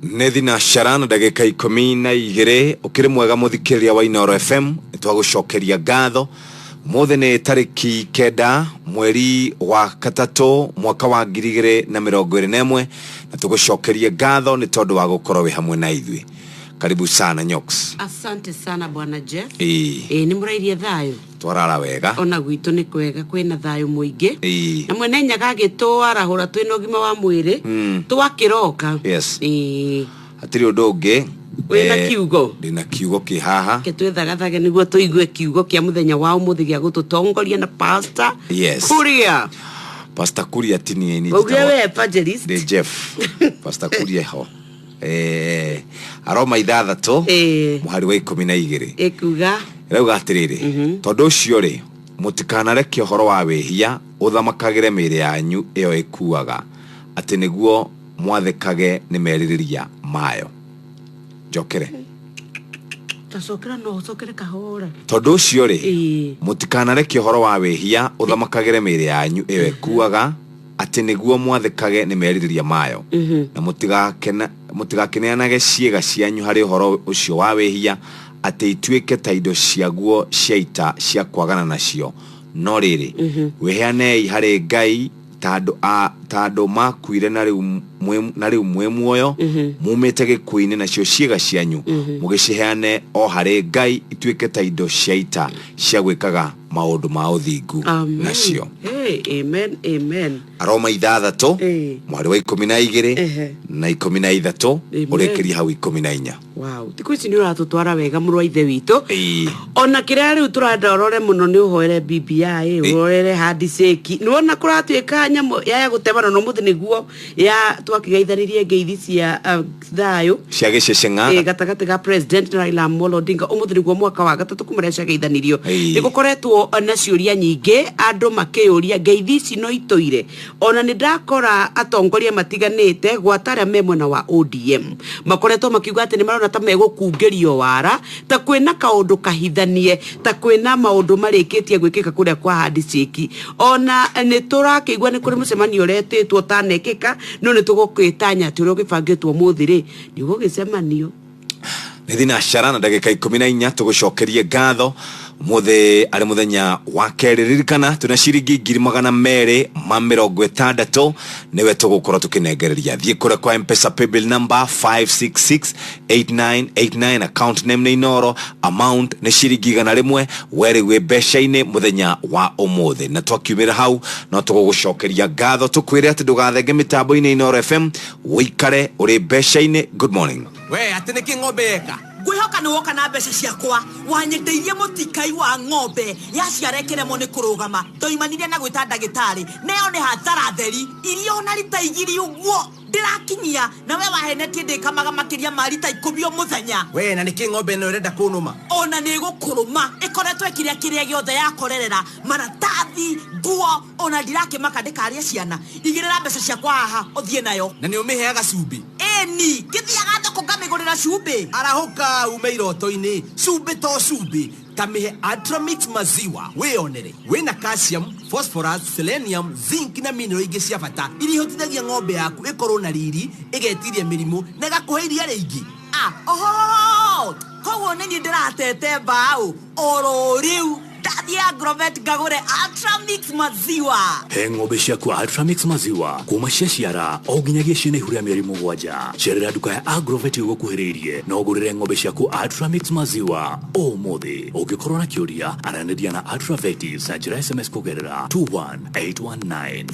Nĩ thinacara na ndagĩka 12. Ũkĩrĩ mwega mũthikĩrĩria wa Inooro FM, nĩtwagũcokeria ngatho. Ũmũthĩ nĩ tarĩki 9 mweri wa gatatũ mwaka wa 2021, na tũgũcokerie ngatho nĩ tondũ wa gũkorwo wĩ hamwe na ithuĩ. Karibu sana, Nyox. Asante sana, bwana Jeff. Ĩĩ. Ĩĩ, nĩ mũrairie thayũ? Twarara wega. Ona gwitũ nĩ kwega, kwĩna thayũ mũingĩ. Ĩĩ. Na mwene Nyaga agĩtũarahũra twĩna ũgima wa mwĩrĩ twakĩroka. Ĩĩ. Hatirĩ ũndũ ũngĩ. Wĩna kiugo? Ndĩna kiugo kĩ haha. Ke twĩthagathage nĩguo tũigue kiugo kĩa mũthenya wa ũmũthĩ gĩa gũtũtongoria na Pastor Kuria. Pastor Kuria tinie ni. Waugire we evangelist. Ndĩ Jeff. Pastor Kuria ho. Aroma 6 mũhari wa 12. Ĩkuga? Ĩrauga atĩrĩrĩ, tondũ ũcio rĩ, mũtikanareke ũhoro wa wĩhia ũthamakagĩre mĩĩrĩ yanyu ĩyo ĩkuaga, atĩ nĩguo mwathĩkage nĩ merirĩria mayo. Njokere? Tacokera, no ũcokere kahora. Tondũ ũcio rĩ, mũtikanareke ũhoro wa wĩhia ũthamakagĩre mĩĩrĩ yanyu ĩyo ĩkuaga, atĩ nĩguo mwathĩkage nĩ merirĩria mayo, na mũtigakĩneanage ciĩga cianyu harĩ ũhoro ũcio wa wĩhia, atĩ ituĩke ta indo ciaguo cia ita cia kwagana nacio, no rĩrĩ, wĩheanei harĩ Ngai ta andũ ta andũ makuire na rĩu mwĩ muoyo mumĩte gĩkuũ-inĩ, nacio ciĩga cianyu mũgĩciheane o harĩ Ngai ituĩke ta indo cia ita cia gwĩkaga maũndũ ma ũthingu. Amen. Nacio. Hey, amen, amen. Aroma 6 mwari wa 12 na 13. Amen. Ũrĩkĩria hau 14. Wow, thikũ ici nĩ ũratũtwara wega, mũrũ wa ithe witũ. Ĩĩ. Ona kĩrĩa rĩu tũrenda ũrore mũno nĩ ũhoere BBI, ũrorere handshake. Nĩ wona kũratuĩka nyamũ ya gũtemana, na ũmũthĩ nĩguo ya twakĩgeithanirie ngeithi cia thayũ cia gĩceceng'a gatagatĩ ga President na Raila Amolo Odinga. Ũmũthĩ nĩguo mwaka wa gatatũ kuma rĩrĩa ciageithanirio. Nĩ gũkoretwo na ciũria nyingĩ, andũ makĩyũria ngeithi ici no itũire. Ona nĩ ndakora atongoria matiganĩte, gwata arĩa me mwena wa ODM, makoretwo makiuga atĩ nĩ marona ta megũkungĩrio wara, ta kwĩna kaũndũ kahithanie, ta kwĩna maũndũ marĩkĩtie gwĩkĩka kũrĩa kwa handshake. Ona nĩ tũrakĩigua nĩ kũrĩ mũcemanio ũretĩtwo ũtanekĩka, no nĩ tũgũkĩtanya atĩ ũrĩa ũgĩbangĩtwo ũmũthĩ rĩ, nĩ ũgũgĩcemanio. Nĩ thinacara na ndagĩka 14. Tũgũcokerie ngatho. Ũmũthĩ arĩ mũthenya wa kerĩ. Ririkana twĩna ciringi 260,000, nĩwe tũgũkorwo tũkĩnengereria. Thiĩ kũrĩa kwa Mpesa, paybill number 5668989, account name nĩ Inoro, amount nĩ ciringi 100. We rĩu wĩ mbeca-inĩ mũthenya wa ũmũthĩ, na twakiumĩra hau no tũgũgũcokeria ngatho, tũkwĩre atĩ ndũgathenge mĩtambo-inĩ Inoro FM, ũikare ũrĩ mbeca-inĩ. Good morning. We, atĩ nĩkĩ ng'ombe yeka? Ngwĩhoka nĩ woka na mbeca ciakwa. Wanyendeirie mũtikai wa ng'ombe yaciara ĩkĩremwo nĩ kũrũgama. Ndoimanire na gwĩta ndagĩtarĩ, nayo nĩ hathara theri. Iria ona rita 2 ũguo ndĩrakinyia, na we wahenetie ndĩkamaga makĩria ma rita 10 o mũthenya. We, na nĩkĩ ng'ombe ĩno ĩrenda kũnũma? Ona nĩ ĩgũkũrũma. Ĩkoretwo ĩkĩrĩa kĩrĩa gĩothe yakorerera, maratathi, nguo. Ona ndirakĩmaka ndĩkarĩe ciana. Igĩrĩra mbeca ciakwa haha ũthiĩ nayo. Na nĩ ũmĩheaga cumbĩ? Ĩni, ngĩthiaga thoko ngamĩgũrĩra cumbĩ. Arahũka ume iroto-inĩ. Cumbĩ to cumbĩ. Kamĩhe Ultramix maziwa wĩyonere. Wĩna calcium, phosphorus, selenium, zinc na mineral ingĩ cia bata iria ihotithagia ng'ombe yaku ĩkorwo na riri, ĩgetiria mĩrimũ na ĩgakũhe iria rĩingĩ. Ah, oho, koguo nĩ niĩ ndĩratete mbaũ. Oro rĩu ndathiĩ Agrovet ngagũre Ultramix maziwa. He ng'ombe ciaku Ultramix maziwa kuma ciaciara o nginyagia ciĩna ihu rĩa mĩeri 7. Cerera nduka ya Agrovet ĩgũkuhĩrĩirie na ũgũrĩre ng'ombe ciaku Ultramix maziwa ũmũthĩ. Ũngĩkorwo na kĩũria, aranĩria na Ultravetis na njĩra ya SMS kũgerera 21819.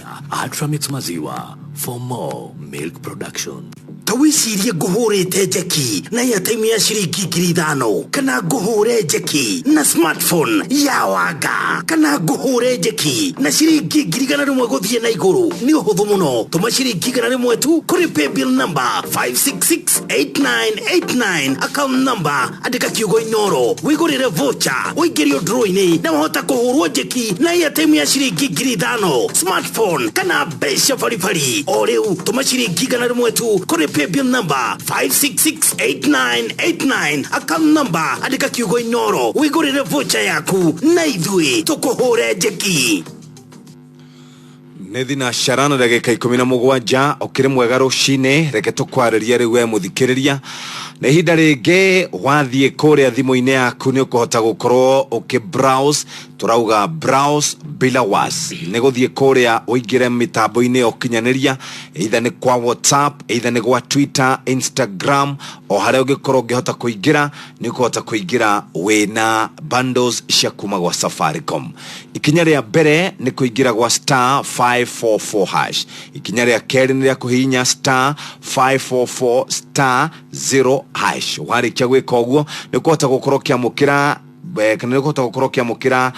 Ultramix maziwa, for more milk production. Ta wĩcirie ngũhũrĩte njeki na airtime ya ciringi 5,000, kana ngũhũre njeki na smartphone ya wanga, kana ngũhũre njeki na ciringi 100,000 gũthiĩ na igũrũ. Nĩ ũhũthũ mũno. Tũma ciringi 100 tu kũrĩ paybill number 5668989, account number andĩka kiugo Inoro, wĩgũrĩre voucher, ũingĩrio draw-inĩ na wahota kũhũrwo njeki na airtime ya ciringi 5,000, smartphone kana mbeca baribari. O rĩu tũma ciringi 100 tu kũrĩ paybill number 5668989, account number andĩka kiugo Inoro, wĩgũrĩre voucher yaku na ithuĩ tũkũhũre njeki. Nĩ thinacara na ndagĩka 17. Ũkĩrĩ mwega rũcinĩ, reke tũkwarĩrie rĩu we mũthikĩrĩria. Na ihinda rĩngĩ wathiĩ kũrĩa thimũ-inĩ yaku nĩ ũkũhota gũkorwo ũkĩ browse. Tũrauga browse bila wasi, nĩ gũthiĩ kũrĩa ũingĩre mĩtambo-inĩ ya ũkinyanĩria, either nĩ kwa WhatsApp, either nĩ gwa Twitter, Instagram, o harĩa ũngĩkorwo ũngĩhota kũingĩra, nĩ ũkũhota kũingĩra wĩna bundles cia kuma gwa Safaricom. Ikinya rĩa mbere nĩ kũingĩra gwa star 544 hash. Ikinya rĩa kerĩ nĩ rĩa kũhihinya star 544 star 0 hash. Warĩkia gwĩka ũguo, nĩ ũkũhota gũkorwo ũkĩamũkĩra kana nĩ ũkũhota gũkorwo ũkĩamũkĩra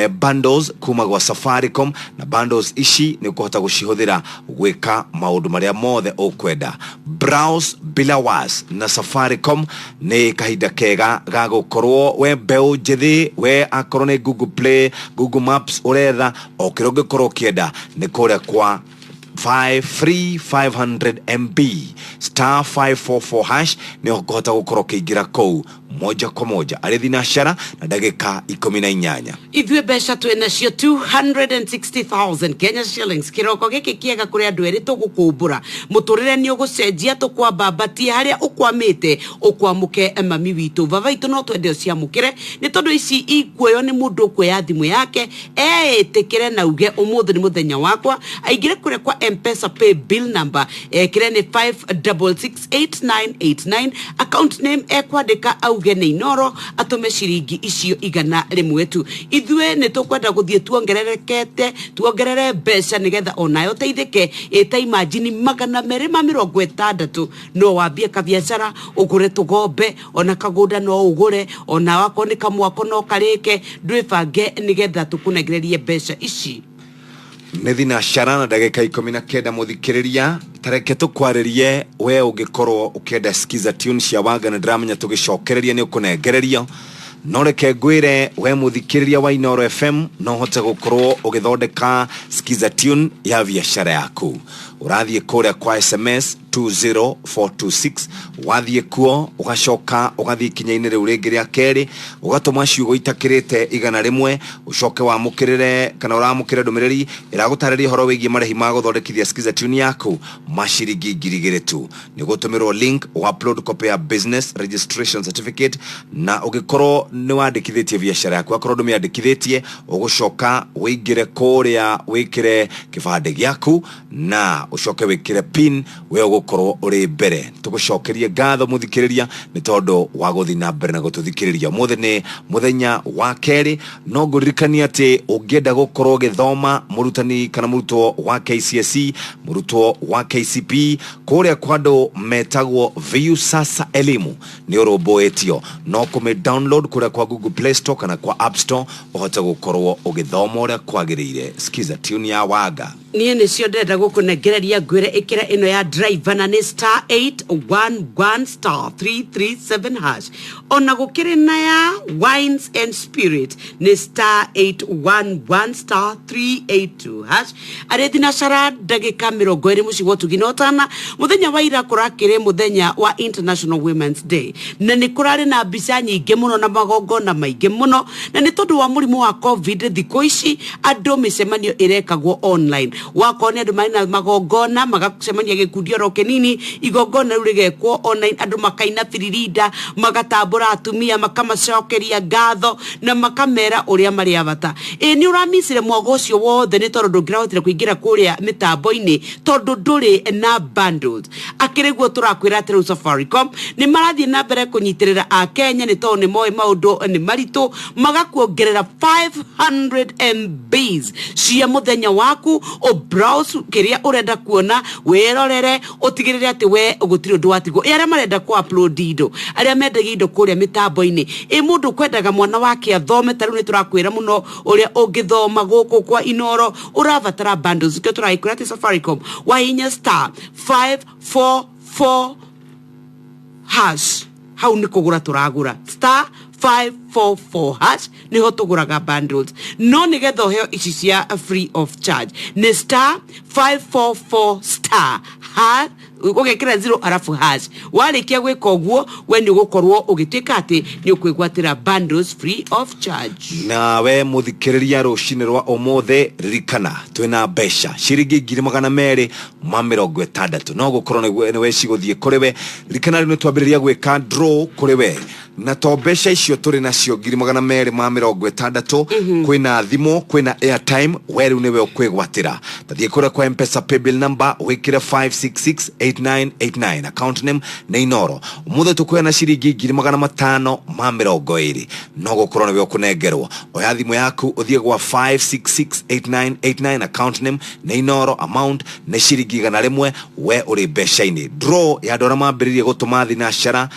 bundles kuma gwa Safaricom, na bundles ici nĩ ũkũhota gũcihũthĩra gwĩka maũndũ marĩa mothe ũkwenda. Browse bila wasi na Safaricom nĩ kahinda kega ga gũkorwo we mbeũ njĩthĩ, we akorwo nĩ Google Play, Google Maps ũretha, o kĩrĩa ũngĩkorwo ũkĩenda nĩ kũrĩa kwa 5 free 500 MB, star 544 hash, nĩ ũkũhota gũkorwo ũkĩingĩra kũu moja kwa moja arĩ thinacara na ndagĩka 18. Ithuĩ mbeca twĩ nacio, 260,000 Kenya shillings. Kĩroko gĩkĩ kĩega kũrĩ andũ erĩ tũgũkũmbũra mũtũrĩre nĩ ũgũcenjia, tũkwambambatie harĩa ũkwamĩte ũkwamũke. Mami witũ, baba witũ, no twende ũciamũkĩre, nĩ tondũ ici ikuoywo nĩ mũndũ ũkuoya thimũ yake eĩtĩkĩre na uge ũmũthĩ nĩ mũthenya wakwa, aingĩre kũrĩa kwa M-Pesa pay bill number, ekĩre nĩ 5668989, account name ekwandĩka auge nĩ Inoro, atũme ciringi icio 100 tu. Ithuĩ nĩ tũkwenda gũthiĩ tuongererekete, tuongerere mbeca nĩgetha onayo ũteithĩke. Ĩta imagine 260, no wambie kabiacara, ũgũre tũgombe, ona kagũnda no ũgũre, ona wakorwo nĩ kamwako no karĩke. Ndwĩbange nĩgetha tũkũnengererie mbeca ici. Nĩ thinacara na ndagĩka 19. Mũthikĩrĩria, tareke tũkwarĩrie we ũngĩkorwo ũkĩenda skiza tune cia Wanga, na ndĩramenya tũgĩcokereria nĩ ũkũnengererio, no reke ngwĩre we mũthikĩrĩria wa Inoro FM, no ũhote gũkorwo ũgĩthondeka skiza tune ya biacara yaku. Ũrathiĩ kũrĩa kwa SMS 20426, wathiĩ kuo ũgacoka ũgathiĩ ikinya-inĩ rĩu rĩngĩ rĩa kerĩ, ũgatũma ciugo itakĩrĩte 100, ũcoke wamũkĩrĩre kana ũramũkĩre ndũmĩrĩri ĩragũtarĩria ũhoro wĩgiĩ marĩhi ma gũthondekithia skiza tune yaku ma ciringi 2000 tu. Nĩ gũtũmĩrwo link, upload copy ya business registration certificate, na ũngĩkorwo nĩ wandĩkithĩtie biacara yaku, akorwo ndũmĩandĩkithĩtie, ũgũcoka ũingĩre kũrĩa wĩkĩre kĩbandĩ gĩaku na ũcoke wĩkĩre pin, we ũgũkorwo ũrĩ mbere. Tũgũcokerie ngatho mũthikĩrĩria nĩ tondũ wa gũthiĩ na mbere na gũtũthikĩrĩria. Ũmũthĩ nĩ mũthenya wa kerĩ. No ngũririkania atĩ ũngĩenda gũkorwo ũgĩthoma, mũrutani kana mũrutwo wa KCSE, mũrutwo wa KCPE, kũrĩa kwa andũ metagwo Viusasa Elimu nĩ ũrũmbũĩtio, no kũmĩ download kũrĩa kwa Google Play Store kana kwa App Store, ũhote gũkorwo ũgĩthoma ũrĩa kwagĩrĩire. Skiza tune ya Wanga. Niĩ nĩcio ndĩrenda gũkũnengereria, ngwĩre ĩkĩra ĩno ya driver, na nĩ star 811 star 337 hash. Ona gũkĩrĩ na ya wines and spirit, nĩ star 811 star 382 hash. Arĩ thinacara ndagĩka 25 mũcigo tugi na ũtana. Mũthenya wa ira kũrakĩrĩ mũthenya wa International Women's Day, na nĩ kũrarĩ na mbica nyingĩ mũno na magongona maingĩ mũno, na nĩ tondũ wa mũrimũ wa COVID, thikũ ici andũ mĩcemanio ĩrekagwo online. Wakorwo nĩ andũ marĩ na magongona, magacemania gĩkundi oro kĩnini, igongona rĩu rĩgekwo online, andũ makaina biririnda, magatambũra atumia, makamacokeria ngatho na makamera ũrĩa marĩ a bata. Ĩ nĩ ũramicire mwago ũcio wothe nĩ tondũ ndũngĩrahotire kũingĩra kũrĩa mĩtambo-inĩ tondũ ndũrĩ na bundles. Akĩrĩ guo tũrakwĩra atĩ rĩu Safaricom nĩ marathiĩ na mbere kũnyitĩrĩra Akenya, nĩ tondũ nĩ moĩ maũndũ nĩ maritũ, magakuongerera 500 MBs cia mũthenya waku, ũ browse kĩrĩa ũrenda kuona, wĩrorere, ũtigĩrĩre atĩ we gũtirĩ ũndũ watigwo. Ĩ arĩa marenda kũ upload indo, arĩa mendagia indo kũrĩa mĩtambo-inĩ, ĩ mũndũ ũkwendaga mwana wake athome, ta rĩu nĩ tũrakwĩra mũno ũrĩa ũngĩthoma gũkũ kwa Inoro, ũrabatara bundles. Nĩkĩo tũragĩkwĩra atĩ Safaricom wahihinya star 544 hash, hau nĩ kũgũra tũragũra, star 544 hash niho tũgũraga bundles. No nĩgetha ũheo ici cia free of charge, nĩ star 544 star ha Ũgekĩra 0 arafu hash. Warĩkia gwĩka ũguo, we nĩ ũgũkorwo ũgĩtuĩka atĩ nĩ ũkwĩgwatĩra bundles free of charge. Nawe mũthikĩrĩria, rũcinĩ rwa ũmũthĩ, ririkana twĩna mbeca ciringi 260,000, no gũkorwo nĩwe cigũthiĩ kũrĩ we. Ririkana rĩu nĩ twambĩrĩria gwĩka draw kũrĩ we, na to mbeca icio tũrĩ nacio 260,000, kwĩna thimũ, kwĩna airtime. We rĩu nĩwe ũkwĩgwatĩra. Tathiĩ kũrĩa kwa Mpesa paybill number, wĩkĩre 5668989, account name nĩ Inoro. Ũmũthĩ tũkũheana ciringi 520,000, no gũkorwo nĩwe ũkũnengerwo. Oya thimũ yaku, ũthiĩ gwa 5668989, account name nĩ Inoro, amount nĩ ciringi 100. We ũrĩ mbeca-inĩ. Draw ya andũ arĩa mambĩrĩrie gũtũma thinacara,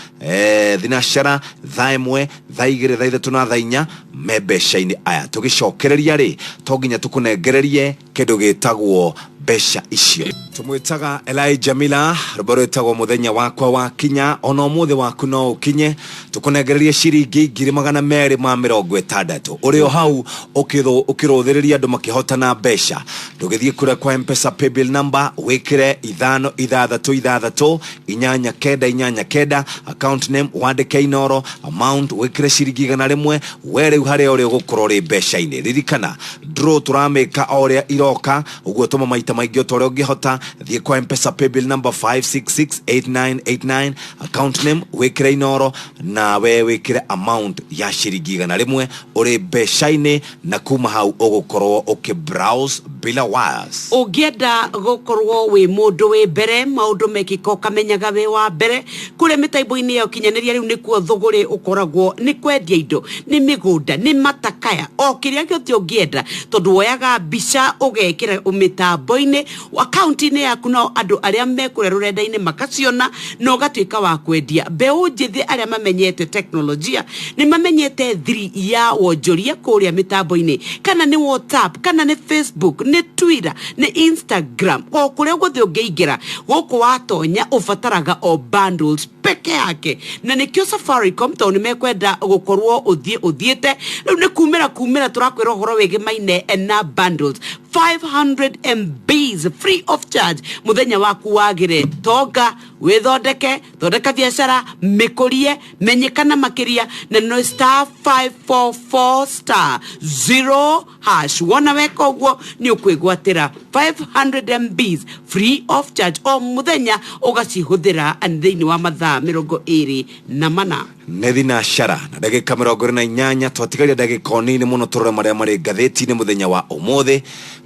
thinacara thaa 1, thaa 2, thaa 3 na thaa 4, me mbeca-inĩ. Aya tũgĩcokereria rĩ, to nginya tũkũnengererie kĩndũ gĩtagwo mbeca icio. Tũmwĩtaga Elijah Miller, rwĩmbo rwĩtagwo Mũthenya Wakwa wa Kinya. Ona ũmũthĩ waku no ũkinye, tũkũnengererie ciringi 260,000. Ũrĩ o hau ũkĩrũthĩrĩria andũ makĩhotana mbeca, ndũgĩthiĩ kũrĩa kwa Mpesa paybill number, wĩkĩre 56668 989, account name wandĩke Inoro, amount wĩkĩre ciringi 100. We rĩu harĩa ũrĩ ũgũkorwo ũrĩ mbeca-inĩ. Ririkana draw tũramĩka o ũrĩa iroka ũguo. Tũma maita maingĩ o ta ũrĩa ũngĩhota. Thiĩ kwa Mpesa paybill number 5668989, account name wĩkĩre Inoro, nawe wĩkĩre amount ya ciringi 100. Ũrĩ mbeca-inĩ, na kuma hau ũgũkorwo ũkĩ browse bila wires. Ũngĩenda gũkorwo wĩ mũndũ wĩ mbere, maũndũ mekĩka ũkamenyaga wĩ wa mbere kũrĩa mĩtambo-inĩ ya ũkinyanĩria, rĩu nĩkuo thũgũrĩ ũkoragwo. Nĩ kwendia indo, nĩ mĩgũnda, nĩ matakaya, o kĩrĩa gĩothe ũngĩenda, tondũ woyaga mbica ũgekĩra mĩtambo-inĩ, akaunti-inĩ yaku, nao andũ arĩa me kũrĩa rũrenda-inĩ makaciona na ũgatuĩka wa kwendia. Mbeũ njĩthĩ arĩa mamenyete teknolojia nĩ mamenyete thiri ya wonjoria kũrĩa mĩtambo-inĩ, kana nĩ WhatsApp, kana nĩ Facebook, nĩ Twitter, nĩ Instagram, o kũrĩa guothe ũngĩingĩra. Gũkũ watonya ũbataraga o bundles peke yake, na nĩkĩo Safaricom, tondũ nĩ mekwenda gũkorwo ũthiĩ ũthiĩte. Rĩu nĩ kumĩra kumĩra tũrakwĩra ũhoro wĩgĩmaine na bundles 500 MBs free of charge. Mũthenya waku wagĩre, tonga, wĩthondeke, thondeka biacara, mĩkũrie, menyekana makĩria, na no star 544 star 0 hash. Wona weka ũguo, nĩ ũkwĩgwatĩra 500 MBs free of charge o mũthenya, ũgacihũthĩra thĩinĩ wa mathaa 24. Nĩ thinacara na ndagĩka 28. Twatigaria ndagĩka o nini mũno tũrore marĩa marĩ ngathĩti-inĩ mũthenya wa ũmũthĩ.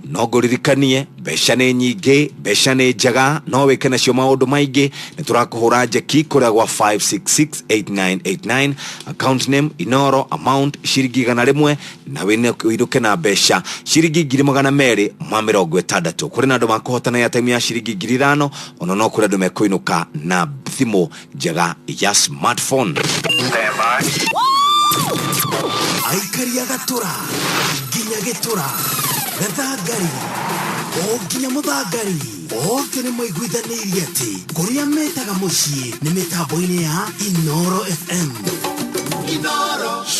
No ngũririkanie, mbeca nĩ nyingĩ, mbeca nĩ njega, no wĩke nacio maũndũ maingĩ. Nĩ tũrakũhũra njeki kũrĩa gwa 5668989, account name Inoro, amount ciringi 100, na wĩinũke na mbeca ciringi 260,000. Kũrĩ na andũ makũhotana airtime ya ciringi 5,000, ona no kũrĩ andũ mekũinũka na thimũ njega ya smartphone. Aikari a Gatũra nginya Gĩtũra, Gathangari o nginya Mũthangari, othe nĩ maiguithanĩirie atĩ kũrĩa metaga mũciĩ nĩ mĩtambo-inĩ ya Inoro FM,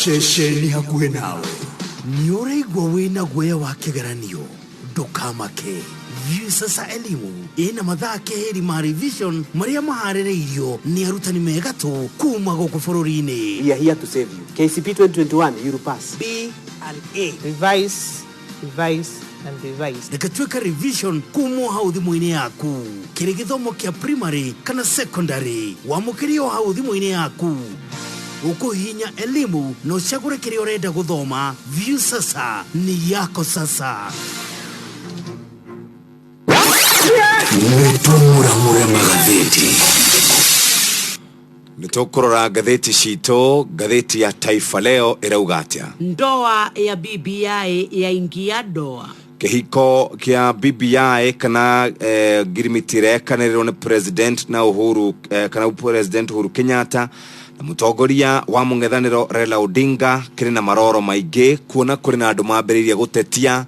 ceceni hakuhĩ nawe. Nĩ ũraigua wĩna guoya wa kĩgeranio? Ndũkamake. Viusasa Elimu ĩna mathaa keheri ma revision marĩa maharĩrĩirio nĩ arutani megatũ kuma gũkũ bũrũri-inĩ. We are here to save you. KCPE 2021, you will pass. B and A. Revise, revise, and revise. Rĩgatuĩka revision kuma o hau thimũ-inĩ yaku, kĩrĩ gĩthomo kĩa primary kana secondary, wamũkĩrie o hau thimũ-inĩ yaku. Ũkũhihinya elimu na ũcagũre kĩrĩa ũrenda gũthoma. Viusasa ni yako sasa. Nĩtũmũramũre magathĩti. Nĩ tũkũrora ngathĩti citũ. Ngathĩti ya Taifa Leo ĩrauga atĩa? Ndoa ya BBI yaingia doa. Kĩhiko kĩa BBI kana ngirimiti ĩrekanĩrĩrwo nĩ president na Uhuru, kana President Uhuru Kenyatta na mũtongoria wa mũng'ethanĩro Raila Odinga, kĩrĩ na maroro maingĩ, kuona kũrĩ na andũ mambĩrĩirie gũtetia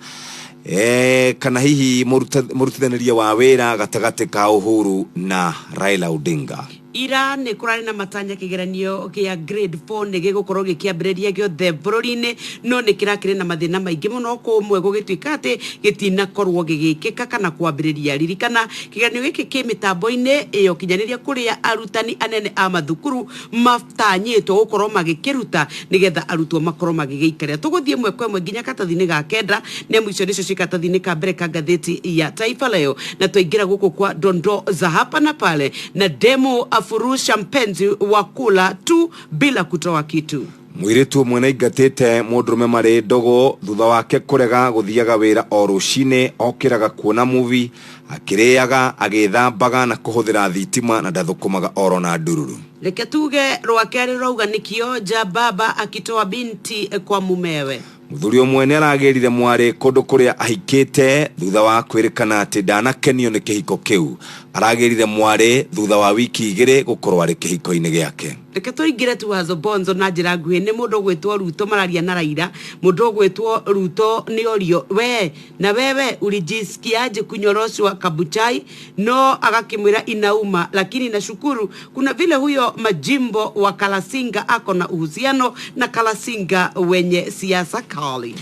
kana hihi mũrutithanĩria wa wĩra gatagatĩ ka Uhuru na Raila Odinga. Ira nĩ kũrarĩ na matanya kĩgeranio kĩa grade 4 nĩ gĩgũkorwo gĩkĩambĩrĩria gĩothe bũrũri-inĩ, no nĩ kĩrakĩrĩ na mathĩna maingĩ mũno, kũmwe gũgĩtuĩka atĩ gĩtinakorwo gĩgĩkĩka kana kwambĩrĩria. Ririkana kĩgeranio gĩkĩ kĩ mĩtambo-inĩ ĩyo kinyanĩria kũrĩa arutani anene a mathukuru matanyĩtwo gũkorwo magĩkĩruta nĩgetha arutwo makorwo magĩgĩikarĩra. Tũgũthiĩ ĩmwe kwa ĩmwe nginya karatathi-inĩ ga kenda, nĩ amu icio nĩcio ciĩ karatathi-inĩ ka mbere ka ngathĩti ya Taifa Leo. Na twaingĩra gũkũ kwa dondoo za hapa na pale na demo afurusha mpenzi wa kula tu bila kutoa kitu. Mũirĩtu ũmwe nĩaingatĩte mũndũrũme marĩ ndũgũ thutha wake kũrega gũthiaga wĩra o rũcinĩ, okĩraga kuona movie, akĩrĩaga, agĩthambaga na kũhũthĩra thitima na ndathũkũmaga oro na ndururu. Reke tuge rwa kerĩ rauga nĩ kionja baba akitoa binti kwa mumewe. Mũthuri ũmwe nĩ aragĩrire mwarĩ kũndũ kũrĩa ahikĩte thutha wa kwĩrĩkana atĩ ndanakenio nĩ kĩhiko kĩu. Aragĩrire mwarĩ thutha wa wiki 2 gũkorwo arĩ kĩhiko-inĩ gĩake. Reke tũingĩre tu wazo bonzo na njĩra nguhĩ. Nĩ mũndũ ũgwĩtwo Ruto mararia na Raila. Mũndũ ũgwĩtwo Ruto nĩ orio we na wewe ulijisikiaje kunyoroshwa Kabuchai? No agakĩmwĩra inauma, lakini nashukuru kuna vile huyo majimbo wa Kalasinga ako na uhusiano na Kalasinga wenye siasa kali.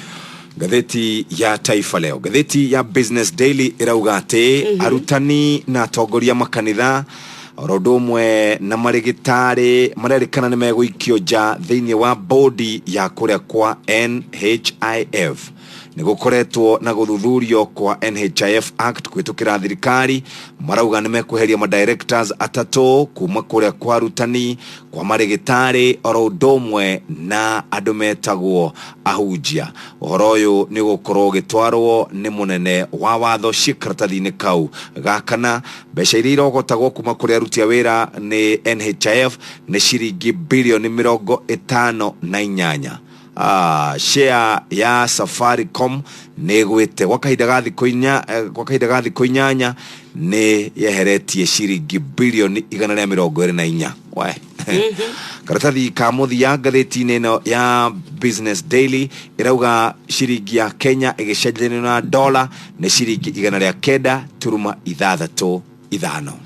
Ngathĩti ya Taifa Leo, ngathĩti ya Business Daily ĩrauga atĩ arutani na atongoria makanitha oro ũndũ ũmwe na marĩgĩtarĩ marerĩkana nĩ megũikio nja thĩinĩ wa bodi ya kũrĩa kwa NHIF. Nĩ gũkoretwo na gũthuthurio kwa NHIF Act kũhĩtũkĩra thirikari, marauga nĩ mekweheria madirectors atatũ kuma kũrĩa kwa arutani, kwa marĩgĩtarĩ oro ũndũ ũmwe na andũ metagwo ahunjia. Ũhoro ũyũ nĩ ũgũkorwo ũgĩtwarwo nĩ mũnene wa watho ciĩ karatathi-inĩ kau ga kana. Mbeca iria irogotagwo kuma kũrĩ aruti a wĩra nĩ NHIF nĩ ciringi bilioni 58. Share ya Safaricom nĩ ĩgwĩte gwa kahinda ga thikũ inya, gwa kahinda ga thikũ 8 nĩ yeheretie ciringi bilioni 124. We. Karatathi ka mũthia ngathĩti-inĩ ĩno ya Business Daily ĩrauga ciringi ya Kenya ĩgĩcenjanio na dola nĩ ciringi 109.65.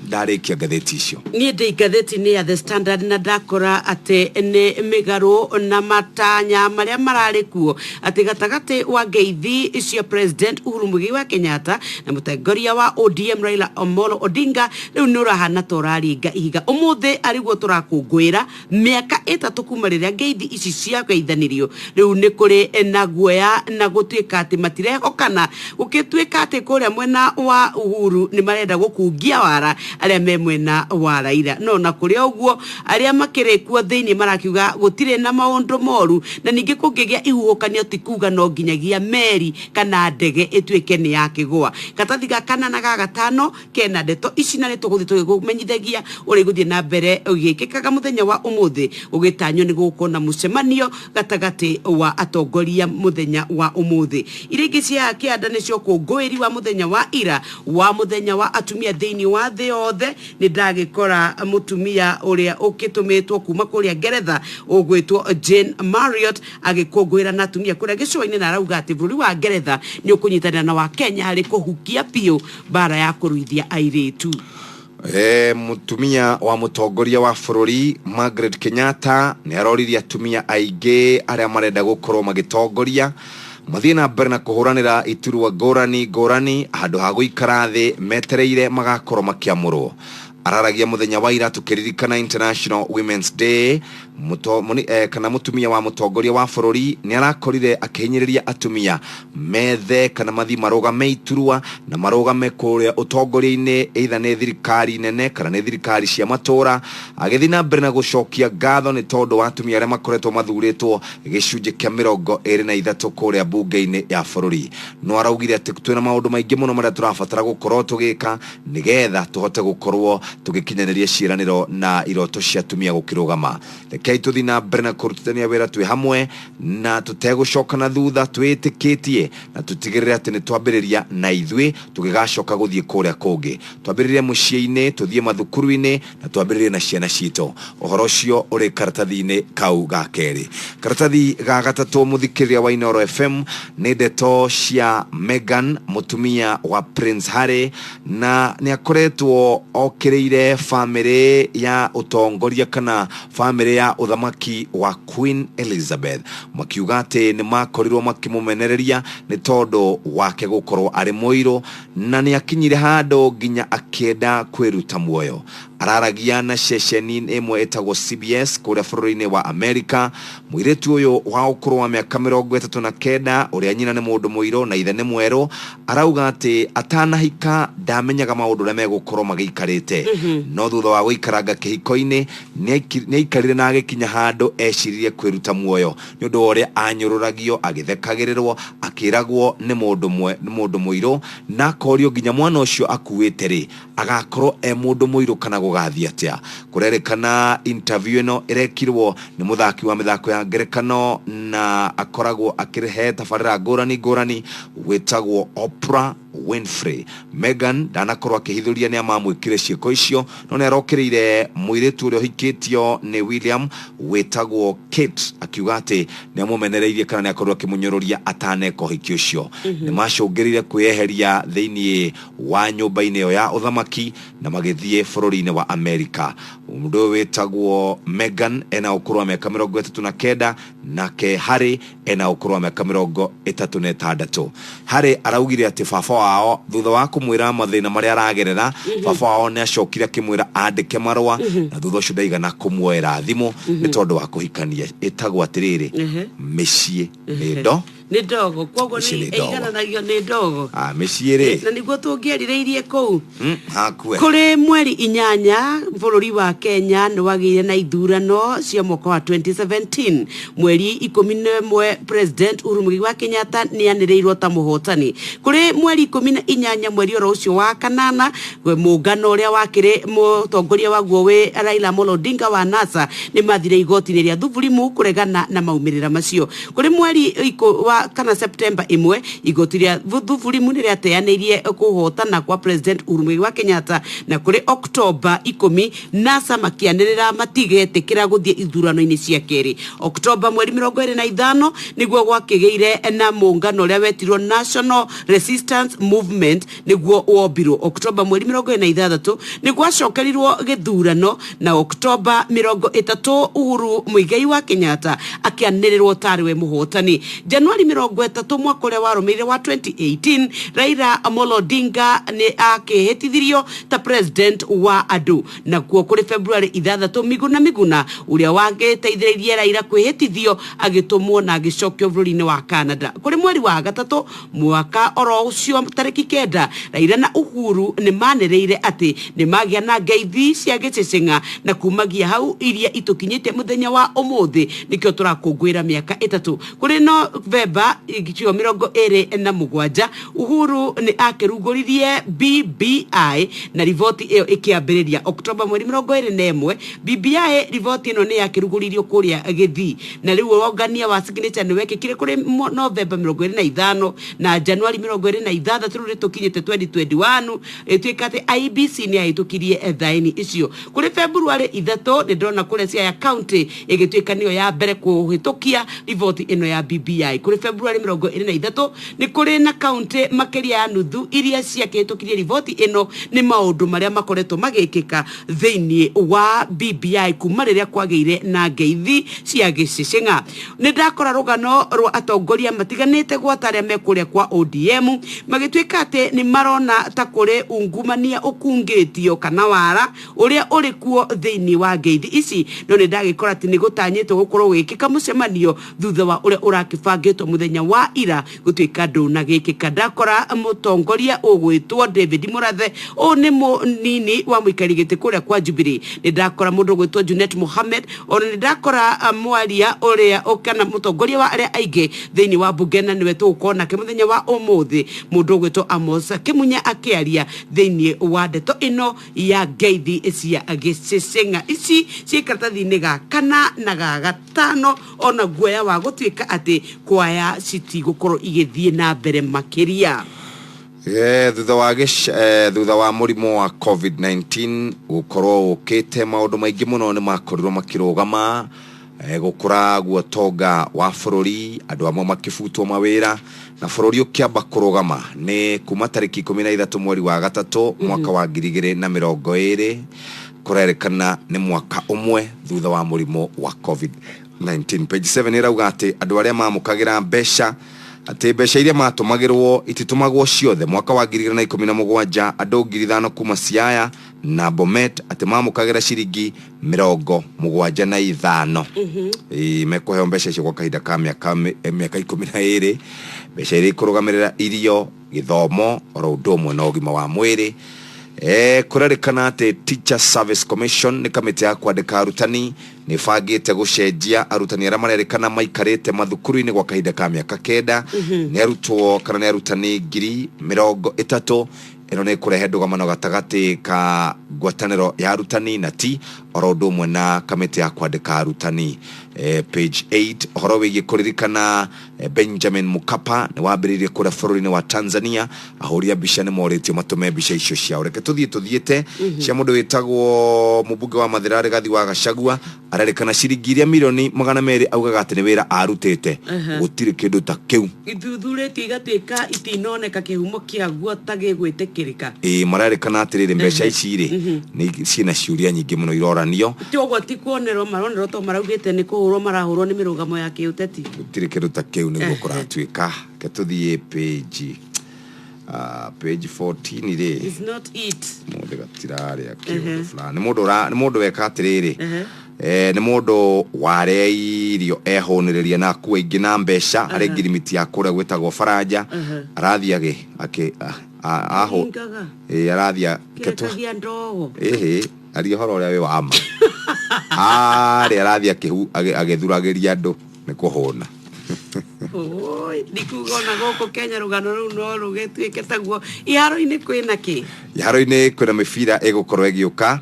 Ndarĩkia ngathĩti icio. Niĩ ndĩ ngathĩti-inĩ ya The Standard na ndakora atĩ nĩ mĩgarũ na matanya marĩa mararĩ kuo atĩ gatagatĩ wa ngeithi cia President Uhuru Muigai wa Kenyatta na mũtongoria wa ODM Raila Amolo Odinga rĩu nĩ ũrahana ta ũraringa ihiga. Ũmũthĩ arĩguo tũrakũngũĩra mĩaka 3 kuma rĩrĩa ngeithi ici ciageithanirio. Rĩu nĩ kũrĩ na guoya na gũtuĩka atĩ matirehokana, gũgĩtuĩka atĩ kũrĩa mwena wa Uhuru nĩ marenda gũkungia wara arĩa me mwena wa Raila. No na kũrĩ ũguo arĩa makĩrĩ kuo thĩinĩ marakiuga gũtirĩ na maũndũ moru, na ningĩ kũngĩgĩa ihuhũkanio ti kuga no nginyagia meri kana ndege ĩtuĩke nĩ yakĩgũa. Karatathi ga kana na ga gatano kena ndeto ici na nĩ tũgũthiĩ tũgĩkũmenyithagia ũrĩa igũthiĩ na mbere ũgĩkĩkaga mũthenya wa ũmũthĩ. Ũgĩtanywo nĩ gũgũkorwo na mũcemanio gatagatĩ wa atongoria mũthenya wa ũmũthĩ. Iria ingĩ cia kĩanda nĩcio ũkũngũĩri wa mũthenya wa ira wa mũthenya wa atumia thĩinĩ wa thĩ yothe. Nĩ ndagĩkora mũtumia ũrĩa ũkĩtũmĩtwo kuma kũrĩa Ngeretha ũgwĩtwo Jane Marriott agĩkũngũĩra na atumia kũrĩa gĩcũa-inĩ, na arauga atĩ bũrũri wa Ngeretha nĩ ũkũnyitanĩra na wa Kenya harĩ kũhukia biũ mbara ya kũruithia airĩtu. Mũtumia wa mũtongoria wa bũrũri Margaret Kenyatta nĩ aroririe atumia aingĩ arĩa marenda gũkorwo magĩtongoria mathiĩ na mbere na kũhũranĩra iturwa ngũrani ngũrani handũ ha gũikara thĩ metereire magakorwo makĩamũrwo. Araragia mũthenya wa ira tũkĩririkana International Women's Day. Kana mũtumia wa mũtongoria wa bũrũri nĩ arakorire akĩhinyĩrĩria atumia methe kana mathiĩ marũgame iturwa na marũgame kũrĩa ũtongoria-inĩ, either nĩ thirikari nene kana nĩ thirikari cia matũra, agĩthiĩ na mbere na gũcokia ngatho nĩ tondũ wa atumia arĩa makoretwo mathurĩtwo gĩcunjĩ kĩa 23 kũrĩa mbunge-inĩ ya bũrũri. No araugire atĩ twĩna maũndũ maingĩ mũno marĩa tũrabatara gũkorwo tũgĩka nĩgetha tũhote gũkorwo tũgĩkinyanĩria ciĩranĩro na iroto cia atumia gũkĩrũgama. Rekei tũthiĩ na mbere na kũrutithania wĩra twĩ hamwe na tũtegũcoka na thutha, twĩtĩkĩtie na tũtigĩrĩre atĩ nĩ twambĩrĩria na ithuĩ tũgĩgacoka gũthiĩ kũrĩa kũngĩ. Twambĩrĩrie mũciĩ-inĩ, tũthiĩ mathukuru-inĩ na twambĩrĩrie na ciana citũ. Ũhoro ũcio ũrĩ karatathi-inĩ kau ga kerĩ. Karatathi ga gatatũ mũthikĩrĩria wa Inooro FM nĩ ndeto cia Meghan, mũtumia wa Prince Harry, na nĩ akoretwo okĩrĩire arokĩrĩire bamĩrĩ ya ũtongoria kana bamĩrĩ ya ũthamaki wa Queen Elizabeth, makiuga atĩ nĩ makorirwo makĩmũmenereria nĩ tondũ wake gũkorwo arĩ mũirũ na nĩ akinyire handũ nginya akĩenda kwĩruta muoyo. Araragia na ceceni ĩmwe ĩtagwo CBS kũrĩa bũrũri-inĩ wa Amerika. Mũirĩtu ũyũ wa ũkũrũ wa mĩaka 39, ũrĩa nyina nĩ mũndũ mũirũ na ithe nĩ mwerũ, arauga atĩ atanahika ndamenyaga maũndũ ũrĩa megũkorwo magĩikarĩte, no thutha wa gũikaranga kĩhiko-inĩ nĩ aikarire na agĩkinya handũ eciririe kwĩruta muoyo nĩ ũndũ wa ũrĩa anyũrũragio, agĩthekagĩrĩrwo, akĩragwo nĩ mũndũ mũirũ, na akorio nginya mwana ũcio akuĩte rĩ agakorwo e mũndũ mũirũ kana gũgathiĩ atĩa. Kũrerĩkana interview ĩno ĩrekirwo nĩ mũthaki wa mĩthako ya ngerekano na akoragwo akĩrehe tabarĩra ngũrani ngũrani wĩtagwo Oprah Winfrey. Meghan ndanakorwo akĩhithũria nĩ amamwĩkire ciĩko icio, no nĩ arokĩrĩire mũirĩtu ũrĩa ũhikĩtio nĩ William wĩtagwo Kate, akiuga atĩ nĩ amũmenereirie kana nĩ akorirwo akĩmũnyũrũria ataneka ũhiki ũcio. Nĩ macũngĩrĩire kwĩyeheria thĩinĩ wa nyũmba-inĩ ĩyo ya ũthamaki na magĩthiĩ bũrũri-inĩ wa Amerika. Mũndũ ũyũ wĩtagwo Meghan ena ũkũrũ wa mĩaka 39, nake Harry ena ũkũrũ wa mĩaka 36. Harry araugire atĩ baba wao thutha wa kũmwĩra mathĩna marĩa aragerera, baba wao nĩ acokire akĩmwĩra andĩke marũa, na thutha ũcio ndaigana kũmuoera thimũ nĩ tondũ wa kũhikania. Ĩtagwo atĩrĩrĩ, mĩciĩ nĩ ndo nĩ ndogo, koguo Mĩciĩ nĩ nĩ ndogo. ĩigananagio nĩ ndogo. Mĩciĩ rĩ na nĩguo tũngĩerirĩirie kũu. Hakue. Kũrĩ mweri 8 bũrũri wa Kenya nĩ wagĩire na ithurano cia mwaka wa 2017. Mweri 11 President Uhuru Muigai wa Kenyatta nĩ anĩrĩirwo ta mũhotani. Kũrĩ mweri 18 mweri oro ũcio wa kanana, mũngano ũrĩa wakĩrĩ mũtongoria waguo wĩ Raila Amolo Odinga wa NASA nĩ mathire igoti-inĩ rĩa Thuburimu kũregana na maumĩrĩra macio. Kũrĩ mweri wa kana September 1, igoti rĩa Thuburimu nĩ rĩateanĩirie kũhotana kwa President Uhuru Muigai wa Kenyatta, na kũrĩ Oktoba 10 NASA makĩanĩrĩra matigetĩkĩra gũthiĩ ithurano-inĩ cia kerĩ. Oktoba mweri 25 nĩguo gwakĩgĩire na mũngano ũrĩa wetirwo National Resistance Movement nĩguo wombirwo. Oktoba mweri 26 nĩ gwacokerirwo gĩthurano, na Oktoba 30 Uhuru Muigai wa Kenyatta akĩanĩrĩrwo tarĩ we mũhotani. Januari 30 mwaka ũrĩa warũmĩrĩire wa 2018, Raila Amolo Odinga nĩ akĩhĩtithirio ta president wa andũ. Nakuo kũrĩ February 6 Miguna Miguna ũrĩa wagĩteithĩrĩirie Raila kwĩhĩtithio agĩtũmwo na agĩcokio bũrũri-inĩ wa Canada. Kũrĩ mweri wa gatatũ mwaka oro ũcio tarĩki 9, Raila na Uhuru nĩ manĩrĩire atĩ nĩ magĩa na ngeithi cia gĩcĩcĩng'a, na kumagia hau iria itũkinyĩte mũthenya wa ũmũthĩ nĩkĩo tũrakũngũĩra mĩaka 3. Kũrĩ Novemba 27 Uhuru nĩ akĩrugũririe BBI na riboti ĩyo ĩkĩambĩrĩria. Oktoba mweri 21 BBI riboti ĩno nĩ yakĩrugũririo kũrĩa Gĩthii, na rĩu wongania wa signature nĩ wekĩkire kũrĩ Novemba 25 na Januari 26 rĩu tũkinyĩte 2021, ĩtuĩka atĩ IEBC nĩ yahĩtũkirie thaĩni icio. Kũrĩ February 3 nĩ ndĩrona kũrĩa Siaya County ĩgĩtuĩka nĩyo ya mbere kũhĩtũkia riboti ĩno ya BBI. Kũrĩ February 23 nĩ kũrĩ na county makĩria ya nuthu iria ciakĩhĩtũkirie riboti ĩno. Nĩ maũndũ marĩa makoretwo magĩkĩka thĩinĩ wa BBI kuma rĩrĩa kwagĩire na ngeithi cia gĩcĩcĩng'a. Nĩ ndakora rũgano rwa atongoria matiganĩte gwata arĩa me kũrĩa kwa ODM magĩtuĩka atĩ nĩ marona ta kũrĩ ungumania ũkungĩtio kana wara ũrĩa ũrĩ kuo thĩinĩ wa ngeithi ici, no nĩ ndagĩkora atĩ nĩ gũtanyĩtwo gũkorwo gwĩkĩka mũcemanio thutha wa ũrĩa ũrakĩbangĩtwo mũthenya wa ira gũtuĩka ndũnagĩkĩka. Ndakora mũtongoria ũgwĩtwo David Murathe, ũyũ nĩ mũnini wa mũikari gĩtĩ kũrĩa kwa Jubilee. Nĩ ndakora mũndũ ũgwĩtwo Junet Mohamed, ona nĩ ndakora mwaria ũrĩa kana mũtongoria wa arĩa aingĩ thĩinĩ wa mbunge, na nĩwe tũgũkorwo nake mũthenya wa ũmũthĩ, mũndũ ũgwĩtwo Amos Kĩmunya akĩaria thĩinĩ wa ndeto ĩno ya ngeithi cia gĩcĩcĩng'a ici ciĩ karatathi-inĩ ga kana na ga gatano, ona guoya wa gũtuĩka atĩ kwaya citigũkorwo igĩthiĩ na mbere makĩria. Thutha wa mũrimũ wa COVID-19 gũkorwo ũkĩte, maũndũ maingĩ mũno nĩ makorirwo makĩrũgama. Gũkũra guo tonga wa bũrũri, andũ amwe makĩbutwo mawĩra na bũrũri ũkĩamba kũrũgama nĩ kuma tarĩki 13 mweri wa gatatũ mwaka wa 2020. Kũrerĩkana nĩ mwaka ũmwe thutha wa mũrimũ wa COVID-19. Page 7 ĩrauga atĩ andũ arĩa mamũkagĩra mbeca, atĩ mbeca iria matũmagĩrwo ititũmagwo ciothe. Mwaka wa 2017 andũ 5,000 kuma Siaya na Bomet atĩ mamũkagĩra ciringi 75. Ĩĩ, mekũheo mbeca icio gwa kahinda ka mĩaka 12, mbeca iria ikũrũgamĩrĩra irio, gĩthomo oro ũndũ ũmwe na ũgima wa mwĩrĩ. Kũrerĩkana atĩ Teacher Service Commission nĩ kamĩtĩ ya kwandĩka arutani nĩ ĩbangĩte gũcenjia arutani arĩa marerĩkana maikarĩte mathukuru-inĩ gwa kahinda ka mĩaka 9. Nĩ arutwo kana nĩ arutani 30,000. Ĩno nĩ kũrehe ndũgamano gatagatĩ ka ngwatanĩro ya arutani na ti oro ũndũ ũmwe na kamĩtĩ ya kwandĩka arutani. Page 8 ũhoro wĩgiĩ kũririkana Benjamin Mkapa nĩ wambĩrĩirie kũrĩa bũrũri-inĩ wa Tanzania. Ahũri a mbica nĩ morĩtio matũme mbica icio ciao. Reke tũthiĩ tũthiĩte cia mũndũ wĩtagwo mũmbunge wa Mathira Rigathi wa Gachagua, arerĩkana ciringi iria 200,000,000 augaga atĩ nĩ wĩra arutĩte. Gũtirĩ kĩndũ ta kĩu. Ithuthurĩtio igatuĩka itinoneka kĩhumo kĩaguo ta gĩgwĩtĩkĩrĩka. Ĩĩ, marerĩkana atĩrĩrĩ, mbeca ici rĩ nĩ ciĩna ciũria nyingĩ mũno iroranio. Ti ũguo, ti kuonerwo maronerwo to maraugĩte nĩ kũhũrwo marahũrwo nĩ mĩrũgamo ya kĩũteti. Gũtirĩ kĩndũ ta kĩu nĩguo kũratuĩka. Reke tũthiĩ page 14 rĩ. It's not it. Mũndũ gatirarĩa kĩũndũ fulani. Nĩ mũndũ nĩ mũndũ weka atĩrĩrĩ, nĩ mũndũ warĩa irio ehũnĩrĩria na akua ingĩ na mbeca harĩ ngirimiti ya kũrĩa gwĩtagwo Faranja. Arathiĩ aho. Hingaga. Ĩĩ, arathiĩ Kĩrekagia ndogo. Ĩhĩ, aria ũhoro ũrĩa wĩ wa ma. Arĩ arathiĩ agĩthuragĩria andũ nĩ kũhũna. Oi, ndikuga ona gũkũ Kenya rũgano rũu no rũgĩtuĩke taguo. Iharo-inĩ kwĩna kĩ? Iharo-inĩ kwĩna mĩbira ĩgũkorwo ĩgĩũka.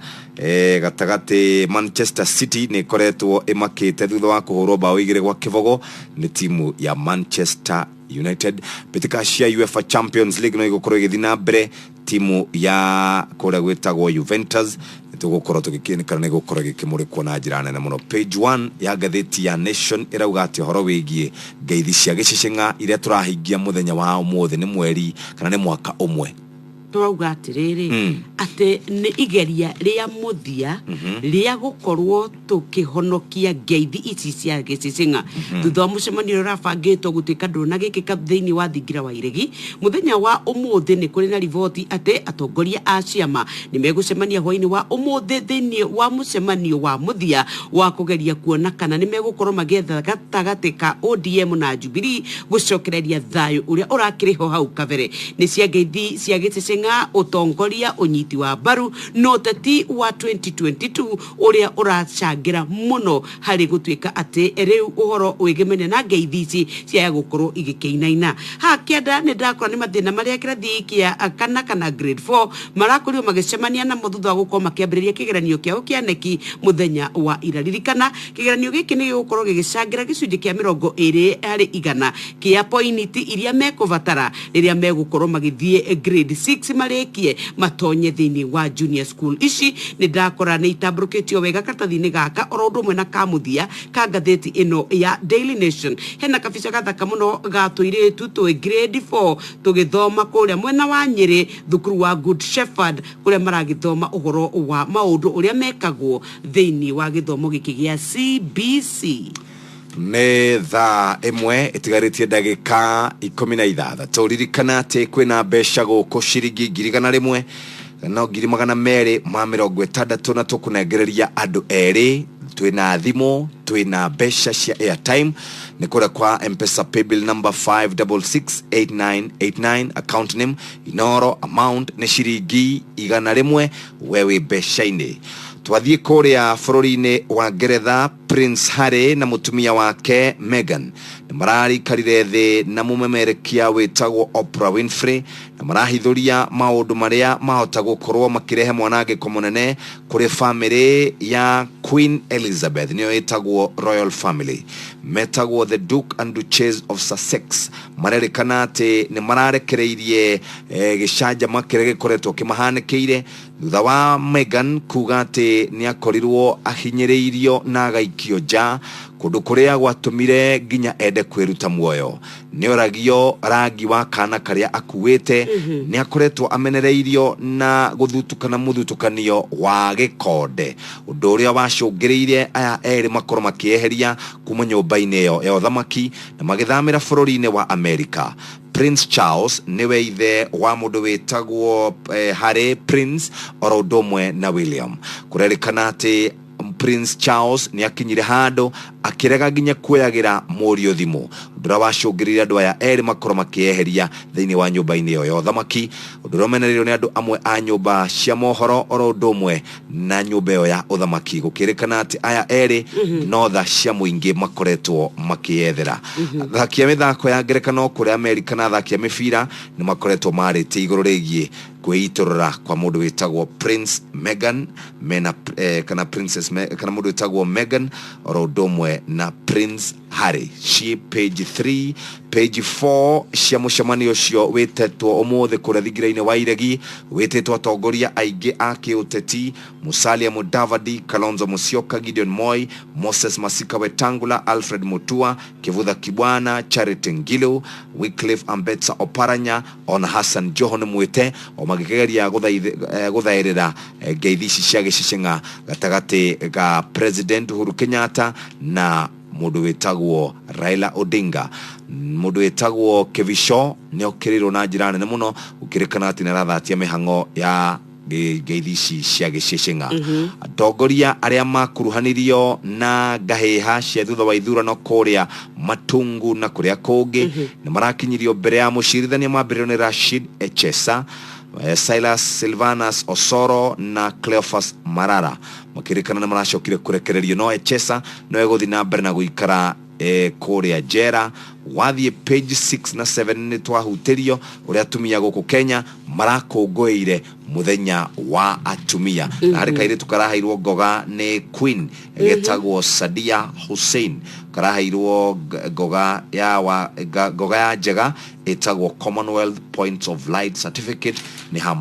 Gatagatĩ Manchester City nĩ ĩkoretwo ĩmakĩte thutha wa kũhũrwo bao 2-0 nĩ timu ya Manchester United. Mbĩtĩka cia UEFA Champions League no igũkorwo ĩgĩthiĩ na mbere. Timu ya kũrĩa gwĩtagwo Juventus nĩtũgũkorwo tũgĩkĩnĩkana nĩ gũkorwo ĩgĩkĩmũrĩkwo na njĩra nene mũno. Page 1 ya ngathĩti ya Nation ĩrauga atĩ ũhoro wĩgiĩ ngeithi cia gĩceceng'a iria tũrahingia mũthenya wa ũmũthĩ nĩ mweri kana nĩ mwaka ũmwe. Tũrauga atĩrĩrĩ, atĩ nĩ igeria rĩa mũthia rĩa gũkorwo tũkĩhonokia ngeithi ici cia gĩceceng'a thutha wa mũcemanio ũrĩa ũrabangĩtwo gũtuĩka ndũnagĩkĩka thĩinĩ wa thingira wa Iregi mũthenya wa ũmũthĩ. Nĩ kũrĩ na riboti atĩ atongoria a ciama nĩ megũcemania hwainĩ wa ũmũthĩ thĩinĩ wa mũcemanio wa mũthia wa kũgeria kuona kana nĩ megũkorwo magĩetha gatagatĩ ka ODM na Jubilee gũcokereria thayũ ũrĩa ũrakĩrĩ ho hau kabere. Nĩ cia ngeithi cia gĩceceng'a, ũtongoria, ũnyiti wa mbaru na ũteti wa 2022 ũrĩa ũracangĩra mũno harĩ gũtuĩka atĩ rĩu ũhoro wĩgemene na ngeithi ici ciaya gũkorwo igĩkĩinaina. Haha kĩanda nĩ ndakora nĩ mathĩna marĩa kĩrathi kĩa kana kana grade 4 marakorirwo magĩcemania namo thutha wa gũkorwo makĩambĩrĩria kĩgeranio kĩao kĩa neki mũthenya wa ira. Ririkana kĩgeranio gĩkĩ nĩ gĩgũkorwo gĩgĩcangĩra gĩcunjĩ kĩa 20% kĩa poiniti iria mekũbatara rĩrĩa megũkorwo magĩthiĩ grade 6 marĩkie matonye thĩinĩ wa junior school. Ici nĩ ndakora nĩ itambũrũkĩtio wega karatathi-inĩ gaka oro ũndũ ũmwe na kamũthia ka ngathĩti ĩno ya Daily Nation. Hena kabica gathaka mũno ga tũirĩtu twĩ grade 4 tũgĩthoma kũrĩa mwena wa Nyĩrĩ thukuru wa Good Shepherd kũrĩa maragĩthoma ũhoro wa maũndũ ũrĩa mekagwo thĩinĩ wa gĩthomo gĩkĩ gĩa CBC. Nĩ thaa 1 ĩtigarĩtie ndagĩka 16. Ririkana atĩ kwĩna mbeca gũkũ ciringi 100,000 no 260,000 na tũkũnengereria andũ erĩ. Twĩna thimũ, twĩna mbeca cia airtime nĩ kũrĩa kwa M-Pesa paybill number 5668989, account name Inoro, amount nĩ ciringi 100. We wĩ mbeca-inĩ. Twathiĩ kũrĩa bũrũri-inĩ wa Ngeretha, Prince Harry na mũtumia wake Meghan nĩ mararikarire thĩ na mũmemerekia wĩtagwo Oprah Winfrey na marahithũria maũndũ marĩa mahota gũkorwo makĩrehe mwanangĩko mũnene kũrĩ famĩlĩ ya Queen Elizabeth, nĩyo ĩtagwo Royal Family. Metagwo the Duke and Duchess of Sussex. Marerĩkana atĩ nĩ mararekereirie gĩcanjama kĩrĩa gĩkoretwo kĩmahanĩkĩire Thutha wa Meghan kuga atĩ nĩ akorirwo ahinyĩrĩirio na agaikio nja kũndũ kũrĩa gwatũmire nginya ende kwĩruta muoyo, nĩ oragio rangi wa kana karĩa akuĩte. Nĩ akoretwo amenereirio na gũthutukana mũthutukanio wa gĩkonde, ũndũ ũrĩa wacũngĩrĩirie aya erĩ makorwo makĩeheria kuma nyũmba-inĩ ĩyo ya ũthamaki na magĩthamĩra bũrũri-inĩ wa Amerika. Prince Charles nĩwe ithe wa mũndũ wĩtagwo Harry Prince oro ũndũ ũmwe na William. Kũrerĩkana atĩ Prince Charles nĩ akinyire handũ akĩrega nginya kuoyagĩra mũriũ thimũ, ũndũ ũrĩa wacũngĩrĩirie andũ aya erĩ makorwo makĩeheria thĩinĩ wa nyũmba-inĩ ĩyo ya ũthamaki, ũndũ ũrĩa ũmenereirio nĩ andũ amwe a nyũmba cia mohoro oro ũndũ ũmwe na nyũmba ĩyo ya ũthamaki, gũkĩrĩkana atĩ aya erĩ no tha cia mũingĩ makoretwo makĩyethera. Athaki a mĩthako ya ngerekano kũrĩa Amerika na athaki a mĩbira nĩ makoretwo marĩtie igũrũ rĩgiĩ kwĩitũrũra kwa mũndũ wĩtagwo Prince Meghan mena kana Princess kana mũndũ wĩtagwo Meghan oro ũndũ ũmwe na Prince Harry. Ci page 3, page 4 cia mũcemanio ũcio wĩtetwo ũmũthĩ kũrĩa thingira-inĩ wa Iregi, wĩtĩtwo atongoria aingĩ a kĩũteti: Musalia Mudavadi, Kalonzo Musyoka, Gideon Moi, Moses Masika Wetangula, Alfred Mutua, Kivutha Kibwana, Charity Ngilu, Wycliffe Ambetsa Oparanya ona Hassan Joho nĩ mwĩte o magĩkĩgeria gũthaĩrĩra ngeithi ici cia gĩcicing'a gatagatĩ ga President Uhuru Kenyatta na mũndũ wĩtagwo Raila Odinga. Mũndũ wĩtagwo Kevisho nĩ okĩrĩirwo na njĩra nene mũno, gũkĩrĩkana atĩ nĩ arathatia mĩhang'o ya ngeithi ici cia gĩcicing'a. Atongoria arĩa makuruhanirio na ngahĩha cia thutha wa ithurano kũrĩa Matungu na kũrĩa kũngĩ nĩ marakinyirio mbere ya mũcirithania mambĩrĩrio nĩ Rashid Echesa, Silas Silvanus Osoro na Cleophas Marara, makĩrĩkana nĩ maracokire kũrekererio, no Echesa no egũthiĩ na mbere na gũikara kũrĩa njera. Wathiĩ page 6 na 7 nĩ twahutĩrio ũrĩa atumia gũkũ Kenya marakũngũĩire mũthenya wa atumia, na harĩ kairĩtu karaheirwo ngoga nĩ Queen getagwo Sadia Hussein, karaheirwo ngoga ya ngoga ya njega ĩtagwo Commonwealth Points of Light Certificate nĩ Her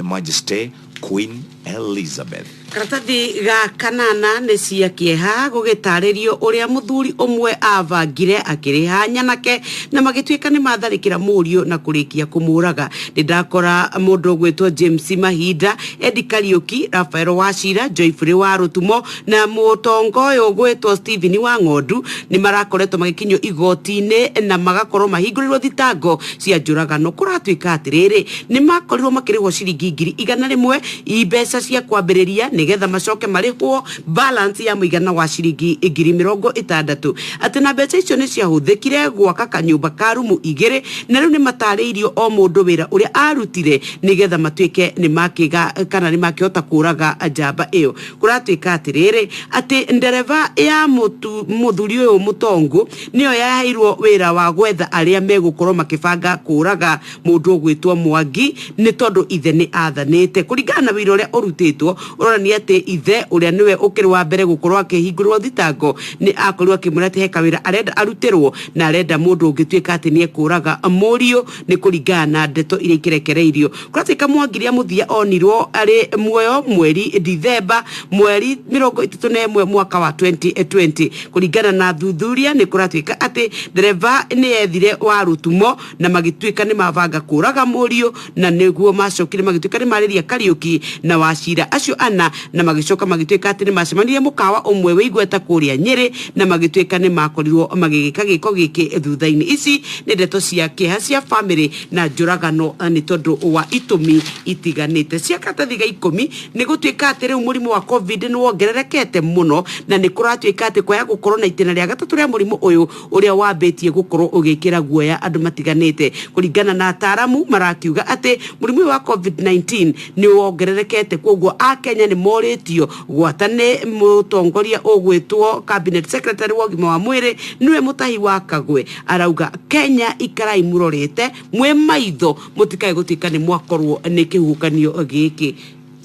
Majesty Queen Elizabeth. Karatathi ga kanana nĩ cia kĩeha, gũgĩtarĩrio ũrĩa mũthuri ũmwe abangire akĩrĩha nyanake na magĩtuĩka nĩ matharĩkĩra mũriũ na kũrĩkia kũmũraga. Nĩ ndakora mũndũ ũgwĩtwo James Mahinda, Edi Kariũki, Rafael Wachira, Joyfrey wa Rũtumo na mũtongo ũyũ ũgwĩtwo Stephen wa Ng'ondu nĩ marakoretwo magĩkinyio igoti-inĩ na magakorwo mahingũrĩirwo thitango cia njũragano. Kũratuĩka atĩrĩrĩ, nĩ makorirwo makĩrĩhwo ciringi 100,000 i mbeca cia kwambĩrĩria, nĩgetha macoke marĩhwo balance ya mũigana wa ciringi 60,000, atĩ na mbeca icio nĩ ciahũthĩkire gwaka kanyũmba ka rumu 2, na rĩu nĩ matarĩirio o mũndũ wĩra ũrĩa arutire nĩgetha matuĩke nĩ makĩga kana nĩ makĩhota kũraga njamba ĩyo. Kũratuĩka atĩrĩrĩ, atĩ ndereba ya mũthuri ũyũ mũtongu nĩyo yaheirwo wĩra wa gwetha arĩa megũkorwo makĩbanga kũraga mũndũ ũgwĩtwo Mwangi, nĩ tondũ ithe nĩ athanĩte. Kũringana na wĩra ũrĩa ũrutĩtwo, ũronania atĩ ithe ũrĩa nĩwe ũkĩrĩ wa mbere gũkorwo akĩhingũrĩrwo thitango nĩ akorirwo akĩmwĩra atĩ he kawĩra arenda arutĩrwo na arenda mũndũ ũngĩtuĩka atĩ nĩ ekũraga mũriũ, nĩ kũringana na ndeto iria ikĩrekereirio. Kũratuĩka Mwangi rĩa mũthia onirwo arĩ muoyo mweri Dithemba mweri 31 mwaka wa 2020. Kũringana na thuthuria, nĩ kũratuĩka atĩ ndereba nĩ yethire wa Rũtumo na magĩtuĩka nĩ mabanga kũraga mũriũ, na nĩguo macokire magĩtuĩka nĩ marĩria Kariũki na Wachira acio ana, na magĩcoka magĩtuĩka atĩ nĩ macemanirie mũkawa ũmwe wĩ igweta kũrĩa Nyĩrĩ na magĩtuĩka nĩ makorirwo magĩgĩka gĩko gĩkĩ thutha-inĩ. Ici nĩ ndeto cia kĩeha cia bamĩrĩ na njũragano nĩ tondũ wa itũmi itiganĩte. Cia karatathi ga 10, nĩ gũtuĩka atĩ rĩu mũrimũ wa COVID nĩ wongererekete mũno, na nĩ kũratuĩka atĩ kwaya gũkorwo na itĩna rĩa gatatũ rĩa mũrimũ ũyũ ũrĩa wambĩtie gũkorwo ũgĩkĩra guoya andũ matiganĩte. Kũringana na ataramu, marakiuga atĩ mũrimũ ũyũ wa COVID-19 nĩ wongererekete, koguo akenya nĩ morĩtio gwata nĩ mũtongoria ũgwĩtwo cabinet secretary wa ũgima wa mwĩrĩ, nĩwe Mũtahi wa Kagwe, arauga Kenya ikarai mũrorete mwĩ maitho, mũtikae gũtuĩka nĩ mwakorwo nĩ kĩhuhũkanio gĩkĩ.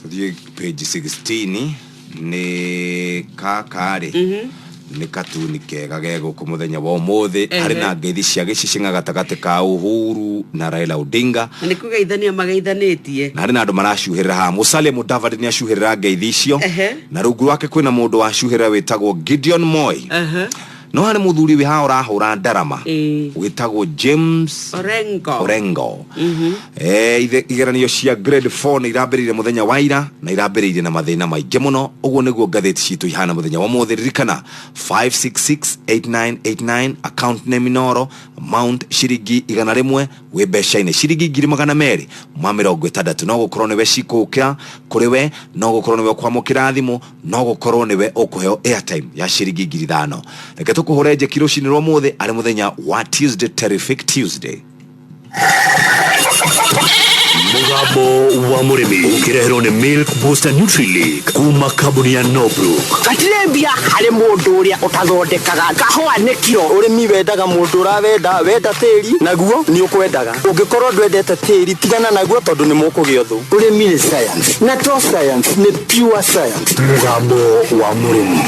Tũthiĩ page 16, nĩ kakarĩ. Nĩ katuni kega gegũkũ mũthenya wa ũmũthĩ. Harĩ na ngeithi cia gĩcicing'a gatagatĩ ka Uhuru na Raila Odinga. Na nĩ kũgeithania mageithanĩtie. Na harĩ na andũ maracuhĩrĩra haha. Musalia Mudavadi nĩ acuhĩrĩra ngeithi icio. Na rungu rwake kwĩna mũndũ wacuhĩrĩra wĩtagwo Gideon Moi. No harĩ mũthuri wĩ haha ũrahũra ndarama wĩtagwo James Orengo. Orengo. Igeranio cia grade 4 nĩ irambĩrĩirie mũthenya wa ira na irambĩrĩirie na mathĩna maingĩ mũno. Ũguo nĩguo ngathĩti citũ ihana mũthenya wa ũmũthĩ. Ririkana 5668989 account name Inoro, amount ciringi 100, wĩ mbeca-inĩ ciringi 260,000. No gũkorwo nĩwe cikũkĩra kũrĩ we, no gũkorwo nĩwe ũkwamũkĩra thimũ, no gũkorwo nĩwe ũkũheo airtime ya ciringi 5,000. Reke tũkũhũre njeki rũcinĩ rwa ũmũthĩ arĩ mũthenya wa Tuesday, Terrific Tuesday. Mũgambo wa mũrĩmi ũkĩreherwo nĩ Milk Booster Nutrilink kuma kambuni ya Norbrook. Gatirĩ mbia harĩ mũndũ ũrĩa ũtathondekaga kahũa nĩ kiro. Ũrĩmi wendaga mũndũ ũrawenda, wenda tĩri naguo nĩ ũkwendaga. Ũngĩkorwo ndwendete tĩri tigana naguo tondũ nĩ mũkũgĩa thũ. Ũrĩmi nĩ science na to science, nĩ pure science. Mũgambo wa mũrĩmi.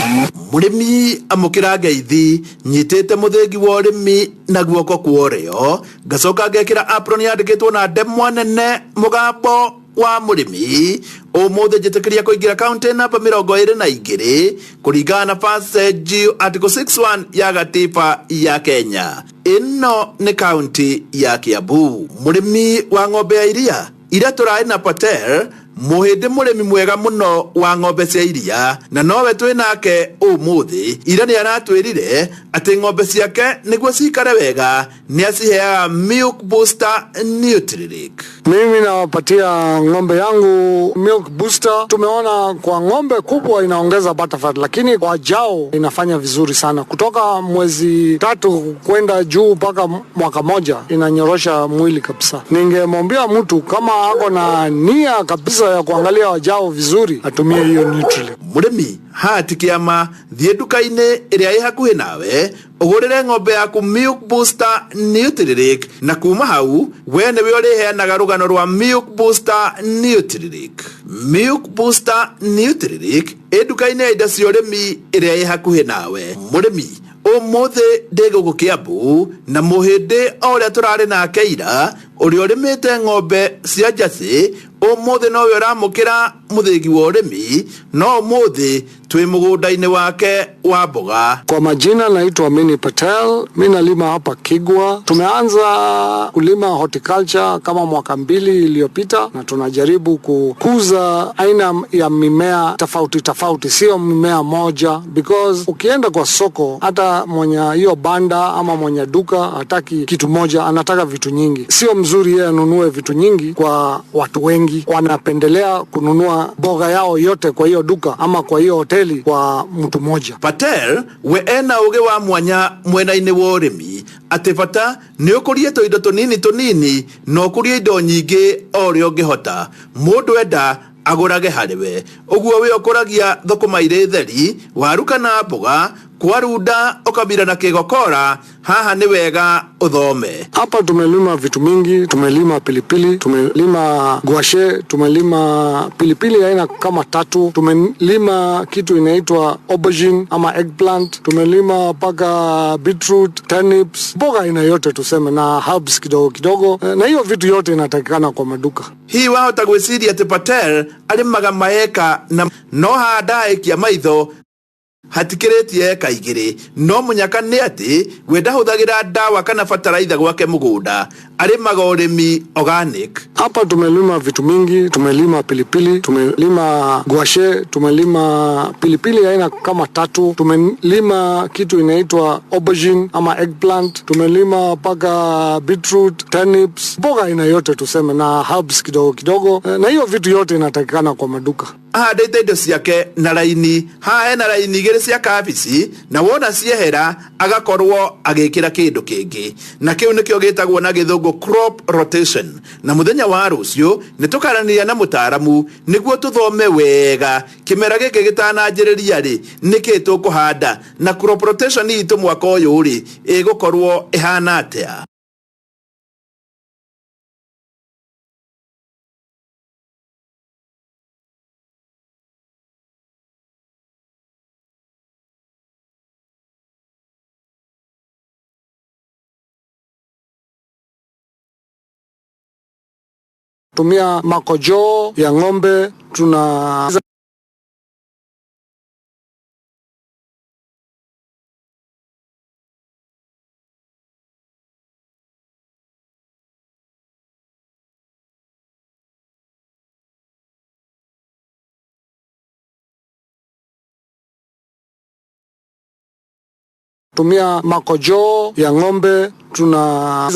Mũrĩmi amũkĩra ngeithi nyitĩte mũthĩgi wa ũrĩmi na guoko kwa ũrĩo, ngacoka ngekĩra apron yandĩkĩtwo na ndemwa nene mũgambo wa mũrĩmi. Ũmũthĩ njĩtĩkĩria kũingĩra kaunti namba 22 kũringana na passage article 61 ya gatiba ya Kenya. Ĩno nĩ kaunti ya Kiambu. Mũrĩmi wa ng'ombe ya iria ira tũrarĩ na Patel, mũhĩndĩ mũrĩmi mwega mũno wa ng'ombe cia iria, na nowe twĩ nake ũmũthĩ. Ira nĩ aratwĩrire atĩ ng'ombe ciake nĩguo cikare wega nĩ aciheaga Milk Booster Nutrilink. Mimi nawapatia ng'ombe yangu Milk Booster. Tumeona kwa ng'ombe kubwa inaongeza butterfat, lakini kwa jao inafanya vizuri sana. Kutoka mwezi 3 kwenda juu mpaka mwaka 1 inanyorosha mwili kabisa. Ningemwambia mtu kama ako na nia kabisa ya kuangalia wajao vizuri atumie hiyo Nutrilink. Mũrĩmi hati kĩama, thiĩ nduka-inĩ ĩrĩa ĩ hakuhĩ nawe ũgũrĩre ng'ombe yaku Milk Booster Nutrilink, na kuma hau we nĩwe ũrĩheanaga rũgano rwa Milk Booster Nutrilink. Milk Booster Nutrilink ĩ nduka-inĩ ya indo cia ũrĩmi ĩrĩa ĩ hakuhĩ nawe. Mũrĩmi ũmũthĩ ndĩ gũkũ Kiambu na mũhĩndĩ o ũrĩa tũrarĩ nake ira, ũrĩa ũrĩmĩte ng'ombe cia Jersey, ũmũthĩ nowe ũramũkĩra mũthĩgi wa ũrĩmi, no ũmũthĩ twĩ mũgũnda-inĩ wake wa mboga. Kwa majina naitwa Mini Patel, mimi nalima hapa Kigwa. Tumeanza kulima horticulture kama mwaka 2 iliyopita, na tunajaribu kukuza aina ya mimea tofauti tofauti, sio mimea moja, because ukienda kwa soko hata mwenye hiyo banda ama mwenye duka hataki kitu moja, anataka vitu nyingi. Sio mzuri yeye anunue vitu nyingi kwa watu wengi, wanapendelea kununua mboga yao yote kwa hiyo duka ama kwa hiyo hoteli kwa mtu mmoja. Patel we ena ũgĩ wa mwanya mwena-inĩ wa ũrĩmi atĩ bata nĩ ũkũrie tũindo tũnini tũnini na ũkũrie indo nyingĩ o ũrĩa ũngĩhota. Mũndũ enda agũrage harĩ we. Ũguo we ũkũragia thũkũma irĩ theri, waru kana mboga, kwarunda ũkamira na kĩgokora, haha nĩ wega ũthome. Hapa tumelima vitu mingi, tumelima pilipili, tumelima guashe, tumelima pilipili aina kama 3, tumelima kitu inaitwa aubergine ama eggplant, tumelima paka beetroot, turnips, mboga aina yote tuseme, na herbs kidogo kidogo, na hiyo vitu yote inatakikana kwa maduka. Hihi wahota gwĩciria atĩ Patel arĩmaga maeka na no handaĩkia maitho hatikĩrĩtie eka 2, no mũnyaka nĩ atĩ we ndahũthagĩra ndawa kana bataraitha gwake mũgũnda, arĩmaga ũrĩmi organic. Hapa tumelima vitu mingi, tumelima pilipili, tumelima guashe, tumelima pilipili aina kama 3, tumelima kitu inaitwa aubergine ama eggplant, tumelima paka beetroot, turnips, mboga aina yote tuseme, na herbs kidogo kidogo, na hiyo vitu yote inatakikana kwa maduka. Ahandĩte indo ciake na raini, haha hena raini 2 cia kabici, na wona ciehera agakorwo agĩkĩra kĩndũ kĩngĩ, na kĩu nĩkĩo gĩtagwo na gĩthũngũ crop rotation. Na mũthenya wa rũciũ nĩ tũkaranĩria na mũtaaramu nĩguo tũthome wega kĩmera gĩkĩ gĩtananjĩrĩria rĩ nĩkĩ tũkũhanda, na crop rotation itũ mwaka ũyũ rĩ ĩgũkorwo ĩhana atĩa. Tumia makojoo ya ng'ombe, tuna tumia makojoo ya ng'ombe, tuna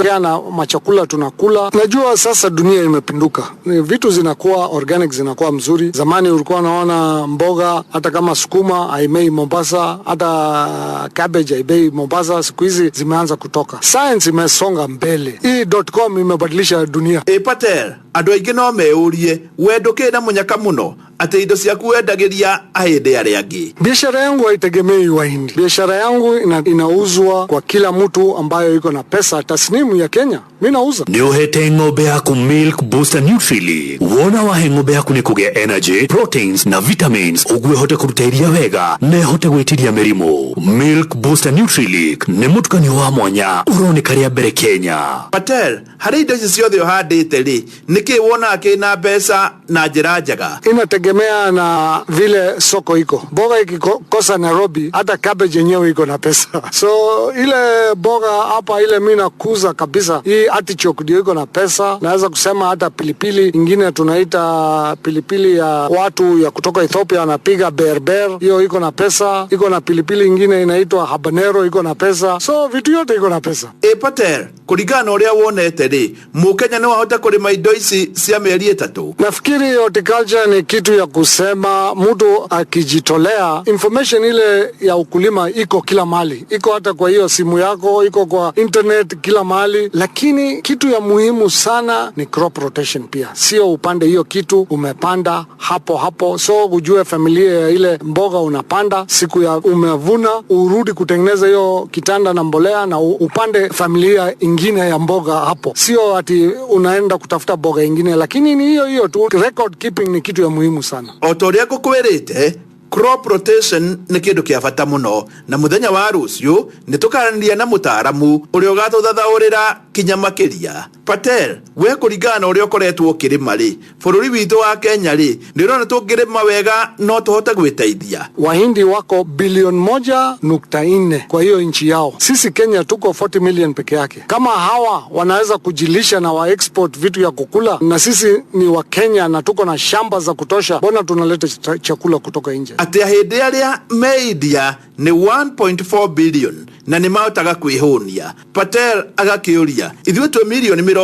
machakula tunakula. Najua sasa dunia imepinduka, vitu zinakuwa organic, zinakuwa mzuri. Zamani ulikuwa unaona mboga hata kama sukuma haimei Mombasa, hata cabbage haimei Mombasa, siku hizi zimeanza kutoka. Science imesonga mbele, hii .com imebadilisha dunia. Ĩ Patel, andũ aingĩ no meyũrie we ndũkĩrĩ na mũnyaka mũno atĩ indo ciaku wendagĩria ahĩndĩ arĩa angĩ. Biashara yangu haitegemei Wahindi. Biashara yangu inauzwa kwa kila mtu ambayo iko na pesa tasnimu ya Kenya. Mi nauza. Nĩ ũhete ng'ombe yaku Milk Booster Nutrilink. Wona wahe ng'ombe yaku nĩ kũgĩa energy, proteins na vitamins ũguo ĩhote kũruta iria wega na ĩhote gwĩtiria mĩrimũ. Milk Booster Nutrilink nĩ mũtukanio wa mwanya ũroneka rĩa mbere Kenya. Patel, harĩ indo ici ciothe ũhandĩte rĩ, nĩkĩ wonaga kĩna mbeca na njĩra njega? Inategemea na vile soko iko. Mboga ikikosa Nairobi, hata cabbage yenyewe iko na pesa. So ile mboga hapa ile mi nakuza kabisa, hii artichoke ndio iko na pesa. Naweza kusema hata pilipili ingine tunaita pilipili ya watu ya kutoka Ethiopia wanapiga berber, hiyo iko na pesa. Iko na pilipili ingine inaitwa habanero, iko na pesa. So vitu yote iko na pesa. Ĩ Patel, kũringana na ũrĩa wonete rĩ, mũkenya no ahote kũrĩma indo ici cia mĩeri ĩtatũ? Nafikiri horticulture ni kitu ya kusema mtu akijitolea, information ile ya ukulima iko kila mahali, iko hata kwa hiyo simu yako, iko kwa internet kila mahali, lakini kitu ya muhimu sana ni crop rotation pia, sio upande hiyo kitu umepanda hapo hapo, so ujue familia ya ile mboga unapanda, siku ya umevuna urudi kutengeneza hiyo kitanda na mbolea na upande familia ingine ya mboga hapo, sio ati unaenda kutafuta mboga ingine, lakini ni hiyo hiyo tu. Record keeping ni kitu ya muhimu sana. O ta ũrĩa ngũkwĩrĩte, crop rotation nĩ kĩndũ kĩa bata mũno, na mũthenya wa rũciũ nĩ tũkaranĩria na mũtaaramu ũrĩa ũgatũthathaũrĩra kinya makĩria. Patel, we kũringana na ũrĩa ũkoretwo ũkĩrĩma rĩ, bũrũri witũ wa Kenya rĩ, nĩ ũrona tũngĩrĩma wega no tũhote gwĩteithia? Wahindi wako bilioni 1.4 kwa hiyo nchi yao. Sisi Kenya tuko 40 million peke yake. Kama hawa wanaweza kujilisha na wa export vitu ya kukula, na sisi ni wa Kenya na tuko na shamba za kutosha, mbona tunaleta chakula kutoka nje? Atĩ ahĩndĩ arĩa me India nĩ 1.4 billion na nĩ mahotaga kwĩhũnia. Patel agakĩũria, ithuĩ twĩ mirioni 50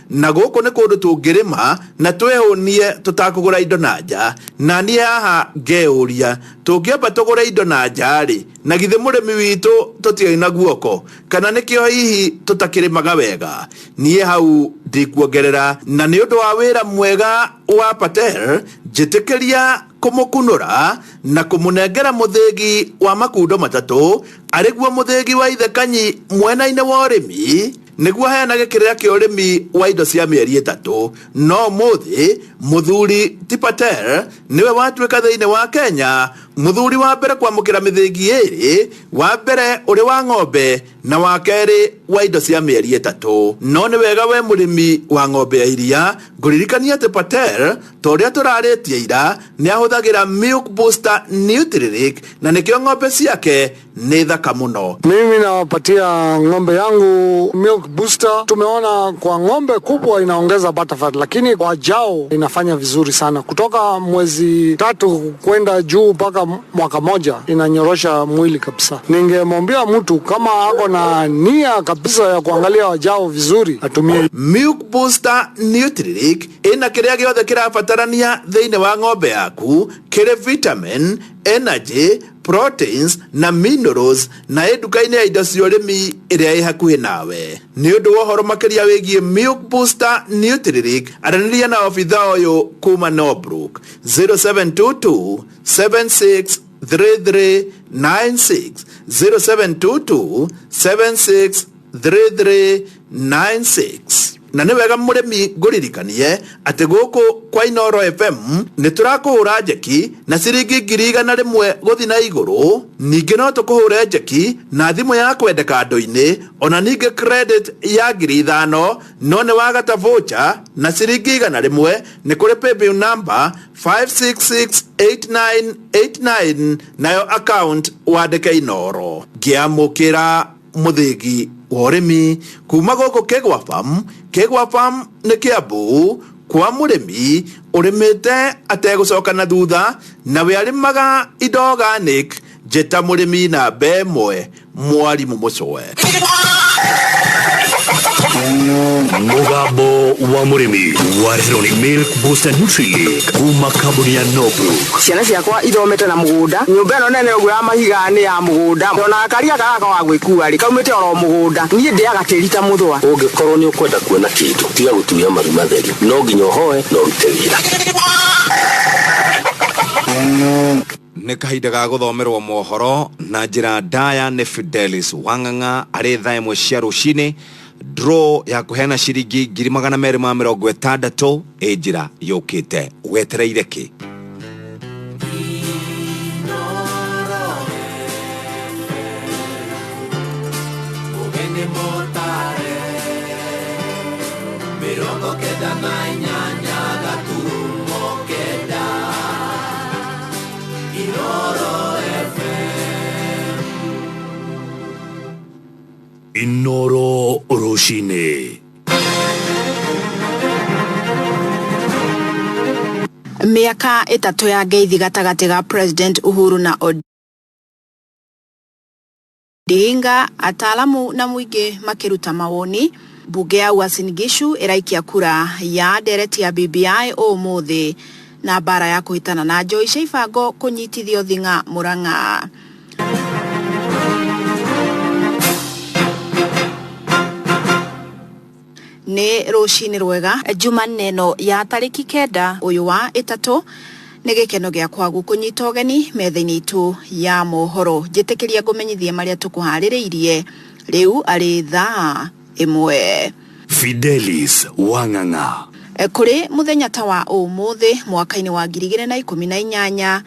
na gũkũ nĩ kũndũ tũngĩrĩma na twĩhũnie tũtakũgũra indo na nja. Na niĩ haha ngeyũria, tũngĩamba tũgũre indo na nja rĩ, na githĩ mũrĩmi witũ tũtiarĩ na guoko, kana nĩkĩo hihi tũtakĩrĩmaga wega? Niĩ hau ndikuongerera, na nĩ ũndũ wa wĩra mwega wa Patel, njĩtĩkĩria kũmũkunũra na kũmũnengera mũthĩgi wa makundo matatũ, arĩguo mũthĩgi wa Ithekanyi mwena-inĩ wa ũrĩmi, nĩguo aheanage kĩrĩra kĩa ũrĩmi wa indo cia mĩeri ĩtatũ. No ũmũthĩ mũthuri ti Patel nĩwe watuĩka thĩinĩ wa Kenya mũthuri wa mbere kwamũkĩra mĩthĩgi ĩrĩ, wa mbere ũrĩ wa ng'ombe na wa kerĩ wa indo cia mĩeri ĩtatũ. No nĩ wega we mũrĩmi wa ng'ombe ya iria ngũririkania atĩ Patel ta ũrĩa tũrarĩtie ira nĩ ahũthagĩra Milk Booster Nutrilink na nĩkĩo ng'ombe ciake nĩ thaka mũno. Mimi nawapatia ng'ombe yangu Milk Booster. Tumeona kwa ng'ombe kubwa inaongeza butterfat, lakini kwa jao inafanya vizuri sana. Kutoka mwezi 3 kwenda juu mpaka mwaka 1 inanyorosha mwili kabisa. Ningemwambia mtu kama ako na nia kabisa ya kuangalia wajao vizuri atumie Milk Booster Nutrilink. Ĩna kĩrĩa gĩothe kĩrabatarania thĩinĩ wa ng'ombe yaku, kĩrĩ vitamin, energy, proteins na minerals, na ĩ nduka-inĩ ya indo cia ũrĩmi ĩrĩa ĩ hakuhĩ nawe. Nĩ ũndũ wa ũhoro makĩria wĩgiĩ Milk Booster Nutrilink, aranĩria na obitha ũyũ kuma Norbrook 0722 76 3396, 0722 76 3396. Na nĩ wega mũrĩmi ngũririkanie atĩ gũkũ kwa Inooro FM nĩ tũrakũhũra njeki na ciringi 100,000 gũthiĩ na igũrũ. Ningĩ no tũkũhũre njeki na thimũ ya kwendeka andũ-inĩ, ona ningĩ credit ya 5,000, no nĩ wagata voucher na ciringi 100 nĩ kũrĩ paybill number 5668989, nayo account wandĩke Inooro. Ngĩamũkĩra mũthĩgi wa ũrĩmi kuma gũkũ Kĩgwa Farm. Kĩgwa Farm nĩ Kĩambu kwa mũrĩmi ũrĩmĩte ategũcoka na thutha, na we arĩmaga indo organic. Njĩta mũrĩmi namba ĩmwe, mwarimũ Mũcoe. Mũgambo wa mũrĩmi wareherwo nĩ Milk Booster Nutrilink kuma kambuni ya Norbrook. Ciana ciakwa ithomete na mũgũnda, nyũmba ĩno nene ũguo ya mahiga nĩ ya mũgũnda, ona karia gaka wa gwĩkua rĩ kaumĩte oro mũgũnda. Niĩ ndĩaga tĩri ta mũthũa. Ũngĩkorwo nĩ ũkwenda kuona kĩndũ, tiga gũturia maru matheri, no nginya ũhoe na ũrute wĩra. Nĩ kahinda ga gũthomerwo mohoro na njĩra ndaya nĩ Fidelis Wang'ang'a arĩ thaa 1 cia rũcinĩ. Draw ya kũheana ciringi 260,000 ĩ njĩra yũkĩte, wetereire kĩ? Inooro rũcinĩ. Mĩaka 3 ya ngeithi gatagatĩ ga President Uhuru na Odinga, ataalamu na mũingĩ makĩruta mawoni. Mbunge ya Uasin Gishu ĩraikia kura ya ndereti ya BBI ũmũthĩ, na mbara ya kũhĩtana na njoi cia ibango kũnyitithio thing'a Murang'a. Nĩ rũcinĩ rwega Jumanne ĩno ya tarĩki 9 ũyũ wa 3, nĩ gĩkeno gĩakwa gũkũnyita ũgeni metha-inĩ itũ ya mohoro. Njĩtĩkĩria ngũmenyithie marĩa tũkũharĩrĩirie rĩu arĩ thaa 1. Fidelis Wang'ang'a. Kũrĩ mũthenya ta wa ũmũthĩ mwaka-inĩ wa 2018,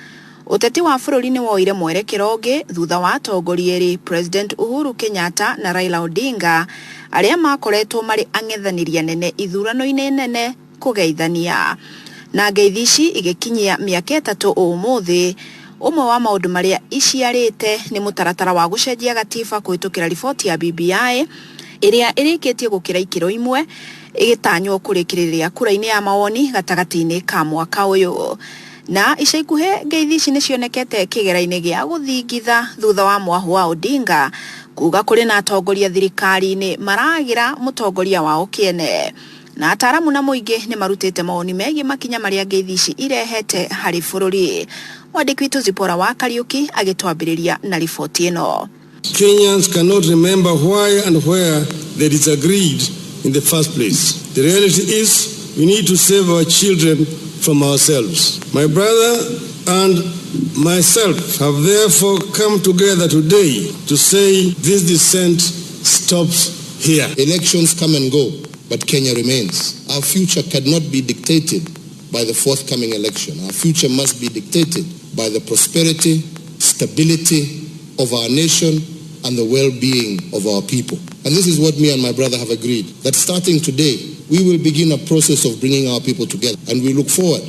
ũteti wa bũrũri nĩ woire mwerekero ũngĩ thutha wa atongoria erĩ, President Uhuru Kenyatta na Raila Odinga, arĩa makoretwo marĩ ang'ethanĩri anene ithurano-inĩ nene kũgeithania. Na ngeithi ici igĩkinyia mĩaka 3 ũmũthĩ. Ũmwe wa maũndũ marĩa iciarĩte nĩ mũtaratara wa gũcenjia gatiba kũhĩtũkĩra riboti ya BBI ĩrĩa ĩrĩkĩtie gũkĩra ikĩro imwe, ĩgĩtanywo kũrĩkĩrĩria kura-inĩ ya mawoni gatagatĩ-inĩ ka mwaka ũyũ. Na ica ikuhĩ ngeithi ici nĩ cionekete kĩgera-inĩ gĩa gũthingitha thutha wa mwahu wa Odinga kuga kũrĩ na atongoria thirikari-inĩ maragĩra mũtongoria wao kĩene. Na ataaramu na mũingĩ nĩ marutĩte mawoni megiĩ makinya marĩa ngeithi ici irehete harĩ bũrũri. Mwandĩki witũ Zipora wa Kariuki agĩtwambĩrĩria na riboti ĩno. Kenyans cannot remember why and where they disagreed in the first place. The reality is we need to save our children from ourselves. My brother and myself have therefore come together today to say this dissent stops here. Elections come and go, but Kenya remains. Our future cannot be dictated by the forthcoming election. Our future must be dictated by the prosperity, stability of our nation and the well-being of our people. And this is what me and my brother have agreed, that starting today, we will begin a process of bringing our people together. And we look forward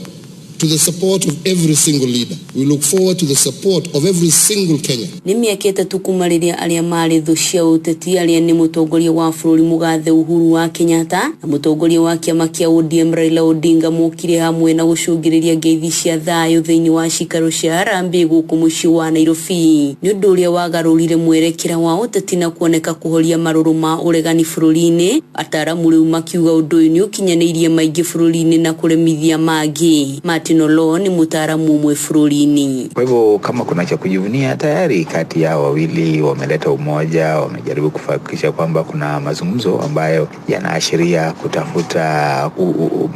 to the support of every single leader. We look forward to the support of every single Kenyan. Nĩ mĩaka 3 kuma rĩrĩa arĩa marĩ thũ cia ũteti arĩa nĩ mũtongoria wa bũrũri mũgathe Uhuru wa Kenyatta na mũtongoria wa kĩama kĩa ODM Raila Odinga mokire hamwe na gũcũngĩrĩria ngeithi cia thayũ thĩinĩ wa cikaro cia Harambee gũkũ mũciĩ wa Nairobi. Nĩ ũndũ ũrĩa wagarũrire mwerekera wa ũteti na kuoneka kũhoria marũrũ ma ũregani bũrũri-inĩ. Ataaramu rĩu makiuga ũndũ ũyũ nĩ ũkinyanĩirie maingĩ bũrũri-inĩ na kũremithia mangĩ. Martin Oloo nĩ mũtaaramu ũmwe bũrũri-inĩ. Kwa hivyo kama kuna cha kujivunia, tayari kati yao wawili wameleta umoja, wamejaribu kuhakikisha kwamba kuna mazungumzo ambayo yanaashiria kutafuta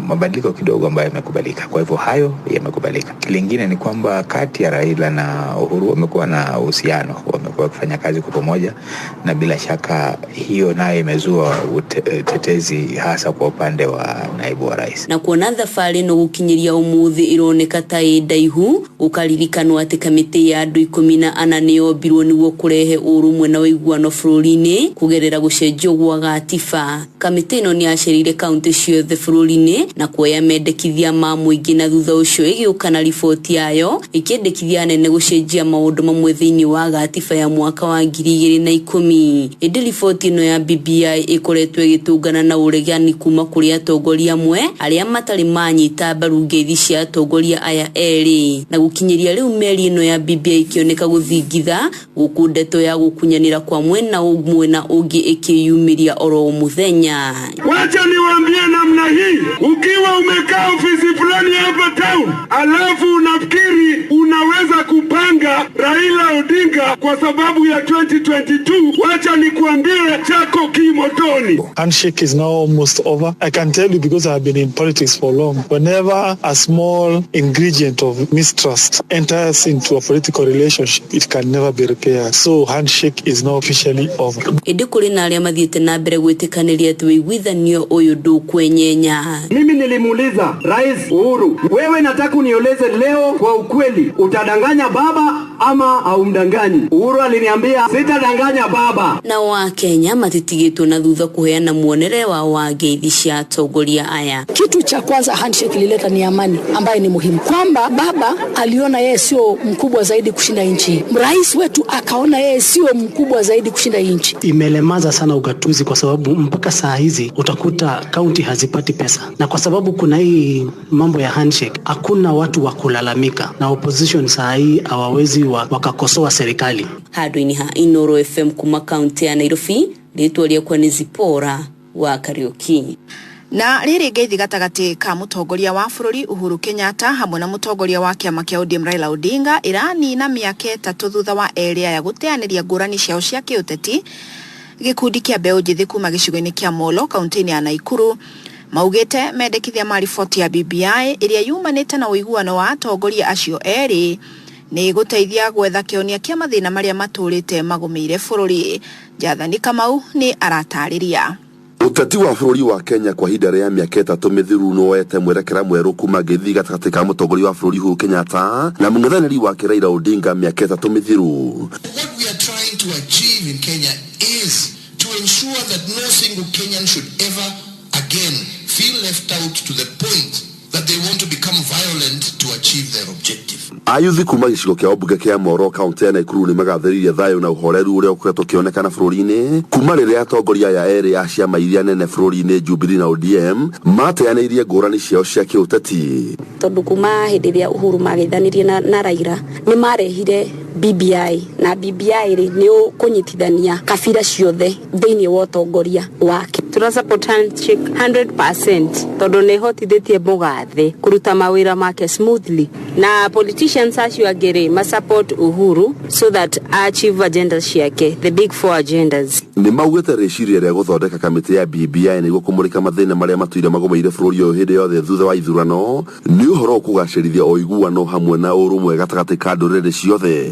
mabadiliko kidogo ambayo yamekubalika. Kwa hivyo hayo yamekubalika. Lingine ni kwamba kati ya Raila na Uhuru wamekuwa na uhusiano, wamekuwa wakifanya kazi kwa pamoja, na bila shaka hiyo nayo imezua tetezi hasa kwa upande wa naibu wa rais. Na kuona thabarĩ ĩno gũkinyĩria ũmũthĩ ĩroneka ta ĩ ndaihu, gũkaririkanwo atĩ kamĩtĩ ya andũ 14 nĩyombirwo nĩguo kũrehe ũrũmwe na ũiguano bũrũri-inĩ kũgerera gũcenjio gwa gatiba. Kamĩtĩ ĩno nĩyacereire kaunti ciothe bũrũri-inĩ na kuoya mendekithia ma mũingĩ, na thutha ũcio ĩgĩũka na riboti yayo ĩkĩendekithia anene gũcenjia maũndũ mamwe thĩinĩ wa gatiba ya mwaka wa 2010. Ĩndĩ riboti ĩno ya BBI ĩkoretwo ĩgĩtũngana na ũregani kuma kũrĩ atongoria amwe arĩa matarĩ manyita mbaru ngeithi cia atongoria aya erĩ, na gũkinyĩria rĩu meri ĩno ya BBI ĩkĩoneka gũthingitha gũkũ ndeto ya gũkunyanĩra kwa mwena ũmwe na ũngĩ ĩkĩyumĩria oro mũthenya. Wacha niwaambie namna hii, ukiwa umekaa ofisi fulani hapa town alafu unafikiri unaweza kupanga Raila Odinga kwa sababu ya 2022, wacha nikuambie chako kimotoni. Handshake is now almost over. I can tell you because I have been in politics for long. Whenever a small ingredient of mistrust enters into a political relationship, it can never be repaired. So handshake is now officially over. Ĩndĩ kũrĩ na arĩa mathiĩte na mbere gwĩtĩkanĩria atĩ ũiguithanio ũyũ ndũkwenyenya. Mimi nilimuuliza Rais Uhuru, wewe nataka unieleze leo kwa ukweli, utadanganya baba ama haumdanganyi? Uhuru aliniambia sitadanganya baba. Na wa Kenya matitigĩtwo na thutha kuheana muonere wao wa ngeithi cia atongoria aya. Kitu cha kwanza handshake ilileta ni amani ambaye ni muhimu, kwamba baba aliona yeye sio mkubwa zaidi kushinda nchi, rais wetu akaona yeye sio mkubwa zaidi kushinda nchi. Imelemaza sana ugatuzi kwa sababu mpaka saa hizi utakuta kaunti hazipati pesa, na kwa sababu kuna hii mambo ya handshake hakuna watu wa kulalamika, na opposition saa hii hawawezi wakakosoa serikali. Handũ-inĩ ha Inoro FM kuma kaunti ya Nairobi, rĩtwa rĩakwa nĩ Zipora wa Kariuki. Na rĩrĩ ngeithi gatagatĩ ka mũtongoria wa bũrũri Uhuru Kenyatta hamwe na mũtongoria wa kĩama kĩa ODM Raila Odinga ĩranina mĩaka 3 thutha wa erĩ aya gũteanĩria ngũrani ciao cia kĩũteti. Gĩkundi kĩa mbeũ njĩthĩ kuma gĩcigo-inĩ kĩa Molo kaunti-inĩ ya Nakuru maugĩte mendekithia ma riboti ya BBI ĩrĩa yumanĩte na ũiguano wa atongoria acio erĩ nĩ gũteithia gwetha kĩhonia kĩa mathĩna marĩa matũrĩte magũmĩire bũrũri. Jathani Kamau nĩ aratarĩria. Ũteti wa bũrũri wa Kenya kwa ihinda rĩa mĩaka 3 mĩthiru nĩwoete mwerekera mwerũ kuma ngeithi gatagatĩ ka mũtongoria wa bũrũri Uhuru Kenyatta na mũng'ethanĩri wake Raila Odinga mĩaka 3 mĩthiru. What we are trying to achieve in Kenya is to ensure that no single Kenyan should ever again feel left out to the point that they want to become violent to achieve their objective. Ayuthi kuma gĩcigo kĩa ũmbunge kĩa Moro kaunti ya Nakuru nĩmagathĩrĩirie thayũ na ũhoreru ũrĩa ũkoretwo ũkĩonekana bũrũri-inĩ kuma rĩrĩa atongoria aya erĩ a ciama iria nene bũrũri-inĩ Jubilee na ODM mateanĩirie ngũrani ciao cia kĩũteti. Tondũ kuma hĩndĩ ĩrĩa Uhuru mageithanirie na Raila nĩ marehire BBI, na BBI rĩ nĩ ũkũnyitithania kabira ciothe thĩinĩ wa ũtongoria wake. Tũra support handshake 100% tondũ nĩ ĩhotithĩtie mũgathe kũruta mawĩra make smoothly, na politicians acio angĩ rĩ ma support Uhuru so that achieve agendas ciake, the big four agendas. Nĩ maugĩte rĩciria rĩa gũthondeka kamĩtĩ ya BBI nĩguo kũmũrĩka mathĩna marĩa matũire magũmĩire bũrũri ũyũ hĩndĩ yothe thutha wa ithurano nĩ ũhoro ũkũgacĩrithia ũiguano hamwe na ũrũmwe gatagatĩ ka ndũrĩrĩ ciothe.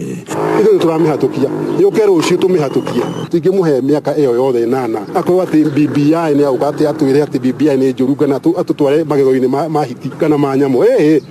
Ithuĩ tũramĩhatũkia yũke rũciũ tũmĩhatũkie, tũtingĩmũhe mĩaka ĩyo yothe 8 akorwo atĩ BBI nĩ auga atĩ atwĩre atĩ BBI nĩ njũru kana atũtware magego-inĩ ma hiti kana ma nyamũ.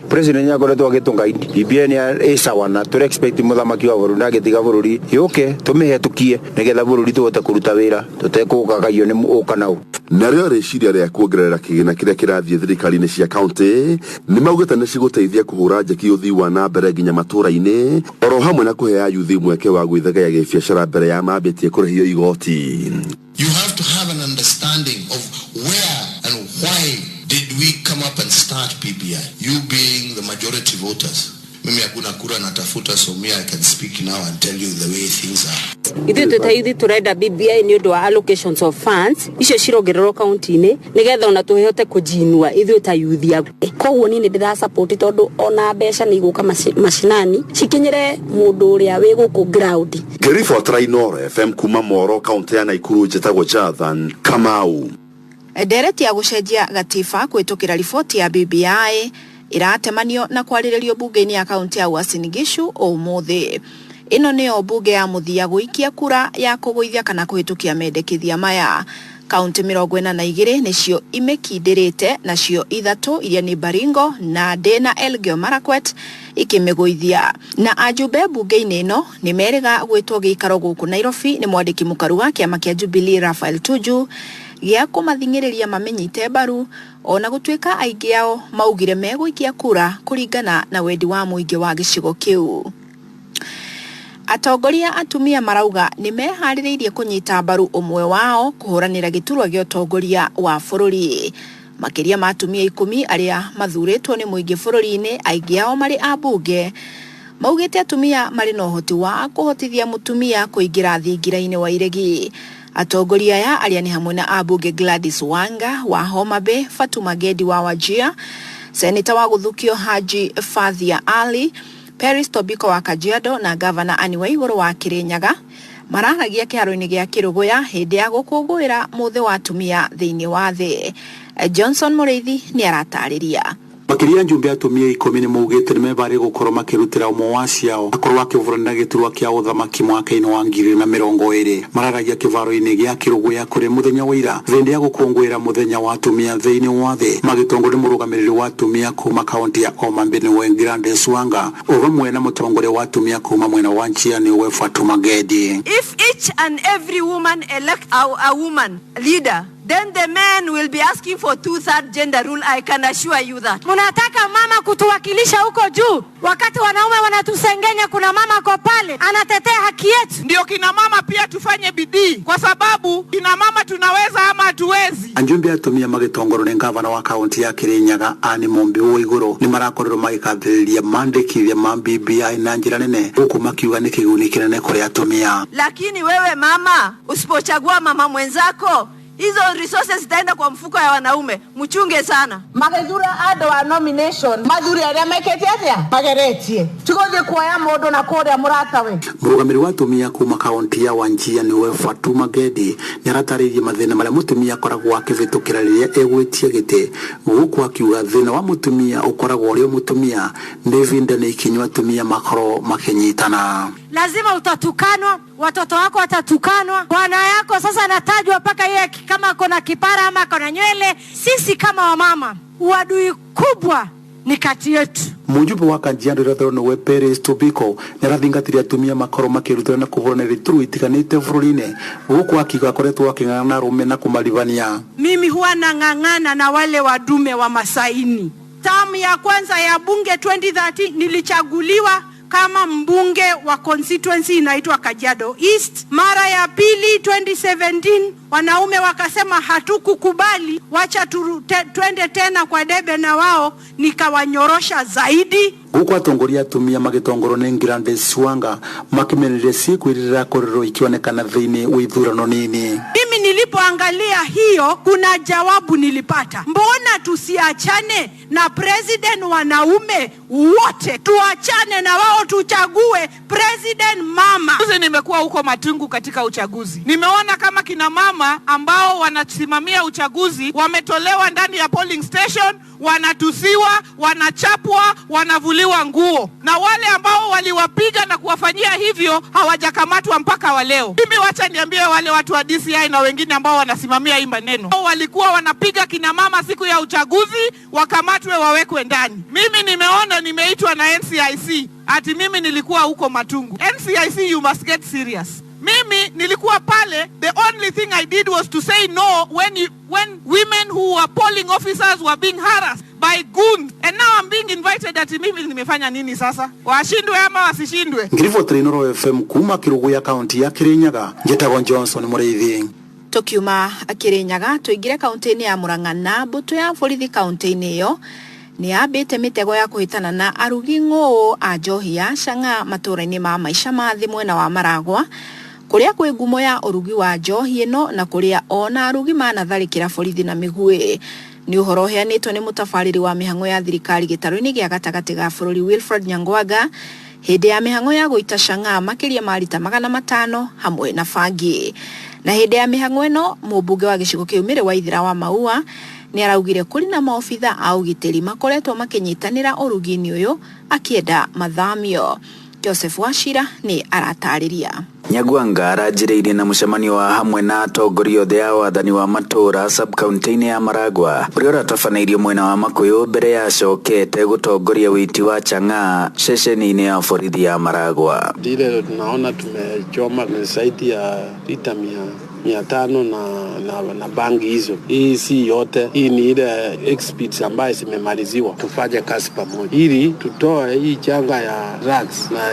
President nĩ akoretwo agĩtũngaidi BBI nĩ ĩ sawa na tũre expect mũthamaki wa bũrũri ndangĩtiga bũrũri yũke tũmĩhetũkie nĩgetha bũrũri tũhote kũruta wĩra tũtekũgagayio nĩ ũka nau. Narĩo rĩciria rĩa kuongerera kĩgĩna kĩrĩa kĩrathiĩ thirikari-inĩ cia kaunti nĩ maugĩte nĩ cigũteithia kũhũra njeki ũthii wa na mbere nginya matũũra-inĩ oro hamwe na kũhe ayuthi mweke wa gwĩthegea gĩbiacara mbere ya mambĩtie kũrĩhio igoti. You have to have an understanding of where and why did we come up and start BBI, you being the majority voters. Mimi hakuna kura natafuta, so me I can speak now and tell you the way things are. Ithuĩ twĩ ta youth tũrenda BBI nĩ ũndũ wa allocations of funds icio cirongererwo kaunti-inĩ nĩgetha ona tũhote kũjiinua ithuĩ ta youth ya Koguo niĩ nĩ ndĩra tondũ ona mbeca nĩ igũka macinani cikinyĩre mũndũ ũrĩa wĩ gũkũ ground. Ngĩribotera Inooro FM kuma Moro, kaunti ya Naikuru, njĩtagwo Jonathan Kamau. Ndereti ya gũcenjia gatiba kũhĩtũkĩra riboti ya BBI ĩratemanio na kwarĩrĩrio bunge-inĩ ya kaunti ya Uasin Gishu ũmũthĩ. Ĩno nĩyo bunge ya mũthia gũikia kura ya kũgũithia kana kũhĩtũkia mendekithia maya. Kaunti 42 nĩcio imĩkindĩrĩte, nacio 3 iria nĩ Baringo, Nandi na Elgeyo Marakwet ikĩmĩgũithia. Na ajumbe bunge-inĩ ĩno nĩ merĩga gwĩtwo gĩikaro gũkũ Nairobi nĩ mwandĩki mũkaru wa kĩama kĩa Jubilee Raphael Tuju gĩa kũmathing'ĩrĩria mamenyite mbaru, ona gũtuĩka aingĩ ao maugire megũikia kura kũringana na wendi wa mũingĩ wa gĩcigo kĩu. Atongoria atumia marauga nĩ meharĩrĩirie kũnyita mbaru ũmwe wao kũhũranĩra gĩturwa gĩa ũtongoria wa bũrũri. Makĩria ma atumia 10 arĩa mathurĩtwo nĩ mũingĩ bũrũri-inĩ, aingĩ ao marĩ ambunge, maugĩte atumia marĩ na ũhoti wa kũhotithia mũtumia kũingĩra thingira-inĩ wa iregi. Atongoria aya arĩa nĩ hamwe na ambunge Gladys Wanga wa Homa Bay, Fatuma Gedi wa Wajir, Seneta wa Gũthukio Haji Fathia Ali, Peris Tobiko wa Kajiado na Gavana Anne Waiguru wa Kirinyaga mararagia kĩharo-inĩ gĩa Kĩrũgũya hĩndĩ ya gũkũngũĩra mũthĩ wa atumia thĩinĩ wa thĩ. Johnson Mũrĩithi nĩ aratarĩria. Makĩria njumbe atumia 10 nĩ maugĩte nĩ mebarĩ gũkorwo makĩrutĩra ũmwe wa ciao akorwo akĩhũranĩra gĩturwa kĩa ũthamaki mwaka-inĩ wa 2020. Mararagia kĩvaro-inĩ gĩa Kĩrũgũya kũrĩ mũthenya wa ira hĩndĩ ya gũkũngũĩra mũthenya wa atumia thĩinĩ wa thĩ, magĩtongorio nĩ mũrũgamĩrĩri wa atumia kuma kaunti ya Homa Bay nĩwe Gladys Wanga, o hamwe na mũtongoria wa atumia kuma mwena wa Nchia nĩwe Fatuma Gedi. If each and every woman elect a woman leader, then the men will be asking for 2/3 gender rule. I can assure you that. Munataka mama kutuwakilisha huko juu, wakati wanaume wanatusengenya, kuna mama kwa pale anatetea haki yetu. Ndio kina mama pia tufanye bidii, kwa sababu kina mama tunaweza ama hatuwezi. Anjumbe atumia magĩtongorwo nĩ gavana wa kaunti ya Kirinyaga Anne Mumbi Waiguru nĩ marakorirwo magĩkathĩrĩria mandĩkithia ma BBI na njĩra nene, gũkũ makiuga nĩ kĩguni kĩnene kũrĩ atumia. Lakini wewe mama, usipochagua mama mwenzako, hizo resources zitaenda kwa mfuko ya wanaume. Mchunge sana. Magethura andu a nomination mathuri aria mekete atia mageretie tugothie kuoya mundu na kuria muratawe. Mũrũgamĩrĩri wa atumia kuma kaunti ya Wajir nĩwe Fatuma Gedi nĩ aratarĩirie mathĩna marĩa mũtumia akoragwo akĩvĩtũkĩra rĩrĩa egwĩtia gĩtĩ, gũkũ akiuga thĩna wa mũtumia ũkoragwo ũrĩ o mũtumia nĩ ivinda nĩ ikinyu atumia makorwo makĩnyitana. Lazima utatukanwa, watoto wako watatukanwa, bwana yako sasa anatajwa mpaka yeye kama ako na kipara ama ako na nywele. Sisi kama wamama, uadui kubwa ni kati yetu. Mũjumbe wa Kajiado irathĩro nĩwe Peris Tobiko nĩ arathingatire atumia makorwo makĩrutĩra na kũhũrana iturwa itiganĩte bũrũri-inĩ, gũkũ akiuga akoretwo akĩng'ang'ana na arũme na kũmaribania. Mimi huwa nang'ang'ana na wale wadume wa Masaini. Tamu ya kwanza ya bunge 2013 nilichaguliwa kama mbunge wa constituency inaitwa Kajiado East. Mara ya pili 2017 wanaume wakasema hatukukubali, wacha twende tena kwa debe na wao, nikawanyorosha zaidi. Gũkũ atongoria atumia magĩtongorwo nĩ Gladys Wanga makĩmenereria ciĩko iria irakorirwo ikĩonekana thĩinĩ wa ithurano nini. Mimi nilipoangalia hiyo, kuna jawabu nilipata. Mbona tusiachane na president wanaume wote? Tuachane na wao, tuchague president mama. Juzi nimekuwa huko Matungu katika uchaguzi. Nimeona kama kina mama ambao wanasimamia uchaguzi wametolewa ndani ya polling station, wanatusiwa, wanachapwa, wanavuliwa nguo. Na wale ambao waliwapiga na kuwafanyia hivyo hawajakamatwa mpaka wa leo. Mimi wacha niambie wale watu wa DCI na wengine ambao wanasimamia hii maneno, walikuwa wanapiga kina mama siku ya uchaguzi, wakamatwe wawekwe ndani. Mimi nimeona, nimeitwa na NCIC ati mimi nilikuwa huko Matungu. NCIC, you must get serious. Mimi nilikuwa pale, the only thing I did was to say no when women who were polling officers were being harassed by goons. And now I'm being invited ati mimi nimefanya nini sasa? Washindwe ama wasishindwe? Ngiribotera Inooro FM kuma Kĩrũgũya kaunti ya Kirinyaga, njĩtagwo Johnson Mũrĩithi. Tukiuma Kirinyaga tuingire kaunti-inĩ ya Murang'a na mbũtũ ya borithi kaunti-inĩ ĩyo nĩ yambĩte mĩtego ya kũhĩtana na arugi ng'ũũ a njohi ya cang'a matũũra-inĩ ma maica ma thĩ mwena wa Maragwa Kũrĩa kwĩ ngumo ya ũrugi wa njohi ĩno na kũrĩa ona arugi manatharĩkĩra borithi na mĩguĩ. Nĩ ũhoro ũheanĩtwo nĩ mũtabarĩri wa mĩhang'o ya thirikari gĩtarũ-inĩ gĩa gatagatĩ ga bũrũri Wilfred Nyangwanga hĩndĩ ya mĩhang'o ya gũita chang'aa makĩria ma rita 500 hamwe na bangi. Na hĩndĩ ya mĩhang'o ĩno mũmbunge wa gĩcigo kĩu Mary Waithera wa Maua nĩ araugire kũrĩ na maobitha a ũgitĩri makoretwo makĩnyitanĩra ũrugi-inĩ ũyũ akĩenda mathamio. Joseph Wachira nĩ aratarĩria. Nyagwanga aranjĩrĩirie na mũcemanio wa hamwe na atongoria othe a wathani wa matũũra sub-county-inĩ ya Maragwa ũrĩa ũratabanĩirio mwena wa Makuyu mbere ya acokete gũtongoria wĩiti wa chang'aa ceceni-inĩ ya borithi ya Maragwa. Ile tunaona tumechoma ni zaidi ya lita 500 na bangi hizo. Hii si yote, hii ni ile exhibits ambayo zimemaliziwa. Tufanye kazi pamoja ili tutoe hii changa ya drugs na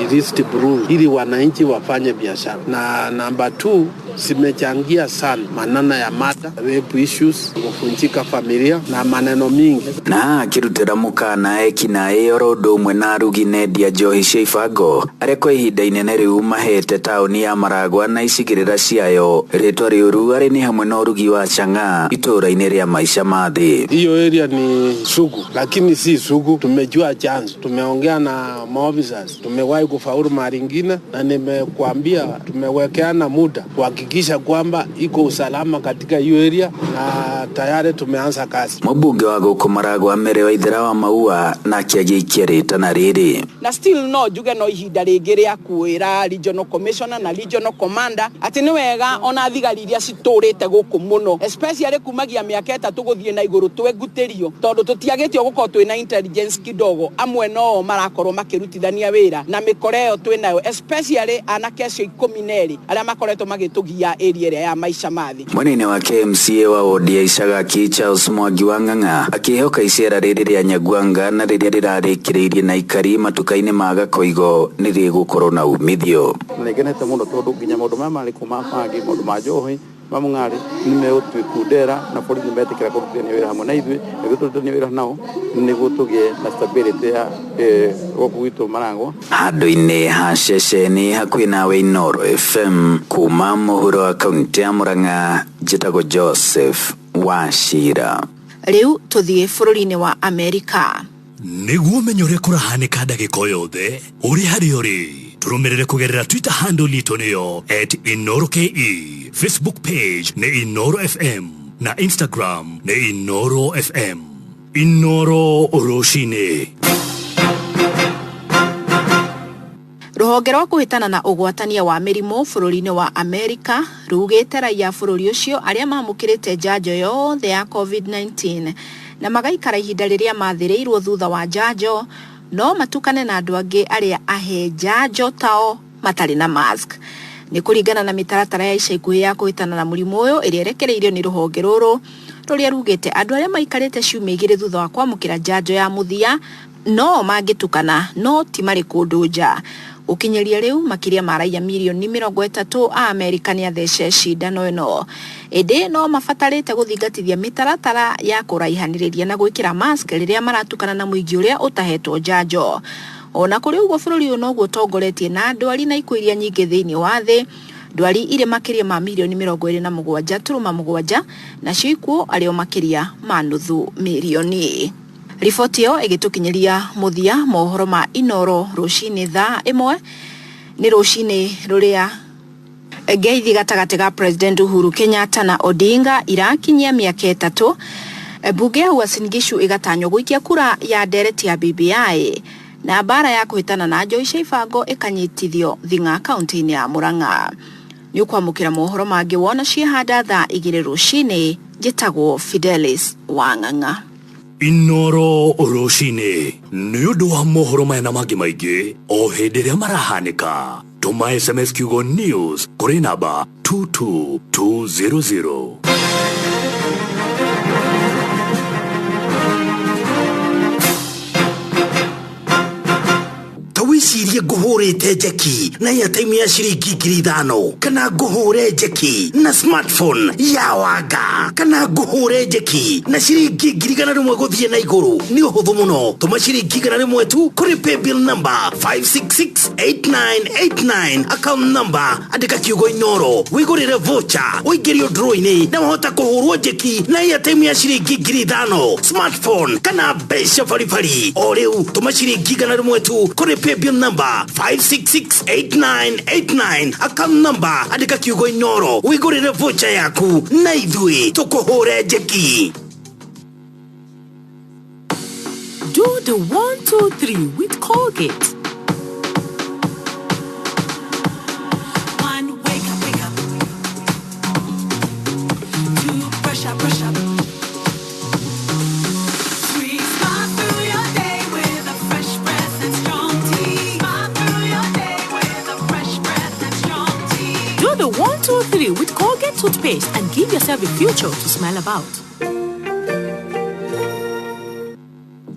illicit brew ili wananchi wafanye biashara. Na namba 2 zimechangia sana manana ya mada, rape issues, kufunjika familia na maneno mingi. Na akirutira mukana ekinaĩ oro ũndũ ũmwe na arugi nendia njohi cia ibango arĩa kwa ihinda inene rĩu mahete taũni ya Maragwa na icigĩrĩra ciayo rĩtwa rĩũru arĩ nĩ hamwe na ũrugi wa chang'aa itũũra-inĩ rĩa maisha ma thĩ. Hiyo area ni sugu, lakini si sugu, tumejua chanzo, tumeongea na maofficers, tumewahi kufaulu mara nyingine, na nimekuambia tumewekeana muda kuhakikisha kwamba iko usalama katika hiyo area na tayari tumeanza kazi. Mũmbunge wa gũkũ Maragwa Mary Waithera wa Maua nake agĩikia rĩtana rĩrĩ. Na still no njuge no ihinda rĩngĩ rĩa kwĩra regional commissioner na regional commander atĩ nĩ wega ona thigari iria citũrĩte gũkũ mũno especially kumagia mĩaka 3 gũthiĩ na igũrũ twengutĩrio tondũ tũtiagĩtio gũkorwo twĩna intelligence kidogo amwe no marakorwo makĩrutithania wĩra na mĩkora ĩyo twĩnayo especially anake acio 12 arĩa makoretwo magĩtũgia area ĩrĩa ya maisha mathi. Mwena-inĩ wake MCA wa wodi ya Icagaki Charles Mwangi wa Ng'ang'a akĩhoka icera rĩrĩ rĩa Nyagwanga na rĩrĩa rĩrarĩkĩrĩirie na ikari matuka-inĩ ma Gakoigo nĩ rĩgũkorwo na umithio. Nĩngenete mũno tondũ nginya maũndũ maya marĩ kuma bangi maũndũ ma njohi mamung'ari nĩmegũtwĩkundera na borithi nĩmetĩkĩra kũrutithania wĩra hamwe na ithuĩ nĩguo tũrutithanie wĩra nao nĩguo tũgĩe na stability ya gũkũ gwitũ Maragwa. Handũ-inĩ ha ceceni hakuhĩ nawe Inooro FM kuma mũhuro wa kaunti ya Murang'a njĩtagwo Joseph Wachira. Rĩu tũthiĩ bũrũri-inĩ wa Amerika. Nĩguo ũmenye ũrĩa kũrahanĩka ndagĩka o yothe ũrĩ harĩa ũrĩ tũrũmĩrĩre kũgerera Twitter handle itũ nĩyo @InooroKE, Facebook page nĩ Inooro FM na Instagram nĩ Inooro FM. Inooro rũcinĩ. Rũhonge rwa kũhĩtana na ũgwatania wa mĩrimũ bũrũri-inĩ wa Amerika rugĩte raia bũrũri ũcio arĩa mamũkĩrĩte njanjo yothe ya COVID-19 na magaikara ihinda rĩrĩa mathĩrĩirwo thutha wa njanjo no matukane na andũ angĩ arĩa ahe njanjo tao matarĩ na mask. Nĩ kũringana na mĩtaratara ya ica ikuhĩ ya kũhĩtana na mũrimũ ũyũ ĩrĩa ĩrekereirio nĩ rũhonge rũrũ rũrĩa rugĩte andũ arĩa maikarĩte ciumia 2 thutha wa kwamũkĩra njanjo ya mũthia no mangĩtukana no ti marĩ kũndũ nja. Gũkinyĩria rĩu makĩria ma raia mirioni 30 a Amerika nĩ athece cindano ĩno ĩndĩ no mabatarĩte gũthingatithia mĩtaratara ya kũraihanĩrĩria na gwĩkĩra mask rĩrĩa maratukana na mũingĩ ũrĩa ũtahetwo njanjo. Ona kũrĩ ũguo bũrũri ũyũ noguo ũtongoretie na ndwari na ikuũ iria nyingĩ thĩinĩ wa thĩ, ndwari irĩ makĩria ma mirioni 27.7 nacio ikuũ arĩ o makĩria ma nuthu mirioni. Riboti ĩyo ĩgĩtũkinyĩria mũthia mohoro ma Inooro rũcinĩ thaa 1 nĩ rũcinĩ rũrĩa ngeithi gatagatĩ ga President Uhuru Kenyatta na Odinga irakinyia mĩaka 3. Mbunge ya Uasin Gishu ĩgatanywo gũikia kura ya ndereti ya BBI na mbara ya kũhĩtana na njohi cia ibango ĩkanyitithio Thing'a kaunti-inĩ ya Murang'a. Nĩ ũkwamũkĩra mohoro mangĩ wona ciehanda thaa 2 rũcinĩ. Njĩtagwo Fidelis Wang'ang'a. Inooro rũcinĩ nĩ ũndũ wa mohoro maya na mangĩ maingĩ o hĩndĩ ĩrĩa marahanĩka. Tũma SMS kiugo news kũrĩ namba 22200. wĩcirie ngũhũrĩte njeki na airtime ya ciringi 5,000, kana ngũhũre njeki na smartphone ya wanga, kana ngũhũre njeki na ciringi 100,000 gũthiĩ na igũrũ. Nĩ ũhũthũ mũno, tũma ciringi 100 tu kũrĩ paybill number 5668989, account number andĩka kiugo Inoro, wĩgũrĩre voucher, ũingĩrio draw-inĩ na wahota kũhũrwo njeki na airtime ya ciringi 5,000, smartphone kana mbeca baribari. O rĩu tũma ciringi 100 tu kũrĩ paybill number 5668989, account number andĩka kiugo Inoro, wĩgũrĩre voucher yaku na ithuĩ tũkũhũre njeki. Do the 1, 2, 3 with Colgate. 1, wake up, wake up. 2, brush up, brush up. 3, smile through your day with a fresh breath and strong tea. Smile through your day with a fresh breath and strong tea. Do the 1, 2, 3 with Colgate toothpaste and give yourself a future to smile about.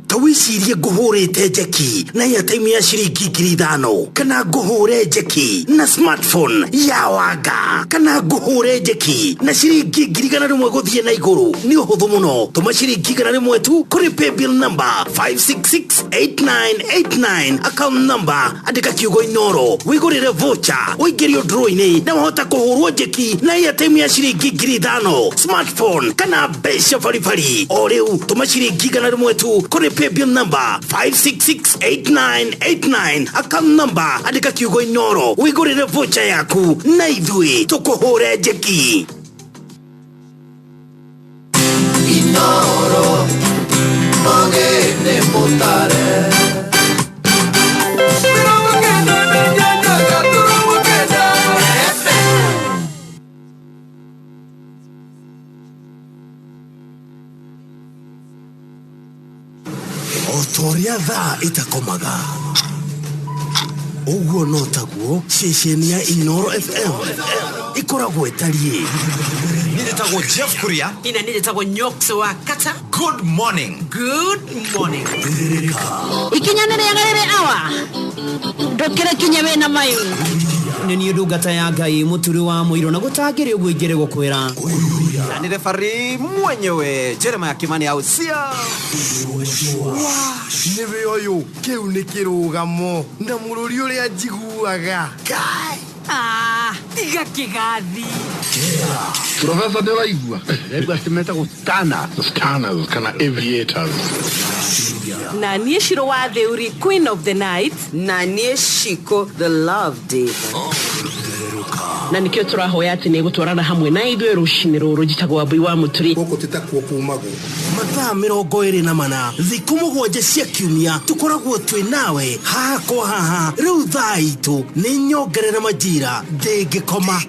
Ta wĩcirie ngũhũrĩte njeki na airtime ya ciringi 5,000, kana ngũhũre njeki na smartphone ya wanga, kana ngũhũre njeki na ciringi 100,000 gũthiĩ na igũrũ. Nĩ ũhũthũ mũno, tũma ciringi 100 tu kũrĩ paybill number 5668989, account number andĩka kiugo Inoro, wĩgũrĩre voucher, ũingĩrio draw-inĩ na wahota kũhũrwo njeki na airtime ya ciringi 5,000, smartphone kana mbeca baribari. O rĩu tũma ciringi 100 tu kũrĩ paybill number 5668989, account number andĩka kiugo Inoro, wĩgũrĩre voucher yaku na ithuĩ tũkũhũre njeki. Inoro ogene mutare. O ta ũrĩa thaa ĩtakomaga, ũguo no taguo ceceni ya Inoro FM ĩkoragwo ĩtariĩ. Niĩ njĩtagwo Jeff Kuria. Ina niĩ njĩtagwo Nyox wa Kata. Good morning. Good morning. Ikinya nĩ rĩega rĩrĩ awa ndũkĩre kinya wĩna mayũ. Nĩ niĩ ndungata ya Ngai mũturi wa mũirũ na gũtangĩrĩ ũguo ingĩrĩ gũkwĩra. Na nĩ refari mwenyewe Jeremiah Kimani au sia. Nĩwe ũyũ, kĩu nĩ kĩrũgamo na mũrũri ũrĩa njiguaga. Ah, tiga kĩgathi. Professor nĩ ũraigua? Ndaigua atĩ metagwo scanners. Scanners kana aviators. Na niĩ Shiro wa Theuri, Queen of the Night. Na niĩ Shiko, the love diva. Na nikĩo tũrahoya atĩ nĩ gũtwarana hamwe na ithuĩ rũcinĩ rũrũ. Njĩtagwo Wambui wa Mũturi. Gũkũ ti takuo kumagwo. Mathaa 24, thikũ 7 cia kiumia, tũkoragwo twĩ nawe haha kwa haha. Rĩu thaa itũ nĩ nyongerera majira ndĩngĩkoma.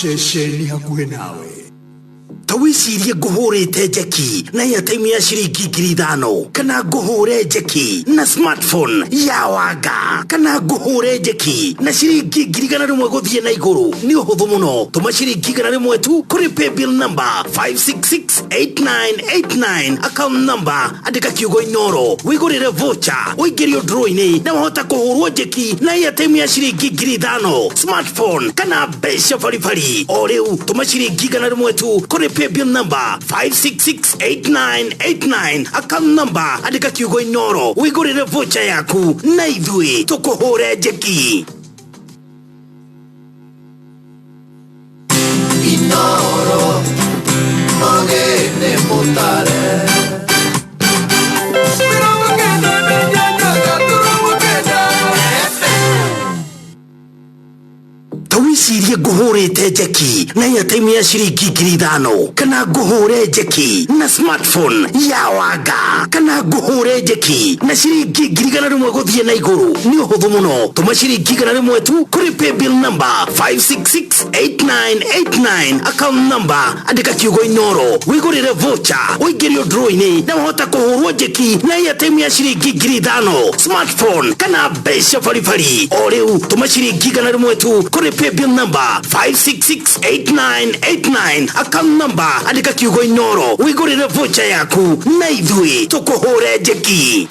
Ceceni hakuhĩ nawe. Ta wĩcirie ngũhũrĩte njeki na airtime ya ciringi 5,000, kana ngũhũre njeki na smartphone ya wanga, kana ngũhũre njeki na ciringi 100,000 gũthiĩ na igũrũ. Nĩ ũhũthũ mũno, tũma ciringi 100 tu kũrĩ paybill number 5668989, account number andĩka kiugo Inoro, wĩgũrĩre voucher, ũingĩrio draw-inĩ na wahota kũhũrwo njeki na airtime ya ciringi 5,000, smartphone kana mbeca baribari. O rĩu tũma ciringi 100 tu kũrĩ paybill number 5668989, account number andĩka kiugo Inoro, wĩgũrĩre voucher yaku na ithuĩ tũkũhũre njeki. Inoro ogene mutare. Ta wĩcirie ngũhũrĩte njeki na airtime ya ciringi 5,000, kana ngũhũre njeki na smartphone ya wanga, kana ngũhũre njeki na ciringi 100,000 gũthiĩ na igũrũ. Nĩ ũhũthũ mũno, tũma ciringi 100 tu kũrĩ paybill number 5668989, account number andĩka kiugo Inoro, wĩgũrĩre voucher, ũingĩrio draw-inĩ na wahota kũhũrwo njeki na airtime ya ciringi 5,000, smartphone kana mbeca baribari. O rĩu tũma ciringi 100 tu kũrĩ paybill number 5668989, account number andĩka kiugo Inoro, wĩgũrĩre voucher yaku na ithuĩ tũkũhũre njeki.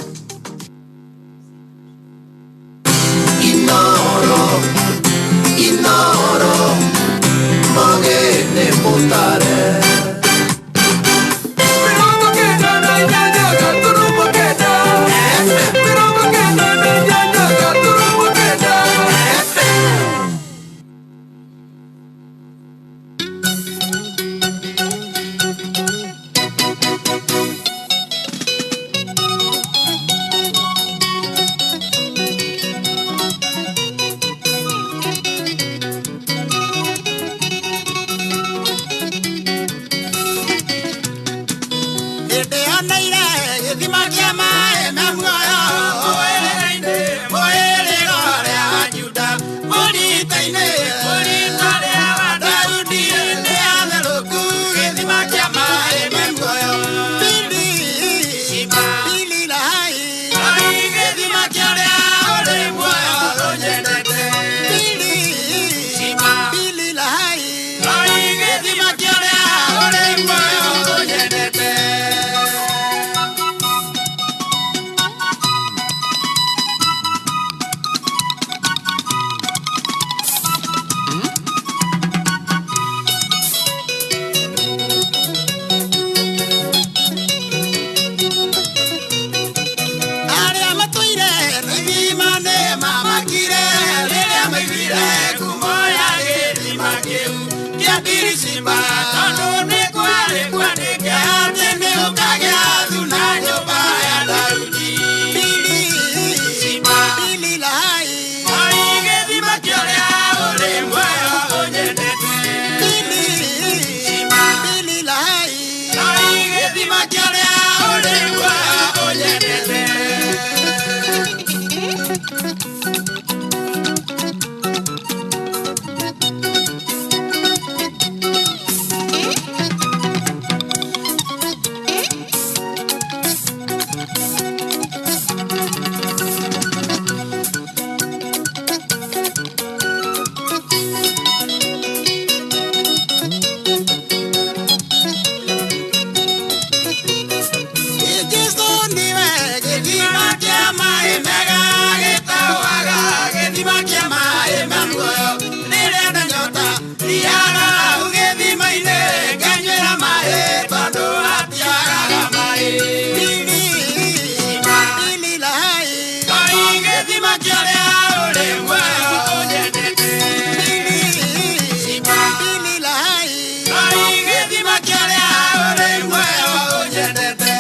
nyũmba tondũ nĩ kwarĩ kwandĩke atĩ nĩ ũkagĩa thuna nyũmba ya Daudi. Ngai gĩthima kĩa ũrĩa ũrĩ muoyo ũnyendete. Ngai gĩthima kĩa ũrĩa ũrĩ muoyo ũnyendete. Jesu niwe gĩthima kĩa maĩ mega gĩtauaga gĩthima kĩa maĩ ma muoyo rĩrĩa ndanyota thiaga hau gĩthima-inĩ nganyuĩra maĩ tondũ hatiagaga maĩ. Ngai gĩthima kĩa ũrĩa ũrĩ muoyo ũnyendete. Ngai gĩthima kĩa ũrĩa ũrĩ muoyo ũnyendete.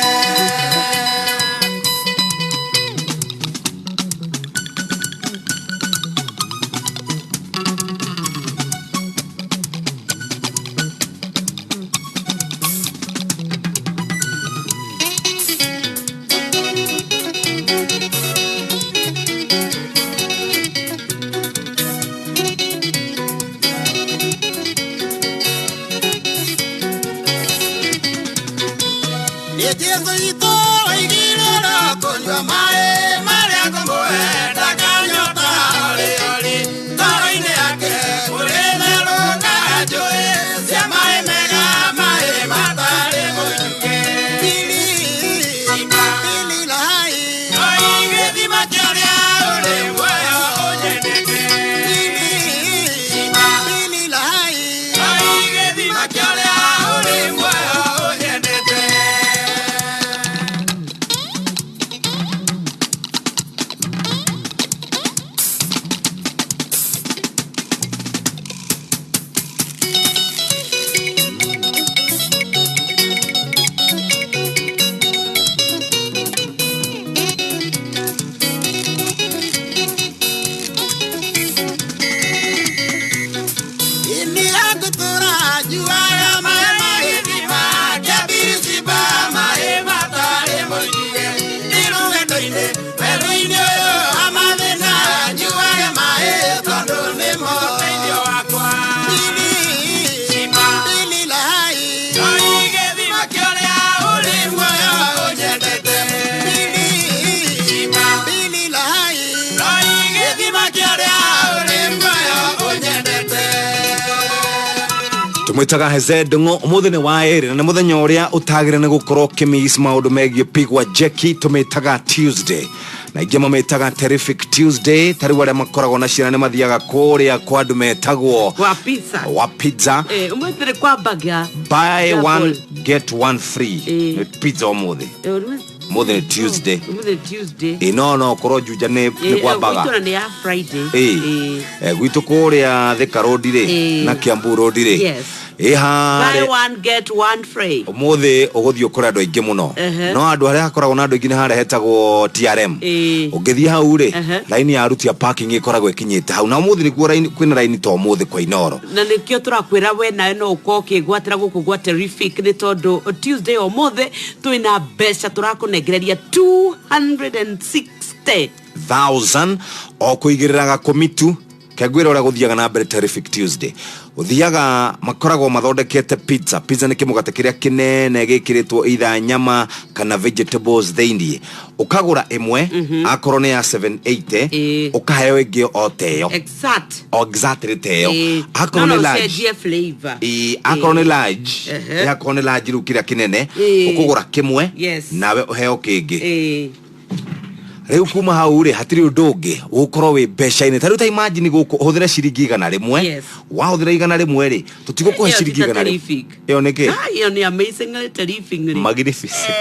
Jesu itũ waigire no kũnyua maĩ marĩa ngũmũhe ndakanyota orĩ orĩ ngoro-inĩ yake kũrĩ therũ na njũĩ cia maĩ mega maĩ matarĩ mũnyuke. Ngai gĩthima kĩa ũrĩa ũrĩ muoyo ũnyendete. Ngai gĩthima kĩa ũrĩa ũrĩ muoyo ũnyendete. Ini ngũtũra nyuaga maĩ ma gĩthima kĩa Birisiba maĩ matarĩ mũnyuke. Ndĩ rũgendo-inĩ werũ-inĩ ũyũ wa mathĩna nyuaga maĩ tondũ nĩmo ũteithio wakwa. Ngai gĩthima kĩa ũrĩa ũrĩ muoyo ũnyendete. Ngai gĩthima kĩa ũrĩa ũrĩ muoyo ũnyendete. Tumwitaga Heze Ndung'u. Umuthi ni wa ĩrĩ na nĩ mũthenya ũrĩa ũtagĩrĩire nĩ gũkorwo ũkĩmiss maũndũ megiĩ pigwa jeki. Tũmĩtaga Tuesday na ingĩ mamĩtaga Terrific Tuesday. Ta rĩu arĩa makoragwo na ciana nĩ mathiaga kũrĩa kwa andũ metagwo Kwa pizza. Wa pizza. Umwethere kwa burger. Buy Double. one get one free. Nĩ pizza ũmũthĩ. Ũmũthĩ nĩ Tuesday. Umuthi Tuesday. Ĩ no korwo Juja nĩ kwa Gwitũ baga na nĩ ya Friday. Ĩ. Gwitũ kũrĩa Thika Road rĩ na Kiambu Road rĩ Yes. ĩ Buy harĩa one get one free. Umuthi ũgũthiĩ ũkore andũ aingĩ mũno. No andũ harĩa hakoragwo na andũ aingĩ nĩ harĩa hetagwo TRM. Ũngĩthiĩ hau rĩ, raini ya aruti a parking ĩkoragwo ĩkinyĩte hau na ũmũthĩ nĩkuo raini kwĩna raini ta ũmũthĩ kwa Inoro. Na nĩkĩo tũrakwĩra we nawe no ũkorwo ũkĩgwatĩra gũkũ gwa Terrific nĩ tondũ Tuesday ũmũthĩ twĩna mbeca tũrakũnengereria 260 thousand o kũigĩrĩra gakomitu kengwĩra ũrĩa gũthiaga na mbere. Terrific Tuesday ũthiaga makoragwo mathondekete pizza. Pizza nĩ kĩmũgate kĩrĩa kĩnene gĩkĩrĩtwo either nyama kana vegetables thĩiniĩ. Ũkagũra ĩmwe, akorwo nĩ ya 780, ũkaheo ĩngĩ o teyo. Exact. O exactly teyo. Akorwo No nĩ no large, ũcenjie flavor. Ĩĩ, akorwo nĩ large, akorwo nĩ large rĩu kĩrĩa kĩnene, ũkũgũra kĩmwe nawe ũheo kĩngĩ. Rĩu kuma hau rĩ, hatirĩ ũndũ ũngĩ ũgũkorwo wĩ mbeca-inĩ. Ta rĩu ta imagine gũkũ ũhũthĩre ciringi 100. Wahũthĩra 100 rĩ, tũtigũkũhe Ĩyo ciringi ti ta 100. terrific. Ĩyo nĩ kĩ? Ah, ĩyo nĩ amazingly terrific rĩ. Magnificent.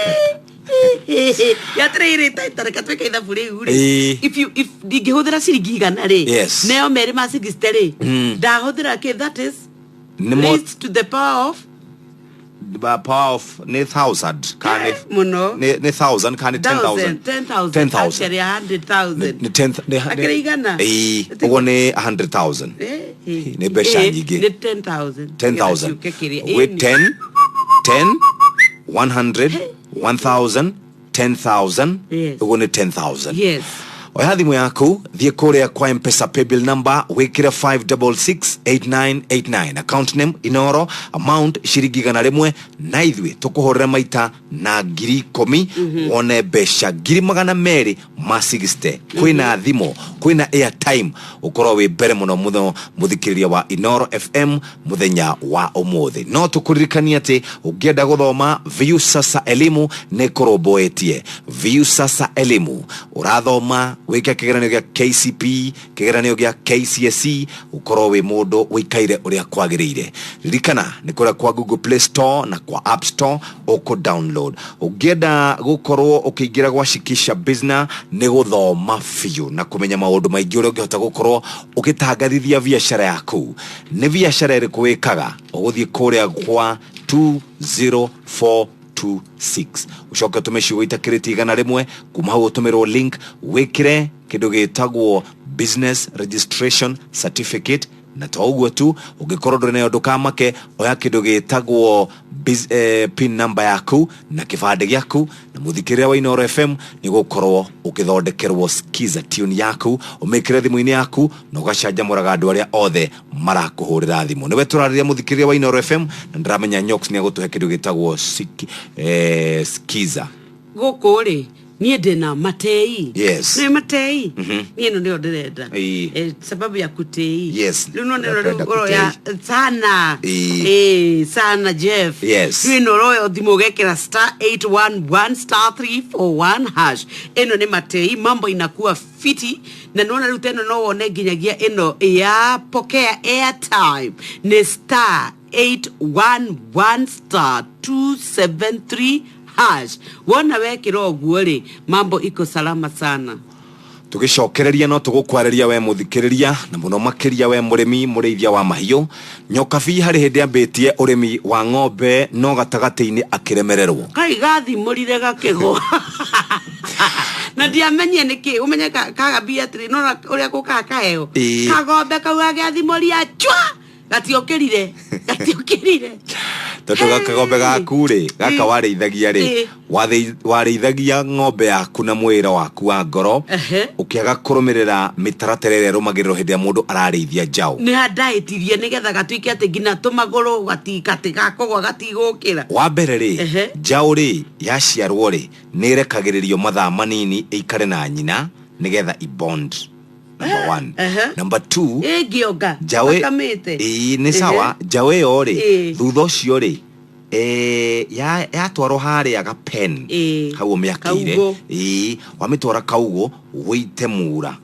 Yatirĩrĩ tareka twĩke ithabu rĩu rĩ. If you if ndingĩhũthĩra ciringi 100 rĩ, neo merĩ ma 60 rĩ, ndahũthĩra kĩ, that is Nĩ mo- Raised to the power of Power of nĩ thousand kana nĩ Mũno. Nĩ thousand kana nĩ 10,000? 10,000. 10,000. Actually, 100,000. Nĩ 10 Akĩrĩ igana? Ĩĩ, ũguo nĩ 100,000. Eh, Nĩ mbeca nyingĩ. Nĩ 10,000. 10,000. Nĩgetha ciũke kĩrĩa. Wĩ Ĩni. 10 10 100 1000 10,000. Yes. Ũguo nĩ 10,000. Yes. Oya thimũ yaku, thiĩ kũrĩa kwa Mpesa paybill number, wĩkĩre 5668989, account name Inoro, amount ciringi 100, na ithuĩ tũkũhũrĩre maita na 10,000, wone mbeca 260,000. Kwĩna thimũ, kwĩna airtime, ũkorwo wĩ mbere mũno mũno mũthikĩrĩria wa Inoro FM mũthenya wa ũmũthĩ. No tũkũririkania atĩ ũngĩenda gũthoma, Viusasa Elimu nĩ kũrũmbũĩtie. Viusasa Elimu, ũrathoma wĩke kĩgeranio gĩa KCP, kĩgeranio gĩa KCSE, ũkorwo wĩ mũndũ ũikaire ũrĩa kwagĩrĩire. Ririkana nĩ kũrĩa kwa Google Play Store na kwa App Store ũkũ download. Ũngĩenda gũkorwo ũkĩingĩra gwa Shikisha Business, nĩ gũthoma biũ na kũmenya maũndũ maingĩ ũrĩa ũngĩhota gũkorwo ũgĩtangathithia biacara yaku. Nĩ biacara ĩrĩkũ wĩkaga, ũgũthiĩ kũrĩa kwa 20426, ũcoke ũtũme ciugo itakĩrĩtie 100. Kuma hau ũtũmĩrwo link, wĩkĩre kĩndũ gĩtagwo business registration certificate. Na to ũguo tu, ũngĩkorwo ndũrĩ nayo ndũkamake, oya kĩndũ gĩtagwo pin number yaku na kĩbandĩ gĩaku, na mũthikĩrĩria wa Inoro FM nĩ gũkorwo ũgĩthondekerwo skiza tune yaku, ũmĩkĩre thimũ-inĩ yaku na ũgacanjamũraga andũ arĩa othe marakũhũrĩra thimũ. Nĩwe tũrarĩria, mũthikĩrĩria wa Inoro FM, na ndĩramenya Nyox nĩ agũtũhe kĩndũ gĩtagwo skiza. Gũkũ rĩ, niĩ ndĩna matei. Yes. Nĩ matei. Niĩ ĩno nĩyo ndĩrenda. Sababu ya kutei. Rĩu no nĩro Napenda rĩu ũroya kutei. sana. Sana Jeff. Rĩu ĩno ũroya thimũ ũgekĩra star 811 star 341 hash. Ĩno nĩ matei, mambo inakuwa fiti, na nĩwona rĩu ta ĩno no wone nginyagia ĩno ya pokea airtime nĩ star 811 star 273 hash. Wona wekĩra ũguo rĩ, mambo iko salama sana. Tũgĩcokereria no tũgũkwarĩria we mũthikĩrĩria, na mũno makĩria we mũrĩmi mũrĩithia wa mahiũ. Nyokabi harĩ hĩndĩ ambĩtie ũrĩmi wa ng'ombe, no gatagatĩ-inĩ akĩremererwo. Kai gathimũrire gakĩgwa na ndiamenyie nĩkĩ ũmenye kagambia atĩrĩ nona ũrĩa gũkaga kaheo. Kagombe kau gagĩathimũria chwa, gatiokĩrire gatiokĩrire. Tondũ gakagombe gaku rĩ, gaka warĩithagia rĩ, warĩithagia ng'ombe yaku na mwĩra waku wa ngoro, ũkĩaga kũrũmĩrĩra mĩtaratara ĩrĩa ĩrũmagĩrĩrwo hĩndĩ ĩrĩa mũndũ ararĩithia njaũ. Nĩ handaĩtirie nĩgetha gatuĩke atĩ nginya tũmagũrũ gatigakũgwa gatigũkĩra. Wa mbere rĩ, njaũ rĩ, yaciarwo rĩ, nĩ ĩrekagĩrĩrio mathaa manini ĩikare na nyina nĩgetha ibond, number one. Number two, ĩngĩonga njaũ akamĩte. Ĩĩ, nĩ sawa. Njaũ ĩyo rĩ, thutha ũcio rĩ, yatwarwo harĩa gapen hau ũmĩakĩire. Kaugũ. Ĩĩ, wamĩtwara kaugũ wĩite mura.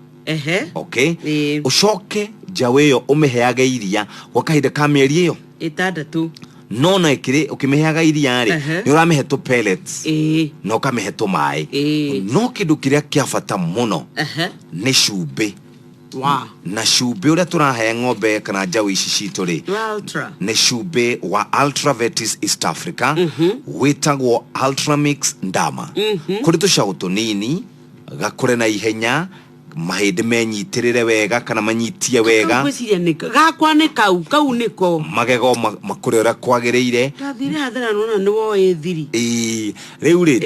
Okay, ũcoke njaũ ĩyo ũmĩheage iria gwa kahinda ka mĩeri ĩyo 6. No na ĩkĩrĩ ũkĩmĩheaga iria rĩ, nĩ ũramĩhe tũ pellets na ũkamĩhe tũmaĩ, no kĩndũ kĩrĩa kĩa bata mũno nĩ cumbĩ. Na cumbĩ ũrĩa tũrahe ng'ombe kana njaũ ici citũ rĩ, Ultra. nĩ cumbĩ wa Ultravetis East Africa, wĩtagwo Ultramix Ndama. Kũrĩ tũcaũ tũnini gakũre na ihenya, mahĩndĩ menyitĩrĩre wega kana manyitie wega. Ngwĩciria nĩ gakwa nĩ kau kau nĩko. Magego makũre ũrĩa kwagĩrĩire. Ndathire hathara nona nĩ woĩ thiri. Ĩĩ, rĩu rĩ,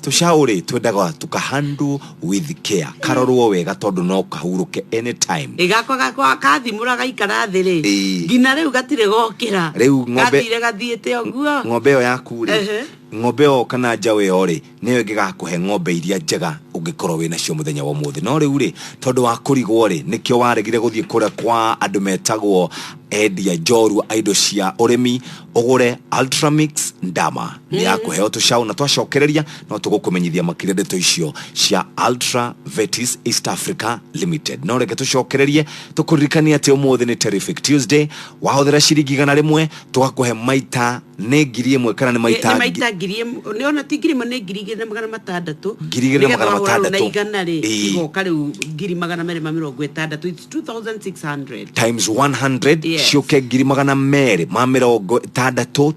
tũcaũ rĩ, twendaga tũkahandle with care, karorwo wega tondũ no kahurũke anytime. Ĩ gakwa gakwa kathimũra gaikara thĩ rĩ, nginya rĩu gatirĩ gokĩra. Rĩu ng'ombe- gathire gathiĩte ũguo. Ng'ombe ĩyo yaku rĩ, ng'ombe ĩyo kana njaũ ĩyo rĩ, nĩyo ĩngĩgakũhe ng'ombe iria njega ũngĩkorwo wĩ nacio mũthenya wa ũmũthĩ. No rĩu rĩ, tondũ wa kũrigwo rĩ, nĩkĩo waregire gũthiĩ kũrĩa kwa andũ metagwo endia njorua a indo cia ũrĩmi, ũgũre Ultramix Ndama nĩ ya kũheo tũcaũ. Na twacokereria no tũgũkũmenyithia makĩria ndeto icio cia Ultra Vetis East Africa Limited. No reke tũcokererie tũkũririkania atĩ ũmũthĩ nĩ Terrific Tuesday. Wahũthĩra ciringi 100 tũgakũhe maita nĩ 1,000 kana nĩ maita Nĩ maita 1,000, nĩ ona ti 1,000, nĩ 2,600. Ngiri igĩrĩ na Nĩgetha magana wahũra rĩu na matandatũ. 100 rĩ, igoka rĩu 2,260, it's 2600. Times 100. Yes. Ciũke 260,000,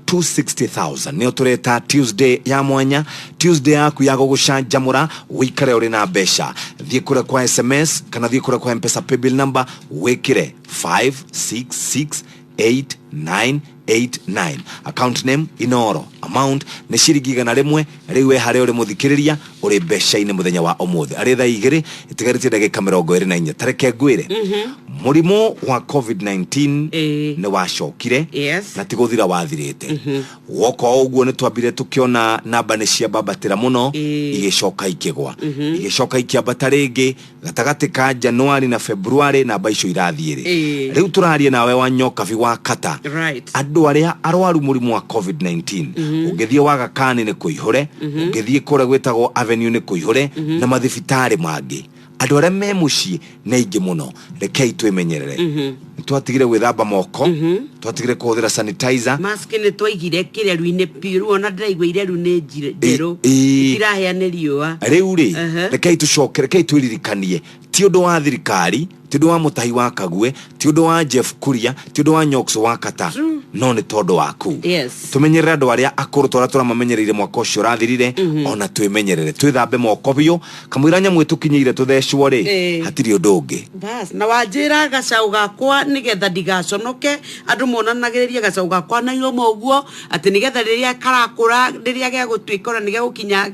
260,000 nĩyo tũreta Tuesday ya mwanya, Tuesday yaku ya gũgũcanjamũra wĩikare ũrĩ na mbeca. Thiĩ kũrĩa kwa SMS kana thiĩ kũrĩa kwa M-Pesa paybill number wĩkĩre 5668989, account name Inoro, amount nĩ ciringi 100. Rĩu we harĩa ũrĩ mũthikĩrĩria ũrĩ mbeca-inĩ mũthenya wa ũmũthĩ arĩ thaa 2 itigarĩtie ndagĩka 24. Tareke ngwĩre, mũrimũ wa COVID-19 nĩ wacokire na ti gũthira wathirĩte. Woka o ũguo nĩ twambire tũkĩona namba nĩ ciambambatĩra mũno, igĩcoka ikĩgwa, igĩcoka ikĩambata rĩngĩ gatagatĩ ka Januari na February, namba icio irathiĩ rĩ. Rĩu tũraria nawe wa Nyokabi wa Kata, andũ arĩa arwaru mũrimũ wa COVID-19, ũngĩthiĩ Waga Khan nĩ kũihũre, ũngĩthiĩ kũrĩa gwĩtagwo Avenue nĩ kũihũre, na mathibitarĩ mangĩ andũ arĩa me mũciĩ nĩ aingĩ mũno. Rekei twĩmenyerere. Nĩ twatigire gwĩthamba moko, twatigire kũhũthĩra sanitizer. Mask nĩ twaigire kĩreru-inĩ biũ, rĩu ona ndĩraigua ireru nĩ njerũ, itirahĩa nĩ riũa. Rĩu rĩ, rekei tũcoke, rekei twĩririkanie, ti ũndũ wa thirikari, ti ũndũ wa Mũtahi wa Kague, ti ũndũ wa Jeff Kuria, ti ũndũ wa Nyox wa Kata, no nĩ tondũ waku. Tũmenyerere andũ arĩa akũrũ tũrĩa tũramamenyereire mwaka ũcio ũrathirire. Ona twĩmenyerere, twĩthambe moko biũ kamũira nyamũ ĩtũkinyĩire tũthecwo rĩ, hatirĩ ũndũ ũngĩ. Bas, na wanjĩra gacaũ gakwa nĩgetha ndigaconoke, andũ monanagĩrĩria gacaũ gakwa na iromo ũguo, atĩ nĩgetha rĩrĩa karakũra, rĩrĩa gegũtuĩka ona nĩgegũkinya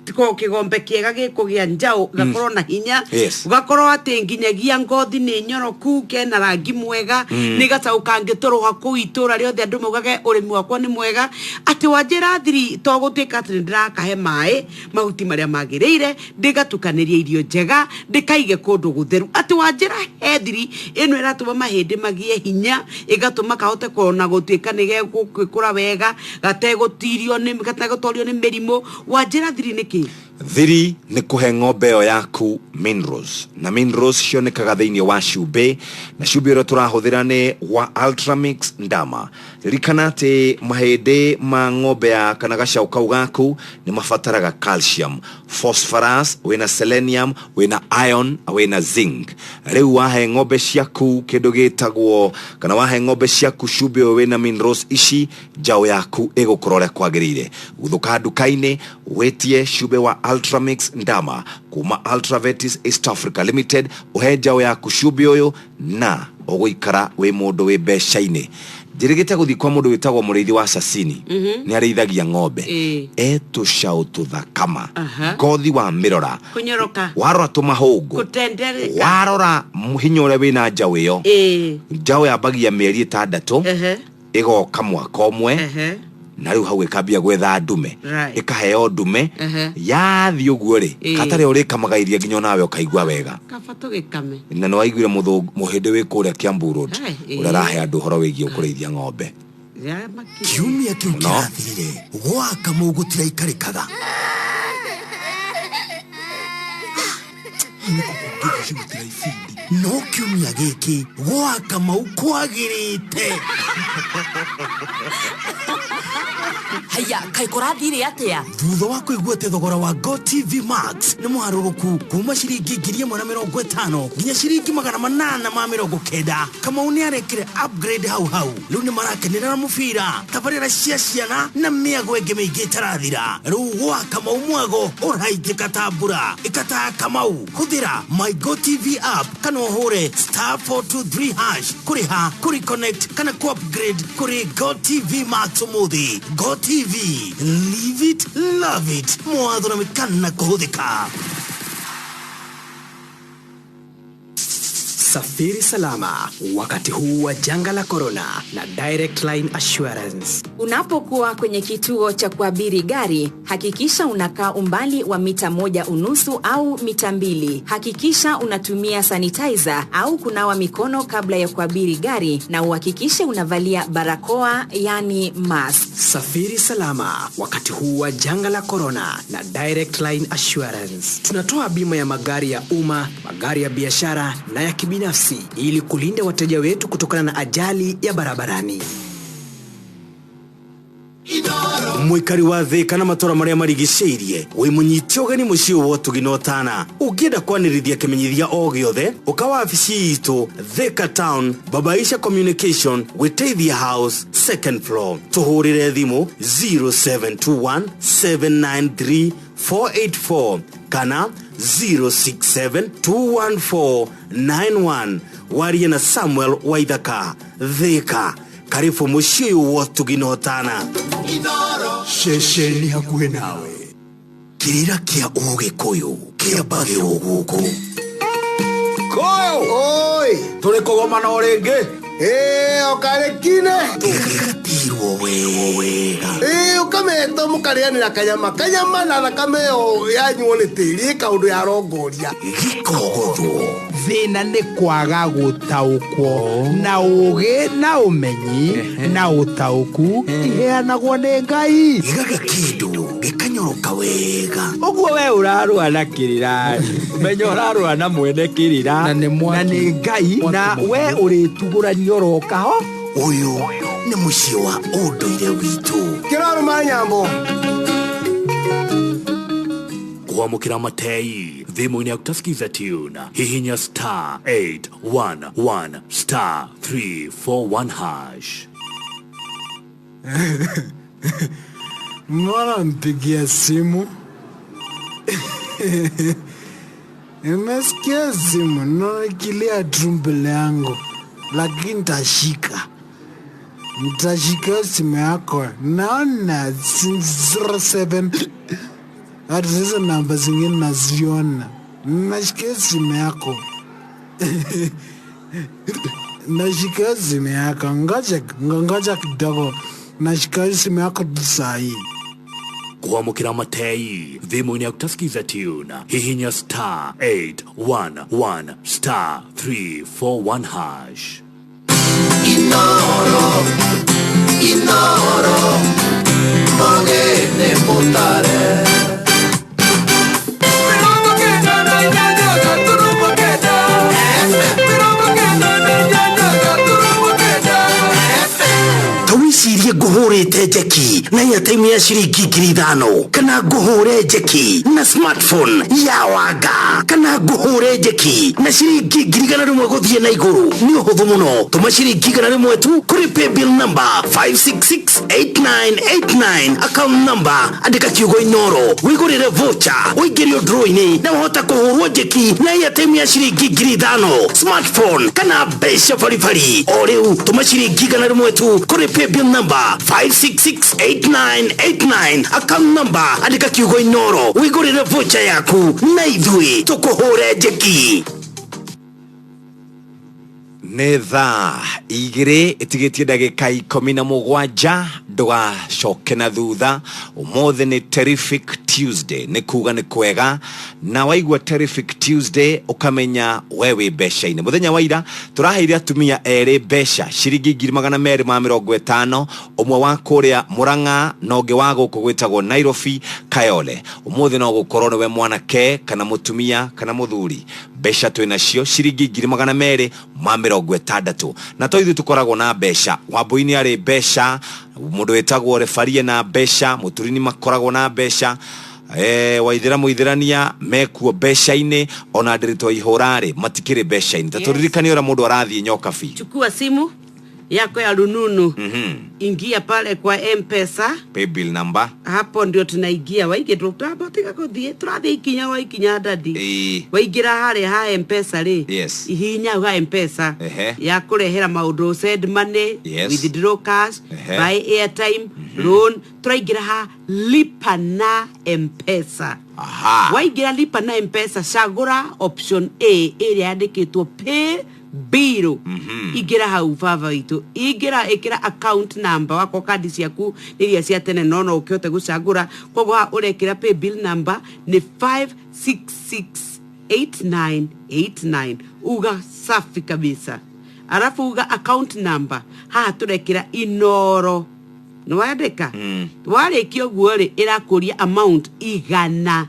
kĩgombe kĩega gĩkũgĩa njaũ, gakorwo na hinya, gakorwo atĩ nginyagia ngothi nĩ nyoroku, kena rangi mwega, nĩ gacaũ kangĩtũrũha kũu itũra rĩothe andũ maugage ũrĩmi wakwa nĩ mwega. Atĩ wanjĩra thiri to gũtuĩka atĩ nĩndĩrakahe maĩ, mahuti marĩa magĩrĩire, ndĩgatukanĩria irio njega, ndĩkaige kũndũ gũtheru. Atĩ wanjĩra he thiri ĩno ĩratũma mahĩndĩ magĩe hinya, ĩgatũma kahote kuona gũtuĩka nĩ gegũkũra wega, gategũtirio nĩ gategũtorio nĩ mĩrimũ. Wanjĩra thiri nĩ kĩ? Thiri nĩ kũhe ng'ombe ĩyo yaku minerals, na minerals cionekaga thĩinĩ wa cumbĩ, na cumbĩ ũrĩa tũrahũthĩra nĩ wa Ultramix Ndama. Ririkana atĩ mahĩndĩ ma ng'ombe ya kana gacaũ kau gaku nĩ mabataraga calcium, phosphorus, wĩna selenium, wĩna iron, wĩna zinc. Rĩu wahe ng'ombe ciaku kĩndũ gĩtagwo kana wahe ng'ombe ciaku cumbĩ ũyũ wĩna minerals ici, njaũ yaku ĩgũkũra ũrĩa kwagĩrĩire. Guthũka nduka-inĩ wĩtie cumbĩ wa Ultramix Ndama kuma Ultravetis East Africa Limited, ũhe njaũ yaku cumbĩ ũyũ na ũgũikara wĩ mũndũ wĩ mbeca-inĩ. Njĩrĩgĩte gũthiĩ kwa mũndũ wĩtagwo mũrĩithi wa Sasini, nĩ arĩithagia ng'ombe, etũcaũ tũthakama, ngothi wa mĩrora, kũnyoroka, warora tũmahũngũ, kũtendereka, warora hinya ũrĩa wĩna njaũ ĩyo. Njaũ yambagia mĩeri 6, ĩgoka mwaka ũmwe, na rĩu hau ĩkambia gwetha ndume, ĩkaheo ndume. Yathiĩ ũguo rĩ, katarĩ ũrĩkamaga iria nginya onawe ũkaigua wega. Kaba tũgĩkame. Na nĩ waiguire mũhĩndĩ wĩ kũrĩa Kiambu Road, ũrĩa arahe andũ ũhoro wĩgiĩ kũrĩithia ng'ombe. Kiumia kĩu Mũno. kĩrathirire gwaka mau gũtiraikarĩkaga. No kiumia gĩkĩ gwaka mau kwagĩrĩte. Haya, kaĩ kũrathire atĩa? Thutha wa kũigua atĩ thogora wa Go TV Max nĩ mũharũrũku kuma ciringi 1,050 nginya ciringi 890, Kamau nĩ arekire upgrade hau hau. Rĩu nĩ marakenera na mũbira, tabarĩra cia ciana na mĩago ĩngĩ mĩingĩ ĩtarathira. Rĩu gwa Kamau mwago ũraitĩka ta mbura ĩkata. Kamau, hũthĩra My Go TV app kana ũhũre *423# kũrĩha, kũreconnect kana kũ-upgrade kũrĩ Go TV Max ũmũthĩ. Go TV, leave it, love it. Mawatho na mĩkana kũhũthĩka. Safiri salama wakati huu wa janga la corona na Direct Line Assurance. Unapokuwa kwenye kituo cha kuabiri gari, hakikisha unakaa umbali wa mita 1.5 au mita 2. Hakikisha unatumia sanitizer au kunawa mikono kabla ya kuabiri gari, na uhakikishe unavalia barakoa, yani mask. Safiri salama wakati huu wa janga la corona na Direct Line Assurance. Tunatoa bima ya magari ya umma, magari ya biashara na ya kibinafsi ili kulinda wateja wetu kutokana na ajali ya barabarani. Mũikari wa Thĩka na matũra marĩa marigicĩirie wĩ mũnyite ũgeni mũciĩ wa ũtugi na ũtana. Ũngĩenda kwanĩrithia kĩmenyithia o gĩothe, ũka wabici itũ Thĩka Town, Babaisha Communication, Gwĩteithia House, second floor. Tũhũrĩre thimũ 0721 793 484 kana 067 214 91. Warie na Samuel Waithaka. Thĩka, karibu mũciĩ ũyũ wa ũtugi na ũtana. Ceceni hakuhĩ nawe. Kĩrĩra kĩa Ũgĩkũyũ kĩambagĩrwo gũkũ. Koyo! Oi! Tũrĩ kũgomana o rĩngĩ. Ĩĩ, okarĩkine. Gĩgatirwo wewo wega. Ĩĩ, ũkameta mũkarĩanĩra kanyama. Kanyama na thakame ĩyo yanyuo nĩ tĩri ĩ kaũndũ yarongoria. Gĩkogothwo. Thĩna nĩ kwaga gũtaũkwo na ũgĩ na ũmenyi na ũtaũku iheanagwo nĩ Ngai. Gĩgaga kĩndũ gĩkanyoroka wega. Ũguo we ũrarũa na kĩrĩra, menya ũrarũa na mwene kĩrĩra na nĩ Ngai, na we ũrĩtugũranio ũroka ho. Ũyũ nĩ mũciĩ wa ũndũire witũ. Kĩrarũma nyambo. Kuamukira matei thimũ-inĩ yaku tasikiza tune, hihinya star 811 star 341 hash. Mbona mpigia simu? Nimesikia simu, naekilia tu mbele yangu, lakini nitashika. Nitashika simu yako. Naona 07 hata hizo namba zingine naziona. Nashika simu yako. Nashika simu yako. Ngoja, ngoja kidogo. Nashika simu yako tu saa hii. Kuamukira matei thimũ-inĩ yaku tasikiza tune, hihinya star 811 star 341 hash. Inoro, Inoro, mogene mutare. Wicirie ngũhũrĩte njeki na airtime ya ciringi 5,000, kana ngũhũre njeki na smartphone ya wanga, kana ngũhũre njeki na ciringi 100,000 gũthiĩ na igũrũ. Nĩ ũhũthũ mũno, tũma ciringi 100 tu kũrĩ paybill number 5668989, account number andĩka kiugo Inoro, wĩgũrĩre voucher, ũingĩrio draw-inĩ na ũhote kũhũrwo njeki na airtime ya ciringi 5,000, smartphone kana mbeca baribari. O rĩu tũma ciringi 100 tu kũrĩ paybill number 5668989, account number andĩka kiugo Inoro, wĩgũrĩre voucher yaku na ithuĩ tũkũhũre njeki. Nĩ thaa igĩrĩ ĩtigĩtie ndagĩka 17, ndũgacoke na thutha. Ũmũthĩ nĩ Terrific Tuesday, nĩ kuga nĩ kwega, na waigua Terrific Tuesday ũkamenya we wĩ mbeca-inĩ. Mũthenya wa ira tũraheire atumia erĩ mbeca ciringi 250,000, ũmwe wa kũrĩa Murang'a na ũngĩ wa gũkũ gwĩtagwo Nairobi Kayole. Ũmũthĩ no gũkorwo nĩwe mwanake kana mũtumia kana mũthuri, mbeca twĩ nacio ciringi 260,000, na to ithuĩ tũkoragwo na mbeca. Wambui-inĩ arĩ mbeca, mũndũ wĩtagwo refarie na mbeca, mũturini makoragwo na mbeca, waithĩra mũithĩrania mekuo mbeca-inĩ, ona ndĩrĩtwo ihũra-rĩ matikĩrĩ mbeca-inĩ. Ta tũririkane ũrĩa mũndũ arathiĩ nyokabi. Chukua simu yako ya rununu, ingia pale kwa M-Pesa, paybill number, hapo ndio tunaingia. Waige tutabotika kuthie turathie ikinya wa ikinya dadi. Waingira haria ha M-Pesa ri, ihinya ha M-Pesa ya kurehera maundu, send money, withdraw cash, buy airtime, loan. Turaingira ha lipa na M-Pesa. Waingira lipa na M-Pesa, cagura option A ĩrĩa yandĩkĩtwo pay bill. Ingĩra hau baba witũ, ingĩra ĩkĩra account number wako, kandi ciaku nĩ iria cia tene no no ũkĩhote gũcagũra. Koguo haha ũrekĩra pay bill number nĩ 5668989, uga safi kabisa. Alafu uga account number, haha tũrekĩra Inoro, nĩwandĩka. Warĩkia ũguo rĩ, ĩrakũria amount 100.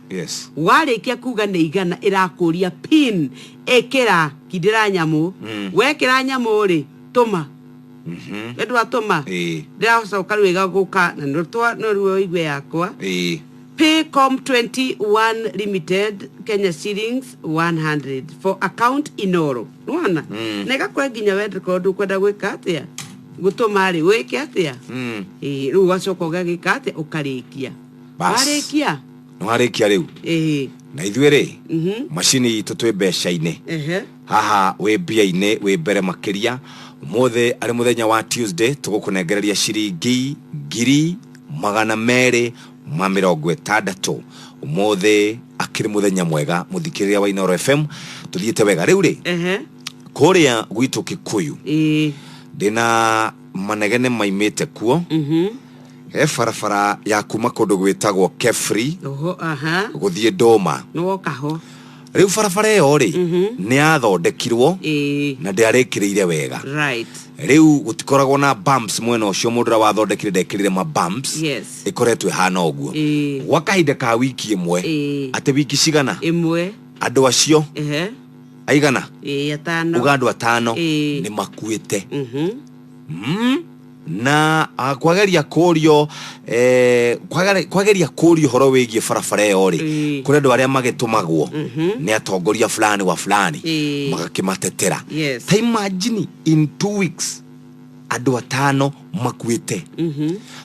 Warĩkia kuga nĩ 100, ĩrakũria pin, ĩkĩra kindĩra nyamũ. Wekĩra nyamũ rĩ, tũma We ndwatũma Ĩĩ. ndĩracoka rĩu ĩgagũka na no rĩu ũigue yakwa. Ĩĩ. Paycom 21 Limited, Kenya shillings 100 for account Inoro. Nĩwona? Na ĩgakũhe nginya wende korwo ndũkwenda gwĩka atĩa, gũtũma rĩ wĩke atĩa. Ĩĩ, rĩu ũgacoka ũgagĩka atĩa, ũkarĩkia. Bas. Warĩkia. Nĩ warĩkia rĩu. Ĩĩ. Na ithuĩ rĩ, macini itũ twĩ mbeca-inĩ. Haha wĩ mbia-inĩ wĩ mbere makĩria. Ũmũthĩ arĩ mũthenya wa Tuesday, tũgũkũnengereria ciringi 260,000. Ũmũthĩ akĩrĩ mũthenya mwega, mũthikĩrĩria wa Inooro FM, tũthiĩte wega. Rĩu rĩ, kũrĩa gwitũ Kikuyu, ndĩna manegene maimĩte kuo. He barabara ya kuma kũndũ gwĩtagwo Kefri Oho, aha. gũthiĩ Ndũma. Nĩwoka ho. Rĩu barabara ĩyo rĩ, nĩ yathondekirwo na ndĩarĩkĩrĩire wega. Rĩu gũtikoragwo na bumps mwena ũcio. Mũndũ ũrĩa wathondekire ndekĩrire ma bumps. Ĩkoretwo ĩhana ũguo gwa kahinda ka wiki ĩmwe. Atĩ wiki cigana? Ĩmwe. Andũ acio aigana? Ĩĩ, atano. Uga andũ atano nĩ makuĩte. Na kwageria kũrio, kwageria kũrio ũhoro wĩgiĩ barabara ĩyo rĩ, kũrĩ andũ arĩa magĩtũmagwo nĩ atongoria fulani wa fulani, magakĩmatetera. Ta imagine, in 2 weeks andũ atano makuĩte.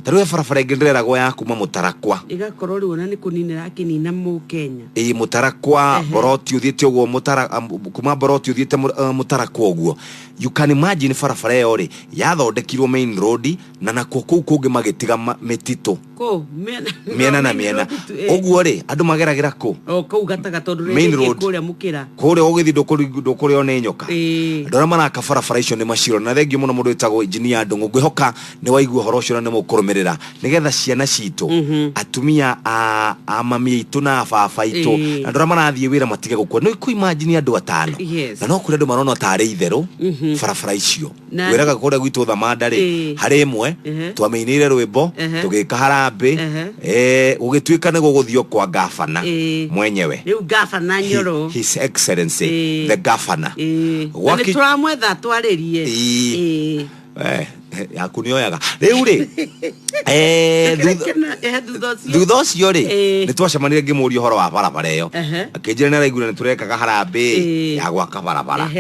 Ta rĩu he barabara ĩngĩ ndĩreragwo ya kuma Mũtarakwa. Ĩgakorwo rĩu ona nĩ kũninĩra akĩnina Mũkenya. Ĩ, Mũtarakwa, Boroti ũthiĩte ũguo, kuma Boroti ũthiĩte Mũtarakwa ũguo. You can imagine, barabara ĩyo rĩ, yathondekirwo main road na nakuo kũu kũngĩ magĩtiga mĩtitũ Kũ mĩena mĩena na mĩena. Ũguo rĩ, andũ mageragĩra kũ? O kũu gatagatĩ, tondũ Main rĩngĩ road. kũrĩa mũkĩra. Kũrĩa ũgĩthiĩ ndũkũrĩo nĩ nyoka. Andũ arĩa maraka barabara icio nĩ maciro. Na thengio mũno mũndũ wĩtagwo engineer Ndũng'ũ. Ngwĩhoka nĩ waigua ũhoro ũcio na nĩ mũkũrũmĩrĩra, nĩgetha ciana citũ, atumia a mami aitũ na a baba aitũ, na andũ arĩa marathiĩ wĩra matige gũkua. Nĩ kũ imagine andũ atano. Na no kũrĩ andũ marona tarĩ itherũ barabara icio. Wĩraga kũrĩa gwitũ Thamanda rĩ, harĩ ĩmwe twamĩinĩire rwĩmbo, tũgĩka harambĩ, gũgĩtuĩka nĩ gũgũthio kwa gabana mwenyewe. Rĩu gabana Nyoro. His Excellency the governor. Na nĩ tũramwetha twarĩrie. Yaku nĩ oyaga rĩu rĩ, Thutha ũcio. Thutha ũcio rĩ, nĩ twacemanirie, ngĩmũria ũhoro wa barabara ĩyo. Akĩnjĩra nĩ araiguire nĩ tũrekaga harambĩ ya gwaka barabara.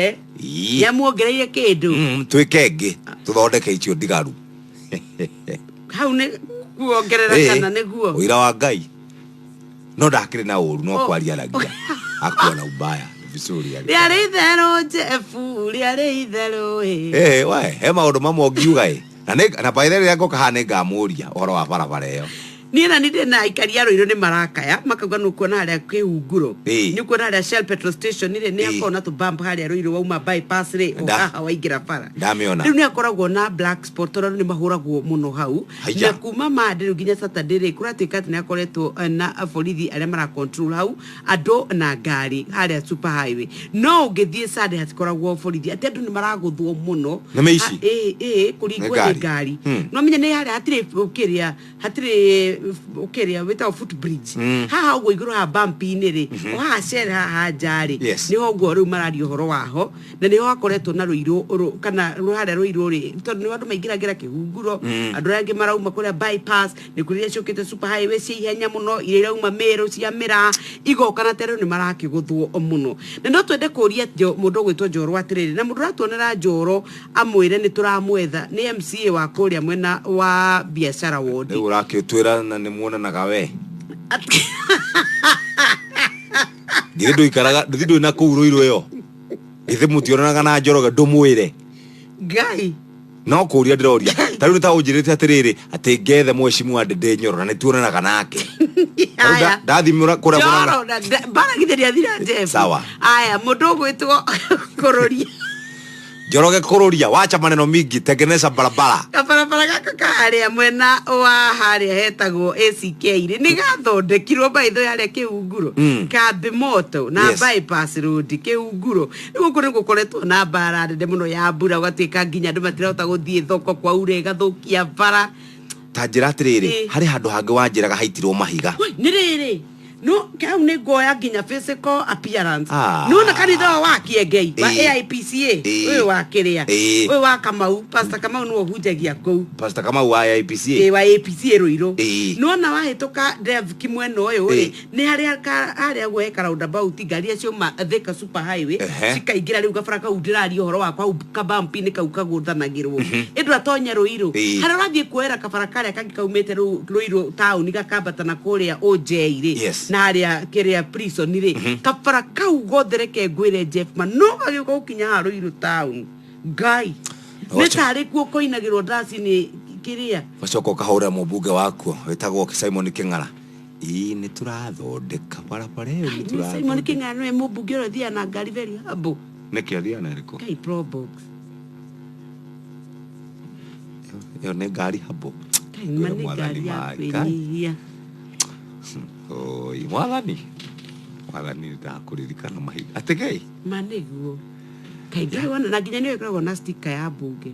Nĩamuongereire kĩndũ. Twĩke ĩngĩ, tũthondeke icio ndigaru. Hau nĩ kuongerera kana nĩguo? Ũira wa Ngai, no ndakĩrĩ na ũru, no kwaria aragia akuona ubaya vizuri. Rĩarĩ itherũ, Jefu, rĩarĩ itherũ ĩ. We he maũndũ mamwe ũngiuga ĩ, na nĩ na by the way, rĩrĩa ngoka haha nĩ ngamũria ũhoro wa barabara ĩyo. Niĩ na nĩ na aikari a Rũirũ nĩ marakaya, makauga nĩ ũkuona harĩa kĩhunguro, nĩ ũkuona harĩa Shell petrol station rĩ, nĩ akorwo na tũbump harĩa Rũirũ wauma bypass rĩ, o haha waingĩra bara. Ndamĩona. Rĩu nĩ akoragwo na black spot, tondũ andũ nĩ mahũragwo mũno hau. Haiya. Na kuma Monday rĩu nginya Saturday rĩ, kũratuĩka atĩ nĩ akoretwo na borithi arĩa mara control hau andũ na ngari harĩa super highway, no ũngĩthiĩ Sunday hatikoragwo borithi, atĩ andũ nĩ maragũthwo mũno. Nĩ mĩici? Ĩĩ, kũringwo Nĩ nĩ ngari. ngari. No menya nĩ harĩa hatirĩ ũkĩrĩa, hatirĩ ũkĩrĩa wĩtagwo footbridge haha ũguo igũrũ haha bump-inĩ rĩ, o haha Shell haha nja rĩ. Nĩho ũguo rĩu mararia ũhoro waho, na nĩho hakoretwo na rũirũ kana harĩa rũirũ rĩ, tondũ nĩ andũ maingĩragĩra kĩhunguro. Andũ arĩa angĩ marauma kũrĩa bypass, nĩ kũrĩ iria ciũkĩte super highway cia ihenya mũno, iria irauma Meru cia mĩraa igoka, na terũ nĩ marakĩgũthwo mũno. Na no twende kũria mũndũ ũgwĩtwo Njoro atĩrĩrĩ, na mũndũ ũratuonera Njoro amwĩre nĩ tũramwetha, nĩ MCA wa kũrĩa mwena wa biacara ward. Rĩu ũrakĩtwĩra na nĩ muonanaga we, githĩ ndũikaraga, githĩ ndũrĩ na kũu Rũirũ ĩyo, githĩ mũtionanaga na Njoroge? Ndũmwĩre. Ngai. No kũria ndĩroria. Ta rĩu nĩ ta ũnjĩrĩte atĩrĩrĩ, atĩ ngethe mheshimiwa Ndĩndĩ Nyoro, na nĩ tuonanaga nake. Aya. Ndathimũra kũrĩa mũrona. Njoro na mbara githĩ ndĩathira, Jeff. Sawa. Aya, mũndũ ũgwĩtwo Kũrũria. Njoroge kũrũria, wacha maneno mingi, tengeneza barabara. Kabarabara gaka karĩa mwena wa harĩa hetagwo ACK rĩ, nĩ gathondekirwo by the way harĩa kĩhunguro, kambi moto na bypass road kĩhunguro. Rĩu gũkũ nĩ gũkoretwo na mbara nene mũno ya mbura, gũgatuĩka nginya andũ matirahota gũthiĩ thoko, kwaura ĩgathũkia bara. Ta njĩra atĩrĩrĩ, harĩ handũ hangĩ wanjĩraga haitirwo mahiga. Woi, nĩ rĩrĩ No hau nĩ nguoya nginya physical appearance. Ah. Nĩwona kanitha ũyũ wa Kĩengei wa Ĩĩ. AIPCA Ĩĩ. ũyũ wa kĩrĩa Ĩĩ. ũyũ wa Kamau, Pastor Kamau nĩwe ũhunjagia kũu. Pastor Kamau wa IPCA. Ĩĩ, wa APCA Rũirũ. Ĩĩ. Nĩwona wahĩtũka Dev kimwena ũyũ rĩ, Ĩĩ. nĩ harĩa harĩa ũguo he ka roundabout ngari iria ciauma Thika super highway Ehe. cikaingĩra rĩu gabara kau ndĩraria ũhoro wakwa hau kabampi-inĩ kau kagũthanagĩrwo ĩndũ atonya Rũirũ Ĩĩ. harĩa ũrathiĩ kuoera kabara karĩa kangĩ kaumĩte rĩu Rũirũ taũni gakambata na kũrĩa Ũnjei rĩ Yes. na harĩa kĩrĩa prison rĩ kabara kau gothe reke ngwĩre Jeff ma no gagĩũka gũkinya haha Rũirũ taũni Ngai nĩ Wacha. tarĩ kuo koinagĩrwo ndaci-inĩ kĩrĩa Wacoka ũkahũrĩra mũmbunge wakuo wĩtagwo Simon Kĩng'ara. Ĩĩ nĩ tũrathondeka barabara ĩyo nĩ Nĩ tũrathondeka. Simon Kĩng'ara nĩwe mũmbunge ũrĩa ũthiaga na ngari very humble. Nĩkĩ athiaga na ĩrĩkũ? Ngai Probox. Ĩyo nĩ ngari humble. Ngai ma nĩ Mwathani ngari ya ma- kwĩnyihia. Oi, mwathani. Mwathani ndakũririkana mahinda. Atĩ Ngai Ma nĩguo. Ngai ndũrĩ wona na nginya nĩyo ĩkoragwo na sticker ya mbunge.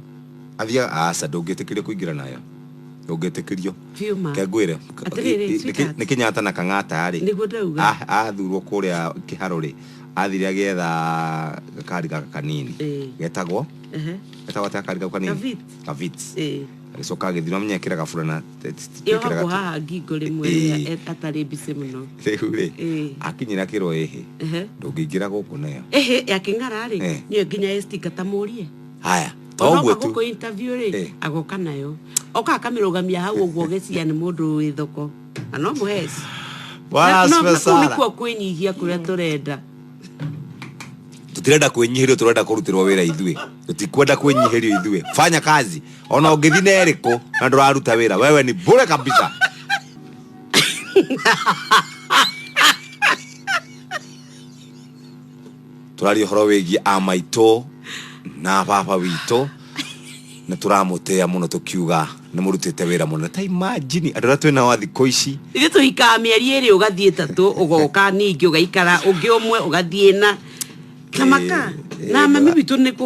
athiaga aca ndũngĩtĩkĩrio kũingĩra nayo. Ndũngĩtĩkĩrio. Biũ ma. Ke ngwĩre. Atĩrĩrĩ, sweetheart. Nĩ Kenyatta na Kang'ata rĩ. Nĩguo ndauga. Athurwo kũrĩa kĩharo rĩ athire agĩetha gakari gaka kanini Ĩĩ. getagwo Ehe. getagwo atĩa gakari kau kanini Kavit. Kavit. Ĩĩ. Agĩcoka agĩthiĩ no menya ekĩraga burana Yohagwo haha ngingo rĩmwe Ĩĩ. rĩrĩa atarĩ mbicĩ mũno. Rĩu rĩ Ĩĩ. akinyĩra kĩro ĩhĩ Ehe. ndũngĩingĩra gũkũ nayo. Ĩhĩ ya Kĩng'ara rĩ Eh. nĩyo nginya ĩ sticker ta mũrie. Haya to Onoka ũguo tu. gũkũ interview rĩ Eh. agoka nayo. Oka akamĩrũgamia hau ũguo ũgĩcia nĩ mũndũ wĩ thoko. Na no mũheci. Bwana Na- no, asifiwe na kũu sana. nĩkuo kwĩnyihia kũrĩa tũrenda. Tũtirenda kwĩnyihĩrio tũrenda kũrutĩrwo wĩra ithuĩ tũtikwenda kwĩnyihĩrio ithuĩ fanya kazi ona ũngĩthiĩ na ĩrĩkũ na ndũraruta wĩra wewe ni bure kabisa. Tũraria ũhoro wĩgiĩ a maitũ na baba witũ nĩ tũramũtĩĩa mũno tũkiuga nĩ mũrutĩte wĩra mũno ta imagine andũ arĩa twĩnao a thikũ ici Ithuĩ tũhikaga mĩeri ĩrĩ ũgathiĩ ĩtatũ ũgoka ningĩ ũgaikara ũngĩ ũmwe ũgathiĩ ĩna kamaka na mami witũ nĩ kũ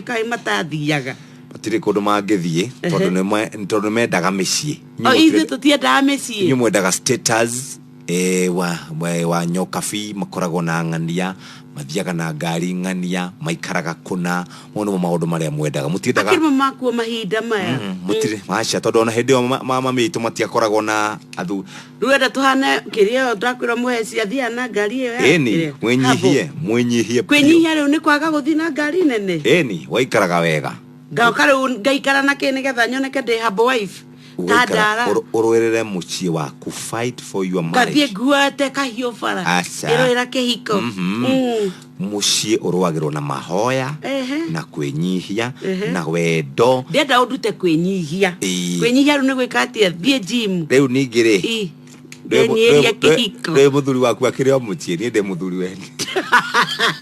kaĩ matathiaga. Matirĩ kũndũ mangĩthiĩ tondũ tondũ nĩ mendaga mĩciĩ. O ithuĩ tũtiendaga mĩciĩ. Inyuĩ mwendaga status wa nyokabi makoragwo na ng'ania mathiaga na ngari ng'ania maikaraga kũna mau nĩmo maũndũ marĩa mwendaga mũtiendaga Akĩrĩmo makuo mahinda maya. Mũtirĩ maca tondũ ona hĩndĩ ĩyo mama mitũ matiakoragwo na athu Rĩu enda tũhane kĩrĩa ĩyo ndakwĩra mũheci athiaga na ngari ĩyo ya ĩni kĩrĩa. mwĩnyihie mwĩnyihie biũ. Kwĩnyihia rĩu nĩ kwaga gũthiĩ na ngari nene. Ĩni waikaraga wega. Ngoka rĩu ngaikara na kĩ nĩgetha nyoneke ndĩ humble wife. Ta Ũgaikara- ndara. ũrũĩrĩre mũciĩ waku fight for your Ngathiĩ marriage. nguote kahiũ bara. Aca. Ĩrũĩra kĩhiko. Mũciĩ ũrũagĩrwo na mahoya Ehe. na kwĩnyihia Ehe. na wendo. Ndĩrenda ũndute kwĩnyihia. Ĩĩ. Kwĩnyihia rĩu nĩ gwĩka atĩa? Thiĩ gym. Rĩu ningĩ rĩ Ĩ. Ngenyihia kĩhiko. rĩ mũthuri waku akĩrĩ o mũciĩ niĩ ndĩ mũthuri wene.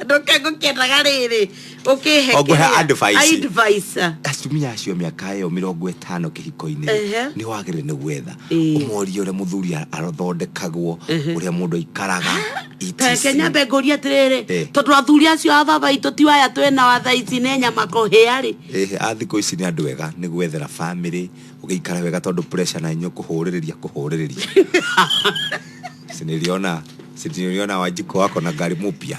Ndũke ngũkĩendaga rĩrĩ ũkĩhe O ngũhe kĩrĩa? advice. Advice. Atumia acio mĩaka ĩyo 50 kĩhiko-inĩ Ehe. nĩ wagĩrĩire nĩ gwetha Ĩĩ. ũmorie ũrĩa mũthuri athondekagwo ũrĩa mũndũ aikaraga Reke etc. nyambe ngũrie atĩrĩrĩ Eh. tondũ athuri acio a baba itũ ti aya twĩna wa thaa ici nĩ nyama kũhĩa rĩ. Ĩhĩ, a thikũ ici nĩ andũ ega nĩ gwethera family ũgĩikara wega tondũ pressure na inyuĩ kũhũrĩrĩria kũhũrĩrĩria. Si niliona Wanjiko wako na gari mupya.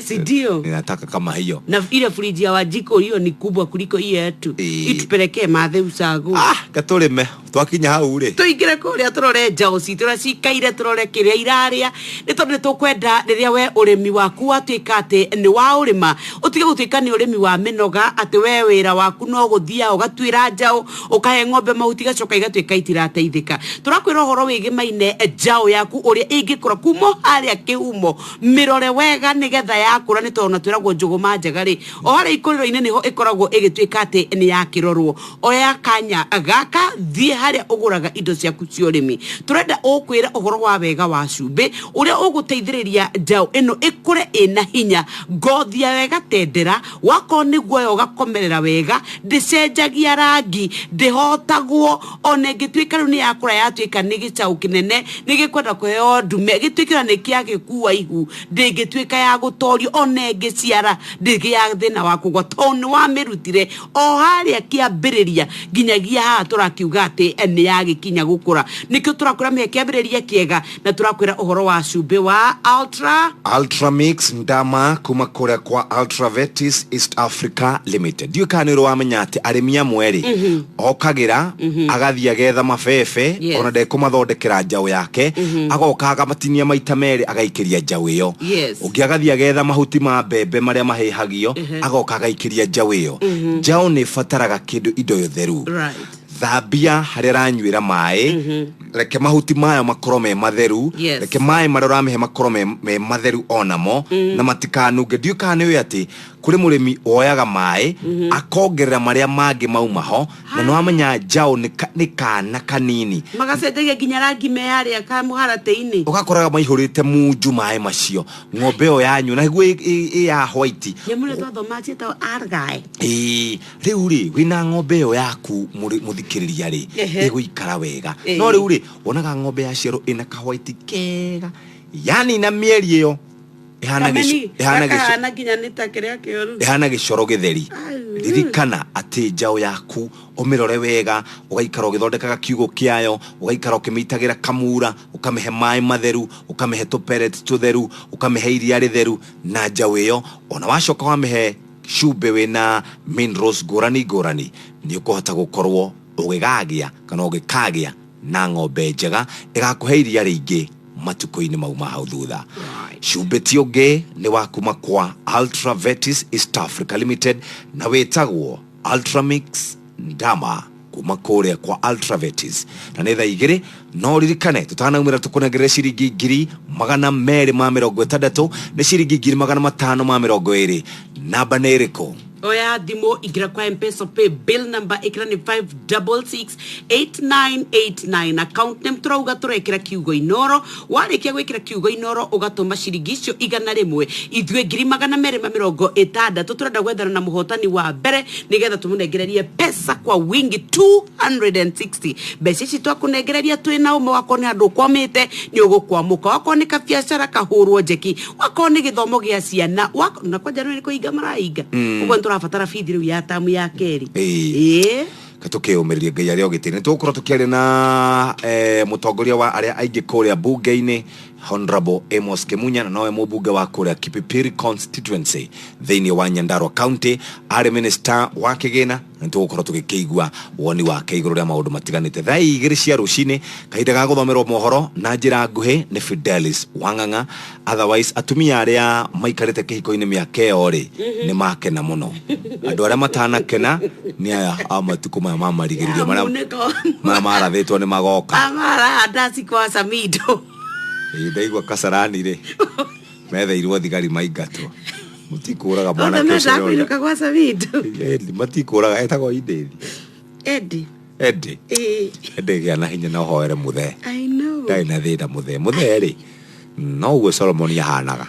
Si ndio? Ninataka kama hiyo. Na ile friji ya Wanjiko hiyo ni kubwa kuliko hiyo yetu. Itupelekee mathe ucago. Gatũrĩme twakinya hau rĩ. Tũingĩre kũrĩa tũrore njaũ citũ ũrĩa cikaire tũrore kĩrĩa irarĩa nĩ tondũ nĩ tũkwenda rĩrĩa we ũrĩmi waku watuĩka atĩ nĩ wa ũrĩma ũtige gũtuĩka nĩ ũrĩmi wa mĩnoga atĩ we wĩra waku no gũthiaga ũgatuĩra njaũ ũkahe ng'ombe mahuti igacoka igatuĩka itirateithĩka. Tũrakwĩra ũhoro wĩgĩmaine njaũ yaku ũrĩa ĩngĩkũra kuma o harĩa kĩhumo mĩrore wega nĩgetha yakũra nĩ tondũ ona twĩragwo njũgũma njega rĩ o harĩa ikũrĩro-inĩ nĩho ĩkoragwo ĩgĩtuĩka atĩ nĩ yakĩrorwo. Oya kanya gaka thiĩ harĩa ũgũraga indo ciaku cia ũrĩmi. Tũrenda ũkwĩra ũhoro wa wega wa cumbĩ ũrĩa ũgũteithĩrĩria njaũ ĩno ĩkũre ĩna hinya ngothi yayo ĩgatendera wakorwo nĩ guoya ũgakomerera wega ndĩcenjagia rangi ndĩhotagwo ona ĩngĩtuĩka rĩu nĩ yakũra yatuĩka nĩ gĩcaũ kĩnene nĩ gĩkwenda kũheo ndume gĩtuĩke nĩ kĩagĩkua ihu ndĩngĩtuĩka ya gũtorio ona ĩngĩciara ndĩgĩaga thĩna wa kũgwa tondũ nĩ wamĩrutire o harĩa kĩambĩrĩria nginyagia haha tũrakiuga atĩ atĩ nĩ yagĩkinya gũkũra. Nĩkĩo tũrakwĩra mĩhe kĩambĩrĩria kĩega na tũrakwĩra ũhoro wa cumbĩ wa Ultra Ultramix ndama kuma kũrĩa kwa Ultravetis East Africa Limited. Ndiũĩ kana nĩ ũrĩ wamenya atĩ arĩmi amwe rĩ okagĩra agathiĩ agetha mabebe ona ndekũmathondekera njaũ yake agoka akamatinia maita merĩ agaikĩria njaũ ĩyo. Ũngĩ agathiĩ agetha mahuti ma mbembe marĩa mahĩhagio agoka agaikĩria njaũ ĩyo. Njaũ nĩ ĩbataraga kĩndũ indo theru. Thambia harĩa ĩranyuĩra maĩ, reke mahuti mayo makorwo me matheru, reke maĩ marĩa ũramĩhe makorwo me matheru onamo na matikanunge. Ndiũĩ kana nĩ ũĩ atĩ kũrĩ mũrĩmi woyaga maĩ akongerera marĩa mangĩ mauma ho, na nĩwamenya njaũ nĩ kana kanini magacenjagia nginya rangi me harĩa kamũharatĩ-inĩ, ũgakoraga maihũrĩte munju maĩ macio ng'ombe ĩyo yanyu na nĩguo ĩ ya white. Nyamũ ĩrĩa twathoma ciĩtagwo argae. Ĩĩ, rĩu rĩ wĩna ng'ombe ĩyo yaku mũthikĩrĩria rĩ ĩgũikara wega. No rĩu rĩ wonaga ng'ombe yaciarwo ĩna kahwaiti kega, yani na mĩeri ĩyo ĩhana gakahana nginya nĩ ta kĩrĩa kĩũru, ĩhana gĩcoro gĩtheri. Ririkana atĩ njaũ yaku ũmĩrore wega, ũgaikara ũgĩthondekaga kiugũ kĩayo, ũgaikara ũkĩmĩitagĩra kamura, ũkamĩhe maĩ matheru, ũkamĩhe tũpellets tũtheru, ũkamĩhe iria rĩtheru, na njaũ ĩyo ona wacoka wamĩhe cumbĩ wĩna minerals ngũrani ngũrani, nĩ ũkũhota gũkorwo ũgĩgagĩa kana ũgĩkagĩa na ng'ombe njega ĩgakũhe iria rĩingĩ matukũ-inĩ mau ma hau thutha. Cumbĩ ti ũngĩ nĩ wa kuma kwa Ultravetis East Africa Limited na wĩtagwo Ultramix Ndama kuma kũrĩa kwa Ultravetis. Na nĩ thaa 2, no ririkane tũtanaumĩra tũkũnengerere ciringi 260,000 nĩ ciringi 520,000. Namba nĩ ĩrĩkũ? Oya thimũ, ingĩra kwa Mpesa pay bill number ĩkĩra nĩ 5668989, account name tũrauga tũrekĩra kiugo Inoro. Warĩkia gwĩkĩra kiugo Inoro ũgatũma ciringi icio 100, ithuĩ 260,000 tũrenda gwethana na mũhotani wa mbere nĩgetha tũmũnengererie pesa kwa wingi 260. Mbeca ici twakũnengereria twĩna ũmwe, wakorwo nĩ handũ ũkwamĩte nĩ ũgũkwamũka, wakorwo nĩ kabiacara kahũrwo njeki, wakorwo nĩ gĩthomo gĩa ciana, na kwanja nĩ kũhinga marahinga ũguo nĩ tũrabatara bithi rĩu ya tamu ya kerĩ. Ĩĩ, katũkĩyũmĩrĩrie Ngai arĩa ũgĩtĩ. Nĩ tũgũkorwo tũkĩaria na mũtongoria wa arĩa aingĩ kũrĩa bunge-inĩ Honorable Amos Kimunya, na nowe mũmbunge wa kũrĩa Kipipiri constituency thĩinĩ wa Nyandarua County, arĩ minister wa kĩgĩna, na nĩ tũgũkorwo tũgĩkĩigua woni wake igũrũ rĩa maũndũ matiganĩte. Thaa 2 cia rũcinĩ, kahinda ga gũthomerwo mohoro na njĩra nguhĩ nĩ Fidelis Wang'ang'a. Otherwise atumia arĩa maikarĩte kĩhiko-inĩ mĩaka ĩyo rĩ nĩ makena mũno. Andũ arĩa matanakena nĩ aya a matukũ maya ma marigĩrĩrio marĩa marathĩtwo nĩ magoka. Amarahanda cikwa Samido. Ndaigua Kasarani rĩ metheirwo thigari maingatwo, mũtikũraga mwanake ũcio nĩ gwa Samido. Matikũraga, etagwo Indĩthi. Eddie. Eddie. Eddie gĩa na hinya na ũhoere mũthee. I know. Ndarĩ na thĩna mũthee. Mũthee rĩ no ũguo Solomon ahanaga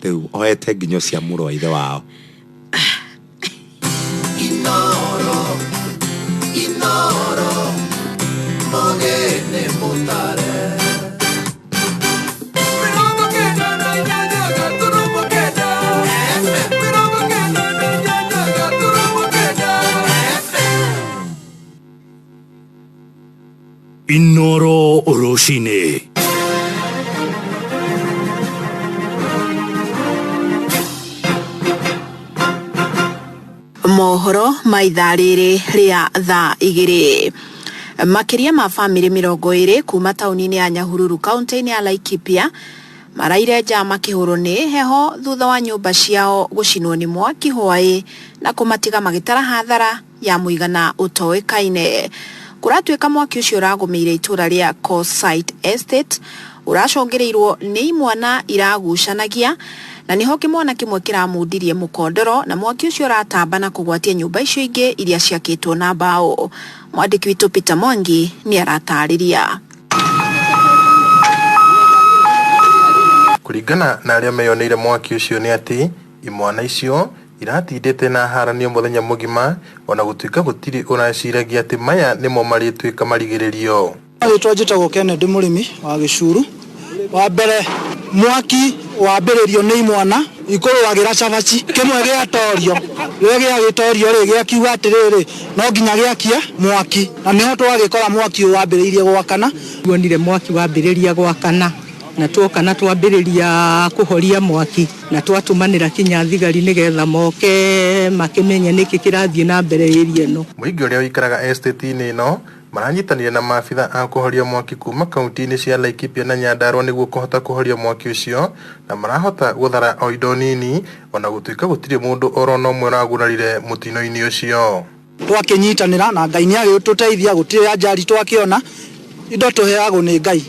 rĩu oete nginyo cia mũrũ wa ithe wao. Inoro, Inoro, mogene mutare. Inoro rũcinĩ. Mohoro ma ithaa rĩrĩ rĩa thaa 2. Makĩria ma bamĩrĩ 20 kuma taũni-inĩ ya Nyahururu kaunti-inĩ ya Laikipia maraire nja makĩhũrwo nĩ heho thutha wa nyũmba ciao gũcinwo nĩ mwaki hwaĩ na kũmatiga magĩtara hathara ya mũigana ũtoĩkaine. Kũratuĩka mwaki ũcio ũragũmĩire itũra rĩa Coastside Estate ũracũngĩrĩirwo nĩ imwana iragucanagia, na nĩho kĩmwana kĩmwe kĩramundirie mũkondoro na mwaki ũcio ũratamba na kũgwatia nyũmba icio ingĩ iria ciakĩtwo na mbaũ. Mwandĩki witũ Peter Mwangi nĩ aratarĩria. Kũringana na arĩa meyoneire mwaki ũcio nĩ atĩ imwana icio iratindĩte na haranio mũthenya mũgima, ona gũtuĩka gũtirĩ ũraciragia atĩ maya nĩmo marĩtuĩka marigĩrĩrio. Rĩtwa njĩtagwo Kennedy Mũrĩmi wa Gĩcuru. Wa mbere mwaki wambĩrĩrio nĩ imwana Ikũrũagĩra cabaci kĩmwe gĩatorio rĩrĩa gĩagĩtorio rĩ gĩakiuga atĩrĩrĩ no nginya gĩakie mwaki na nĩho twagĩkora mwaki ũyũ wambĩrĩirie gwakana. Tuonire mwaki wambĩrĩria gwakana na tuoka na twambĩrĩria kũhoria mwaki na twatũmanĩra kinya thigari nĩgetha moke makĩmenye nĩkĩ kĩrathiĩ na mbere area ĩno. Mũingĩ ũrĩa ũikaraga estate-inĩ ĩno maranyitanĩire na maabitha a kũhoria mwaki kuma kaunti-inĩ cia Laikipia na Nyandarua nĩguo kũhota kũhoria mwaki ũcio na marahota gũthara o indo nini ona gũtuĩka gũtirĩ mũndũ orona ũmwe ũragurarire mũtino-inĩ ũcio. Twakĩnyitanĩra na Ngai nĩ agĩtũteithia gũtirĩ anjari twakĩona indo tũheagwo nĩ Ngai.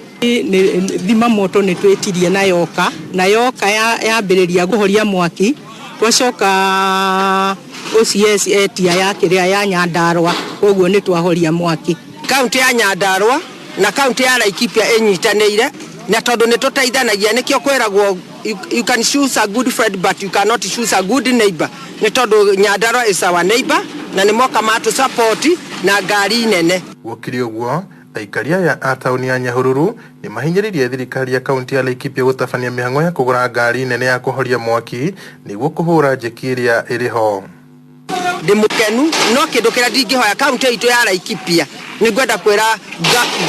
Thima moto nĩ twĩtirie na yoka na yoka yambĩrĩria kũhoria mwaki twacoka OCS etia ya kĩrĩa ya Nyandarua koguo nĩ twahoria mwaki. Kaunti ya Nyandarua na kaunti ya Laikipia ĩnyitanĩire na tondũ nĩ tũteithanagia nĩkĩo kwĩragwo you can choose a good friend but you cannot choose a good neighbor nĩ tondũ Nyandarua is our neighbor na nĩ moka matũ support na ngari nene. Gũkĩrĩ ũguo aikari aya a taũni ya Nyahururu nĩ mahinyĩrĩirie thirikari ya kaunti ya Laikipia gũtabania mĩhang'o ya kũgũra ngari nene ya kũhoria mwaki nĩguo kũhũra njeki ĩrĩa ĩrĩ ho. Ndĩ mũkenu no kĩndũ kĩrĩa ndingĩhoya kaunti itũ ya Laikipia nĩ ngwenda kwĩra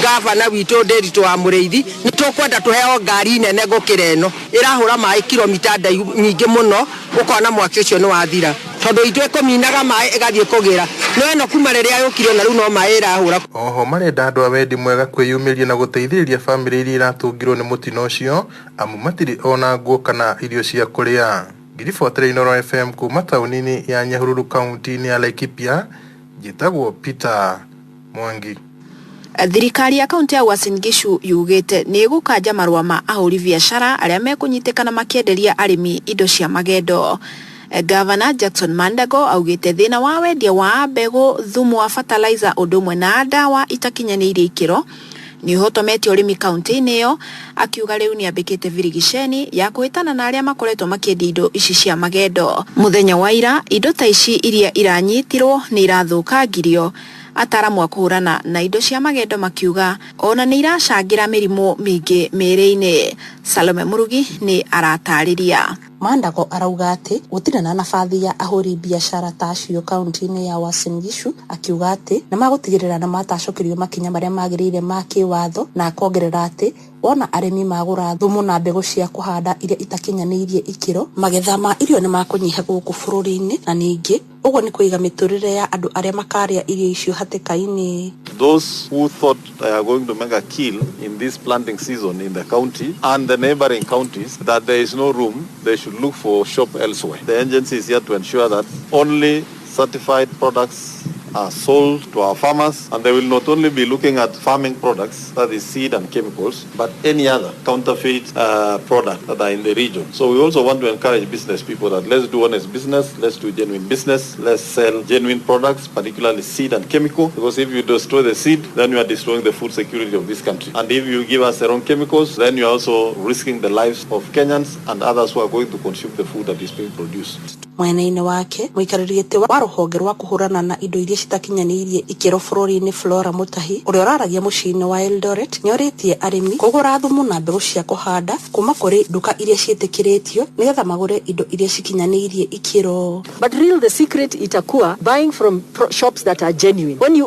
gavana witũ Ndiritu wa Mũrĩithi nĩ tũkwenda tũheo ngari nene gũkĩra ĩno ĩrahũra maĩ kilomita ndaihu nyingĩ mũno ũkona mwaki ũcio nĩ wathira tondũ itũ ĩkũminaga maĩ ĩgathiĩ kũgĩra no ĩno kuma rĩrĩa yũkire na rĩu no maĩ ĩrahũra. Oho marenda andũ a wendi mwega kwĩyumĩria na gũteithĩrĩria bamĩrĩ iria iratũngirwo nĩ mũtino ũcio amu matirĩ ona nguo kana irio cia kũrĩa. Ngĩribotera Inooro FM kuma taũni-inĩ ya Nyahururu kaunti-inĩ ya Laikipia, njĩtagwo Peter Mwangi. Thirikari ya kaunti ya Uasin Gishu yugĩte nĩ ĩgũkanja marũa ma ahũri biacara arĩa mekũnyitĩkana makĩenderia arĩmi indo cia magendo. Gavana Jackson Mandago augĩte thĩna wa wendia wa mbegũ, thumu wa fertilizer ũndũ ũmwe na ndawa itakinyanĩirie ikĩro nĩ ũhotometie ũrĩmi kaunti-inĩ ĩyo, akiuga rĩu nĩ ambĩkĩte birigiceni ya kũhĩtana na arĩa makoretwo makĩendia indo ici cia magendo. Mũthenya wa ira indo ta ici iria iranyitirwo nĩ irathũkangirio. Ataramu a kũhũrana na indo cia magendo makiuga ona nĩ iracangĩra mĩrimũ mĩingĩ mĩĩrĩ-inĩ. Salome Murugi nĩ aratarĩria. Mandago arauga atĩ gũtirĩ na nabathi ya ahũri biacara ta acio kaunti-inĩ ya Uasin Gishu, akiuga atĩ nĩ magũtigĩrĩra nĩ matacũkĩrio makinya marĩa magĩrĩire ma kĩwatho, na akongerera atĩ wona arĩmi magũra thumu na mbegũ cia kũhanda iria itakinyanĩirie ikĩro, magetha ma irio nĩ makũnyiha gũkũ bũrũri-inĩ, na ningĩ ũguo nĩ kũiga mĩtũrĩre ya andũ arĩa makarĩa irio icio hatĩka-inĩ. Those who thought they are going to make a kill in this planting season in the county and the neighboring counties, that there is no room, they should look for shop elsewhere. The agency is here to ensure that only certified products are sold to our farmers, and they will not only be looking at farming products, that is seed and chemicals, but any other counterfeit product that are in the region. So we also want to encourage business people that let's do honest business, let's do genuine business, let's sell genuine products, particularly seed and chemical, because if you destroy the seed, then you are destroying the food security of this country. And if you give us the wrong chemicals, then you are also risking the lives of Kenyans and others who are going to consume the food that is being produced. Mwena-inĩ wake, mũikarĩri gĩtĩ wa rũhonge rwa kũhũrana na indo iria citakinyanĩirie ikĩro bũrũri-inĩ Flora Mutahi, ũrĩa ũraragia mũciĩ-inĩ wa Eldoret, nĩorĩtie arĩmi kũgũra thumu na mbegũ cia kũhanda kuma kũrĩ nduka iria ciĩtĩkĩrĩtio nĩgetha magũre indo iria cikinyanĩirie ikĩro. But real the secret itakuwa buying from shops that are genuine. When you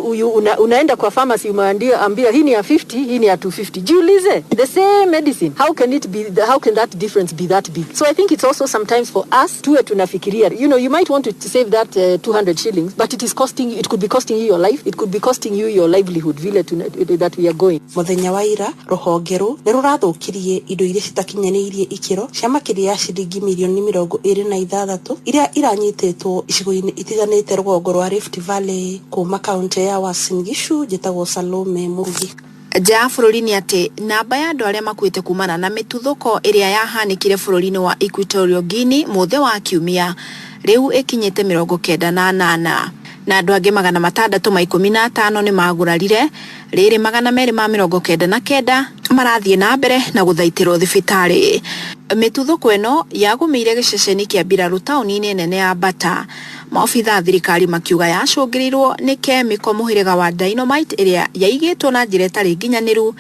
unaenda kwa pharmacy umeambia hii ni ya 50, hii ni ya 250. Jiulize, the same medicine. How can it be, how can that difference be that big? So I think it's also sometimes for us tuwe tunafikiria, you know, you might want to save that 200 shillings, but it is costing you, it could be costing you your life, it could be costing you your livelihood, vile that we are going. Mũthenya wa ira, rũhonge rũu nĩ rũrathũkirie indo iria citakinyanĩirie ikĩro cia makĩria ya ciringi mirioni 26 iria iranyitĩtwo icigo-inĩ itiganĩte rũgongo rwa Rift Valley. Kuma kaunti ya Uasin Gishu, njĩtagwo Salome Murugi. Nja ya bũrũri nĩ atĩ namba ya andũ arĩa makuĩte kumana na mĩtuthũko ĩrĩa yahanĩkire bũrũri-inĩ wa Equatorial Guinea mũthĩ wa kiumia rĩu ĩkinyĩte 98, na andũ angĩ 615 nĩ magurarire, rĩrĩ 299 marathiĩ na mbere na gũthaitĩrwo thibitarĩ. Mĩtuthũko ĩno yagũmĩire gĩceceni kĩa mbirarũ taũni-inĩ nene ya Bata. Maobitha a thirikari makiuga yacũngĩrĩirwo nĩ kemiko mũhĩrĩga wa dynamite ĩrĩa yaigĩtwo na njĩra ĩtarĩ nginyanĩru,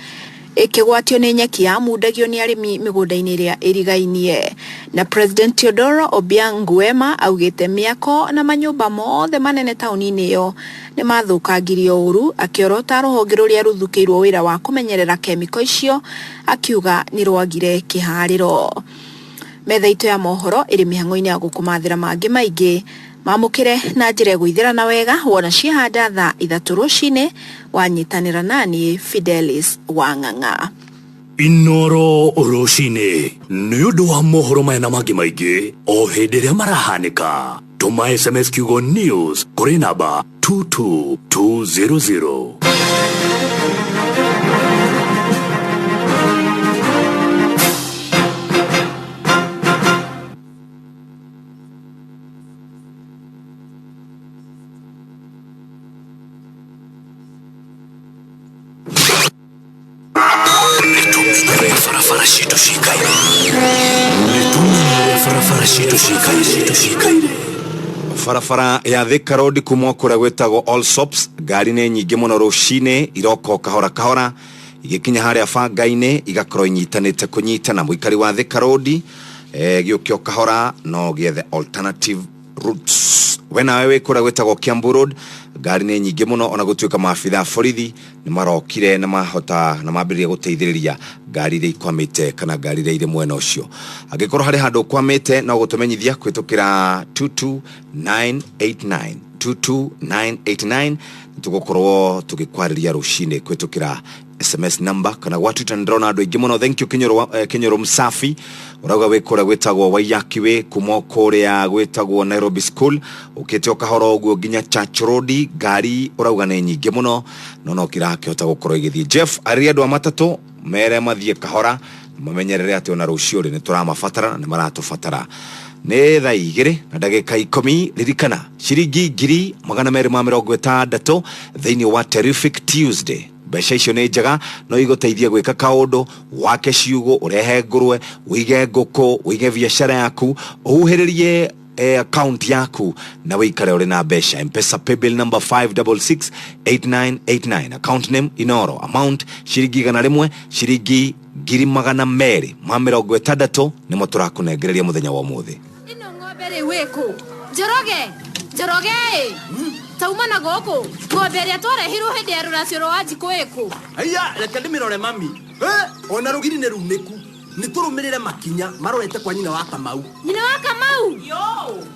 Ĩkĩgwatio nĩ nyeki yamundagio nĩ arĩmi mĩgũnda-inĩ ĩrĩa ĩrigainie. Na President Teodoro Obiang Nguema augĩte mĩako na manyũmba mothe manene taũni-inĩ ĩyo nĩ mathũkangirio ũru, akĩorota rũhonge rũrĩa rũthukĩirwo wĩra wa kũmenyerera kemiko icio, akiuga nĩ rwagire kĩharĩro. Metha itũ ya mohoro ĩrĩ mĩhang'o-inĩ ya gũkũmathĩra mangĩ maingĩ. Mamũkĩre na njĩra ĩgũithĩrana wega wona ciahanda thaa 3 rũcinĩ. Wanyitanĩra nani Fidelis Wang'ang'a. Inoro rũcinĩ nĩ ũndũ wa mohoro maya na mangĩ maingĩ o hĩndĩ ĩrĩa marahanĩka. Tũma SMS kiugo news kũrĩ namba 22200. Barabara citũ cikaire. Nĩtũmenyere barabara citũ cikaire. Barabara ya Thika Road kuma kũrĩa gwĩtagwo All Sops, ngari nĩ nyingĩ mũno rũcinĩ, iroka o kahora kahora igĩkinya harĩa banga-inĩ igakorwo inyitanĩte kũnyitana. Mũikari wa Thika Road gĩũke o kahora no gĩethe alternative routes. We nawe wĩ kũrĩa gwĩtagwo Kiambu Road, ngari nĩ nyingĩ mũno ona gũtuĩka maabitha a borithi nĩ marokire na mahota na mambĩrĩria gũteithĩrĩria ngari iria ikwamĩte kana ngari iria irĩ mwena ũcio. Angĩkorwo harĩ handũ ũkwamĩte no gũtũmenyithia kũhĩtũkĩra 22989 22989, tũgũkorwo tũgĩkwarĩria rũcinĩ kũhĩtũkĩra SMS number kana gwa Twitter. Ndĩrona andũ aingĩ mũno. Thank you Kinyoro, Kinyoro Msafi ũrauga wĩ kũrĩa gwĩtagwo Waiyaki wĩ kuma kũrĩa gwĩtagwo Nairobi School, ũkĩte o kahora ũguo nginya Church Road, ngari ũrauga nĩ nyingĩ mũno no no kirakĩhota gũkorwo igĩthiĩ. Jeff arĩria andũ a matatũ mere mathiĩ kahora mamenyerere atĩ ona rũciũ rĩ nĩ tũramabatara na nĩ maratũbatara. Nĩ thaa 2:10. Ririkana ciringi 260,000 thĩinĩ wa Terrific Tuesday. Mbeca icio nĩ njega no igũteithie gwĩka kaũndũ, wake ciugũ, ũrehe ngũrwe, ũige ngũkũ, ũige biacara yaku, ũhuhĩrĩrie account yaku na wĩikare ũrĩ na mbeca. M-Pesa paybill number 5668989, account name Inoro, amount ciringi 100, ciringi 260,000 nĩmo tũrakũnengereria mũthenya wa ũmũthĩ. Ĩno ng'ombe rĩ wĩkũ? Njoroge, Njoroge ĩ, tauma na gũkũ ng'ombe ĩrĩa twarehirwo hĩndĩ ya rũracio rwa Wanjikũ ĩkũ? Haiya, reke ndĩmĩrore mami. Ona rũgiri nĩ runĩku. Nĩ tũrũmĩrĩre makinya marorete kwa nyina wa Kamau. Nyina wa Kamau?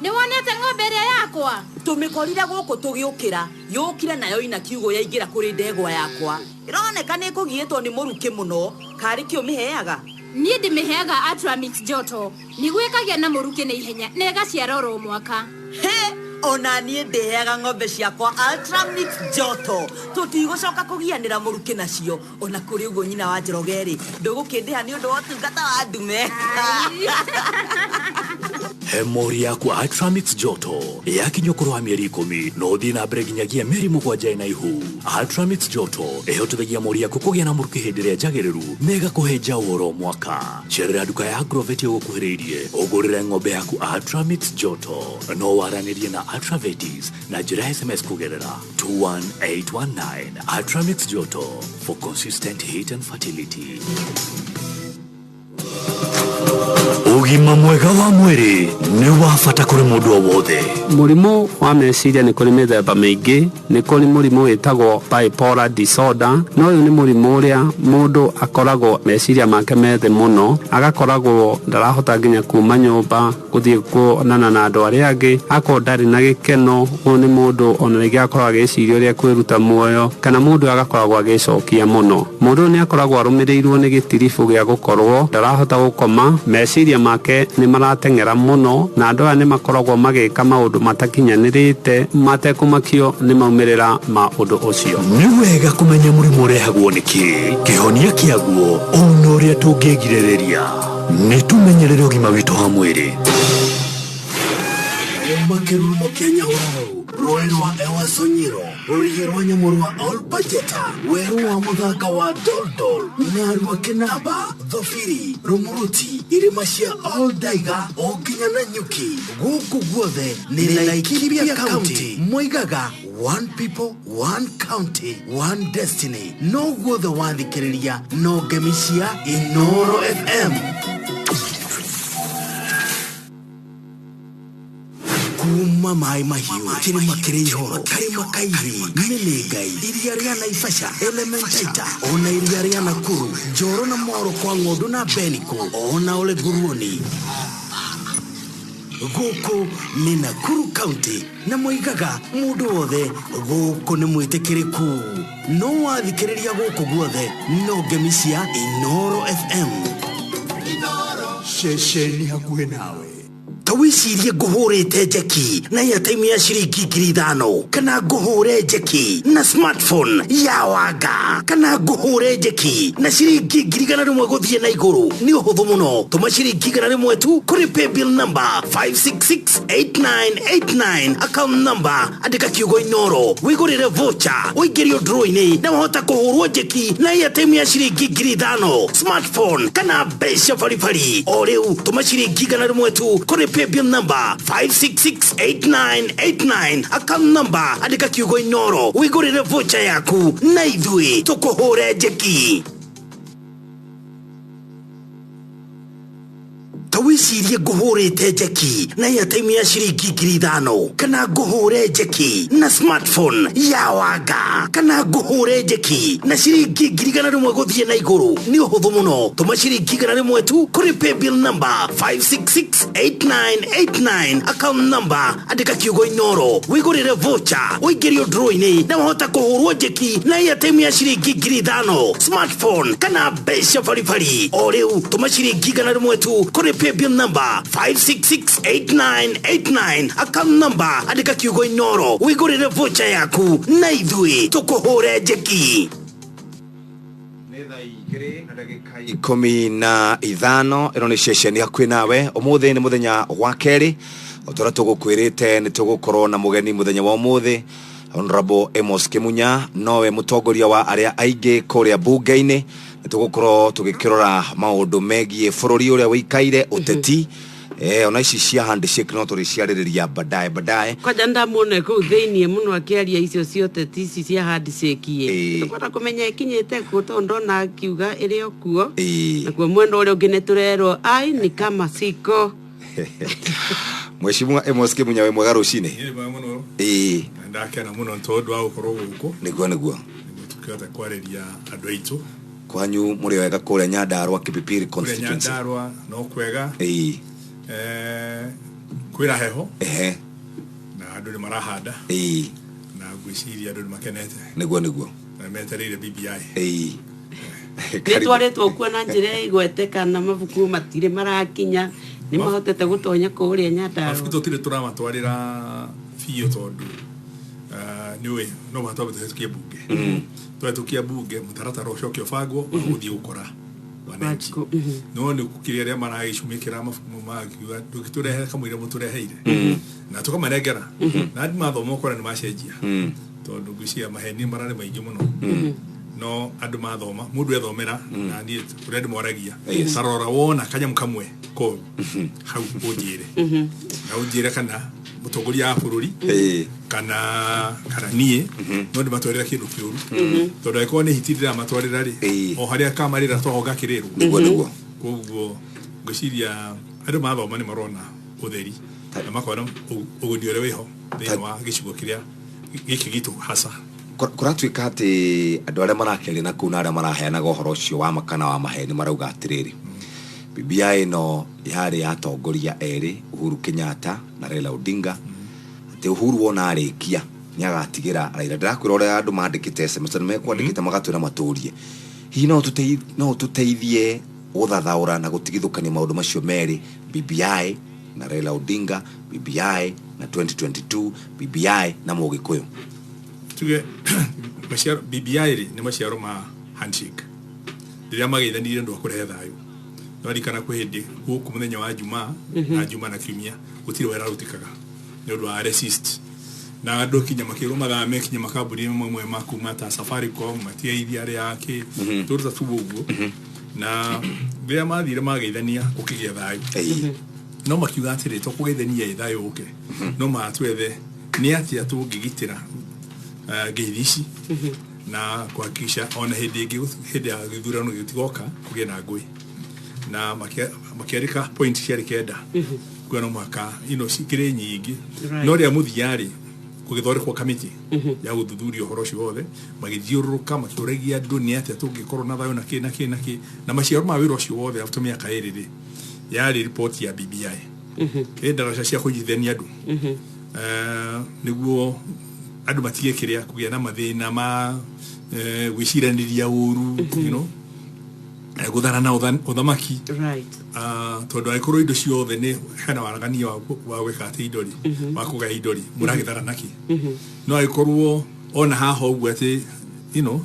Nĩ wonete ng'ombe ĩrĩa yakwa? Tũmĩkorire gũkũ tũgĩũkĩra, yũkire nayo ina kiugo yaingĩra kũrĩ ndegwa yakwa. Ĩroneka nĩ ĩkũgiĩtwo nĩ mũrukĩ mũno, karĩ kĩ ũmĩheaga? Niĩ ndĩmĩheaga Atramix Joto, nĩguo ĩkagĩa na mũrukĩ na ihenya na ĩgaciara oro mwaka. He, ona niĩ ndĩheaga ng'ombe ciakwa Ultramix Joto, tũtigũcoka kũgianĩra mũrukĩ nacio. Ona kũrĩ ũguo nyina wa Njoroge rĩ, ndũgũkĩndĩha nĩ ũndũ wa ũtungata wa ndume. He mori yaku Ultramix Joto yakinya ũkũrũ wa mĩeri 10 no ũthiĩ na mbere nginyagia mĩeri 7 ĩna ihu. Ultramix Joto ĩhotithagia mori yaku kũgĩa na mũrukĩ hĩndĩ ĩrĩa njagĩrĩru na ĩgakũhe njaũ oro mwaka. Cerera nduka ya Agrovet ĩgũkuhĩrĩirie ũgũrĩre ng'ombe yaku Ultramix Joto. No waranĩrie na Ultravetis na njĩra ya SMS kũgerera 21819. Ultramix Joto for consistent heat and fertility. Ũgima mwega wa mwĩrĩ nĩ wa bata kũrĩ mũndũ o wothe. Mũrimũ wa meciria nĩ kũrĩ mĩthemba mĩingĩ. Nĩ kũrĩ mũrimũ wĩtagwo bipolar disorder, na ũyũ nĩ mũrimũ ũrĩa mũndũ akoragwo meciria make me thĩ mũno, agakoragwo ndarahota nginya kuma nyũmba gũthiĩ kuonana na andũ arĩa angĩ, akorwo ndarĩ na gĩkeno. Ũyũ nĩ mũndũ ona rĩngĩ akoragwo agĩciria ũrĩa kwĩruta muoyo, kana mũndũ agakoragwo agĩcokia mũno. Mũndũ ũyũ nĩ akoragwo arũmĩrĩirwo nĩ gĩtiribũ gĩa gũkorwo ndarahota gũkoma, meciria make nĩ marateng'era mũno, na andũ aya nĩ makoragwo magĩka maũndũ matakinyanĩrĩte matekũmakio nĩ maumĩrĩra ma ũndũ ũcio. Nĩ wega kũmenya mũrimũ ũrehagwo nĩ kĩ, kĩhonia kĩaguo, ona ũrĩa tũngĩgirĩrĩria. Nĩ tũmenyerere ũgima witũ wa mwĩrĩ. Kuma kĩrurumo kĩa Nyahururu, rũĩ rwa Ewaso Nyiro, rũrigi rwa nyamũ rwa Olpajeta, werũ wa mũthanga wa Doldol, na rwa Kĩnamba, Thobiri, Rumuruti, irĩma cia Oldaiga, o nginya Nanyuki. Gũkũ guothe nĩ Laikipia County, moigaga One people, one county, one destiny. No guothe wathikĩrĩria no ngemi cia Inoro FM. Kuma maĩ mahiũ, kĩrĩma kĩrĩ ihoro, karĩma kairi, mĩnĩngai, iria rĩa Naivasha, Elementaita, ona iria rĩa Nakuru, Njoro na Moro kwa ng'ondu na Beniko, ona Ole Nguruoni. Gũkũ nĩ Nakuru County na moigaga mũndũ wothe gũkũ nĩ mwĩtĩkĩrĩku. No wathikĩrĩria gũkũ guothe no ngemi cia Inoro FM. Ceceni hakuhĩ nawe. Ta wĩcirie ngũhũrĩte njeki na airtime ya ciringi 5,000, kana ngũhũre njeki na smartphone ya wanga, kana ngũhũre njeki na ciringi 100,000 gũthiĩ na igũrũ. Nĩ ũhũthũ mũno, tũma ciringi 100 tu kũrĩ paybill number 5668989, account number andĩka kiugo Inoro, wĩgũrĩre voucher, ũingĩrio draw-inĩ na wahota kũhũrwo njeki na airtime ya ciringi 5,000, smartphone kana mbeca baribari. O rĩu tũma ciringi 100 tu kũrĩ paybill number 5668989, account number andĩka kiugo Inoro, wĩgũrĩre voucher yaku na ithuĩ tũkũhũre njeki. Ta wĩcirie ngũhũrĩte njeki na airtime ya ciringi 5,000, kana ngũhũre njeki na smartphone ya wanga, kana ngũhũre njeki na ciringi 100,000 gũthiĩ na igũrũ. Nĩ ũhũthũ mũno, tũma ciringi 100 tu kũrĩ paybill number 5668989, account number andĩka kiugo Inoro, wĩgũrĩre voucher, ũingĩrio draw-inĩ na wahota kũhũrwo njeki na airtime ya ciringi 5,000, smartphone kana mbeca baribari. O rĩu tũma ciringi 100 tu kũrĩ paybill number 5668989, account number andĩka kiugo Inoro, wĩgũrĩre voucher yaku na ithuĩ tũkũhũre njeki. 15 ĩno nĩ ceceni hakuhĩ nawe. Ũmũthĩ nĩ mũthenya wa kerĩ, o ta ũrĩa tũgũkwĩrĩte nĩ tũgũkorwo na mũgeni mũthenya wa ũmũthĩ, Honorable Amos Kimunya, nowe mũtongoria wa arĩa aingĩ kũrĩa bunge-inĩ. Nĩ tũgũkorwo tũgĩkĩrora maũndũ megiĩ bũrũri ũrĩa wĩikaire ũteti, ona ici cia handshake no tũrĩciarĩrĩria baadaye baadaye. Kwanja ndamuona kũu thĩiniĩ mũno akĩaria icio cia ũteti ici cia handshake ĩ. Tũkwenda kũmenya ĩkinyĩte kũ tondũ ndona akiuga ĩrĩ o kuo. Nakuo mwena ũrĩa ũngĩ nĩtũrerwo ai ni kama siko. Mheshimiwa Amos Kimunya, wĩ mwega rũcinĩ? Nĩ mwega mũno. Na ndakena mũno nĩ tondũ wa gũkorwo gũkũ. Nĩguo nĩguo. Nĩguo tũkĩhota kwarĩria andũ aitũ. Kwanyu mũrĩ wega kũrĩa Nyandarua Kipipiri Kũrĩa constituency? Nyandarua no kwega. Kwĩna heho. Na andũ nĩ marahanda. Na ngwĩciria andũ nĩ makenete. Nĩguo nĩguo. Na metereire BBI. Nĩ twarĩtwo kuo na njĩra ya igwete kana mabuku matirĩ marakinya, nĩ mahotete gũtonya kũrĩa Nyandarua? Mabuku tũtirĩ tũramatwarĩra biũ tondũ nĩ ũĩ no mũhaka twambe tũhetũkie bunge. Twahĩtũkia bunge mũtaratara ũcoke ũbangwo wa gũthiĩ gũkora wananchi. No nĩ gũkĩrĩ arĩa maragĩcumĩkĩra mabuku mau magakiuga ndũngĩtũrehe kamũira mũtũreheire, na tũkamanengera na andũ mathoma ũkora nĩ macenjia, tondũ ngwĩciria maheni mararĩ maingĩ mũno. No andũ mathoma, mũndũ ethomera, na niĩ ũrĩa ndĩmoragia, tarora wona kanyamũ kamwe koru hau ũnjĩre, na ũnjĩre kana mũtongoria wa bũrũri kana niĩ no ndĩmatwarĩra kĩndũ kĩũru, tondũ angĩkorwo nĩ hiti ndĩramatwarĩra rĩ, o harĩa kamarĩra toho ngakĩrĩrwo. Nĩguo nĩguo. Koguo ngwĩciria andũ mathoma nĩ marona ũtheri na makona ũguni ũrĩa wĩho thĩinĩ wa gĩcigo kĩrĩa gĩkĩ gitũ hasa. Kũratuĩka atĩ andũ arĩa marakĩaria na kũu na arĩa maraheanaga ũhoro ũcio wa makana wa maheni marauga atĩrĩrĩ, BBI ĩno yarĩ ya atongoria erĩ, Uhuru Kenyatta na Raila Odinga, atĩ Uhuru wona arĩkia nĩ agatigĩra Raila. Ndĩrakwĩra ũrĩa andũ mandĩkĩte SMS, nĩ mekwandĩkĩte magatwĩra matũrie, hihi no tũteithie gũthathaũra na gũtigithũkania maũndũ macio merĩ, BBI na Raila Odinga, BBI na 2022, BBI na Mũgĩkũyũ? Tuge maciaro BBI rĩ nĩ maciaro ma handshake rĩrĩa mageithanirie ũndũ wa kũrehe thayũ. Nĩwaririkana kwĩ hĩndĩ gũkũ mũthenya wa Jumaa na Juma na Kiumia gũtirĩ wĩra ũrutĩkaga nĩ ũndũ wa resist, na andũ kinya makĩrwo mathame kinya makambuni mamwe ma kuma ta Safaricom matigeithia arĩa akĩ tũruta tu ũguo. Na rĩrĩa mathire mageithania gũkĩgĩa thayũ, no makiuga atĩrĩ tũkũgeithania ĩ thayũ ũke, no matwethe nĩ atĩa tũngĩgitĩra Ngeithi ici na kuhakikisha ona hindi ingi hindi ya githurano gitigoka kugie na ngui na makiarika point ciarĩ 9 kuga no mwaka ino cikĩrĩ nyingĩ. No rĩa mũthia rĩ gũgĩthondekwo kamĩtĩ ya gũthuthuria ũhoro ũcio wothe, magĩthiũrũrũka makĩũragia andũ nĩ atĩa tũngĩkorwo na thayũ na kĩ na kĩ na kĩ, na maciaro ma wĩra ũcio wothe after mĩaka 2 rĩ yarĩ ripoti ya BBI ĩ ndaraca cia kũnyitithania andũ, nĩguo andũ matige kĩrĩa kũgĩa na mathĩna ma gwĩciranĩria ũru, you know, gũtharana ũthamaki, tondũ angĩkorwo indo ciothe nĩ hena waragania wa gwĩka atĩ indo rĩ, wa kũgaya indo rĩ, mũragĩtharana kĩ? No angĩkorwo ona haha ũguo atĩ you know,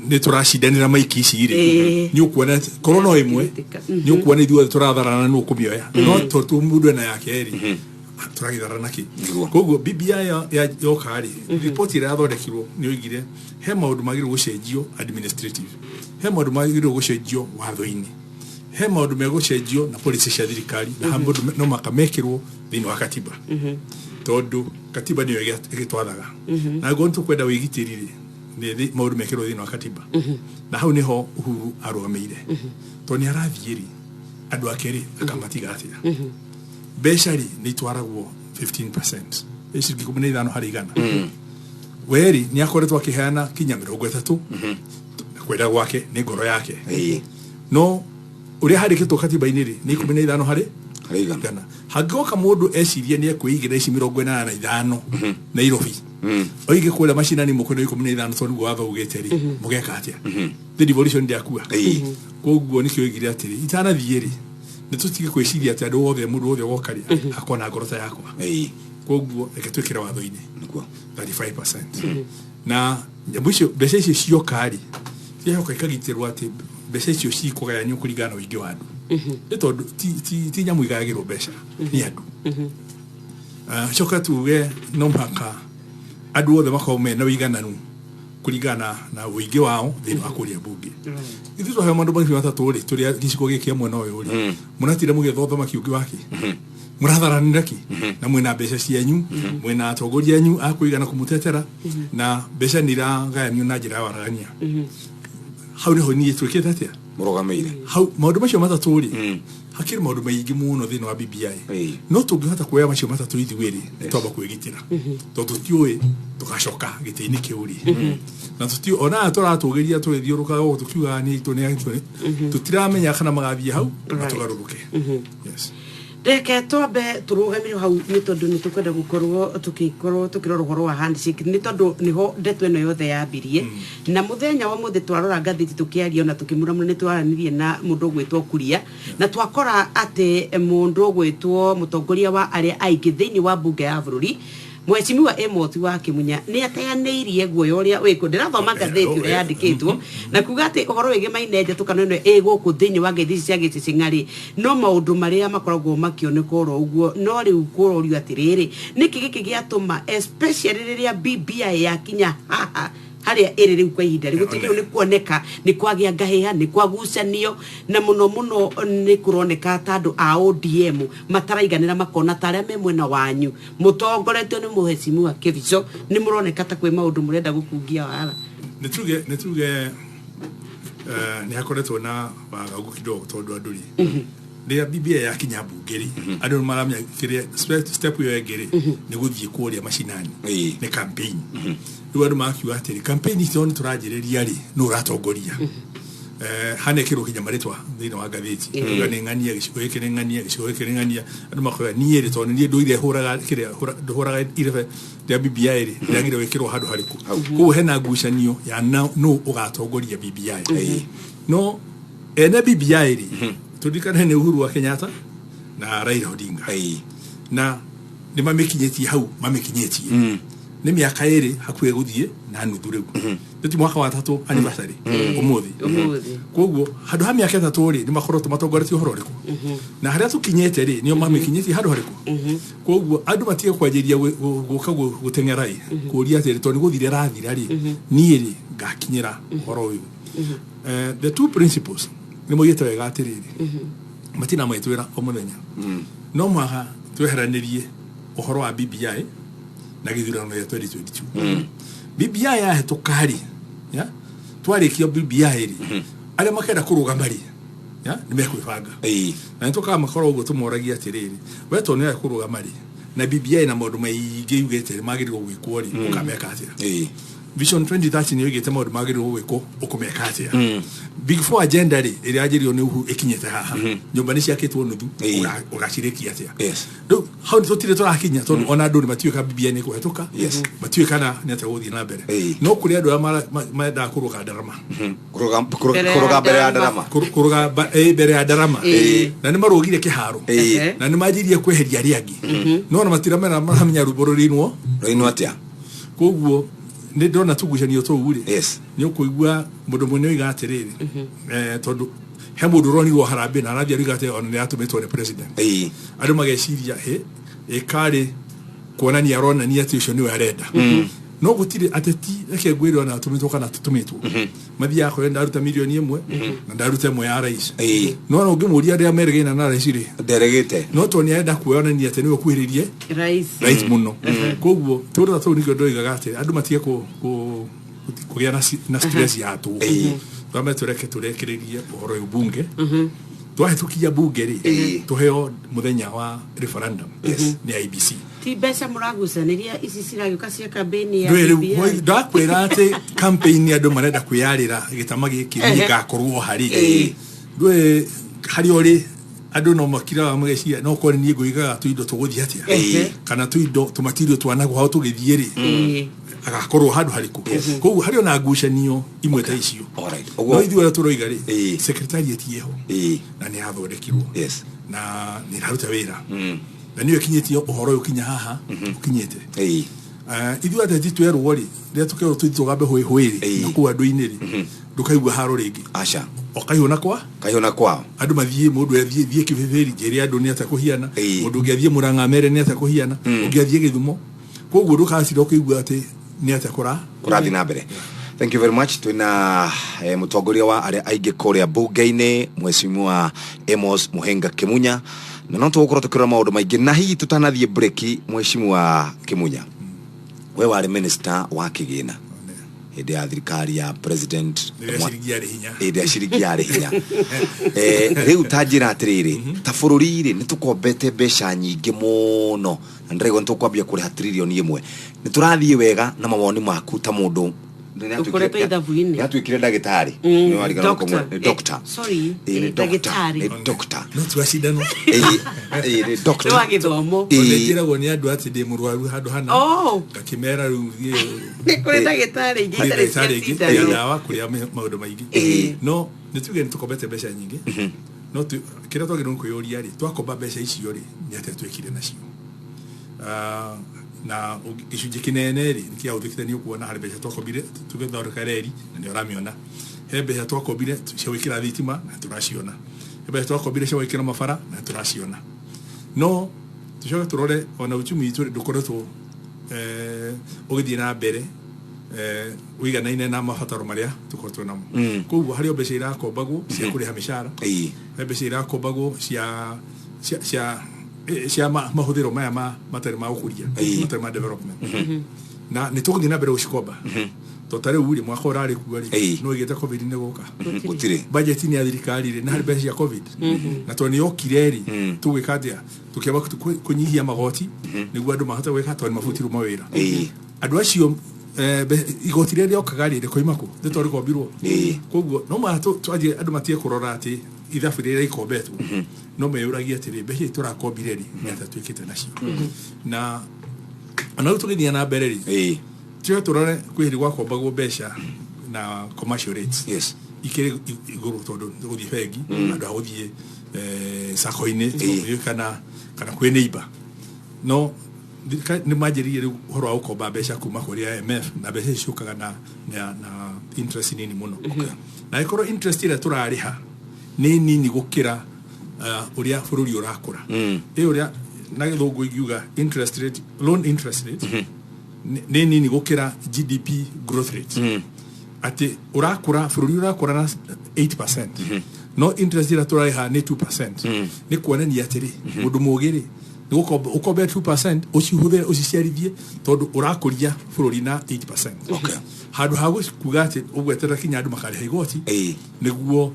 nĩ tũracindanĩra maiki ici rĩ, nĩ ũkuona korwo no ĩmwe nĩ ũkuona ithuothe tũratharana nũ ũkũmĩoya, no tondũ mũndũ ena yake rĩ tũragĩtharana kĩ? Koguo BBI yoka rĩ, ripoti ĩrĩa yathondekirwo nĩ oigire he maũndũ magĩrĩirwo gũcenjio administrative, he maũndũ magĩrĩirwo gũcenjio watho-inĩ, he maũndũ megũcenjio na policy cia thirikari, na he maũndũ no makamekĩrwo thĩinĩ wa katiba, tondũ katiba nĩyo ĩgĩtwathaga, na angĩkorwo nĩtũkwenda wĩgitĩri rĩ, nĩ maũndũ mekĩrwo thĩinĩ wa katiba, na hau nĩho Uhuru arũgamĩire, tondũ nĩ arathiĩ rĩ andũ ake rĩ akamatiga atĩa? Mbeca rĩ nĩ itwaragwo 15%, ciringi 15 harĩ igana. Weri nĩ akoretwo akĩheana kinya 30 kwenda gwake nĩ ngoro yake, no ũrĩa handĩkĩtwo katiba-inĩ rĩ nĩ 15 harĩ igana. Hangĩgoka mũndũ ecirie nĩ ekwĩigĩra ici 85 Nairobi, oige kũrĩa macinani mũkwenda 15 tondũ nĩguo watho ugĩte rĩ, mũgeka atĩa? The devolution ndĩakua. Koguo nĩkĩo oigire atĩrĩ itanathiĩ rĩ nĩ tũtige kwĩciria atĩ andũ othe mũndũ wothe ũgoka rĩ akona ngoro ta yakwa, koguo reke twĩkĩre watho-inĩ 35%. Na nyamũ icio mbeca icio cioka rĩ ciacoka ikagitĩrwo atĩ mbeca icio cikũgayanio kũringana na ũingĩ wa andũ, nĩ tondũ ti nyamũ igayagĩrwo mbeca nĩ andũ. Coka tuge no mũhaka andũ othe makorwo mena ũigananu kũringana na ũingĩ wao thĩinĩ wa kũrĩa mbunge. Ithuĩ twaheo maũndũ macio matatũ rĩ tũrĩ gĩcigo gĩkĩ mwena ũyũ rĩ, mũratira mũgĩetha ũthamaki ũngĩ wake, mũratharanĩra kĩ? Na mwĩna mbeca cianyu, mwĩna atongoria anyu a kũigana kũmũtetera, na mbeca nĩ iragayanio na njĩra ya waragania. Hau nĩho niĩ twĩkĩte atĩa? Mũrũgamĩire hau maũndũ macio matatũ rĩ, hakĩrĩ maũndũ maingĩ mũno thĩinĩ wa BBI, no tũngĩhota kuoya macio matatũ ithuĩ rĩ nĩ twamba kwĩgitĩra, tondũ tũtiũĩ tũgacoka gĩtĩ-inĩ kĩu rĩ, na tũtiũĩ ona tũratũgĩria tũgĩthiũrũka gũkũ tũkiugaga nĩ itũ nĩ itũ, tũtiramenya kana magathiĩ hau na tũgarũrũke. Yes. Reke twambe tũrũgamire hau nĩ tondũ nĩ tũkwenda gũkorwo tũgĩkorwo tũkĩrora ũhoro wa handshake, nĩ tondũ nĩho ndeto ĩno yothe yambirie. Na mũthenya wa mũthĩ twarora ngathĩti tũkĩaria ona tũkĩmuramura nĩ twaranĩrie na mũndũ ũgwĩtwo Kuria, na twakora atĩ mũndũ ũgwĩtwo mũtongoria wa arĩa aingĩ thĩinĩ wa mbunge ya bũrũri Mheshimiwa Amos wa Kimunya nĩ ateanĩirie guoya ũrĩa wĩkuo. Ndĩrathoma ngathĩti ũrĩa yandĩkĩtwo na kuga atĩ ũhoro wĩgiĩ Maina njatũkano ĩno ĩ gũkũ thĩinĩ wa ngeithi ici cia gĩcĩcĩng'a-rĩ, no maũndũ marĩa makoragwo makĩoneka oro ũguo. No rĩu kũrorio atĩrĩrĩ, nĩkĩ gĩkĩ gĩatũma especially rĩrĩa BBI yakinya haha harĩa ĩrĩ rĩu kwa ihinda rĩu gũtirĩ nĩ kuoneka nĩ kwagĩa ngahĩha, nĩ kwagucanio, na mũno mũno nĩ kũroneka ta andũ a ODM mataraiganĩra, makona ta arĩa me mwena wanyu mũtongoretio nĩ mũhecimiwa Kĩbico nĩ mũroneka ta kwĩ maũndũ mũrenda gũkungia wara. Nĩ tuge nĩ hakoretwo na wagagu kidogo tondũ andũ rĩ rĩrĩa BBI yakinya mbunge rĩ andũ nĩ maramenya kĩrĩa step ĩyo ĩngĩ rĩ nĩ gũthiĩ kũrĩa macinani, nĩ campaign. Rĩu andũ makiuga atĩrĩ campaign icio nĩ tũranjĩrĩria rĩ nũ ũratongoria, hanekĩrwo kinya marĩtwa thĩinĩ wa ngathĩti, uga nĩ ng'ania gĩcigo gĩkĩ, nĩ ng'ania gĩcigo gĩkĩ, nĩ ng'ania. Andũ makoiga niĩ rĩ tondũ niĩ ndũire hũraga kĩrĩa ndũhũraga irebe rĩa BBI rĩ rĩagĩrĩire gwĩkĩrwo handũ harĩkũ. Koguo hena ngucanio ya nũ ũgatongoria BBI. No ene BBI rĩ tũririkane nĩ Uhuru wa Kenyatta na Raila Odinga, na nĩ mamĩkinyĩtie hau mamĩkinyĩtie nĩ mĩaka 2 hakuhĩ gũthiĩ na nuthu rĩu, nĩ ti mwaka wa 3 anniversary ũmũthĩ. Koguo handũ ha mĩaka 3 rĩ nĩ makoretwo matongoretie ũhoro ũrĩkũ, na harĩa tũkinyĩte rĩ nĩo mamĩkinyĩtie handũ harĩkũ. Koguo andũ matige kwanjĩrĩria gũka gũteng'era ĩ kũria atĩrĩ tondũ nĩ gũthira rathira rĩ niĩ rĩ ngakinyĩra ũhoro ũyũ. The two principles nĩ moigĩte wega atĩrĩrĩ, matina magĩtwĩra o mũthenya no mũhaka tweheranĩrie ũhoro wa BBI na gĩthurano gĩa 2022. BBI yahĩtũka rĩ, ya twarĩkia BBI rĩ, arĩa makenda kũrũgama rĩ, ya nĩ mekwĩbanga. Na nĩ tũkaga makorwo ũguo tũmoragia atĩrĩrĩ, we tondũ nĩ kũrũgama rĩ, na BBI na maũndũ maingĩ yugĩte magĩrĩirwo gwĩkwo rĩ, ũkameka atĩa? Vision 2030 nĩ yoigĩte maũndũ magĩrĩirwo gwĩkwo, ũkũmeka atĩa? Big Four agenda rĩ, ĩrĩa yanjĩrĩirio nĩ Uhuru ĩkinyĩte haha, nyũmba nĩ ciakĩtwo nuthu, ũgacirĩkia atĩa? Rĩu hau nĩ tũtirĩ tũrakinya, tondũ ona andũ nĩ matiũĩ kana BBI nĩ ĩkũhetũka, matiũĩ kana nĩ atĩa gũthiĩ na mbere. No kũrĩ andũ arĩa mendaga kũrũga ndarama. Kũrũga mbere ya ndarama. Kũrũga mbere ya ndarama. Na nĩ marũgire kĩharo, na nĩ manjirie kweheria arĩa angĩ, no ona matiramenya maramenya rwĩmbo rũrinwo rũinwo atĩa. Koguo nĩ ndona tũgucanio tũu rĩ, nĩ ũkũigua mũndũ mũnene oiga atĩrĩrĩ, tondũ he mũndũ ũronirwo harambĩ na arathiĩ aroiga atĩ ona nĩ atũmĩtwo nĩ president. Andũ mageciria hĩ ĩkarĩ kuonania aronania atĩ ũcio nĩwe arenda. No gũtirĩ ateti, reke ngwĩre, ona atũmĩtwo kana atũtũmĩtwo, mathiaga kũrĩa ndaruta milioni 1 na ndaruta 1 ya rais. No ona ũngĩmũria arĩa meregaina na rais rĩ, nderegĩte. No tondũ nĩ arenda kuonania atĩ nĩwe ũkuhĩrĩirie rais rais mũno. Koguo tũrĩa tũu nĩkĩo ndoigaga atĩ andũ matige kũgĩa na stress ya tũhũ. Twambe tũreke tũrekererie ũhoro ũyũ bunge. Twahĩtũkia bunge rĩ, tũheo mũthenya wa referendum nĩ IEBC. Ti mbeca mũragucanĩria ici ciragĩũka cia campaign ya Ndũĩ rĩu BBI? Ndakwĩra atĩ campaign andũ marenda kwĩyarĩra gĩtama gĩkĩ niĩ ngakorwo harĩ. Ndũĩ harĩa ũrĩ andũ no makiraga mageciria no korwo niĩ ngũigaga tũindo tũgũthiĩ atĩa, kana tũindo tũmatirio twanagwo hau tũgĩthiĩ rĩ, agakorwo handũ harĩkũ. Koguo harĩ ona ngucanio imwe ta icio. No ithuĩ ũrĩa tũroiga rĩ, secretariat ĩho na nĩ yathondekirwo na nĩ ĩraruta wĩra na nĩyo ĩkinyĩtie ũhoro ũyũ ũkinya haha ũkinyĩte. Ithuĩ ateti twerwo rĩ, rĩrĩa tũkerwo tũthiĩ tũgambe hũĩ hũĩ rĩ, na kũu andũ-inĩ rĩ, ndũkaigua haro rĩngĩ. Aca. O kaihũ na kwa kaihũ na kwao. Andũ mathiĩ, mũndũ athiĩ thiĩ Kĩbĩbĩri njĩre andũ nĩ atĩa kũhiana, mũndũ ũngĩ athiĩ Mũrang'a mere nĩ atĩa kũhiana, ũngĩ athiĩ Gĩthumo. Koguo ndũgacira ũkĩigua atĩ nĩ atĩa kũrathiĩ na mbere. Thank you very much. Twina mũtongoria wa arĩa aingĩ kũrĩa bunge-inĩ, Mheshimiwa Amos Muhenga Kimunya, na no tũgũkorwo tũkĩrora maũndũ maingĩ. Na hihi tũtanathiĩ break, Mheshimiwa Kimunya, we warĩ minister wa kĩgĩna hĩndĩ ya thirikari ya president Rĩrĩa ciringi yarĩ hinya. Hĩndĩ ya ciringi yarĩ hinya. Rĩu ta njĩra atĩrĩrĩ, ta bũrũri rĩ, nĩ tũkombete mbeca nyingĩ mũno na ndĩraigua nĩ tũkwambia kũrĩha 1 trillion. Nĩ tũrathiĩ wega na mawoni maku ta mũndũ Ũkoretwo ithabu-inĩ? Nĩ atuĩkire ndagĩtarĩ. Nĩ warigana Doctor. nĩ doctor. Sorry, Ĩĩ, nĩ doctor. ndagĩtarĩ. Nĩ doctor. No tiwa cindano. Ĩĩ, nĩ doctor. Nĩ wa gĩthomo. Tondũ njĩragwo nĩ andũ atĩ ndĩ mũrwaru handũ hana, Oh. ngakĩmera rĩu thiĩ Nĩ kũrĩ ndagĩtarĩ ingĩ kũrĩ itarĩ cia ndagĩtarĩ ingĩ cindano. kũrĩa ndawa, kũrĩa maũndũ maingĩ. No nĩ tuge nĩ tũkombete mbeca nyingĩ, no kĩrĩa twagĩrĩirwo nĩ kwĩyũria rĩ, twakomba mbeca icio rĩ, nĩ atĩa twĩkire nacio? Na gĩcunjĩ kĩnene rĩ, nĩ kĩahũthĩkĩte. Nĩ ũkuona harĩ mbeca twakombire tũgĩthondeka reri na nĩ ũramĩona, he mbeca twakombire cia gwĩkĩra thitima na tũraciona, he mbeca twakombire cia gwĩkĩra mabara na tũraciona. No tũcoke tũrore ona uchumi witũ rĩ, ndũkoretwo ũgĩthiĩ na mbere ũiganaine na mabataro marĩa tũkoretwo namo. Koguo harĩ o mbeca irakombagwo cia kũrĩha mĩcara, he mbeca irakombagwo cia mahũthĩro maya ma matarĩ ma ũkũria, matarĩ ma development, na nĩ tũgũthiĩ na mbere gũcikomba. To ta rĩu rĩ, mwaka ũrarĩ kuo rĩ, no ĩgĩte COVID nĩ gũka. Gũtirĩ. Budget nĩ ya thirikari rĩ, na harĩ mbeca cia COVID, na tondũ nĩ yokire rĩ, tũgwĩka atĩa? Tũkĩamba kũnyihia magoti nĩguo andũ mahote gwĩka, tondũ nĩ mabutirwo mawĩra andũ acio. Igoti rĩrĩa rĩokaga rĩ, rĩkoima kũ? Nĩ tondũ rĩkombirwo. Koguo no mũhaka twanjie andũ matige kũrora atĩ ithabu rĩrĩa ikombetwo, no meyũragie atĩrĩ, mbeca ici tũrakombire rĩ, nĩ atĩa twĩkĩte nacio? Na ona rĩu tũgĩthiĩ na mbere rĩ, tuge tũrore kwĩ hĩndĩ gwakombagwo mbeca na commercial rates ikĩrĩ igũrũ, tondũ gũthiĩ bengi handũ ha gũthiĩ sacco-inĩ kana kwĩ neighbor. No thirikari nĩ manjĩrĩirie rĩu ũhoro wa gũkomba mbeca kuma kũrĩ IMF, na mbeca ici ciũkaga na interest nini mũno. Na ĩkorwo interest ĩrĩa tũrarĩha nĩ nini gũkĩra ũrĩa bũrũri ũrakũra, ĩ ũrĩa na gĩthũngũ ingiuga interest rate, loan interest rate nĩ nini gũkĩra GDP growth rate, atĩ ũrakũra, bũrũri ũrakũra na 8%, no interest ĩrĩa tũrarĩha nĩ 2%, nĩ kuonania atĩrĩ, mũndũ mũgĩ rĩ Nĩ gũkomba ũkombe 2% ũcihũthĩre ũciciarithie tondũ ũrakũria bũrũri na 8%. Handũ ha kuga atĩ ũgweterera kinya andũ makarĩha igoti nĩguo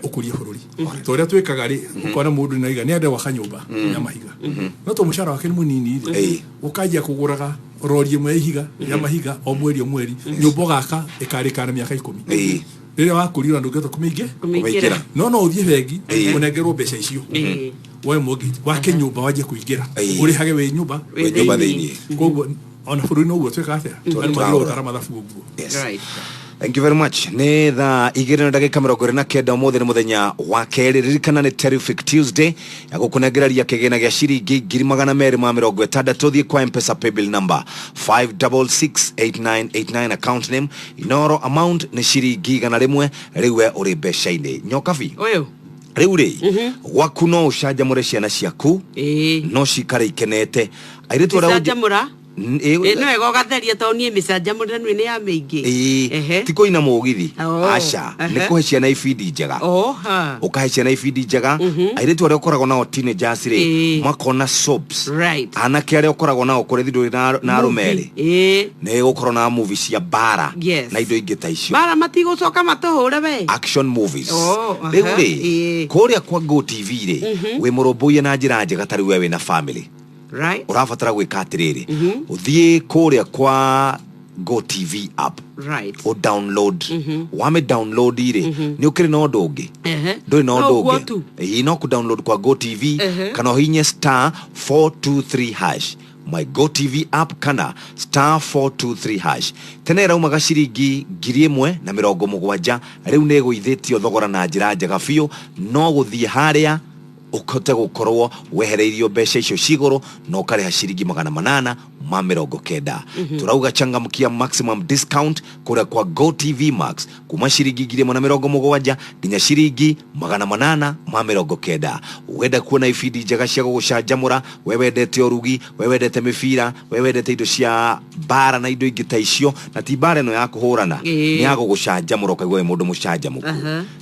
ũkũrie bũrũri. Ta ũrĩa twĩkaga rĩ, ũkona mũndũ nĩaiga nĩ ende gwaka nyũmba ya mahiga, no to mũcara wake nĩ mũnini rĩ, ũkanjia kũgũraga rori ĩmwe ya ihiga ya mahiga o mweri o mweri, nyũmba ũgaka ĩkarĩka na mĩaka 10. Rĩrĩa wakũria ona ndũngĩhota kũmĩingĩra, no no ũthiĩ bengi ũnengerwo mbeca icio woe mortgage wake nyũmba wanjie kũingĩra ũrĩhage wĩ nyũmba Wĩ nyũmba thĩiniĩ. Koguo ona bũrũri noguo twĩkaga atĩa, andũ magĩrĩirwo gũtara mathabu ũguo. Right. Thank you very much. Nĩ thaa 2:29 ũmũthĩ nĩ mũthenya wa kerĩ. Ririkana nĩ Terrific Tuesday ya gũkũnengereria kĩgĩna gĩa ciringi 260,000. Thiĩ kwa M-Pesa paybill number 5668989, account name Inoro, amount nĩ ciringi 100. Rĩu we ũrĩ mbeca-inĩ nyokabi ũyũ. Rĩu rĩ, gwaku no ũcanjamũre ciana ciaku, no cikare ikenete airĩtu arĩa Gũcanjamũra. Ĩ, nĩ wega ũgatheria tondũ niĩ mĩcanjamũrĩre nĩ ya mĩingĩ. Ĩĩ, ti kũina mũgithi. Oh, aca, nĩ kũhe ciana ibindi njega. Oh, ha. Ũkahe ciana ibindi njega, airĩtu arĩa ũkoragwo nao teenagers rĩ, makona soaps. Right. Anake arĩa ũkoragwo nao kũrĩ thindũ na arũme rĩ, Ĩĩ. nĩ gũkorwo na movie cia mbara Yes. na indo ingĩ ta icio. Bara matigũcoka matũhũre we. Action movies. Oh, aha, Rĩu rĩ, kũrĩa kwa Go TV rĩ, wĩ mũrũmbũiye na njĩra njega ta rĩu we wĩna family. Right. Ũrabatara gwĩka atĩrĩrĩ, ũthiĩ kũrĩa kwa Go TV app, Right. ũ download. Wame download rĩ, nĩ ũkĩrĩ na ũndũ ũngĩ? Ndũrĩ na No ũndũ ũguo ũngĩ tu. Ĩĩ, no kũ download kwa Go TV kana ũhinye star 423 hash, my Go TV app kana star 423 hash. Tene ĩraumaga ciringi 1,070, rĩu nĩ ĩgũithĩtio thogora na njĩra njega biũ. No gũthiĩ harĩa ũhote gũkorwo wehereirio mbeca icio cigũrũ na ũkarĩha ciringi 890. Turauga changamkia maximum discount kũrĩa kwa Go TV Max kuma ciringi 1,070 nginya ciringi 890. Wenda kuona ibindi njega cia gũgũcanjamũra, we wendete ũrugi, we wendete mĩbira, we wendete indo cia mbara na indo ingĩ ta icio, na ti mbara ĩno ya kũhũrana, nĩ ya gũgũcanjamũra ũkaigua wĩ mũndũ mũcanjamũku.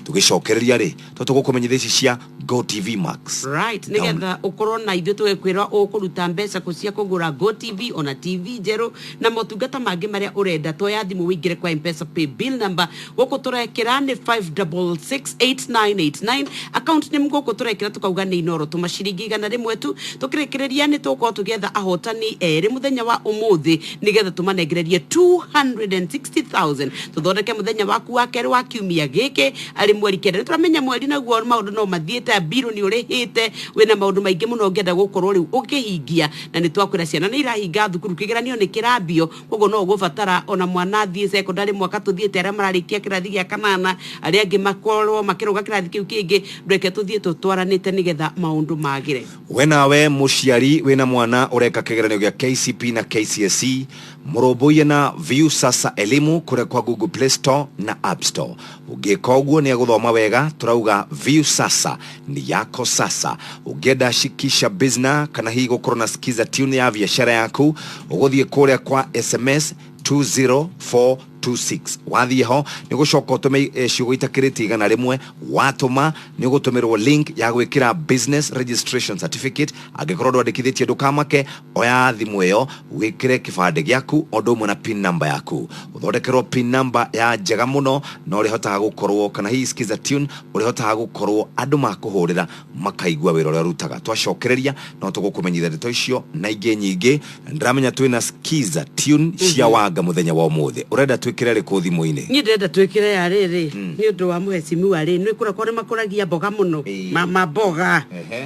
Tũgĩcokereria rĩ, to tũgũkũmenyithia ici cia Go TV Max. Right, nigetha ukorwo na ithuĩ tũgĩkwĩra ũkũruta mbeca kũ cia kũgũra Go TV ona TV njerũ na motungata mangĩ marĩa ũrenda. Toya thimũ wĩingĩre kwa M-Pesa pay bill number gũkũ tũrekĩra nĩ 5668989, account nĩ gũkũ tũrekĩra tũkauga nĩ Inoro. Tũma ciringi 100 tu. Tũkĩrĩkĩrĩria nĩ tũgũkorwo tũgĩetha ahotani erĩ mũthenya wa ũmũthĩ nĩgetha tũmanengererie 260,000 tũthondeke mũthenya waku wa kerĩ wa kiumia gĩkĩ arĩ mweri 9. Nĩ tũramenya mweri naguo maũndũ no mathiĩte, mbirũ nĩ ũrĩhĩte, wĩna maũndũ maingĩ mũno ũngĩenda gũkorwo rĩu ũkĩhingia, na nĩ twakwĩra ciana nĩ irahinga thukuru, kĩgeranio nĩ kĩrambio, koguo no ũgũbatara ona mwana athiĩ secondary mwaka tũthiĩte, arĩa mararĩkia kĩrathi gĩa kanana, arĩa angĩ makorwo makĩrũga kĩrathi kĩu kĩngĩ. Ndweke tũthiĩ tũtwaranĩte nĩgetha maũndũ magĩre. We nawe mũciari wĩna mwana ũreka kĩgeranio gĩa KCP na KCSE, mũrũmbũiye na View Sasa Elimu kũrĩa kwa Google Play Store na App Store. Ũngĩka ũguo nĩ egũthoma wega. Tũrauga View Sasa ni yako sasa. Ũngĩenda shikisha bizna kana hihi gũkorwo na skiza tune ya biacara yaku, ũgũthiĩ kũrĩa kwa SMS 20426. Wathiĩ ho nĩ gũcoka ũtũme ciugo itakĩrĩtie 100. Watũma nĩ ũgũtũmĩrwo link ya gwĩkĩra business registration certificate. Angĩkorwo ndwandĩkithĩtie, ndũkamake, oya thimũ ĩyo wĩkĩre kĩbandĩ gĩaku o ũndũ ũmwe na pin number yaku, ũthondekerwo pin number ya njega mũno na ũrĩhotaga gũkorwo kana hihi skiza tune ũrĩhotaga gũkorwo andũ makũhũrĩra makaigua wĩra ũrĩa ũrutaga. Twacokereria no tũgũkũmenyithia ndeto icio na ingĩ nyingĩ, na ndĩramenya twĩna skiza tune cia wanga mũthenya wa ũmũthĩ. Ũrenda twĩkĩre rĩkũ thimũ-inĩ? Niĩ ndĩrenda twĩkĩre ya rĩrĩ nĩ ũndũ wa mũhecimiwa rĩ, nĩ kũrĩa nĩ makũragia mboga mũno, ma mboga.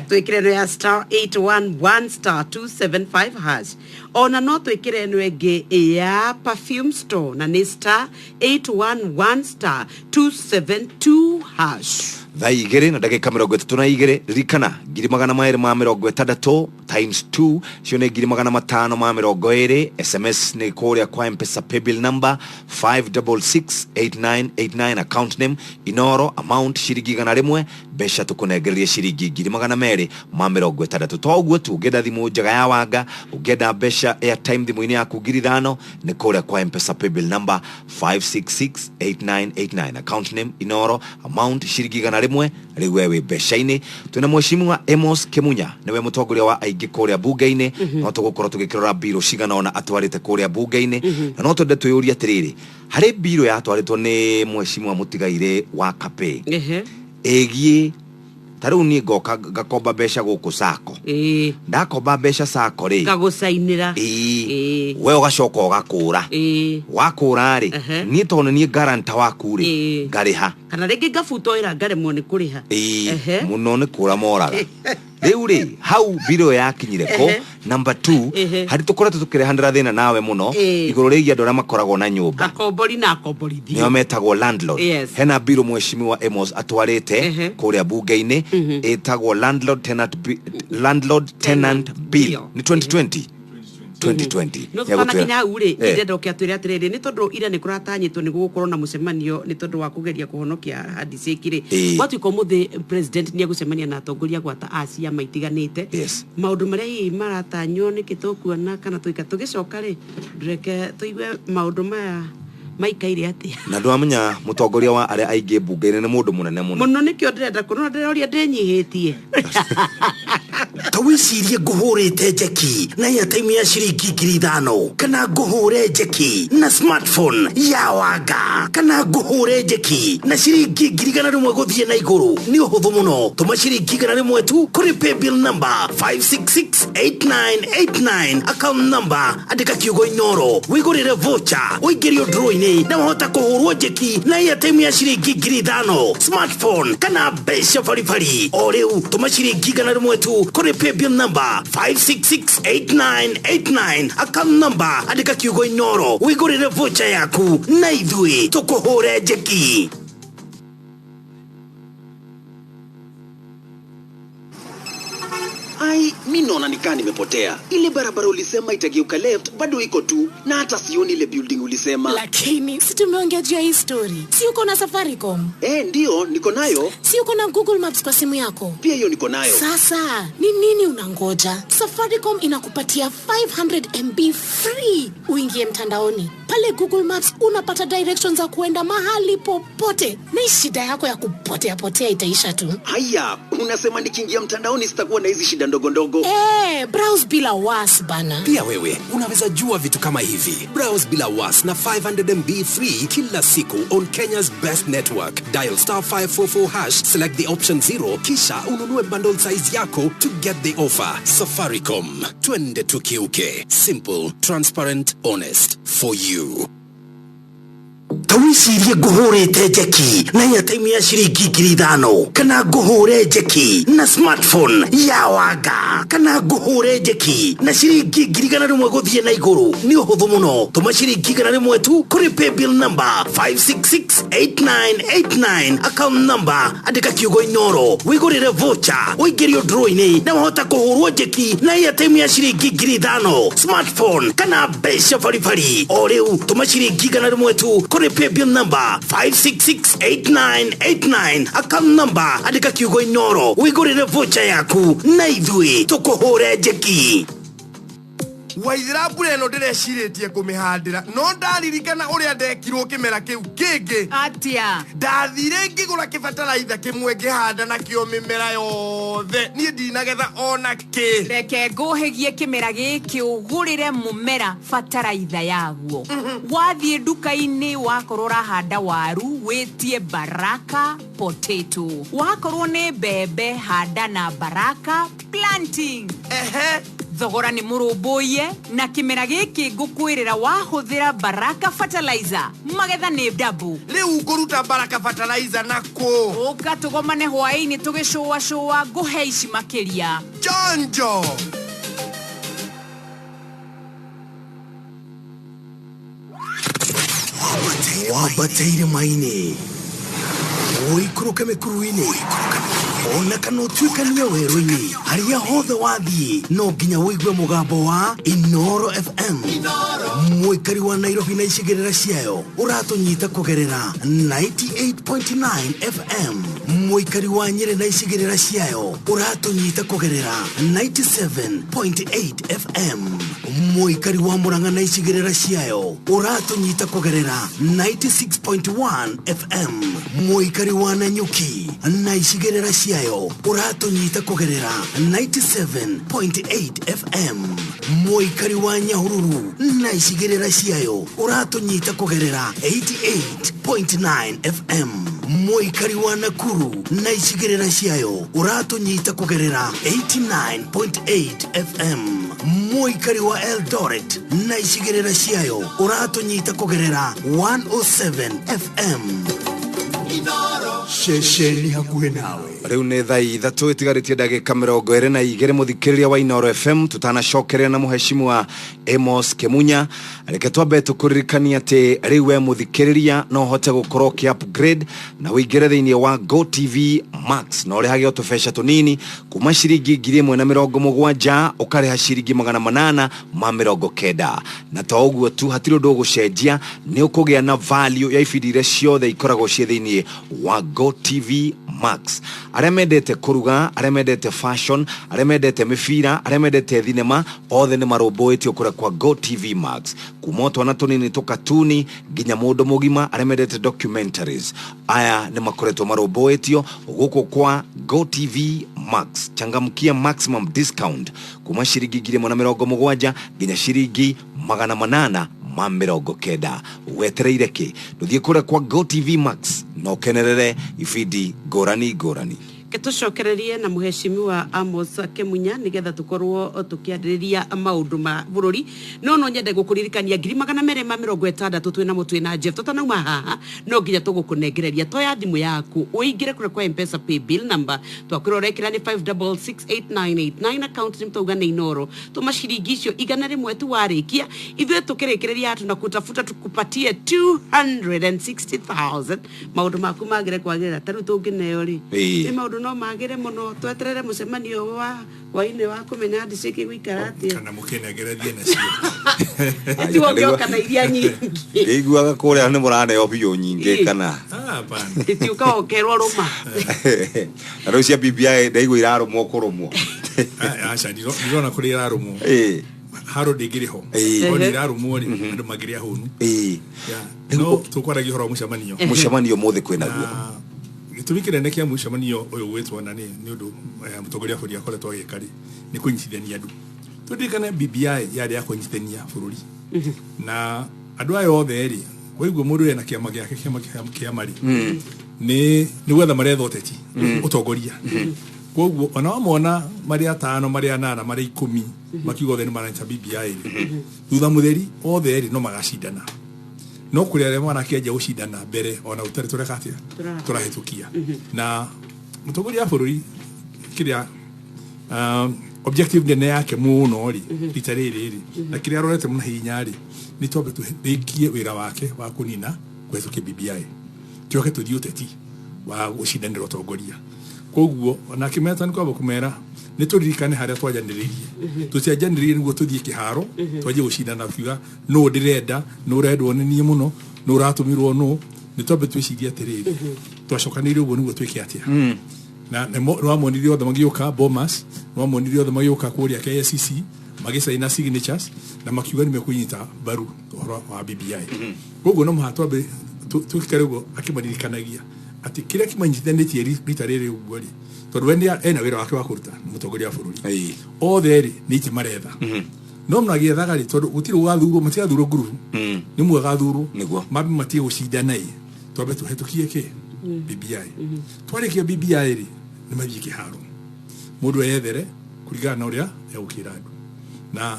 Twĩkĩre ĩno ya star 811 star 275 hash, ona no twĩkĩre ĩno ĩngĩ ya perfume store na nĩ star 811 star 272 hash. Thaa 2:32. Ririkana 260,000 times 2 cio nĩ 520,000. SMS nĩ kũrĩa kwa M-Pesa paybill number 5668989, account name Inoro, amount ciringi 100. Mbeca tũkũnengererie ciringi 260,000. To ũguo tu, ũngĩenda thimũ njega ya wanga, ũngĩenda mbeca airtime thimũ-inĩ yaku 5,000, nĩ kũrĩa kwa Mpesa paybill number 5668989, account name Inoro, amount ciringi 100. Rĩu we wĩ mbeca-inĩ. Twĩna mheshimiwa Amos Kimunya, nĩwe mũtongoria wa aingĩ kũrĩa bunge-inĩ. No tũgũkorwo tũgĩkĩrora mbirũ cigana ũna atwarĩte kũrĩa bunge-inĩ, na no twende twĩyũrie atĩrĩrĩ, harĩ mbirũ yatwarĩtwo nĩ mheshimiwa mũtigairĩ wa Kapĩ ĩgiĩ ta rĩu niĩ ngoka ngakomba mbeca gũkũ sacco, ndakomba mbeca sacco rĩ, ngagũcainĩra. Ĩĩ, we ũgacoka ũgakũra, wakũra rĩ, niĩ tondũ niĩ guarantor waku rĩ, ngarĩha. Kana rĩngĩ ngabutwo wĩra ngaremwo nĩ kũrĩha. Ĩĩ, mũno nĩ kũra moraga. Rĩu rĩ, hau mbirũ ĩyo yakinyire kũ? Number 2, harĩ tũkoretwo tũkĩrehanĩra thĩna nawe mũno igũrũ rĩgiĩ andũ arĩa makoragwo na nyũmba, akombori na akomborithio, nĩo metagwo landlord. Hena mbirũ mheshimiwa Amos atwarĩte kũrĩa bunge-inĩ, ĩtagwo landlord tenant bill, nĩ 2020 2020. No tũtanakinya hau rĩ, ndĩrenda ũke atwĩre atĩrĩrĩ, nĩ tondũ ira nĩ kũratanyĩtwo nĩ gũgũkorwo na mũcemanio nĩ tondũ wa kũgeria kũhonokia handicĩki rĩ, gwatuĩka ũmũthĩ president nĩ egũcemania na atongoria gwata a ciama itiganĩte, maũndũ marĩa hihi maratanywo nĩkĩ tũkuona kana tũika tũgĩcoka rĩ, reke tũigue maũndũ maya maikaire atĩa. Na ndwamenya mũtongoria wa arĩa aingĩ mbunge-inĩ nĩ mũndũ mũnene mũno. Mũno, nĩkĩo ndĩrenda kũnona, ndĩroria ndĩnyihĩtie. Ta wĩcirie ngũhũrĩte njeki na airtime ya ciringi 5,000, kana ngũhũre njeki na smartphone ya wanga, kana ngũhũre njeki na ciringi 100,000 gũthiĩ na igũrũ. Nĩ ũhũthũ mũno, tũma ciringi 100 tu kũrĩ paybill number 5668989, account number andĩka kiugo Inoro, wĩgũrĩre voucher, ũingĩrio draw-inĩ na wahota kũhũrwo njeki na airtime ya ciringi 5,000, smartphone kana mbeca baribari. O rĩu tũma ciringi 100 tu kũrĩ paybill number 5668989, account number andĩka kiugo Inoro, wĩgũrĩre voucher yaku na ithuĩ tũkũhũre njeki. Ai, mi naona nikaa nimepotea. Ile barabara ulisema itageuka left bado iko tu, na hata sioni ile building ulisema. Lakini si tumeongea juu ya hii story? Si uko na Safaricom? Eh, ndio, niko nayo. Si uko na Google Maps kwa simu yako? Pia hiyo niko nayo. Sasa ni nini unangoja? Safaricom inakupatia 500 MB free uingie mtandaoni. Pale Google Maps unapata directions za kuenda mahali popote, na hii shida yako ya kupotea potea itaisha tu. Haya, unasema nikiingia mtandaoni sitakuwa na hizi shida ndogo ndogo? Eh, browse bila wasi bana. Pia wewe unaweza jua vitu kama hivi. Browse bila was na 500 MB free kila siku on Kenya's best network. Dial star 544 hash, select the option 0, kisha ununue bundle size yako to get the offer. Safaricom, twende tukiuke. Simple, transparent, honest for you. Ta wĩcirie ngũhũrĩte njeki na airtime ya ciringi 5,000, kana ngũhũre njeki na smartphone ya wanga, kana ngũhũre njeki na ciringi 100,000 gũthiĩ na igũrũ. Nĩ ũhũthũ mũno, tũma ciringi 100 tu kũrĩ paybill number 5668989, account number andĩka kiugo Inoro, wĩgũrĩre voucher, ũingĩrio draw-inĩ na wahota kũhũrwo njeki na airtime ya ciringi 5,000, smartphone kana mbeca baribari. O rĩu tũma ciringi 100 tu kũrĩ paybill number 5668989, account number andĩka kiugo Inoro, wĩgũrĩre voucher yaku na ithuĩ tũkũhũre njeki. Waithira, mbura ĩno ndĩrecirĩtie kũmĩhandĩra, no ndaririkana ũrĩa ndekirwo kĩmera kĩu kĩngĩ. Atia? Ndathire ngĩgũra kĩbataraitha kĩmwe, ngĩhanda nakĩo mĩmera yothe, niĩ ndinagetha ona kĩ. Reke ngũhĩgie, kĩmera gĩkĩ ũgũrĩre mũmera bataraitha yaguo. Wathiĩ nduka-inĩ, wakorwo ũrahanda waru, wĩtie Baraka Potato. Wakorwo nĩ mbembe, handa na Baraka Planting. Thogora nĩ mũrũmbũiye, na kĩmera gĩkĩ ngũkwĩrĩra wahũthĩra Baraka Fertilizer magetha nĩ ndabu. Rĩu ngũruta Baraka Fertilizer na kũ? Ũka tũgomane hwaĩ-inĩ tũgĩcũacũa, ngũhe ici makĩria. Chonjo. Wambate irĩma-inĩ, ũikũrũke mĩkuru-inĩ, ona kana ũtuĩkanie werũ-inĩ, harĩa hothe wathiĩ no nginya ũigue mũgambo wa Inoro FM. Mũikari wa Nairobi na icigĩrĩra ciayo, ũratũnyita kũgerera 98.9 FM. Mũikari wa Nyĩrĩ na icigĩrĩra ciayo ũratũnyita kũgerera 97.8 FM. Mũikari wa Murang'a na icigĩrĩra ciayo ũratũnyita kũgerera 96.1 FM. Mũikari wa Nanyuki na icigĩrĩra ciayo ũratũnyita kũgerera 97.8 FM. Mũikari wa Nyahururu na icigĩrĩra ciayo ũratũnyita kũgerera 88.9 FM. Mũikari wa Nakuru na icigĩrĩra ciayo ũratũnyita kũgerera 89.8 FM. Mũikari wa Eldoret na icigĩrĩra ciayo ũratũnyita kũgerera 107 FM. Ceceni hakuhĩ nawe. Rĩu nĩ thaa 3 ĩtigarĩtie ndagĩka 22 mũthikĩrĩria wa Inooro FM. Tutanacokeria na mũheshimiwa Amos Kimunya, reke twambe tũkũririkania atĩ rĩu we mũthikĩrĩria no ũhote gũkorwo ũkĩ upgrade na ũingĩre thĩinĩ wa Go TV Max na ũrĩhage o tũbeca tũnini kuma ciringi 1070 ũkarĩha ciringi 890, na to ũguo tu, hatirĩ ũndũ ũgũcenjia, nĩ ũkũgĩa na value ya ibindi iria ciothe ikoragwo ciĩ thĩinĩ wa Go TV Max. Arĩa mendete kũruga, arĩa mendete fashion, arĩa mendete mĩbira, arĩa mendete thinema, othe nĩ marũmbũĩtio kũrĩa kwa Go TV Max, kuma twana tũnini tũkatuni nginya mũndũ mũgima, arĩa mendete documentaries, aya nĩ makoretwo marũmbũĩtio gũkũ kwa Go TV Max. Changamkia maximum discount kuma ciringi 1070 nginya ciringi 890. Wetereire kĩ? Ndũthiĩ kũrĩa kwa Go TV Max na ũkenerere ibindi ngũrani ngũrani. Tũcokererie na mũheshimiwa Amos Kimunya nĩgetha tũkorwo tũkĩarĩrĩria maũndũ ma bũrũri, no nyende gũkũririkania 260 twĩna mũtwe na Jeff. Tũtanauma haha no nginya tũgũkũnengereria toya thimũ yaku ũingĩre kũrĩa kwa M-Pesa pay bill number twakwĩra ũrekĩra nĩ 5668989, account nĩ tauga nĩ Inooro. Tũma ciringi icio 100 tu, warĩkia ithuĩ tũkĩrĩkĩrĩria tunakutafuta tukupatie 260,000 maũndũ maku magĩre kwagĩrĩra. Ta rĩu tũngĩneo rĩ, nĩ maũndũ no magĩre mũno. Tweterere mũcemanio wa hwainĩ wa kũmenya handshake ĩgũikara atĩa, kana mũkĩnengererie nacio. Ĩtiũngĩoka na iria nyingĩ. Iguaga kũrĩa nĩ mũraneo biũ nyingĩ kana ĩtiũka ũkerwo rũma. Na rĩu cia BBI ndaigua irarũmwo kũrũmwo. Aca, ndirona kũrĩa irarũmwo. Haro ndĩngĩrĩ ho, no irarũmwo rĩ, andũ mangĩrĩ ahũnu. No tũkwaragia ũhoro wa mũcemanio. Mũcemanio mũthĩ kwĩnaguo. Gĩtũmi kĩnene kĩa mũcemanio ũyũ gwĩtwo na nĩ ũndũ mũtongoria wa bũrũri akoretwo agĩka rĩ, nĩ kũnyitithania andũ. Tũririkane BBI yarĩ ya kũnyitithania bũrũri, na andũ aya othe rĩ, waigua mũndũ ena kĩama gĩake, kĩama rĩ, nĩ gwetha maretha ũteti, ũtongoria. Koguo ona wamona marĩ 5, marĩ 8, marĩ 10 makiuga othe nĩ maranyita BBI rĩ, thutha mũtheri othe rĩ no magacindana. No kũrĩ arĩa marakĩanjia gũcindana mbere ona ũtarĩ tũreka atĩa, tũrahĩtũkia. Na mũtongoria wa bũrũri kĩrĩa objective nene yake mũno rĩ, rita rĩrĩ rĩ, na kĩrĩa arorete mũno hinya rĩ, nĩ twambe tũrĩkie wĩra wake wa kũnina kũhĩtũkia BBI, tũcoke tũthiĩ ũteti wa gũcindanĩra ũtongoria. Koguo ona kĩmeta nĩ kwamba kũmera nĩ tũririkane harĩa twanjanĩrĩirie, tũtianjanĩrĩirie nĩguo tũthiĩ kĩharo twanjie gũcindana kiuga nũ ndĩrenda, nũ ũrendwo nĩ niĩ mũno, nũ ũratũmirwo nũ. Nĩ twambe twĩcirie atĩrĩrĩ, twacokanĩire ũguo nĩguo twĩke atĩa. Na nĩ wamonirie othe magĩũka Bomas, nĩ wamonirie othe magĩũka kũrĩa KICC magĩcaina signatures na makiuga nĩ mekũnyita mbaru ũhoro wa BBI. Koguo no mũhaka twambe twĩkare ũguo akĩmaririkanagia atĩ kĩrĩa kĩmanyitithanĩtie rita rĩrĩ ũguo rĩ, tondũ we ena wĩra wake wa kũruta mũtongoria wa bũrũri, othe rĩ nĩ itĩ maretha. No mũnagĩethaga rĩ, tondũ gũtirĩ ũgathurwo, matigathurwo ngurubu, nĩ mwe agathurwo, mambe matige gũcindana ĩ, twambe tũhetũkie kĩ BBI. Twarĩkia BBI rĩ, nĩ mathiĩ kĩharo, mũndũ eyethere kũringana na ũrĩa egũkĩra andũ. Na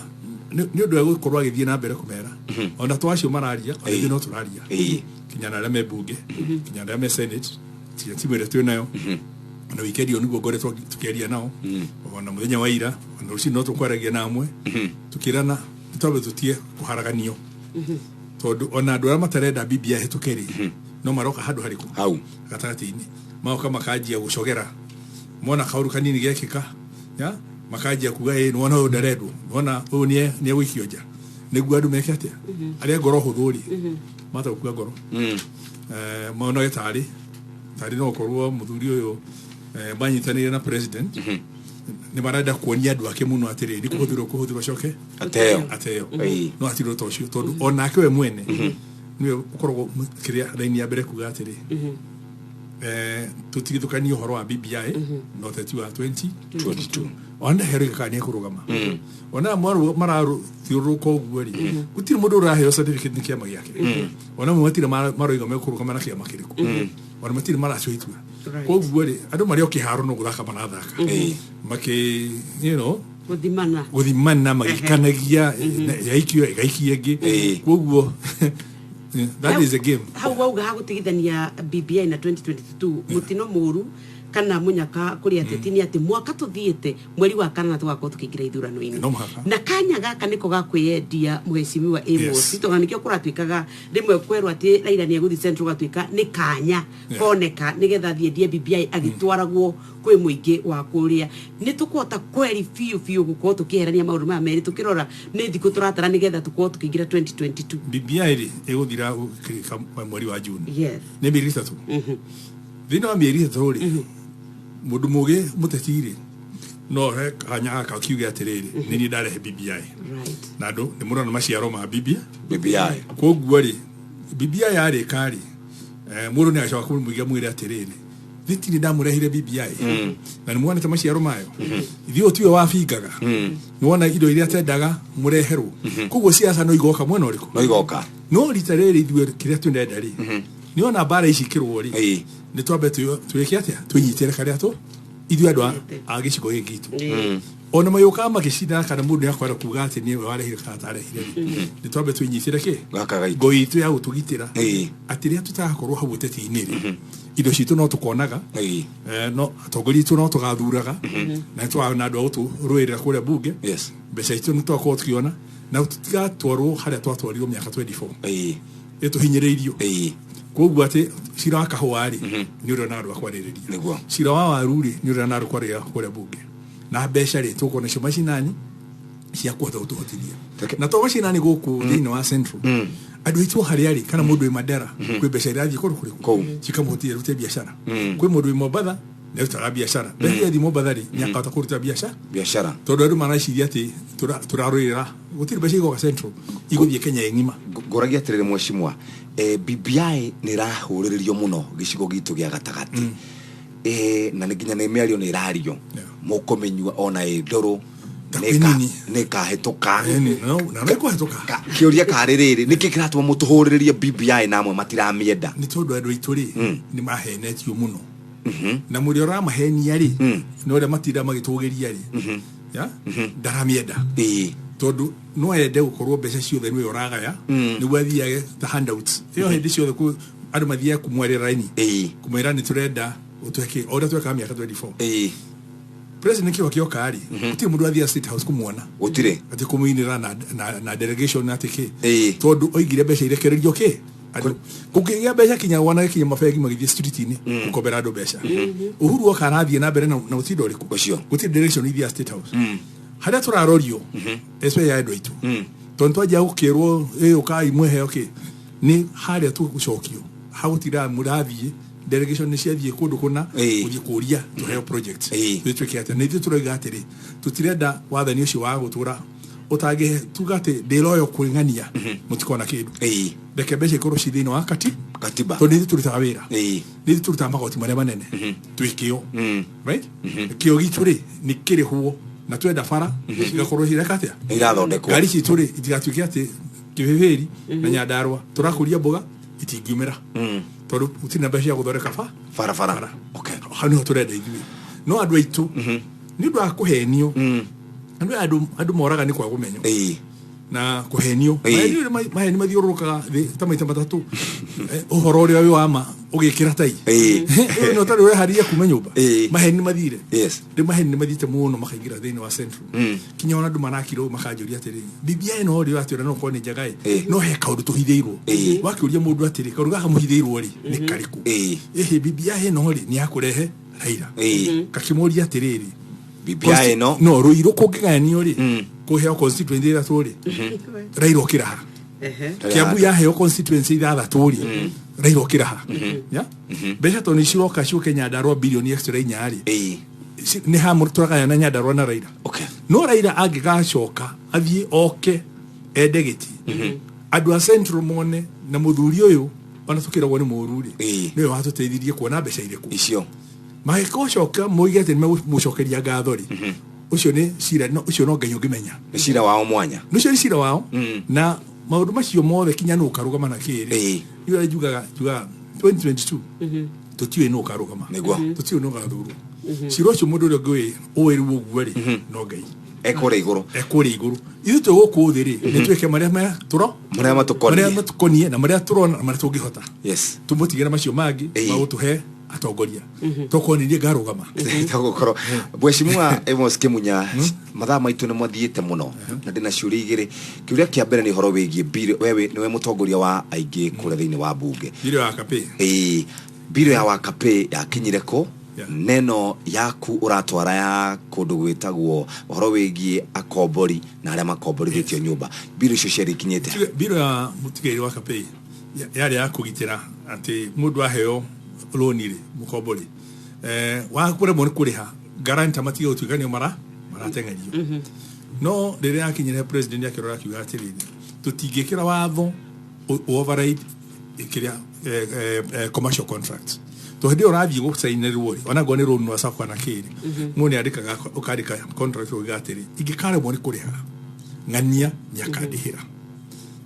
nĩ ũndũ egũkorwo agĩthiĩ na mbere kũmera ona to acio mararia, ona ithuĩ no tũraria, kinya na arĩa me bunge, kinya na arĩa me senate, tiga timu ĩrĩa twĩ nayo. Ona wikendi ĩyo nĩguo ngoretwo tũkĩaria nao, ona mũthenya wa ira, ona rũcinĩ no tũkwaragia na amwe, tũkĩrana twambe tũtige kũharaganio, tondũ ona andũ arĩa matarenda BBI ĩhĩtũke rĩ, no maroka handũ harĩkũ hau gatagatĩ-inĩ, magoka makanjia gũcogera, mona kaũndũ kanini gekĩka, makanjia kuga ĩ nĩwona ũyũ ndarendwo, nĩwona ũyũ nĩ egũikio nja, nĩguo andũ meke atĩa, arĩa ngoro hũthũ rĩ, mata gũkua ngoro, monage tarĩ Tarĩ no ũkorwo mũthuri ũyũ manyitanĩire na president nĩ marenda kuonia andũ ake mũno atĩrĩrĩ kũhũthĩrwo kũhũthĩrwo coke Ateo. Ateo. Ĩĩ. No hatirĩ ũta ũcio tondũ onake we mwene nĩwe ũkoragwo kĩrĩa raini ya mbere kuga atĩrĩ, tũtigithũkanie ũhoro wa BBI na ũteti wa 2022, ona ndaherũika kana nĩekũrũgama, ona marathiũrũrũka ũguo rĩ, gũtirĩ mũndũ ũraheo certificate nĩ kĩama gĩake. Ona amwe matirĩ maroiga mekũrũgama na kĩama kĩrĩkũ, ona matirĩ maratua itua. Koguo rĩ, andũ marĩ o kĩharo no gũthaka marathaka makĩ Gũthimana. Gũthimana magĩkanagia yaikio ĩgaikia ĩngĩ, koguo that is a game. Hau wauga hagũtigithania BBI na 2022, mũtino mũru kana mũnyaka kũrĩ ateti nĩ atĩ mwaka tũthiĩte mweri wa kanana tũgakorwo tũkĩingĩra ithurano-inĩ. No mũhaka. Na kanya gaka nĩko ga kwĩyendia mũhecimiwa Amos, tondũ nĩkĩo kũratuĩkaga rĩmwe kwerwo atĩ Raila nĩ egũthiĩ Central, gatuĩka nĩ kanya koneka nĩgetha athiĩ endie BBI agĩtwaragwo kwĩ mũingĩ wa kũrĩa. Nĩ tũkũhota kweri biũ biũ gũkorwo tũkĩherania maũndũ maya merĩ tũkĩrora nĩ thikũ tũratara nĩgetha tũkorwo tũkĩingĩra 2022? BBI rĩ, ĩgũthira gũkĩrĩka mweri wa June. Nĩ mĩeri 3. Thĩinĩ wa mĩeri 3 rĩ, mũndũ mũgĩ mũteti rĩ, no he kanya gaka kiuge atĩrĩrĩ, nĩ niĩ ndarehe BBI na andũ nĩ mũrona maciaro ma BBI. BBI. Koguo rĩ, BBI yarĩka rĩ, mũndũ nĩ agacoka kũmũiga mwĩre atĩrĩrĩ, thĩtirĩ ndamũrehire BBI na nĩ muonete maciaro mayo, ithuĩ ũyũ tiwe wabingaga, nĩ wona indo iria tendaga mũreherwo. Koguo siasa no igoka mwena ũrĩkũ? No igoka. No rita rĩrĩ ithuĩ kĩrĩa tũrenda rĩ, nĩ ona mbara ici ikĩrwo rĩ, nĩ twambe twĩke atĩa, twĩnyitĩre karĩa tũ ithuĩ andũ a gĩcigo gĩkĩ gitũ, ona mayũkaga magĩcindana kana mũndũ nĩakwenda kuga atĩ nĩwe warehire kana atarehire rĩ, nĩ twambe twĩnyitĩre kĩ Gaka gaitũ. Ngo itũ ya gũtũgitĩra atĩ rĩrĩa tũtagakorwo hau ũteti-inĩ rĩ, indo citũ no tũkonaga, no atongoria itũ no tũgathuraga na nĩ na andũ a gũtũrũĩrĩra kũrĩa bunge, mbeca itũ nĩ twakorwo tũkĩona na tũtigatwarwo harĩa twatwarirwo mĩaka 24 ĩtũhinyĩrĩirio. Koguo atĩ cira wa kahũa rĩ, nĩ ũrĩa na andũ a kwarĩrĩria, cira wa waru rĩ, nĩ ũrĩa na andũ kwarĩrĩria kũrĩa bunge, na mbeca rĩ, tũkuona cio macinani cia kũhota gũtũhotithia na to macinani gũkũ thĩinĩ wa Central, andũ aitũ harĩa rĩ, kana mũndũ wĩ Mandera kwĩ mbeca irathiĩ kũndũ kũrĩkũ cikamũhotithia arute biacara, kwĩ mũndũ wĩ Mombatha nĩ arutaga biacara, mbeca irathiĩ Mombatha rĩ, nĩ akahota kũruta biacara. Biacara. Tondũ andũ mareciria atĩ tũrarũĩrĩra gũtirĩ mbeca igoka Central, igũthiĩ Kenya ĩng'ima. Ngũragia atĩrĩrĩ mweshimwa, BBI nĩ ĩrahũrĩrĩrio mũno gĩcigo gitũ gĩa gatagatĩ, na nĩ nginya nĩ mĩario nĩ ĩrario mũkũmĩnyua ona ĩ ndũrũ nĩ ĩkahĩtũka. Na no ĩkũhĩtũka. Kĩũria karĩ rĩrĩ, nĩkĩ kĩratũma mũtũhũrĩrĩrie BBI na amwe matiramĩenda? Nĩ tondũ andũ aitũ rĩ, nĩ mahenetio mũno, na mũrĩa ũramahenia rĩ, na ũrĩa matinda magĩtũgĩria rĩ, ya ndaramĩenda, tondũ no ende gũkorwo mbeca ciothe nĩwe ũragaya nĩguo athiage ta handouts ĩyo hĩndĩ ciothe andũ mathiaga kũmwarĩra raini kũmwĩra nĩ tũrenda ũtũhe kĩ o ũrĩa twekaga mĩaka 24. President kĩo kĩoka rĩ, gũtirĩ mũndũ athiaga State House kũmuona. Gũtirĩ. Atĩ kũmũinĩra na delegation atĩ kĩ, tondũ oigire mbeca irekererio kĩ andũ kũngĩgĩa mbeca kinya wona kinya mabengi magĩthiĩ street-inĩ gũkombera andũ mbeca. Uhuru oka arathiĩ na mbere na mũtindo ũrĩkũ ũcio, gũtirĩ delegation ithiaga State House harĩa tũrarorio eswe ya andũ aitũ, tondũ twanjia gũkĩrwo ĩ ũkai mweheo kĩ, nĩ harĩa tũgũcokio hagũtindaga mũrathiĩ delegation nĩ ciathiĩ kũndũ kũna gũthiĩ kũria tũheo project ithuĩ twĩke atĩa. Na ithuĩ tũroiga atĩrĩ, tũtirenda wathani ũcio wa gũtũra ũtangĩhe tuga atĩ ndĩroyo kwĩng'ania mũtikona kĩndũ, reke mbeca ikorwo ci thĩinĩ wa katiba, tondũ nĩ ithuĩ tũrutaga wĩra, nĩ ithuĩ tũrutaga magoti marĩa manene twĩ kĩo, right? Kĩo gitũ rĩ, nĩ kĩrĩhwo na twenda bara cigakorwo cireka atĩa, Irathondekwo. Ngari citũ rĩ, itigatuĩke atĩ kĩbĩbĩri na Nyandarũa tũrakũria mboga itingiumĩra tondũ gũtirĩ na mbeca cia gũthondeka barabara. Hau nĩho tũrenda ithuĩ, no andũ aitũ nĩ ũndũ wa kũhenio, andũ moraga nĩ kwaga ũmenyo na kũhenio. Maheni mathiũrũrũkaga thĩ ta maita matatũ, ũhoro ũrĩa wĩ wa ma ũgĩkĩra tai ũyũ nĩ ũtarĩ ũreharĩria kuma nyũmba, maheni nĩ mathire. Rĩu maheni nĩ mathiĩte mũno makaingĩra thĩinĩ wa Central, kinya ona andũ marakirwo makanjũria atĩrĩ, BBI ĩno rĩ ũratwĩra no ũkorwo nĩ njega ĩ, no he kaũndũ tũhithĩirwo. Wakĩũria mũndũ atĩrĩ, kaũndũ gaka mũhithĩirwo rĩ nĩ karĩkũ? Ĩhĩ, BBI ĩno rĩ nĩ ya kũrehe Raila. Kakĩmũria atĩrĩrĩ, BBI ĩno no rũirũ kũngĩgayanio rĩ, kũheo constituency ithatũ rĩ, Raila ũkĩra ha? Kiambu yaheo constituency ithathatũ rĩ, Raila okĩra ha? Ya mbeca tondũ nĩ ciroka ciũke Nyandarua bilioni extra inya rĩ, nĩ ha tũragayana Nyandarua na Raila? No Raila angĩgacoka athiĩ oke ende gĩti, andũ a Central mone na mũthuri ũyũ ona tũkĩragwo nĩ mũru rĩ, nĩwe watũteithirie kuona mbeca irĩkũ icio. Magĩcoka moige atĩ nĩmegũmũcokeria ngatho rĩ, ũcio nĩ cira, ũcio no Ngai ũngĩmenya. Nĩ cira wao mwanya. Nĩ ũcio nĩ cira wao. Na maũndũ macio mothe kinya nũ ũkarũgama na kĩrĩ iwe njugaga 2022 tũtiũĩ nũ ũkarũgama, tũtiũĩ nũ ũgathurwo. Cira ũcio mũndũ ũrĩa ũngĩ ũĩ rĩu ũguo rĩ, no Ngai. Ekũrĩa igũrũ. Ekũrĩa igũrũ. Ithuĩ twĩ gũkũ thĩ rĩ, nĩ twĩke marĩa marĩa matũkoniĩ, marĩa matũkoniĩ na marĩa tũrona na marĩa tũngĩhota. Yes. Tũmũtigĩre macio mangĩ magũtũhe atongoria. Tokorwo nĩ niĩ ngarũgama. Togũkorwo Mheshimiwa Amos Kĩmunya, mathaa maitũ nĩ mathiĩte mũno na ndĩna ciũria igĩrĩ. Kĩũria kĩa mbere nĩ ũhoro wĩgiĩ bill. Wewe nĩwe mũtongoria wa aingĩ kũrĩa thĩinĩ wa bunge. Bill ya Wakapee. Ĩĩ, bill ya Wakapee yakinyire kũ? Neno yaku ũratwara ya kũndũ gwĩtagwo ũhoro wĩgiĩ akombori na arĩa makomborithĩtio nyũmba, bill icio cierĩ ikinyĩte? Bill ya mũtigĩrĩri Wakapee yarĩ ya kũgitĩra atĩ mũndũ aheo loni rĩ, mũkombori wa kũremwo nĩ kũrĩha, guarantor matige gũtuĩka nĩo marateng'erio. No rĩrĩa yakinyire president akĩrora akiuga atĩrĩrĩ, tũtingĩkĩra watho override kĩrĩa commercial contracts, to hĩndĩ ĩyo ũrathiĩ gũcainĩrwo rĩ, ona ngorwo nĩ loan rwa na kĩrĩ, mũndũ nĩ andĩkaga, ũkandĩka contract ũkiuga atĩrĩ, ingĩkaremwo nĩ kũrĩha, ng'ania nĩ akandĩhĩra,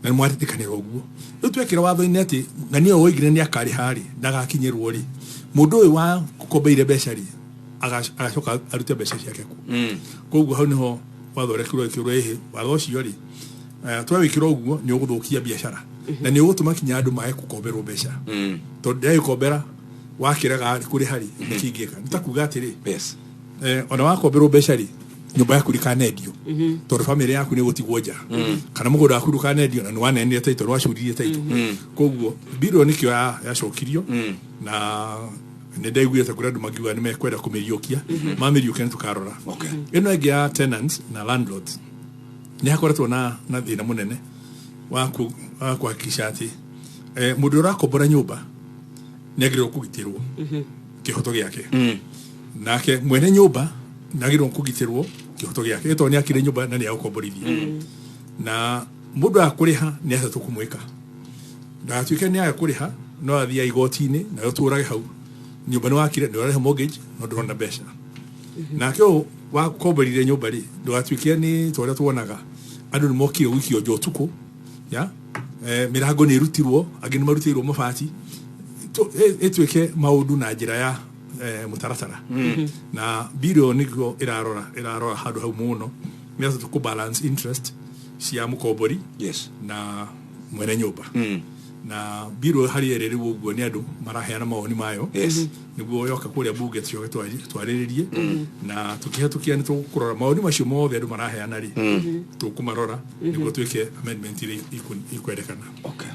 na nĩ mwatĩkanĩra ũguo. Rĩu twekĩra watho-inĩ atĩ ng'ania ũyũ woigire nĩ akarĩha rĩ, ndagakinyĩrwo rĩ, mũndũ ũyũ wa kombeire mbeca rĩ, agacoka arute mbeca ciake ku. Koguo hau niho wathondekirwo ĩkĩrwo ĩhĩ watho ũcio rĩ, twawĩkĩra ũguo nĩ ũgũthũkia biacara na nĩ ũgũtũma kinya andũ mae gũkomberwo mbeca, tondũ ndagĩkombera wakĩrega kũrĩha rĩ, nĩkĩingĩka. Nĩ ta kuga atĩrĩ, ona wakomberwo mbeca rĩ, nyũmba yaku ndĩkanendio tondũ bamĩrĩ yaku nĩ ĩgũtigwo nja, kana mũgũnda waku ndũkanendio na nĩ wanenire title, nĩ wacuririe title. Koguo bill nĩkĩo yacokirio, na nĩ ndaiguire ta kũrĩ andũ mangiuga nĩ mekwenda kũmĩriũkia. Mamĩriũkia nĩ tũkarora. Ĩno ĩngĩ ya tenants na landlords, nĩ hakoretwo na thĩna mũnene wa kũhakikisha atĩ mũndũ ũrakombora nyũmba nĩ agĩrĩirwo kũgitĩrwo kĩhoto gĩake, nake mwene nyũmba nĩ agĩrĩirwo kũgitĩrwo kĩhoto gĩake, tondũ nĩ akire nyũmba na nĩ agũkomborithia. Na mũndũ akũrĩha nĩ atĩa tũkũmwĩka? Ndagatuĩke nĩ aga kũrĩha no athiĩ igoti-inĩ na ũtũrage hau, nyũmba nĩ wakire, nĩ ũrarĩha mortgage no ndũrona mbeca. Nake ũyũ wakomborire nyũmba rĩ, ndũgatuĩke nĩ ta ũrĩa tuonaga andũ nĩ mokire gũikio nja ũtukũ, ya mĩrango nĩ ĩrutirwo, angĩ nĩ marutĩirwo mabati. Ĩtuĩke maũndũ na njĩra ya mũtaratara. Na bill ĩyo nĩguo ĩrarora handũ hau mũno, nĩ atĩ tũkũ balance interest cia mũkombori na mwene nyũmba. Na bill harĩ ĩrĩ rĩu ũguo nĩ andũ maraheana mawoni mayo, nĩguo yoka kũrĩa bunge tũcoke twarĩrĩrie, na tũkĩhetũkia nĩ tũkũrora mawoni macio mothe andũ maraheana rĩ, tũkũmarora nĩguo twĩke amendment iria ikwendekana.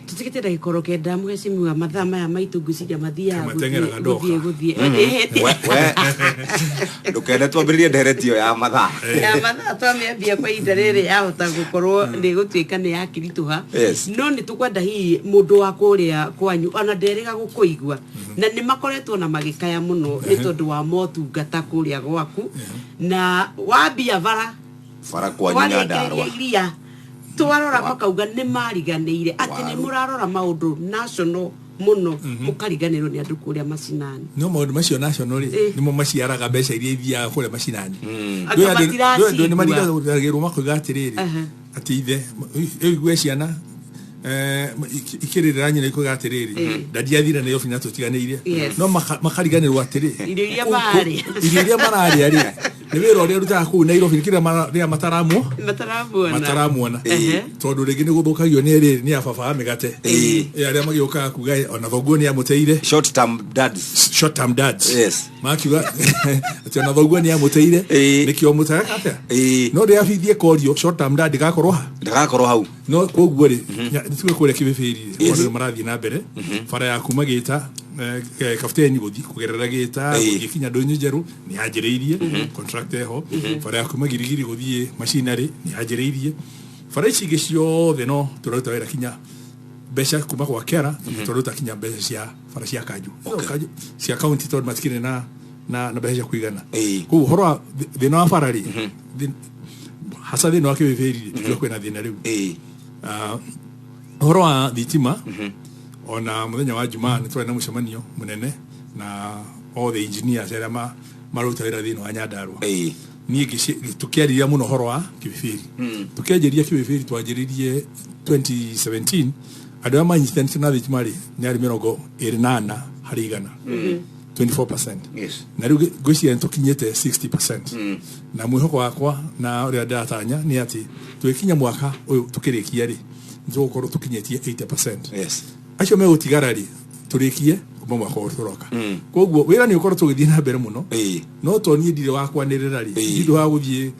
Tũtigĩte ndagĩka 9, Mheshimiwa, mathaa maya maitũ ngwĩciria mathiaga Mateng'eraga ndoka. gũthiĩ. Ndũkende twambĩrĩrie nderetio ya mathaa. Ya mathaa twamĩambia kwa ihinda rĩrĩ yahota gũkorwo nĩ gũtuĩka nĩ yakĩritũha. No nĩ tũkwenda hihi mũndũ wa kũrĩa kwanyu ona nderĩga gũkũigua, na nĩ makoretwo na magĩkaya mũno nĩ tondũ wa motungata kũrĩa gwaku, na wambia bara bara kwanyu Nyandarua iria twarora makauga nĩ mariganĩire atĩ nĩ mũrarora maũndũ national mũno, mũkariganĩrwo nĩ andũ kũrĩa macinani. No maũndũ macio national rĩ, nĩmo maciaraga mbeca iria ithiaga kũrĩa macinani. Andũ matiracigua. Nĩ mariganagĩrwo makoiga atĩrĩrĩ, atĩ ithe ĩigue ciana ikĩrĩrĩra nyina ikoiga atĩrĩrĩ, ndadi athire Nairobi na tũtiganĩire. No makariganĩrwo atĩrĩ, irio iria mararĩa, irio iria mararĩa rĩ, nĩ wĩra ũrĩa arutaga kũu Nairobi, nĩ kĩrĩa marĩa mataramuona, tondũ rĩngĩ nĩ gũthũkagio nĩ rĩrĩ nĩ ababa a mĩgate arĩa magĩũkaga kuga ona thoguo nĩ amũteire. Short term dads. Short term dads. Yes. Makiuga atĩ ona thoguo nĩ amũteire, nĩkĩo mũtareka atĩa. No rĩrĩa bithie korio short term dad ndagakorwo ha, ndagakorwo hau. No koguo rĩ, nĩtuge kũrĩa kĩbĩbĩri rĩ, maũndũ marathiĩ na mbere. Bara ya kuma Gĩta Kabuteni gũthiĩ kũgerera Gĩta gũthiĩ kinya Ndũnyũ Njerũ nĩ yanjĩrĩirie contract eho. Bara ya kuma Girigiri gũthiĩ Macinarĩ nĩ yanjĩrĩirie. Bara ici ingĩ ciothe no tũraruta wĩra kinya mbeca kuma gwa kera, tũraruta kinya mbeca cia bara cia kanju. Kanju cia county tondũ matikĩrĩ na mbeca cia kũigana. Koguo ũhoro wa thĩna wa bara rĩ, hasa thĩna wa kĩbĩbĩri rĩ, tũtiga kwĩna thĩna rĩu. Ũhoro wa thitima, ona mũthenya wa Jumaa nĩ twarĩ na mũcemanio mũnene na all the engineers arĩa maruta wĩra thĩinĩ wa Nyandarua. Niĩ tũkĩarĩria mũno ũhoro wa kĩbĩbĩri. Tũkĩanjĩria kĩbĩbĩri, twanjĩrĩrie 2017, andũ arĩa manyitanĩte na thitima rĩ nĩ arĩ 24 harĩ igana, 24%. Na rĩu ngwĩciria nĩ tũkinyĩte 60%, na mwĩhoko wakwa na ũrĩa ndĩratanya nĩ atĩ tũgĩkinya mwaka ũyũ tũkĩrĩkia rĩ, nĩ tũgũkorwo tũkinyĩtie 80%. Acio megũtigara rĩ, tũrĩkie kuma mwaka ũyũ tũroka. Koguo wĩra nĩ ũkorwo tũgĩthiĩ na mbere mũno, no to niĩ ndirĩ wa kwanĩrĩra rĩ, ndirĩ wa gũthiĩ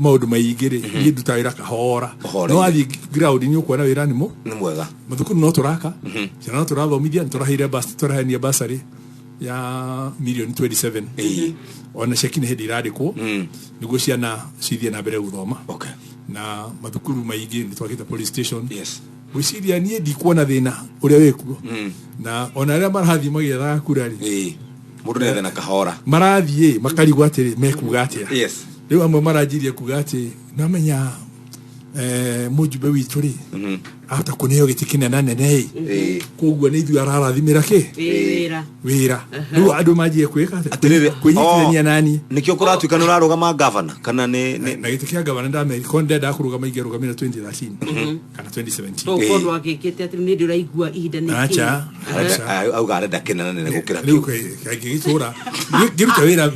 maũndũ maingĩ rĩ, niĩ ndutaga wĩra kahora. Kahoraine. No wathiĩ ground nĩ ũkuona wĩra nĩ mũ Nĩ mwega. Mathukuru no tũraka, ciana no tũrathomithia, nĩ tũraheire tũraheania bursary ya mirioni 27. Ona ceki nĩ hĩndĩ irandĩkwo nĩguo ciana cithiĩ na mbere gũthoma. Na mathukuru maingĩ nĩ twakĩte police station. Gwĩciria niĩ ndikuona thĩna ũrĩa wĩkuo, na ona arĩa marathiĩ magĩethaga kura rĩ, Mũndũ nĩ ethe na kahora. Marathiĩ makarigwo atĩrĩ, mekuga atĩa? Rĩu amwe maranjirie kuga atĩ namenya mũjumbe witũ rĩ, ahota kũneo gĩtĩ kĩnena nene ĩ, koguo nĩ ithuĩ ararathimĩra kĩ Wĩra. Wĩra. Rĩu andũ manjie kwĩka atĩa? Atĩrĩrĩ, Kwĩnyitithania nani. Nĩkĩo kũratuĩka nĩ ũrarũgama gavana kana nĩ Na gĩtĩ kĩa gavana ndameri ko ndendaga kũrũgama, ingĩarũgamire 2013 kana 2017. Tondũ wagĩkĩte atĩ nĩ ndĩraigua ihinda nĩ Acha. Auga arenda kĩnene nene gũkĩra. Rĩu ngĩgĩtũra ngĩruta wĩra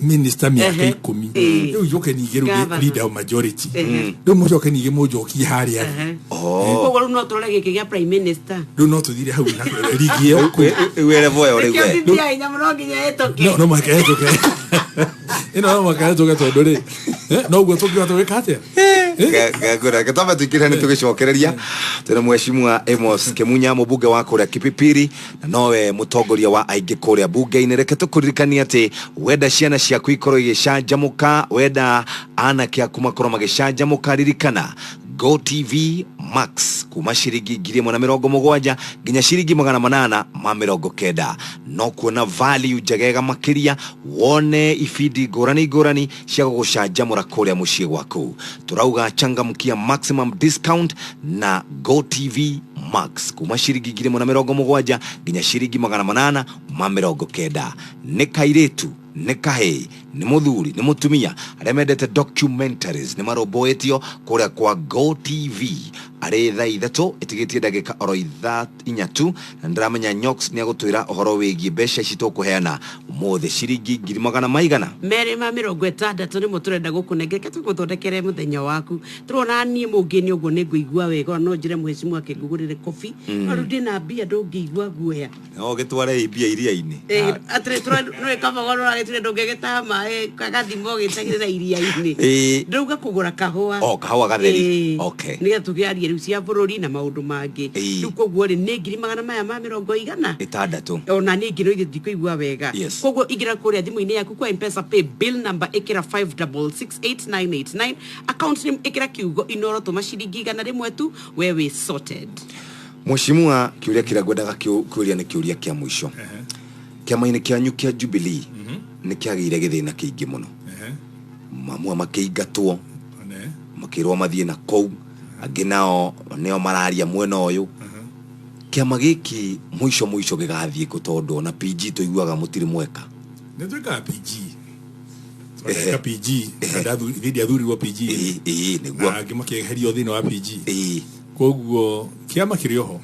minister mĩaka 10, rĩu njoke ningĩ rĩu Governor. Leader of majority, rĩu mũcoke ningĩ mũnjokie harĩa thĩ. Koguo rĩu no tũrore gĩkĩ gĩa prime minister. Rĩu no tũthire hau na rigi ĩyo kũu. Wĩre voyo rĩu Nĩkĩo we. BBI nyamũ no nginya ĩtũke. No mũhaka ĩhĩtũke ĩno, no mũhaka ĩhĩtũke tondũ rĩ, noguo tũngĩhota gwĩka atĩa? Ngwĩra reke twambe tũingĩre nĩ tũgĩcokereria twĩna mheshimiwa Amos Kimunya, mũmbunge wa kũrĩa Kipipiri na nowe mũtongoria wa aingĩ kũrĩa bunge-inĩ. Reke tũkũririkanie atĩ wenda ciana ciaku ikorwo igĩcanjamũka, wenda anake aku makorwo magĩcanjamũka, ririkana Go TV Max kuma ciringi 1,070 nginya ciringi 890, no kuona value njegega makĩria, wone ibindi ngũrani ngũrani cia gũgũcanjamũra kũrĩa mũciĩ gwaku. Tũrauga changamkia maximum discount na Go TV Max kuma ciringi 1,070 nginya ciringi 890. Nĩ kairĩtu, nĩ kahĩĩ, nĩ mũthuri, nĩ mũtumia, arĩa mendete documentaries nĩ marũmbũĩtio kũrĩa kwa Go TV. Arĩ thaa 3 ĩtigĩtie ndagĩka oro 4 tu, na nĩndĩramenya Nyox nĩ agũtwĩra ũhoro wĩgiĩ mbeca ici tũkũheana ũmũthĩ, ciringi ngiri magana maigana 260 nĩmo tũrenda gũkũnengera. Reke tũgũthondekere mũthenya waku. Tũrona niĩ mũngĩni ũguo nĩ ngũigua wega, ona no njĩre mheshimiwa akĩngũgũrĩre kobi. No rĩu ndĩna mbia, ndũngĩigua guoya. No gĩtware mbia iria-inĩ. Atĩrĩ, nĩ kaba ragĩtire ndũngĩgĩtaha maĩ gagathima ũgĩtagĩrĩra iria-inĩ. Ndĩrauga kũgũra kahũa. Oh, kahũa gatheri. Nĩgetha tũkĩarie rĩu cia bũrũri na maũndũ mangĩ. Rĩu koguo rĩ, nĩ ngiri magana maya ma mĩrongo igana 60. Ona niĩ ngino ithe ndikũigua wega. Koguo ingĩra kũrĩa thimũ-inĩ yaku kwa Mpesa pay bill number, ĩkĩra 5668989, account name ĩkĩra kiugo Inoro, tũma ciringi 100 tu, we wĩ sorted. Mheshimiwa, kĩũria kĩrĩa ngwendaga kũũria nĩ kĩũria kĩa mũico. Kĩama-inĩ kĩanyu kĩa Jubilee nĩ kĩagĩire gĩthĩna kĩingĩ mũno, mamwe makĩingatwo, makĩrwo mathiĩ na kũu, angĩ nao nĩo mararia mwena ũyũ. Kĩama gĩkĩ mũico mũico gĩgathiĩ kũ? Tondũ ona PG tũiguaga mũtirĩ mweka. Nĩ twĩkaga PG, twaneka PG hĩndĩ athurirwo PG nĩguo na angĩ makĩeherio thĩinĩ wa PG. Koguo kĩama kĩrĩ oho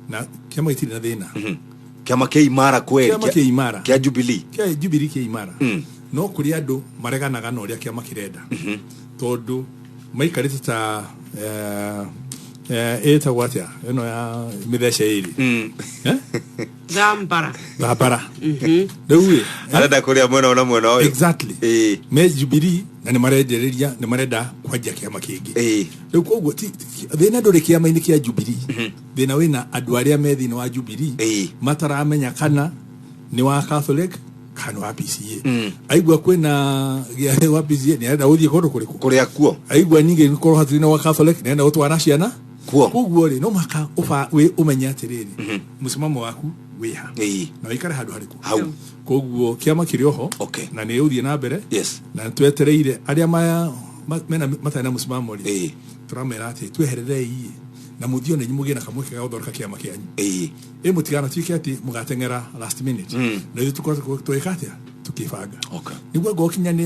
na kĩama gĩtirĩ na thĩna. Kĩama kĩ imara kweli? Kĩama kĩ imara. Kĩa Jubilee. Kĩa Jubilee kĩ imara, no kũrĩ andũ mareganaga na ũrĩa kĩama kĩrenda, tondũ maikarĩte ta ĩtagwo atĩa ĩno ya mĩthece ĩrĩ? Thambara. Thambara rĩu ĩ. Arenda kũrĩa mwena ũyũ na mwena ũyũ. Exactly, me Jubilee na nĩ marendereria, nĩ marenda kwanjia kĩama kĩngĩ rĩu. Koguo thĩna ndũrĩ kĩama-inĩ kĩa Jubilee, thĩna wĩna andũ arĩa me thĩinĩ wa Jubilee mataramenya kana nĩ wa Catholic Kanu wa PCA aigua kwina gĩathĩ gwa PCA nĩ arenda gũthiĩ kũndũ kũrĩkũ kũrĩa kuo aigua ningĩ nĩ korwo hatirĩ na gwa Catholic nĩ arenda gũtwara ciana kuo koguo rĩ no mũhaka ũmenye atĩrĩrĩ mũsimamo waku wĩha na wĩikare handũ harĩkũ hau koguo kĩama kĩrĩ oho na nĩ ũthiĩ na mbere na twetereire arĩa mena matarĩ na mũsimamo rĩ tũramera atĩ twehererei na mũthiĩ ona inyuĩ mũgĩe na kamweke ga gũthondeka kĩama kĩanyu ĩ mũtiganatuĩke atĩ mũgateng'era last minute na ithuĩ tũkorwo twĩka atĩa tukĩbanga nĩguo ngokinya nĩ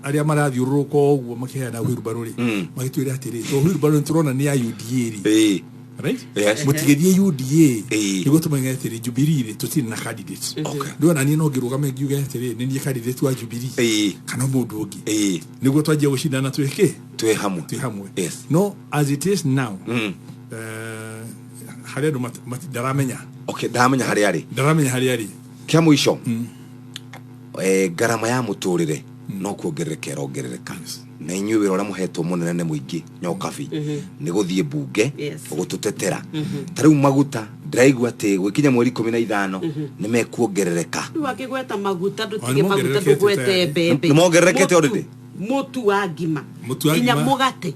arĩa marathiũrũrũka ũguo makĩheana wheelbarrow rĩ magĩtwĩra atĩrĩ to wheelbarrow nĩ tũrona nĩ ya UDA rĩ right mũtigĩthiĩ UDA nĩguo tũmenye atĩrĩ Jubilee rĩ tũtirĩ na candidate rĩu ona niĩ no ngĩrũgame ngiuge atĩrĩ nĩ niĩ candidate wa Jubilee kana mũndũ ũngĩ nĩguo twanjie gũcindana twĩke twĩ hamwe twĩ hamwe no as it is now harĩa andũ ndaramenya okay ndaramenya harĩa arĩ ndaramenya harĩa arĩ kĩa mũico ngarama ya mũtũrĩre no kuongerereka ĩrongerereka na inyuĩ wĩra ũrĩa mũhetwo mũnene nĩ mũingĩ Nyokabi nĩ gũthiĩ mbunge gũtũtetera ta rĩu maguta ndĩraigua atĩ gwĩkinya mweri 15 nĩ mekuongerereka rĩu akĩgweta maguta ndũtige maguta ndũgwete mbembe nĩ mongererekete already mũtu wa ngima nginya mũgate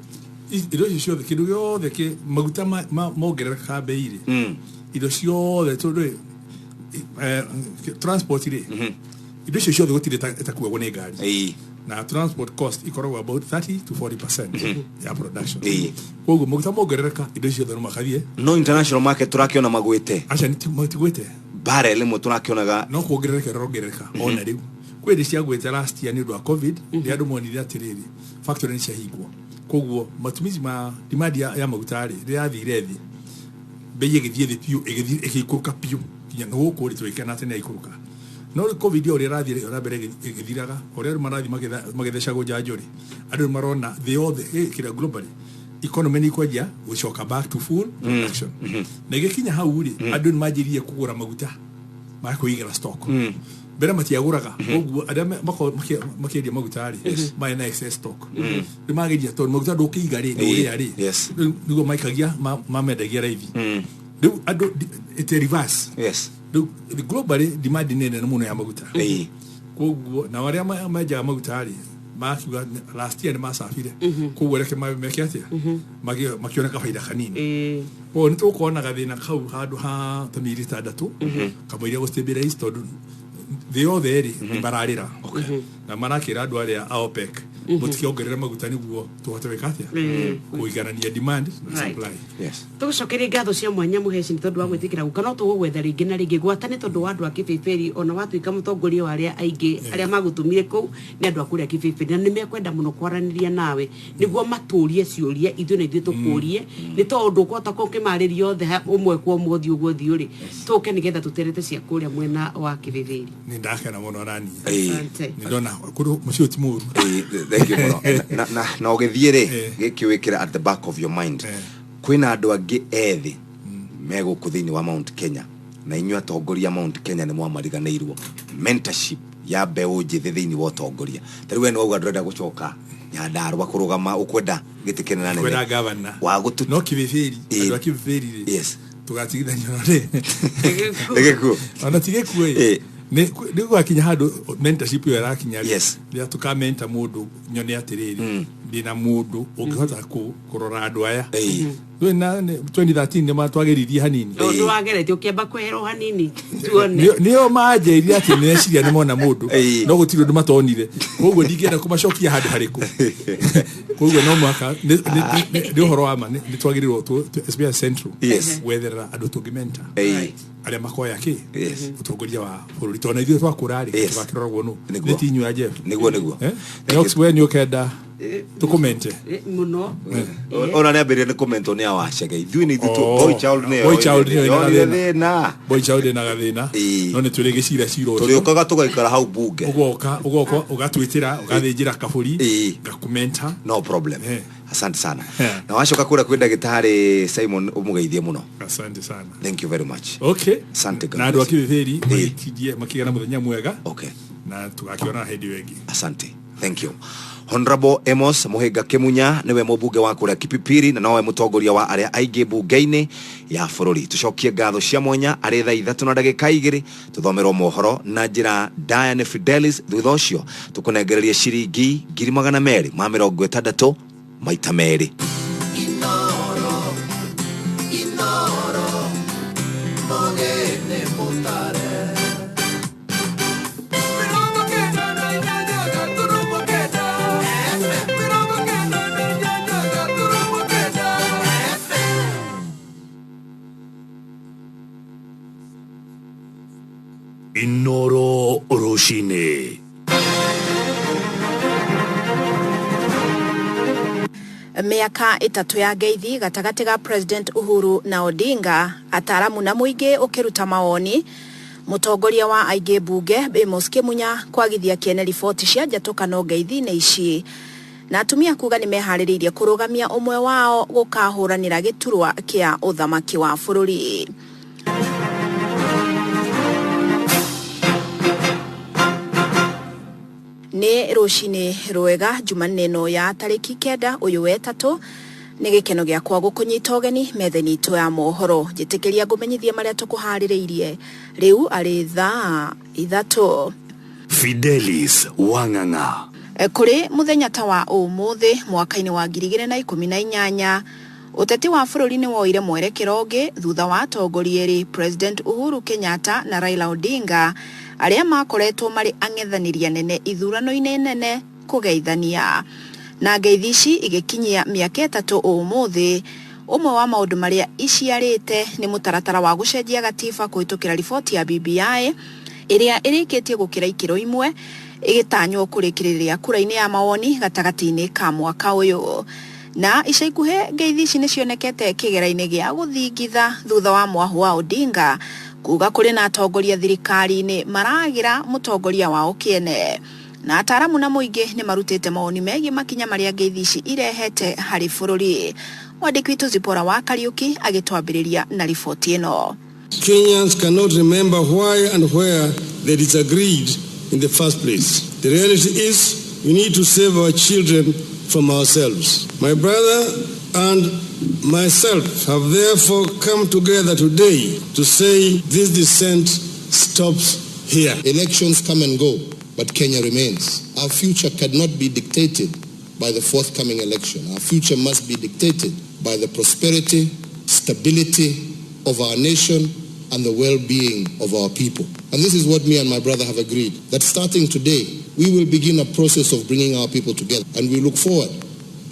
indo icio ciothe kĩndũ gĩothe kĩ maguta mongerereka bei rĩ indo ciothe tondũ transport rĩ indo icio ciothe gũtirĩ ĩtakuagwo nĩ ngari na transport cost ikoragwo about 30 to 40% ya production koguo maguta mongerereka indo ciothe no makathiĩ no international market tũrakĩona magwĩte aca matigwĩte barrel ĩmwe tũrakĩonaga no kuongerereka ĩrongerereka ona rĩu kwĩ hĩndĩ ciagwĩte last year nĩ ũndũ wa covid rĩrĩa andũ monire atĩrĩrĩ factory nĩ ciahingwo koguo matumizi ma demand ya maguta rĩ rĩrĩa yathire thĩ bei ĩgĩthiĩ thĩ biũ ĩgĩikũrũka biũ nginya gũkũ rĩ tũgĩkena atĩ nĩ yaikũrũka no covid o ũrĩa ĩrathiĩ na mbere ĩgĩthiraga ũrĩa andũ marathiĩ magĩthecagwo njanjo rĩ andũ nĩ marona thĩ yothe kĩrĩa globally economy nĩ ikwanjia gũcoka back to full production na ĩgĩkinya hau rĩ andũ nĩ manjirie kũgũra maguta ma kũigĩra stock mbere matiagũraga koguo arĩa makĩendia maguta rĩ marĩ na excess stock rĩu mageria tondũ maguta ndũkĩiga rĩ ndũrĩa rĩ nĩguo maikagia mamendagia raithi rĩu andũ it reverse rĩu globally demand nĩ nene mũno ya maguta koguo na arĩa menjaga maguta rĩ makiuga last year nĩ macabire koguo reke meke atĩa makĩona kabaida kanini koguo nĩ tũkuona gathĩna kau handũ ha ta mĩeri 6 kamũiria gũ stabilize tondũ thĩ yothe rĩ nĩ mararĩra na marakĩra andũ arĩa a OPEC mũtikĩongerere maguta nĩguo tũhote gwĩka atĩa kũiganania demand na supply. Tũgũcokerie ngatho cia mwanya Mũheci nĩ tondũ wa gwĩtĩkĩra gũka no tũgũgwetha rĩngĩ na rĩngĩ gwata nĩ tondũ wa andũ a Kĩbĩbĩri ona watuĩka mũtongoria wa arĩa aingĩ arĩa magũtũmire kũu nĩ andũ a kũrĩa Kĩbĩbĩri na nĩ mekwenda mũno kwaranĩria nawe nĩguo matũrie ciũria ithuĩ na ithuĩ tũkũrie nĩ tondũ ũkũhota kũkĩmarĩria othe ũmwe kwa ũmwe ũthiũ ũguo ũthiũ rĩ tũke nĩgetha tũterete cia kũrĩa mwena wa Kĩbĩbĩri. Nĩ ndakena mũno nani nĩ ndona kũndũ mũciĩ ti mũru. Thank you mũno na ũgĩthiĩ rĩ gĩkĩ wĩkĩre at the back of your mind kwĩna andũ angĩ ethĩ me gũkũ thĩinĩ wa Mount Kenya na inyuĩ atongoria Mount Kenya nĩ mwamariganĩirwo mentorship ya mbeũ njĩthĩ thĩinĩ wa ũtongoria ta rĩu we nĩ wauga ndũrenda gũcoka Nyandarua kũrũgama ũkwenda gĩtĩ kĩnene nene kwenda gavana wa gũtu no Kĩbĩbĩri andũ a Kĩbĩbĩri rĩ tũgatigithanio rĩ nĩ gĩkuũ ona ti gĩkuũ ĩ nĩ gwakinya handũ mentorship ĩyo ĩrakinya rĩ rĩrĩa tũkamenta mũndũ nyone atĩrĩrĩ ndĩna mũndũ ũngĩhota kũrora andũ aya 2013 nĩ matwagĩririe hanini ũndũ wageretie ũkĩamba kweherwo hanini tuone nĩo manjĩrire atĩ nĩmeciria nĩ mona mũndũ no gũtirĩ ũndũ matonire koguo ndingĩenda kũmacokia handũ harĩkũ koguo no mũhaka nĩ ũhoro wa ma nĩ twagĩrĩirwo especially Central gwetherera andũ tũngĩmenta arĩa makoya kĩ ũtongoria wa bũrũri tondũ na ithuĩ twakũra rĩ tũgakĩroragwo nũ nĩ ti inyuĩ a Jeff nĩguo nĩguo we nĩ ũkenda tũkũmente mũno ona nĩ ambĩrĩria nĩ kũmentwo nĩ awacege ithuĩ nĩ ithuĩ boy child nĩyo boy child nĩyo yonire thĩna boy child ĩna gathĩna no nĩ tũrĩ gĩcira cira ũcio tũrĩũkaga tũgaikara hau bunge ũgoka ũgoka ũgatwĩtĩra ũgathĩnjĩra kabũri ngakũmenta no problem asante sana na wacoka kũrĩa kwĩ ndagĩtarĩ Simon ũmũgeithie mũno asante sana thank you very much okay asante na andũ a Kĩbĩbĩri magĩtindie makĩgĩa na mũthenya mwega okay na tũgakĩonana hĩndĩ ĩyo ĩngĩ asante thank you. Honorable Amos Muhiga Kimunya niwe mũmbunge wa kũrĩa Kipipiri na nowe mũtongoria wa arĩa aingĩ mbunge-inĩ ya bũrũri. Tũcokie ngatho cia mwanya arĩ thaa 3:02 tũthomerwo mohoro na njĩra Diane Fidelis. Thutha ũcio tũkũnengereria ciringi 260 maita merĩ. Inoro Rũcinĩ. Mĩaka 3 ya ngeithi gatagatĩ ga President Uhuru na Odinga, ataramu na mũingĩ ũkĩruta mawoni. Mũtongoria wa aingĩ mbunge Amos Kimunya kwagithia kĩene riboti cia njatũkano ngeithi-inĩ ici, na atumia kuga nĩ meharĩrĩirie kũrũgamia ũmwe wao gũkahũranĩra gĩturwa kĩa ũthamaki wa bũrũri. Nĩ rũcinĩ rwega Jumanne ĩno ya tarĩki 9 ũyũ wetatũ. Nĩ gĩkeno gĩakwa gũkũnyita ũgeni metha-inĩ itũ ya mohoro. Njĩtĩkĩria ngũmenyithie marĩa tũkũharĩrĩirie rĩu arĩ thaa 3. Fidelis Wang'ang'a. Kũrĩ mũthenya ta wa ũmũthĩ mwaka-inĩ wa 2018, ũteti wa bũrũri nĩ woire mwerekero ũngĩ thutha wa atongoria erĩ President Uhuru Kenyatta na Raila Odinga arĩa makoretwo marĩ ang'ethanĩri anene ithurano-inĩ nene kũgeithania. Na ngeithi ici igĩkinyia mĩaka 3 ũmũthĩ. Ũmwe wa maũndũ marĩa iciarĩte nĩ mũtaratara wa gũcenjia gatiba kũhĩtũkĩra riboti ya BBI ĩrĩa ĩrĩkĩtie gũkĩra ikĩro imwe ĩgĩtanywo kũrĩkĩrĩria kura-inĩ ya mawoni gatagatĩ-inĩ ka mwaka ũyũ. Na ica ikuhĩ ngeithi ici nĩcionekete kĩgera-inĩ gĩa gũthingitha thutha wa mwahu wa Odinga kuga kũrĩ na atongoria thirikari-inĩ maragĩra mũtongoria wao kĩene. Na ataramu na mũingĩ nĩ marutĩte mawoni megiĩ makinya marĩa ngeithi ici irehete harĩ bũrũri. Mwandĩki witũ Zipora wa Kariuki agĩtwambĩrĩria na riboti ĩno. Kenyans cannot remember why and where they disagreed in the first place. The reality is we need to save our children from ourselves. My brother and myself have therefore come together today to say this dissent stops here. Elections come and go, but Kenya remains. Our future cannot be dictated by the forthcoming election. Our future must be dictated by the prosperity, stability of our nation and the well-being of our people. And this is what me and my brother have agreed, that starting today, we will begin a process of bringing our people together, and we look forward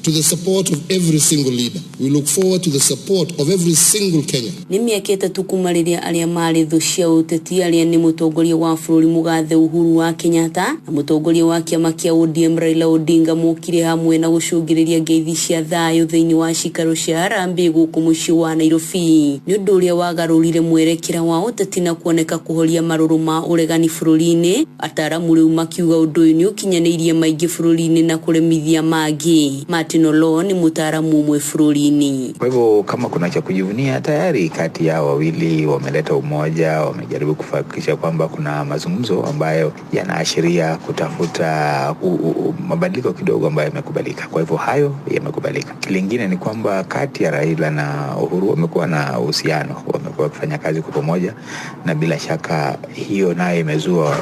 to the support of every single leader. We look forward to the support of every single Kenyan. Nĩ mĩaka 3 kuma rĩrĩa arĩa marĩ thũ cia ũteti arĩa nĩ mũtongoria wa bũrũri mũgathe Uhuru wa Kenyatta na mũtongoria wa kĩama kĩa ODM Raila Odinga mokire hamwe na gũcũngĩrĩria ngeithi cia thayũ thĩinĩ wa cikaro cia Harambee gũkũ mũciĩ wa Nairobi. Nĩ ũndũ ũrĩa wagarũrire mwerekera wa ũteti na kuoneka kũhoria marũrũ ma ũregani bũrũri-inĩ. Ataramu rĩu makiuga ũndũ ũyũ nĩ ũkinyanĩirie maingĩ bũrũri-inĩ na kũremithia mangĩ. Martin Oloo ni mtaalamu umwe bũrũri-inĩ. Kwa hivyo kama kuna cha kujivunia, tayari kati ya wawili wameleta umoja, wamejaribu kuhakikisha kwamba kuna mazungumzo ambayo yanaashiria kutafuta mabadiliko kidogo ambayo yamekubalika. Kwa hivyo hayo yamekubalika. Lingine ni kwamba kati ya Raila na Uhuru wamekuwa na uhusiano, wamekuwa wakifanya kazi kwa pamoja, na bila shaka hiyo nayo imezua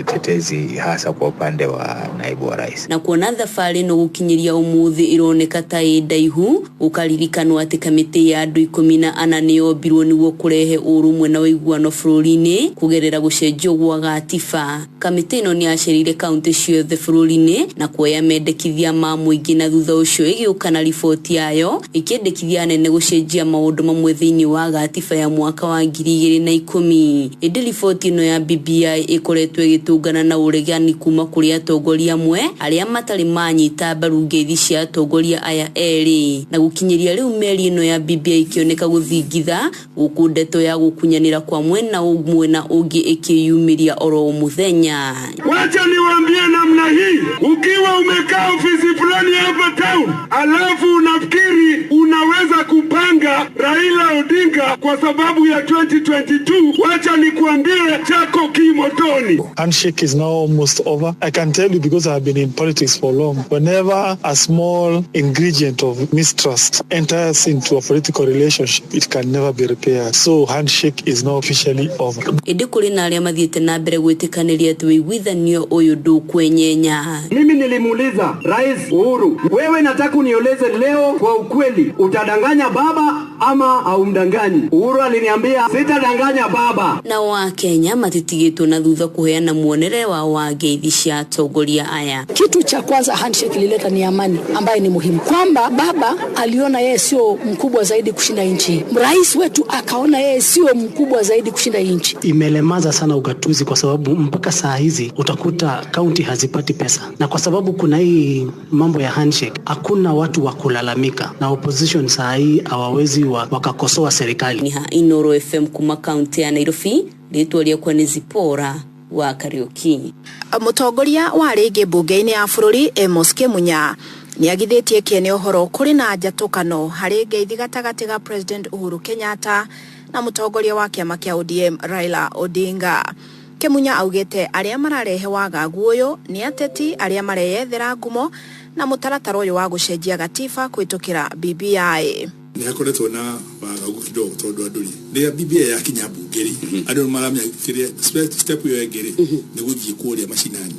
tetezi hasa kwa upande wa naibu wa rais. Na kuona thabarĩ no gũkinyĩria ũmũthĩ ironeka ta ĩ ndaihu, ũkaririkanwo atĩ kamĩtĩ ya andũ 14 nĩyombirwo nĩguo kũrehe ũrũmwe na ũiguano bũrũri-inĩ kũgerera gũcenjio gwa gatiba. Kamĩtĩ ĩno nĩyacereire kaunti ciothe bũrũri-inĩ na kuoya mendekithia ma mũingĩ, na thutha ũcio ĩgĩũka na riboti yayo ĩkĩendekithia anene gũcenjia maũndũ mamwe thĩinĩ wa gatiba ya mwaka wa 2010. Ĩndĩ riboti ĩno ya BBI ĩkoretwo ĩgĩtũngana na ũregani kuma kũrĩ atongoria amwe arĩa matarĩ manyita mbaru ngeithi cia atongoria aya erĩ, na gũkinyĩria rĩu meri ĩno ya BBI ĩkĩoneka gũthingitha gũkũ ndeto ya gũkunyanĩra kwa mwena ũmwe na ũngĩ ĩkĩyumĩria oro mũthenya. Wacha niwaambie namna hii, ukiwa umekaa ofisi fulani hapa town alafu unafikiri unaweza kupanga Raila Odinga kwa sababu ya 2022, wacha nikuambie chako kimo motoni. Handshake is now almost over. I can tell you because I've been in politics for long. Whenever a small ingredient of mistrust enters into a political relationship, it can never be repaired. So handshake is now officially over. Ĩndĩ kũrĩ na arĩa mathiĩte na mbere gwĩtĩkanĩria atĩ ũiguithanio ũyũ ndũkwenyenya. Mimi nilimuuliza Rais Uhuru, wewe nataka unieleze leo kwa ukweli, utadanganya baba ama haumdanganyi? Uhuru aliniambia sitadanganya baba. Nao Akenya matitigĩtwo na thutha kũheana muonere wao wa ngeithi cia atongoria aya. Kitu cha kwanza handshake ilileta ni amani, ambaye ni muhimu, kwamba baba aliona yeye sio mkubwa zaidi kushinda nchi, rais wetu akaona yeye sio mkubwa zaidi kushinda nchi. Imelemaza sana ugatuzi kwa sababu mpaka saa hizi utakuta kaunti hazipati pesa, na kwa sababu kuna hii mambo ya handshake, hakuna watu wa kulalamika, na opposition saa hii hawawezi wakakosoa serikali. Ni ha Inoro FM kuma kaunti ya Nairobi, rĩtwa rĩakwa nĩ Zipora wa Kariuki. Mũtongoria wa rĩngĩ mbunge-inĩ ya bũrũri Amos Kĩmunya nĩagithĩtie kĩene ũhoro kũrĩ na njatũkano harĩ ngeithi gatagatĩ ga President Uhuru Kenyatta na mũtongoria wa kĩama kĩa ODM Raila Odinga. Kĩmunya augĩte arĩa mararehe wagagu ũyũ nĩ ateti arĩa mareyethera ngumo na mũtaratara ũyũ wa gũcenjia gatiba kũhĩtũkĩra BBI. Nĩ hakoretwo na wagagu kidogo tondũ andũ rĩ rĩrĩa BBI yakinya mbunge rĩ andũ nĩ maramenya kĩrĩa step ĩyo ĩngĩ rĩ nĩ gũthiĩ kũrĩa macinani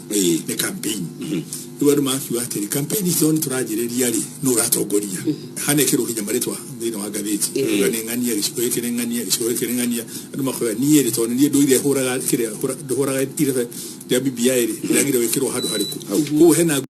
nĩ campaign. Rĩu andũ makiuga atĩrĩ campaign icio nĩ tũranjĩrĩria rĩ nũ ũratongoria hanekĩrwo nginya marĩtwa thĩinĩ wa ngathĩti uga nĩ ng'ania gĩcigo gĩkĩ nĩ ng'ania gĩcigo gĩkĩ nĩ ng'ania andũ makoiga niĩ rĩ tondũ niĩ ndũire hũraga kĩrĩa ndũhũraga irebe rĩa BBI rĩ rĩagĩrĩirwo gwĩkĩrwo handũ harĩkũ koguo hena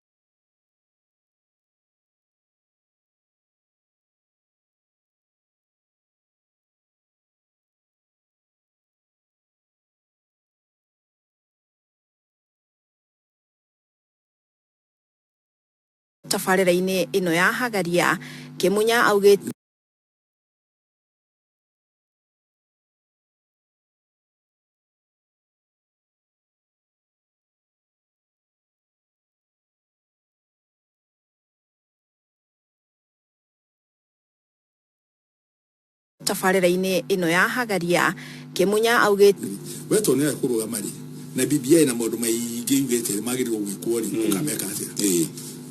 tabarĩra-inĩ ĩno ya Hagaria. Kĩmunya augĩte tabarĩra-inĩ ĩno ya Hagaria. Kĩmunya augĩte we tondũ nĩ kũrũgama rĩ na BBI na maũndũ maingĩ yugĩte magĩrĩirwo gwĩkwo rĩ ũkameka atĩa?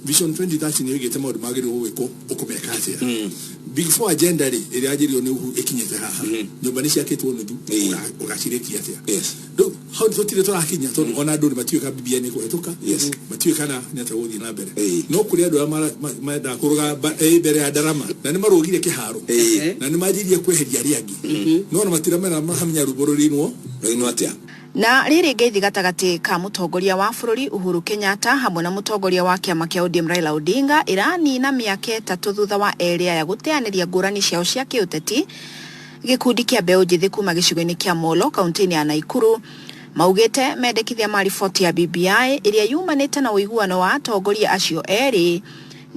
Vision 2030 nĩ ĩgĩte maũndũ magĩrĩirwo gwĩkwo ũkũmeka atĩa? Big Four agenda rĩ ĩrĩa yanjĩrĩirio nĩ Uhuru ĩkinyĩte haha nyũmba nĩ ciakĩtwo nuthu ũgacirĩkia atĩa? Rĩu hau tũtirĩ tũrakinya tondũ ona andũ matiũĩ kana BBI nĩ ĩkũhetũka matiũĩ kana nĩ atĩa gũthiĩ na mbere no kũrĩ andũ arĩa mendaga kũrũga mbere ya ndarama na nĩ marũgire kĩharo na nĩ manjirie kweheria arĩa angĩ no ona matiramenya mahamenya rwĩmbo rũrinwo rũinwo atĩa. Na rĩrĩ ngeithi gatagatĩ ka mũtongoria wa bũrũri Uhuru Kenyatta hamwe na mũtongoria wa kĩama kĩa ODM Raila Odinga ĩranina mĩaka 3 thutha wa erĩ aya gũteanĩria ngũrani ciao cia kĩũteti. Gĩkundi kĩa mbeũ njĩthĩ kuma gĩcigo-inĩ kĩa Molo kaunti-inĩ ya Naikuru maugĩte mendekithia ma riboti ya BBI ĩrĩa yumanĩte na ũiguano wa atongoria acio erĩ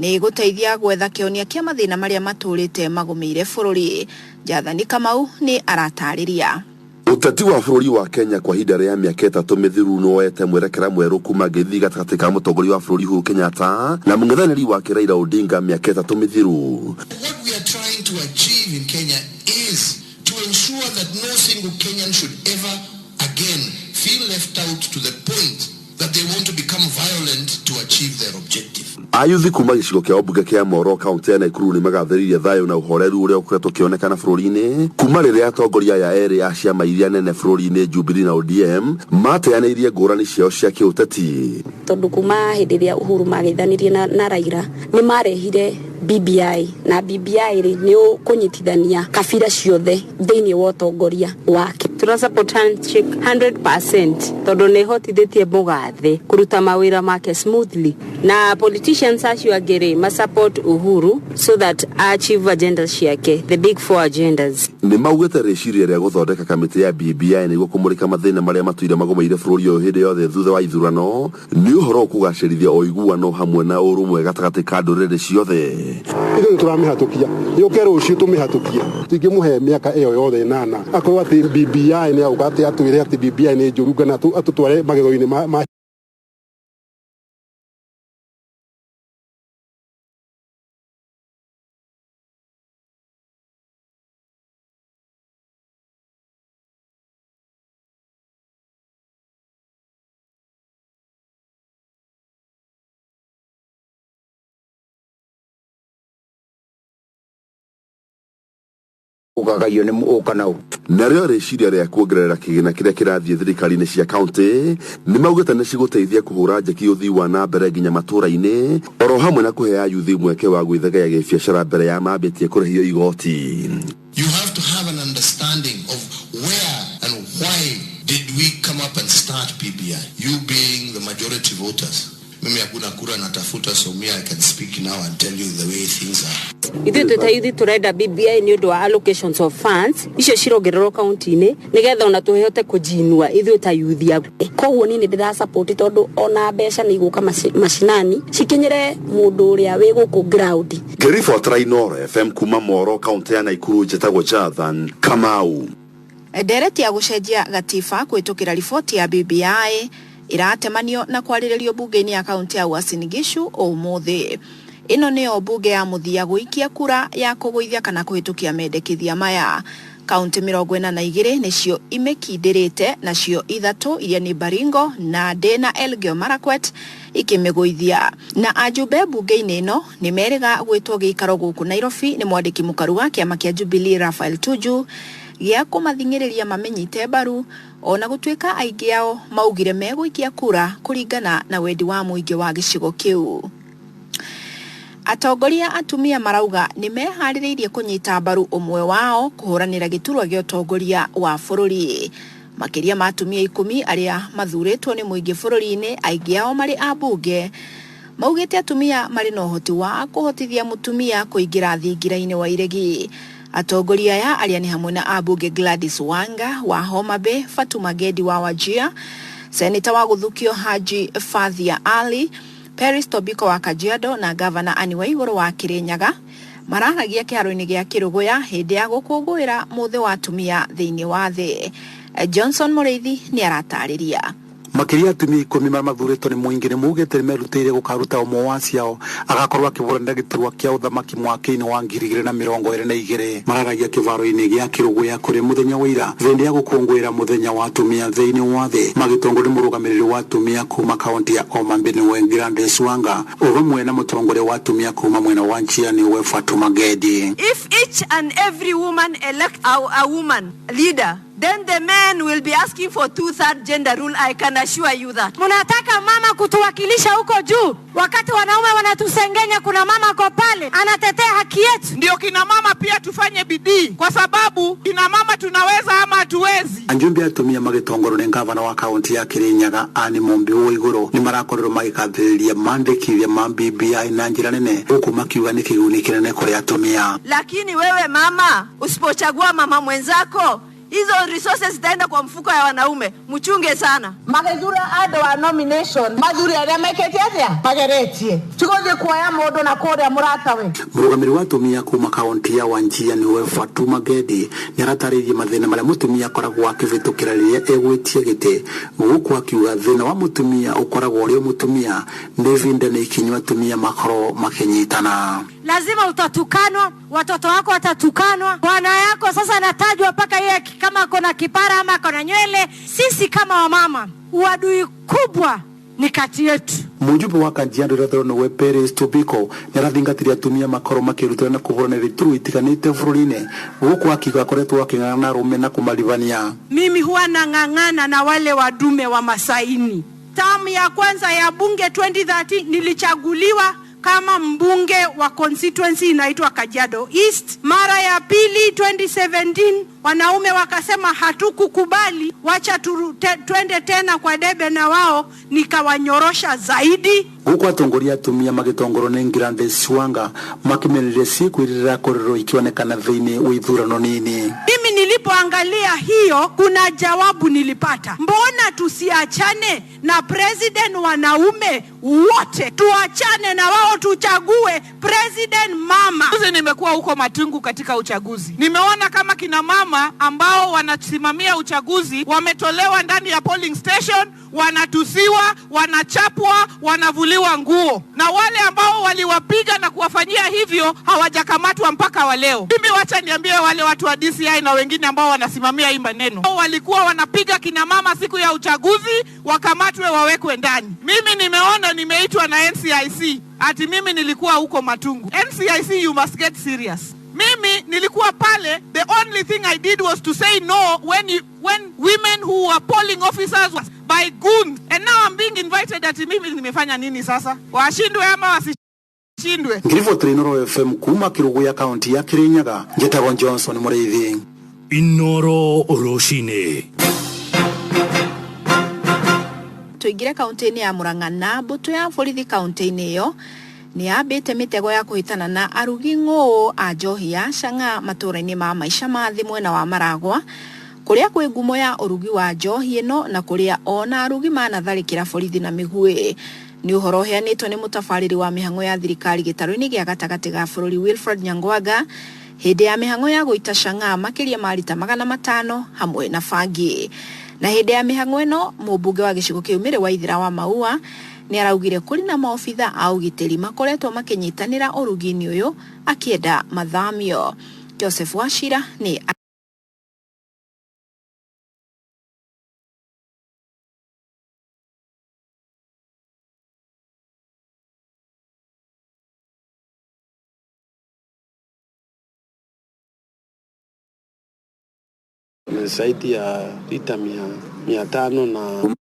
nĩ gũteithia gwetha kĩhonia kĩa mathĩna marĩa matũrĩte magũmĩire bũrũri. Jathani Kamau nĩ aratarĩria. Ũteti wa bũrũri wa Kenya kwa ihinda rĩa mĩaka 3 mĩthiru nĩwoete mwerekera mwerũ kuma ngeithi gatagatĩ ka mũtongoria wa bũrũri Uhuru Kenyatta na mũng'ethanĩri wake Raila Odinga mĩaka 3 mĩthiru. What we are trying to achieve in Kenya is to ensure that no single Kenyan should ever again feel left out to the point that they want to become violent to achieve their objective. Ayuthi kuma gĩcigo kĩa ũmbunge kĩa Moro kaunti ya Naikuru nĩ magathĩrĩirie thayũ na ũhoreru ũrĩa ũkoretwo ũkĩonekana bũrũri-inĩ kuma rĩrĩa atongoria aya erĩ a ciama iria nene bũrũri-inĩ Jubilee na ODM mateanĩirie ngũrani ciao cia kĩũteti. Tondũ kuma hĩndĩ ĩrĩa Uhuru mageithanirie na Raila nĩ marehire BBI na BBI rĩ nĩ ũkũnyitithania kabira ciothe thĩinĩ wa ũtongoria wake. Tũra support handshake 100% tondũ nĩ ĩhotithĩtie mũgathe kũruta mawĩra make smoothly na politicians acio angĩ rĩ ma support Uhuru so that achieve agendas ciake, the big four agendas. Nĩ maugĩte rĩciria rĩa gũthondeka kamĩtĩ ya BBI nĩguo kũmũrĩka mathĩna marĩa matũire magũmĩire bũrũri ũyũ hĩndĩ yothe thutha wa ithurano nĩ ũhoro ũkũgacĩrithia ũiguano hamwe na ũrũmwe gatagatĩ ka ndũrĩrĩ ciothe. Ithuĩ tũramĩhatũkia yũke rũciũ tũmĩhatũkie tũtingĩmũhe mĩaka ĩyo yothe 8 akorwo atĩ BBI nĩ auga atĩ atwĩre atĩ BBI nĩ njũru kana atũtware magetho-inĩ ma Ũkagayio nĩ ũka nau. Narĩo rĩciria rĩa kuongerera kĩgĩna kĩrĩa kĩrathiĩ thirikari-inĩ cia kaunti nĩ maugĩte nĩ cigũteithia kũhũra njeki ũthii wa na mbere nginya matũra-inĩ, oro hamwe na kũhe ayuthi mweke wa gwĩthegea gĩbiacara mbere ya mambĩtie kũrĩhio igoti. You have to have an understanding of where and why did we come up and start BBI, you being the majority voters. Mimi hakuna kura natafuta, so me I can speak now and tell you the way things are. Ithuĩ twĩ ta yuthi tũrenda BBI nĩ ũndũ wa allocations of funds icio cirongererwo kaunti-inĩ nĩgetha ona tũhote kũjinua ithuĩ ta yuthi. Koguo niĩ nĩ ndĩra support tondũ ona mbeca nĩ igũka macinani cikinyĩre mũndũ ũrĩa wĩ gũkũ ground. Ngĩribotera Inooro FM kuma Moro, kaunti ya Naikuru, njĩtagwo Jonathan Kamau. Ndereti ya gũcenjia gatiba kũhĩtũkĩra riboti ya BBI ĩratemanio na kwarĩrĩrio bunge-inĩ ya kaunti ya Uasin Gishu ũmũthĩ. Ĩno nĩyo bunge ya mũthia gũikia kura ya kũgũithia kana kũhĩtũkia mendekithia maya. Kaunti 42 nĩcio imĩkindĩrĩte, nacio 3 iria nĩ Baringo, Nandi na Elgeyo Marakwet ikĩmĩgũithia. Na ajumbe bunge-inĩ ĩno nĩ merĩga gwĩtwo gĩikaro gũkũ Nairobi nĩ mwandĩki mũkaru wa kĩama kĩa Jubilee Raphael Tuju gĩa kũmathing'ĩrĩria mamenyite mbaru, ona gũtuĩka aingĩ ao maugire megũikia kura kũringana na wendi wa mũingĩ wa gĩcigo kĩu. Atongoria atumia marauga nĩ meharĩrĩirie kũnyita mbaru ũmwe wao kũhũranĩra gĩturwa gĩa ũtongoria wa bũrũri. Makĩria ma atumia 10 arĩa mathurĩtwo nĩ mũingĩ bũrũri-inĩ, aingĩ ao marĩ ambunge, maugĩte atumia marĩ na ũhoti wa kũhotithia mũtumia kũingĩra thingira-inĩ wa iregi. Atongoria aya arĩa nĩ hamwe na ambunge Gladys Wanga wa Homa Bay, Fatuma Gedi wa Wajir, Seneta wa Gũthukio Haji Fathia Ali, Peris Tobiko wa Kajiado na Gavana Anne Waiguru wa Kirinyaga mararagia kĩharo-inĩ gĩa Kĩrũgũya hĩndĩ ya gũkũngũĩra mũthĩ wa atumia thĩinĩ wa thĩ. Johnson Mũrĩithi nĩ aratarĩria. Makĩria atumia 10 marĩa mathurĩtwo nĩ mũingĩ nĩ maugĩte nĩ merutĩire gũkaruta ũmwe wa ciao agakorwo akĩhũranĩra gĩturwa kĩa ũthamaki mwaka-inĩ wa 2022. Mararagia kĩvaro-inĩ gĩa Kĩrũgũya kũrĩ mũthenya wa ira hĩndĩ ya gũkũngũĩra mũthenya wa atumia thĩinĩ wa thĩ, magĩtongorio nĩ mũrũgamĩrĩri wa atumia kuma kaunti ya Homa Bay nĩwe Gladys Wanga, o hamwe na mũtongoria wa atumia kuma mwena wa Njia nĩwe Fatuma Gedi. If each and every woman elect a woman leader, then the men will be asking for 2/3 gender rule. I can assure you that. Munataka mama kutuwakilisha huko juu, wakati wanaume wanatusengenya, kuna mama ako pale anatetea haki yetu. Ndio kina mama pia tufanye bidii, kwa sababu kina mama tunaweza ama hatuwezi. Anjumbe atumia magĩtongorwo nĩ gavana wa kaunti ya Kirinyaga Anne Mumbi Waiguru nĩ marakorirwo magĩkathĩrĩria mandĩkithia ma BBI na njĩra nene, huku makiuga nĩ kĩguni kĩnene kũrĩ atumia. Lakini wewe mama, usipochagua mama mwenzako, hizo resources zitaenda kwa mfuko ya wanaume. Mchunge sana. Magethura andu a nomination mathuri aria mekete atia mageretie tiguthie kuoya mundu na kuria muratawe. Mũrũgamĩrĩri wa atumia kuma kaunti ya Wajir nĩwe Fatuma Gedi nĩ aratarĩirie mathĩna marĩa mũtumia akoragwo akĩhĩtũkĩra rĩrĩa egwĩtia gĩtĩ, gũkũ akiuga thĩna wa mũtumia ũkoragwo ũrĩ o mũtumia, nĩ ihinda nĩ ikinyu atumia makorwo makĩnyitana. Lazima utatukanwa, watoto wako watatukanwa, bwana yako sasa anatajwa mpaka yeye kama ako na kipara ama ako na nywele. Sisi kama wamama, uadui kubwa ni kati yetu. Mũjumbe wa Kajiado Irathĩro nĩwe Peris Tobiko nĩarathingatire atumia makorwo makĩrutĩra na kũhũranĩra iturwa itiganĩte bũrũri-inĩ, gũkũ akiuga akoretwo akĩng'ang'ana na arũme na kũmaribania. Mimi huwa nang'ang'ana na wale wadume wa Masaini. Tamu ya kwanza ya bunge 2013 nilichaguliwa kama mbunge wa constituency inaitwa Kajiado East. Mara ya pili 2017 wanaume wakasema hatukukubali, wacha twende tena kwa debe na wao, nikawanyorosha zaidi. Gũkũ atongoria atumia magĩtongorwo nĩ Gladys Wanga makĩmenereria ciĩko iria irakorirwo ikĩonekana thĩinĩ wa ithurano nini. Mimi nilipoangalia hiyo, kuna jawabu nilipata. Mbona tusiachane na president wanaume wote? Tuachane na wao, tuchague president mama. Juzi nimekuwa huko Matungu katika uchaguzi. Nimeona kama kina mama ambao wanasimamia uchaguzi wametolewa ndani ya polling station, wanatusiwa, wanachapwa, wanavuliwa nguo. Na wale ambao waliwapiga na kuwafanyia hivyo hawajakamatwa mpaka wa leo. Mimi wacha niambie wale watu wa DCI na wengine ambao wanasimamia hii maneno, walikuwa wanapiga kina mama siku ya uchaguzi, wakamatwe wawekwe ndani. Mimi nimeona, nimeitwa na NCIC ati mimi nilikuwa huko Matungu. NCIC, you must get serious. Mimi nilikuwa pale, the only thing I did was to say no when women who were polling officers was by goons. And now I'm being invited ati mimi nimefanya nini sasa? Washindwe ama wasishindwe? Ngiribotire Inooro FM kuma Kiruguya kaunti ya Kirinyaga, njetagwo Johnson Muriithi. Inooro Rũcinĩ. Tuingire kaunti-inĩ ya Murang'a na mbũtũ ya borithi kaunti-inĩ ĩyo nĩ yambĩte mĩtego ya kũhĩtana na arugi ng'ũũ a njohi ya cang'a matũũra-inĩ ma maica ma thĩ mwena wa Maragwa, kũrĩa kwĩ ngumo ya ũrugi wa njohi ĩno na kũrĩa ona arugi manatharĩkĩra borithi na mĩguĩ. Nĩ ũhoro ũheanĩtwo nĩ mũtabarĩri wa mĩhang'o ya thirikari gĩtarũ-inĩ gĩa gatagatĩ ga bũrũri Wilfred Nyangwaga hĩndĩ ya mĩhang'o ya gũita cang'a makĩria ma rita 500 hamwe na bangi. Na hĩndĩ ya mĩhang'o ĩno mũmbunge wa gĩcigo kĩu Mary Waithera wa Maua nĩ araugire kũrĩ na maobitha a ũgitĩri makoretwo makĩnyitanĩra ũrugi-inĩ ũyũ akĩenda mathamio. Joseph Wachira nĩ zaidi ya lita 500 na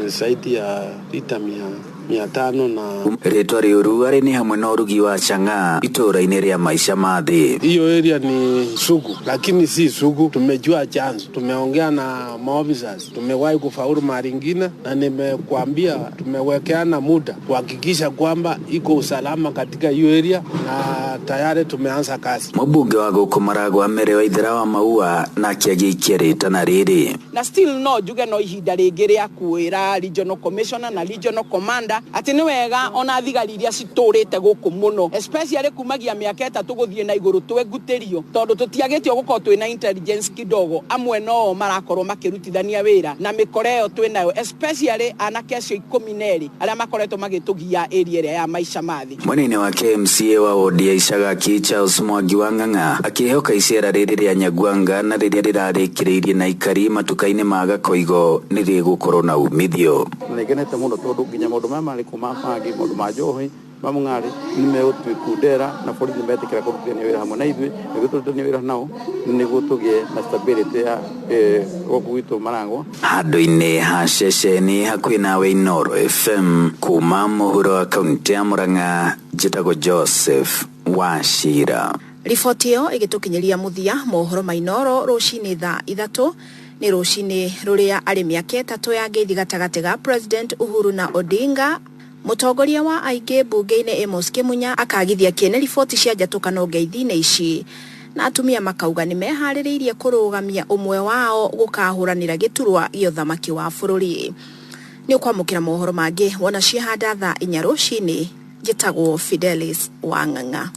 zaidi ya lita 500 na Rĩtwa rĩũru arĩ nĩ hamwe na ũrugi wa chang'aa itũũra-inĩ rĩa maica ma thĩ. Hiyo area ni sugu, lakini si sugu. Tumejua chanzo, tumeongea na maofficers, tumewahi kufaulu mara nyingine, na nimekuambia tumewekeana muda kuhakikisha kwamba iko usalama katika hiyo area, na tayari tumeanza kazi. Mũmbunge wa gũkũ Maragwa Mary Waithera wa Maua nake agĩikia rĩtana rĩrĩ. Na still no njuge no ihinda rĩngĩ rĩa kwĩra regional commissioner na regional commander atĩ nĩ wega ona thigari iria citũrĩte gũkũ mũno, especially kumagia mĩaka 3 gũthiĩ na igũrũ twengutĩrio, tondũ tũtiagĩtio gũkorwo twĩna intelligence kidogo. Amwe no marakorwo makĩrutithania wĩra na mĩkora ĩyo twĩnayo, especially anake acio 12 arĩa makoretwo magĩtũgia area ĩrĩa ya maica ma thĩ. Mwena-inĩ wake MCA wa wodi ya Icagaki Charles Mwangi wa Ng'ang'a akĩhoka icera rĩrĩ rĩa Nyagwanga na rĩrĩa rĩrarĩkĩrĩirie na ikari matuka-inĩ ma Gakoigo nĩ rĩgũkorwo na umithio. Nĩngenete mũno tondũ nginya maũndũ maya marĩ kuma bangi, maũndũ ma njohi, ma mũng'arĩ nĩmegũtwĩkundera na borithi nĩmetĩkĩra kũrutithania wĩra hamwe na ithuĩ, nĩguo tũrutithanie wĩra nao nĩguo tũgĩe na stability ya gũkũ gwitũ Maragwa. Handũ-inĩ ha ceceni hakuhĩ nawe Inooro FM kuma mũhuro wa kaunti ya Murang'a, njĩtagwo Joseph Wachira. Riboti ĩyo ĩgĩtũkinyĩria mũthia mohoro ma Inooro rũcinĩ thaa 3 nĩ rũcinĩ rũrĩa arĩ mĩaka 3 ya ngeithi gatagatĩ ga President Uhuru na Odinga. Mũtongoria wa aingĩ mbunge-inĩ Amos Kĩmunya akagithia kĩene riboti cia njatũkano ngeithi-inĩ ici, na atumia makauga nĩ meharĩrĩirie kũrũgamia ũmwe wao gũkahũranĩra gĩturwa gĩa ũthamaki wa bũrũri. Nĩ ũkwamũkĩra mohoro mangĩ wona ciahanda thaa 4 rũcinĩ. Njĩtagwo Fidelis Wang'ang'a.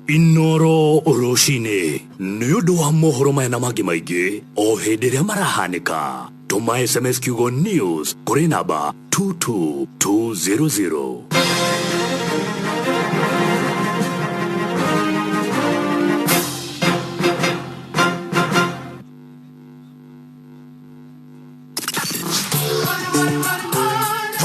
Inooro Rũcinĩ nĩ ũndũ wa mohoro maya na mangĩ maingĩ o hĩndĩ ĩrĩa marahanĩka. Tũma SMS kiugo news kũrĩ namba 22200.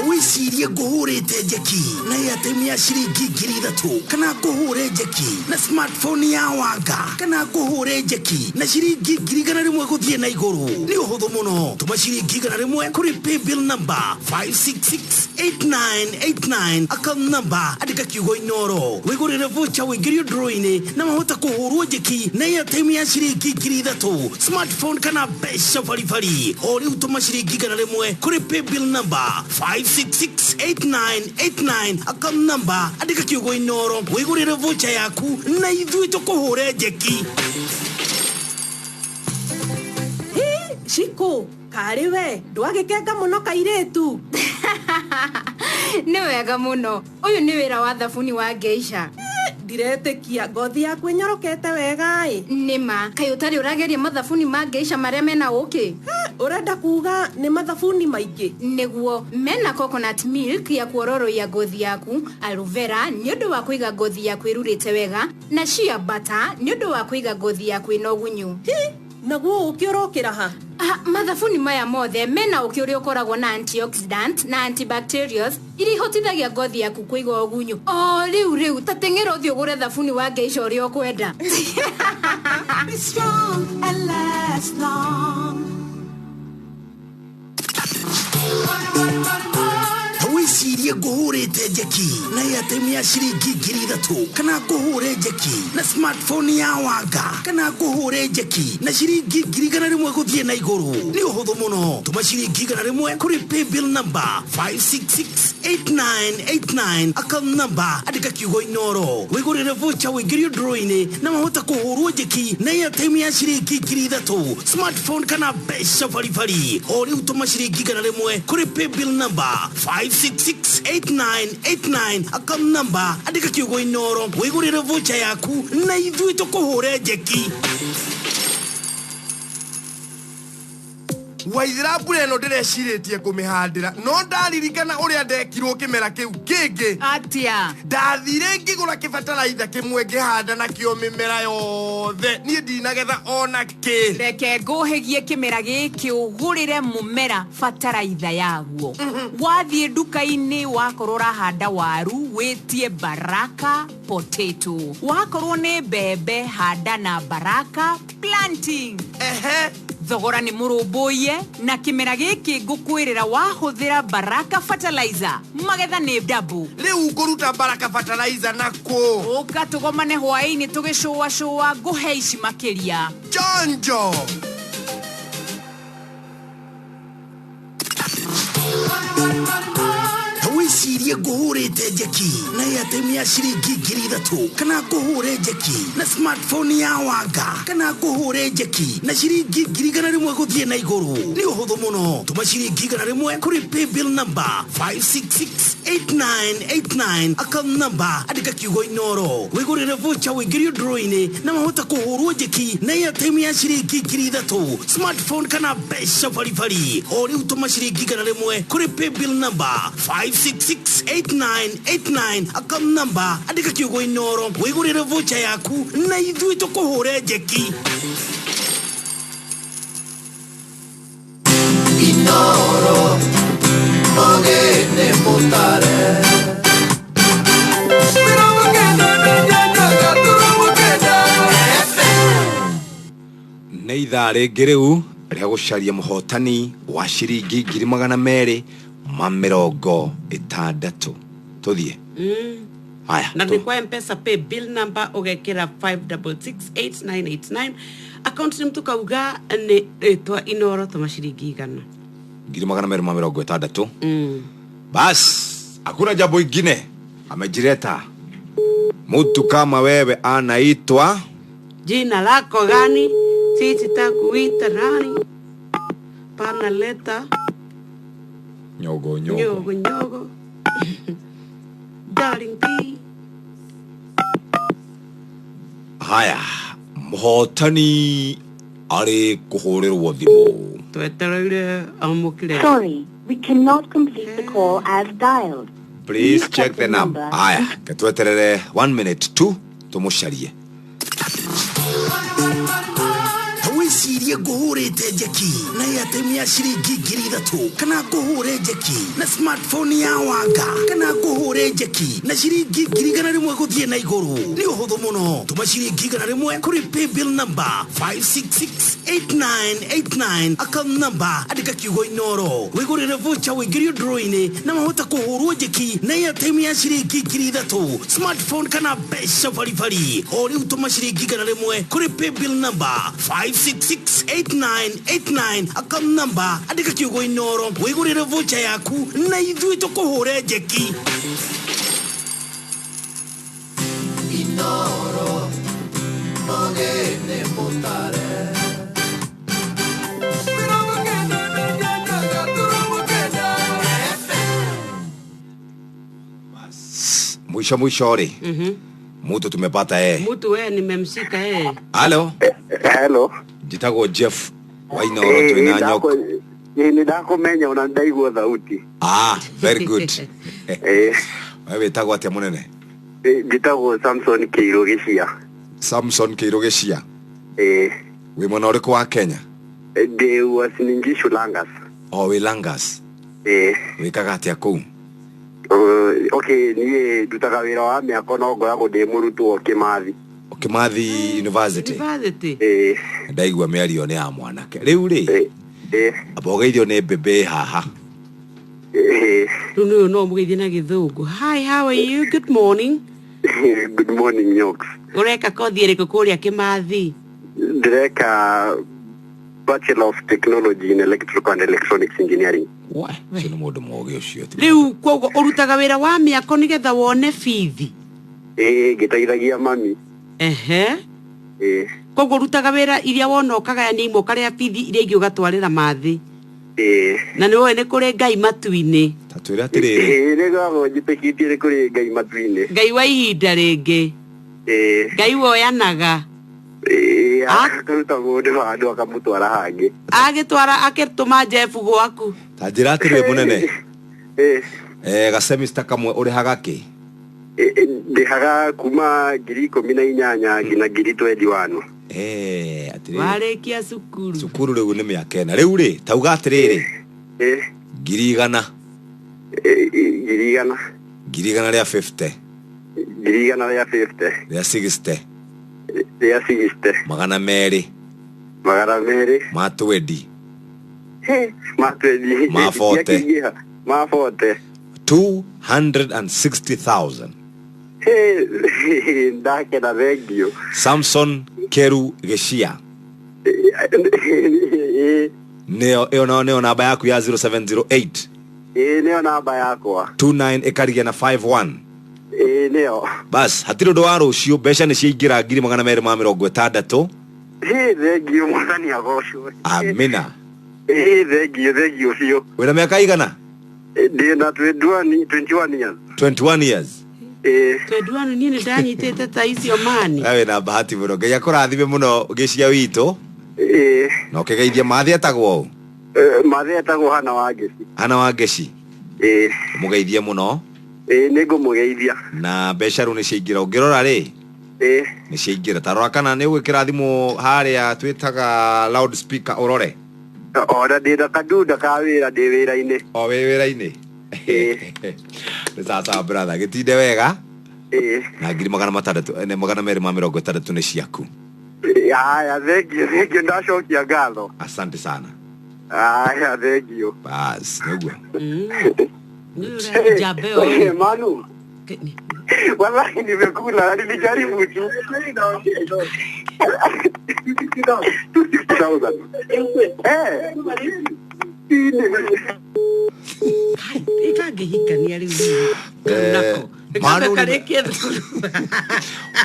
Wĩcirie ngũhũrĩte njeki na airtime ya ciringi 3,000 kana ngũhũre njeki na smartphone ya wanga kana ngũhũre njeki na ciringi 100 gũthiĩ na igũrũ. Nĩ ũhũthũ mũno, tũma ciringi 100 kũrĩ paybill number 5668989, account number andĩka kiugo Inooro, wĩgũrĩre voucher wĩingĩrio draw-inĩ na mahota kũhũrwo njeki na airtime ya ciringi 3,000, smartphone kana mbeca baribari. O rĩu tũma ciringi 100 kũrĩ paybill number 5668989, account number andĩka kiugo Inooro, wĩgũrĩre voucher yaku na ithuĩ tũkũhũre njeki. Shiko, karĩ we ndwagĩkenga mũno kairĩtu. Nĩ wega mũno, ũyũ nĩ wĩra wa thabuni wa Geisha. Ndiretĩkia ngothi yaku ĩnyorokete wega ĩ. Nĩma kaĩ ũtarĩ ũrageria mathabuni ma Geisha marĩa mena ũkĩ? Ũrenda kuga nĩ mathabuni maingĩ? Nĩguo, mena coconut milk ya kuororoia ngothi yaku, aloe vera nĩ ũndũ wa kũiga ngothi yaku ĩrurĩte wega, na shea butter nĩ ũndũ wa kũiga ngothi yaku ĩna ũgunyu. Hi, naguo ũkĩ ũrokĩra ha? Mathabuni maya mothe mena ũkĩ ũrĩa ũkoragwo na antioxidant na antibacterials iria ihotithagia ngothi yaku kũiga ũgunyu. O rĩu rĩu ta teng'era ũthiĩ ũgũre thabuni wa Geisha ũrĩa ũkwenda. Be strong and last long. Wĩcirie ngũhũrĩte njeki na airtime ya ciringi 3,000 kana ngũhũre njeki na smartphone ya wanga kana ngũhũre njeki na ciringi 100,000 gũthiĩ na igũrũ. Nĩ ũhũthũ mũno, tũma ciringi 100 kũrĩ paybill number 5668989, account number andĩka kiugo Inoro, wĩgũrĩre voucher wĩingĩrio draw-inĩ na wahota kũhũrwo njeki na airtime ya ciringi 3,000, smartphone kana mbeca baribari. O rĩu tũma ciringi 100 kũrĩ paybill number 5668989, account number andĩka kiugo Inoro, wĩgũrĩre voucher yaku na ithuĩ tũkũhũre njeki. Waithira mbura ĩno ndĩrecirĩtie kũmĩhandĩra no ndaririkana ũrĩa ndekirwo kĩmera kĩu kĩngĩ. Atia? Ndathire ngĩgũra kĩbataraitha kĩmwe ngĩhanda nakĩo mĩmera yothe, niĩ ndinagetha ona kĩ. Reke ngũhĩgie kĩmera gĩkĩ ũgũrĩre mũmera bataraitha yaguo. Wathiĩ nduka-inĩ wakorwo ũrahanda waru wĩtie Baraka potato, wakorwo nĩ mbembe handa na Baraka planting. Ehe, thogora nĩ mũrũmbũiye na kĩmera gĩkĩ ngũkwĩrĩra wahũthĩra Baraka fertilizer magetha nĩ double. Rĩu ngũruta Baraka fertilizer na kũ? Ũka tũgomane hwaĩ-inĩ tũgĩcũacũa ngũhe ici makĩria. Chonjo. Wĩcirie ngũhũrĩte njeki na airtime ya ciringi 3,000 kana ngũhũre njeki na smartphone ya wanga kana ngũhũre njeki na ciringi 100,000 gũthiĩ na igũrũ. Nĩ ũhũthũ mũno, tũma ciringi 100 kũrĩ paybill number 5668989, account number andĩka kiugo Inoro, wĩgũrĩre voucher wĩingĩrio draw-inĩ na wahota kũhũrwo njeki na airtime ya ciringi 3,000, smartphone kana mbeca baribari. O rĩu tũma ciringi 100 kũrĩ paybill number 5668989, account number andĩka kiugo Inoro, wĩgũrĩre voucher yaku na ithuĩ tũkũhũre njeki. Inoro ogene mutare. Nĩ ithaa rĩngĩ rĩu rĩa gũcaria mũhotani wa ciringi 260,000. Tũthiĩ. Haya. Na nĩ kwa M-Pesa pay bill number ũgekĩra 5668989, account nĩ mtukauga nĩ rĩtwa Inoro, tũma ciringi 100. 260,000. Bas, hakuna jambo ingine. Amejileta. Mtu kama wewe anaitwa jina lako gani? Sisi takuita nani? Pana leta nyogo nyogo. Nyogo nyogo. Darling P. Haya, mũhotani arĩ kũhũrĩrwo thimũ. Twetereire amũkĩre. Sorry, we cannot complete the call as dialed. Please check the number. Haya, ketweterere 1 minute 2 tũmũcarie. Wĩcirie ngũhũrĩte njeki na airtime ya ciringi 3,000 kana ngũhũre njeki na smartphone ya wanga kana ngũhũre njeki na ciringi 100,000 gũthiĩ na igũrũ. Nĩ ũhũthũ mũno, tũma ciringi 100 kũrĩ paybill number 5668989, account number andĩka kiugo Inoro, wĩgũrĩre voucher wĩingĩrio draw-inĩ na wahota kũhũrwo njeki na airtime ya ciringi 3,000, smartphone kana mbeca baribari. O rĩu tũma ciringi 100 kũrĩ paybill number 5668989, account number andĩka kiugo Inoro, wĩgũrĩre voucher yaku na ithuĩ tũkũhũre njeki. Inoro ogene mutare. Mwisho mwisho rĩ, Mtu tumepata yeye. Mtu wewe nimemshika yeye. Halo. Hello. Njĩtagwo Jeff Wainoro twĩna nyoko. Nĩ ndakũmenya ona ndaigua thauti. Ah, very good. Eh, We wĩtagwo atĩa mũnene? Njĩtagwo Samson Kĩirũ Gĩcia. Samson Kĩirũ Gĩcia. Eh, Wĩ mwena ũrĩkũ wa Kenya? Ndĩ Uasin Gishu Langas. O wĩ Langas. Eh, Wĩkaga atĩa kũu? Okay, niĩ ndutaga wĩra wa mĩako no ngoragwo ndĩ mũrutwo Kĩmathi. Kĩmathi University. University. Eh, Ndaigua mĩario nĩ ya mwanake. Rĩu rĩ, eh, amba ũgeithio nĩ mbĩmbĩ haha. eh, Rĩu nĩ no mũgeithie na gĩthũngũ. Hi, how are you? Good morning. Good morning Nyoks. Ũreka kothi ĩrĩkũ kũrĩa Kĩmathi? Ndĩreka Bachelor of Technology in Electrical and Electronics Engineering. Ũcio nĩ mũndũ mũũgĩ ũcio. Rĩu koguo ũrutaga wĩra wa mĩako nĩgetha wone bithi. Ĩĩ, ngĩteithagia mami. Ehe. Ĩĩ, Koguo ũrutaga wĩra iria wona ũkagayania imwe ũkarĩa bithi iria ingĩ ũgatwarĩra mathĩ. ĩĩ. Na nĩ ũĩ nĩ kũrĩ Ngai matu-inĩ. Ta twĩre atĩrĩrĩ. Ĩĩ, nĩ ngoragwo njĩtĩkĩtie nĩ kũrĩ Ngai matu-inĩ. Ngai wa ihinda rĩngĩ. Ĩĩ. Ngai woyanaga. Ĩĩ, akaruta mũndũ handũ akamũtwara hangĩ. Agĩtwara akĩtũma Jeff gwaku. Ta njĩra atĩrĩrĩ mũnene. Ĩĩ. Eh, gasemester kamwe ũrĩhaga kĩ? Ndĩhaga kuma 18,000 nginya 21,000. Eh, atĩrĩrĩ. Warĩkia cukuru. Cukuru rĩu nĩ mĩaka ĩna. Rĩu rĩ, tauga atĩrĩrĩ. Ĩĩ. 100,000. 100,000. 100,000 rĩa 50. 100,000 rĩa 50. Rĩa 60. Rĩa 60. 200. 200. Ma 20. He, ma 20. Ma 40. Ma 40. 260,000. He, ndakena thengio. Samson Keru Gĩcia. Ĩĩ, Nĩyo ĩyo nayo nĩyo namba yaku ya 0708 ĩĩ nĩyo namba yakwa. 29 ĩkarigia na 51. Ĩĩ nĩyo. Bas, hatirĩ ũndũ wa rũciũ mbeca nĩ ciaingĩra 260,000. Hĩ, thengio mwathani agocwo. Amina. Ĩĩ thengio thengio biũ. Wĩna mĩaka igana? Ndĩ na 21 years. 21 years. Ĩĩ. Twenduanu niĩ nĩ ndanyitĩte ta icio mani. We wĩna bahati mũno. Ngai akũrathime mũno Gĩcia witũ. Ĩĩ. Na ũkĩgeithia mathi etagwo ũ? Mathi etagwo Hana wa Ngeci. Hana wa Ngeci. Ĩĩ. Mũgeithie mũno. Ĩĩ nĩngũmũgeithia. Na mbeca rĩu nĩ ciaingĩra. Ũngĩrora rĩ, Ĩĩ. nĩ ciaingĩra. Ta rora kana nĩ ũgwĩkĩra thimũ harĩa twĩtaga loud speaker ũrore. Ona ndĩ na kadunda ka wĩra ndĩ wĩra-inĩ. O wĩ wĩra-inĩ. Nĩ sawa sawa brother, gĩtinde wega. Ĩĩ. Na 260,000 nĩ ciaku. Haya, thengio thengio ndacokia ngatho. Asante sana. Haya, thengio. Bas, nĩguo. Njambe ũyũ. Manu. Wallahi nimekula, nilijaribu tu. 260,000. Eh. Ĩkangĩhikania rĩu niĩ. Eh, Nako. Manu Karĩkie thukuru.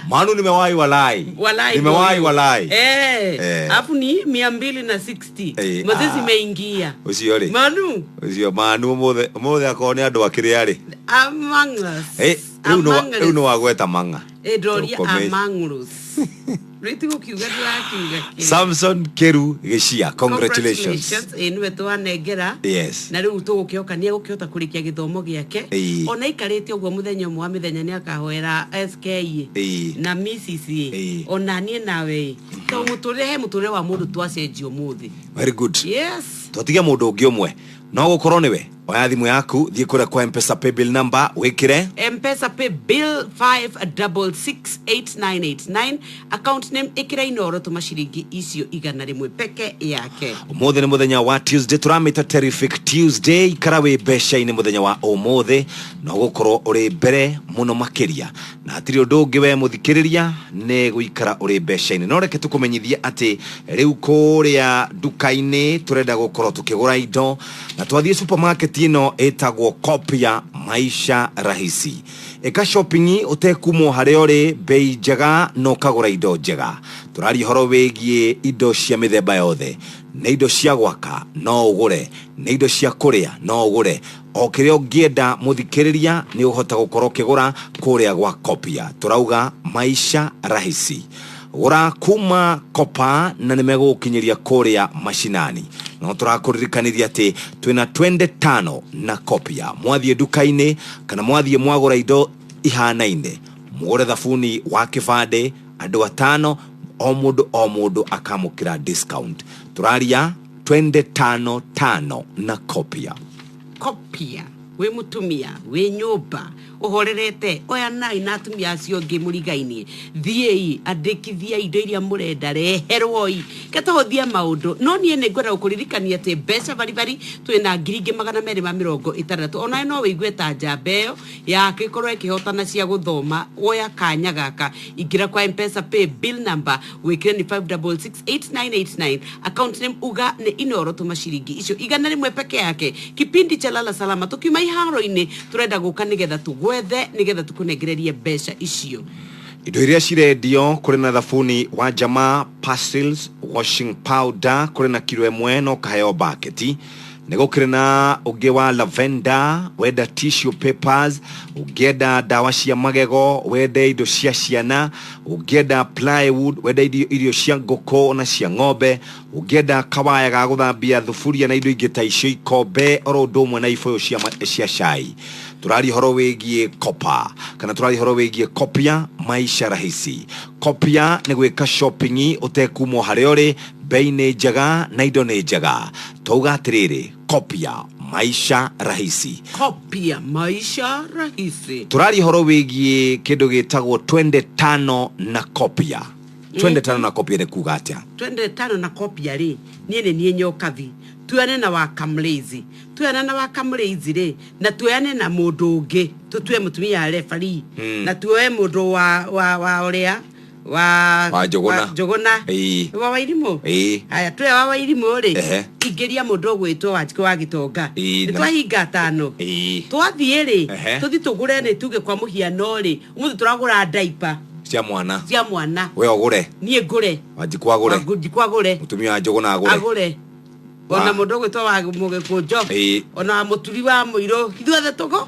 Manu nimewahi walai. Walai Nimewahi ndio. walai. Eh. Eh. Alafu ni 260. Eh, Maze ah. zimeingia. Ũcio rĩ. Manu. Ũcio Manu ũmũthĩ ũmũthĩ akorwo nĩ andũ akĩrĩa rĩ. Among us. Eh, rĩu nĩ Among rĩu us. nĩ wagweta mang'a. Eh, ndoria Tũkome- among us. Rĩu ti gũkiuga ndĩrakiuga kĩ. Samson Keru Gĩcia, congratulations. Ĩ nĩwe twanengera. Yes. Na rĩu tũgũkĩhoka nĩ egũkĩhota kũrĩkia gĩthomo gĩake. Ĩĩ. Ona aikarĩte ũguo mũthenya ũmwe wa mĩthenya nĩ akahoera SK Ĩĩ. na Mrs. Ĩĩ. Ona niĩ nawe. Tondũ mũtũrĩre he mũtũrĩre wa mũndũ twacenjio ũmũthĩ. Very good. Yes. Twatigia mũndũ ũngĩ ũmwe. No gũkorwo nĩwe. Oya thimũ yaku, thiĩ kũrĩa kwa M-Pesa paybill number, wĩkĩre M-Pesa pay bill 5668989 account name ĩkĩra Inoro tũma ciringi icio 100 peke yake. Ũmũthĩ nĩ mũthenya wa Tuesday, tũramĩta Terrific Tuesday. Ikara wĩ mbeca-inĩ mũthenya wa ũmũthĩ no gũkorwo ũrĩ mbere mũno makĩria, na hatirĩ ũndũ ũngĩ we mũthikĩrĩria nĩ gũikara ũrĩ mbeca-inĩ. No reke tũkũmenyithie atĩ rĩu kũrĩa nduka-inĩ tũrenda gũkorwo tũkĩgũra indo, na twathiĩ supermarket ĩno ĩtagwo Kopia Maisha Rahisi. Ĩka shopping ũtekumwo harĩa ũrĩ, bei njega na ũkagũra indo njega. Tũraria ũhoro wĩgiĩ indo cia mĩthemba yothe. Nĩ indo cia gwaka no ũgũre, nĩ indo cia kũrĩa no ũgũre, o kĩrĩa ũngĩenda mũthikĩrĩria nĩ ũhota gũkorwo ũkĩgũra kũrĩa gwa Kopia. Tũrauga maisha rahisi. Gũra kuma Kopa na nĩ megũgũkinyĩria kũrĩa macinani. No tũrakũririkanithia atĩ twĩna twende tano na Kopia. Mwathiĩ nduka-inĩ kana mwathiĩ mwagũra indo ihanaine, mũgũre thabuni wa kĩbandĩ andũ atano, o mũndũ o mũndũ akamũkĩra discount. Tũraria twende tano tano na Kopia. Kopia wĩ mũtumia wĩ nyũmba ũhorerete, oyanai na atumia acio angĩ mũrigainie, thiĩi andĩkithia indo iria mũrenda, reherwoi ketũhũthie maũndũ. No niĩ nĩ ngwenda gũkũririkania atĩ mbeca baribari twĩna 2,260, onawe no wĩigue ta njamba ĩyo yakĩkorwo ĩkĩhotana cia gũthoma. Woya kanya gaka, ingĩra kwa Mpesa pay bill number wĩkĩre nĩ 5668989, account name uga nĩ Inoro, tũma ciringi icio 100 peke yake. Kipindi cha Lala Salama tukiuma iharo-inĩ tũrenda gũka nĩgetha tũgwethe nĩgetha tũkũnengererie mbeca icio. Indo iria cirendio, kũrĩ na thabuni wa Jamaa Pastilles washing powder, kũrĩ na kiro ĩmwe no kaheo baketi. Nĩ gũkĩrĩ na ũngĩ wa lavender, wenda tissue papers, ũngĩenda ndawa cia magego, wende indo cia ciana, ũngĩenda plywood, wenda irio cia ngũkũ na cia ng'ombe, ũngĩenda kawaya ga gũthambia thuburia na indo ingĩ ta icio, ikombe oro ũndũ ũmwe na ibũyũ cia cai. Tũraria ũhoro wĩgiĩ Kopa kana tũraria ũhoro wĩgiĩ Kopia maisha rahisi. Kopia nĩ gwĩka shopping ũtekumwo harĩa ũrĩ, bei nĩ njega na indo nĩ njega. Twauga atĩrĩrĩ, Kopia maisha rahisi. Kopia maisha rahisi. Tũraria ũhoro wĩgiĩ kĩndũ gĩtagwo twende tano na Kopia. Twende tano na Kopia nĩ kuga atĩa? Twende tano na Kopia rĩ, niĩ nĩ niĩ Nyokabi, tuoyane na Wakamlezi, tuoyane na Wakamlezi rĩ, na tuoyane na mũndũ ũngĩ, tũtue mũtumia wa referee, na tuoe mũndũ wa ũrĩa wa Wa Njũgũna. Wa Njũgũna. Wa Wairimũ. Haya, tuoe wa Wairimũ rĩ, ingĩria mũndũ ũgwĩtwo Wanjikũ wa Gĩtonga. Nĩ twahinga atano. Twathiĩ rĩ, tũthi tũgũre, nĩ tuge kwa mũhiano rĩ, ũmũthĩ tũragũra diaper cia mwana. Cia mwana. We ũgũre. Niĩ ngũre. Wanjikũ agũre. Wanjikũ agũre. Mũtumia wa Njũgũna agũre. Agũre. Ona mũndũ ũgwĩtwo wa Mũgĩkũnjo, ona wa mũturi wa mũirũ, ithuothe tũgo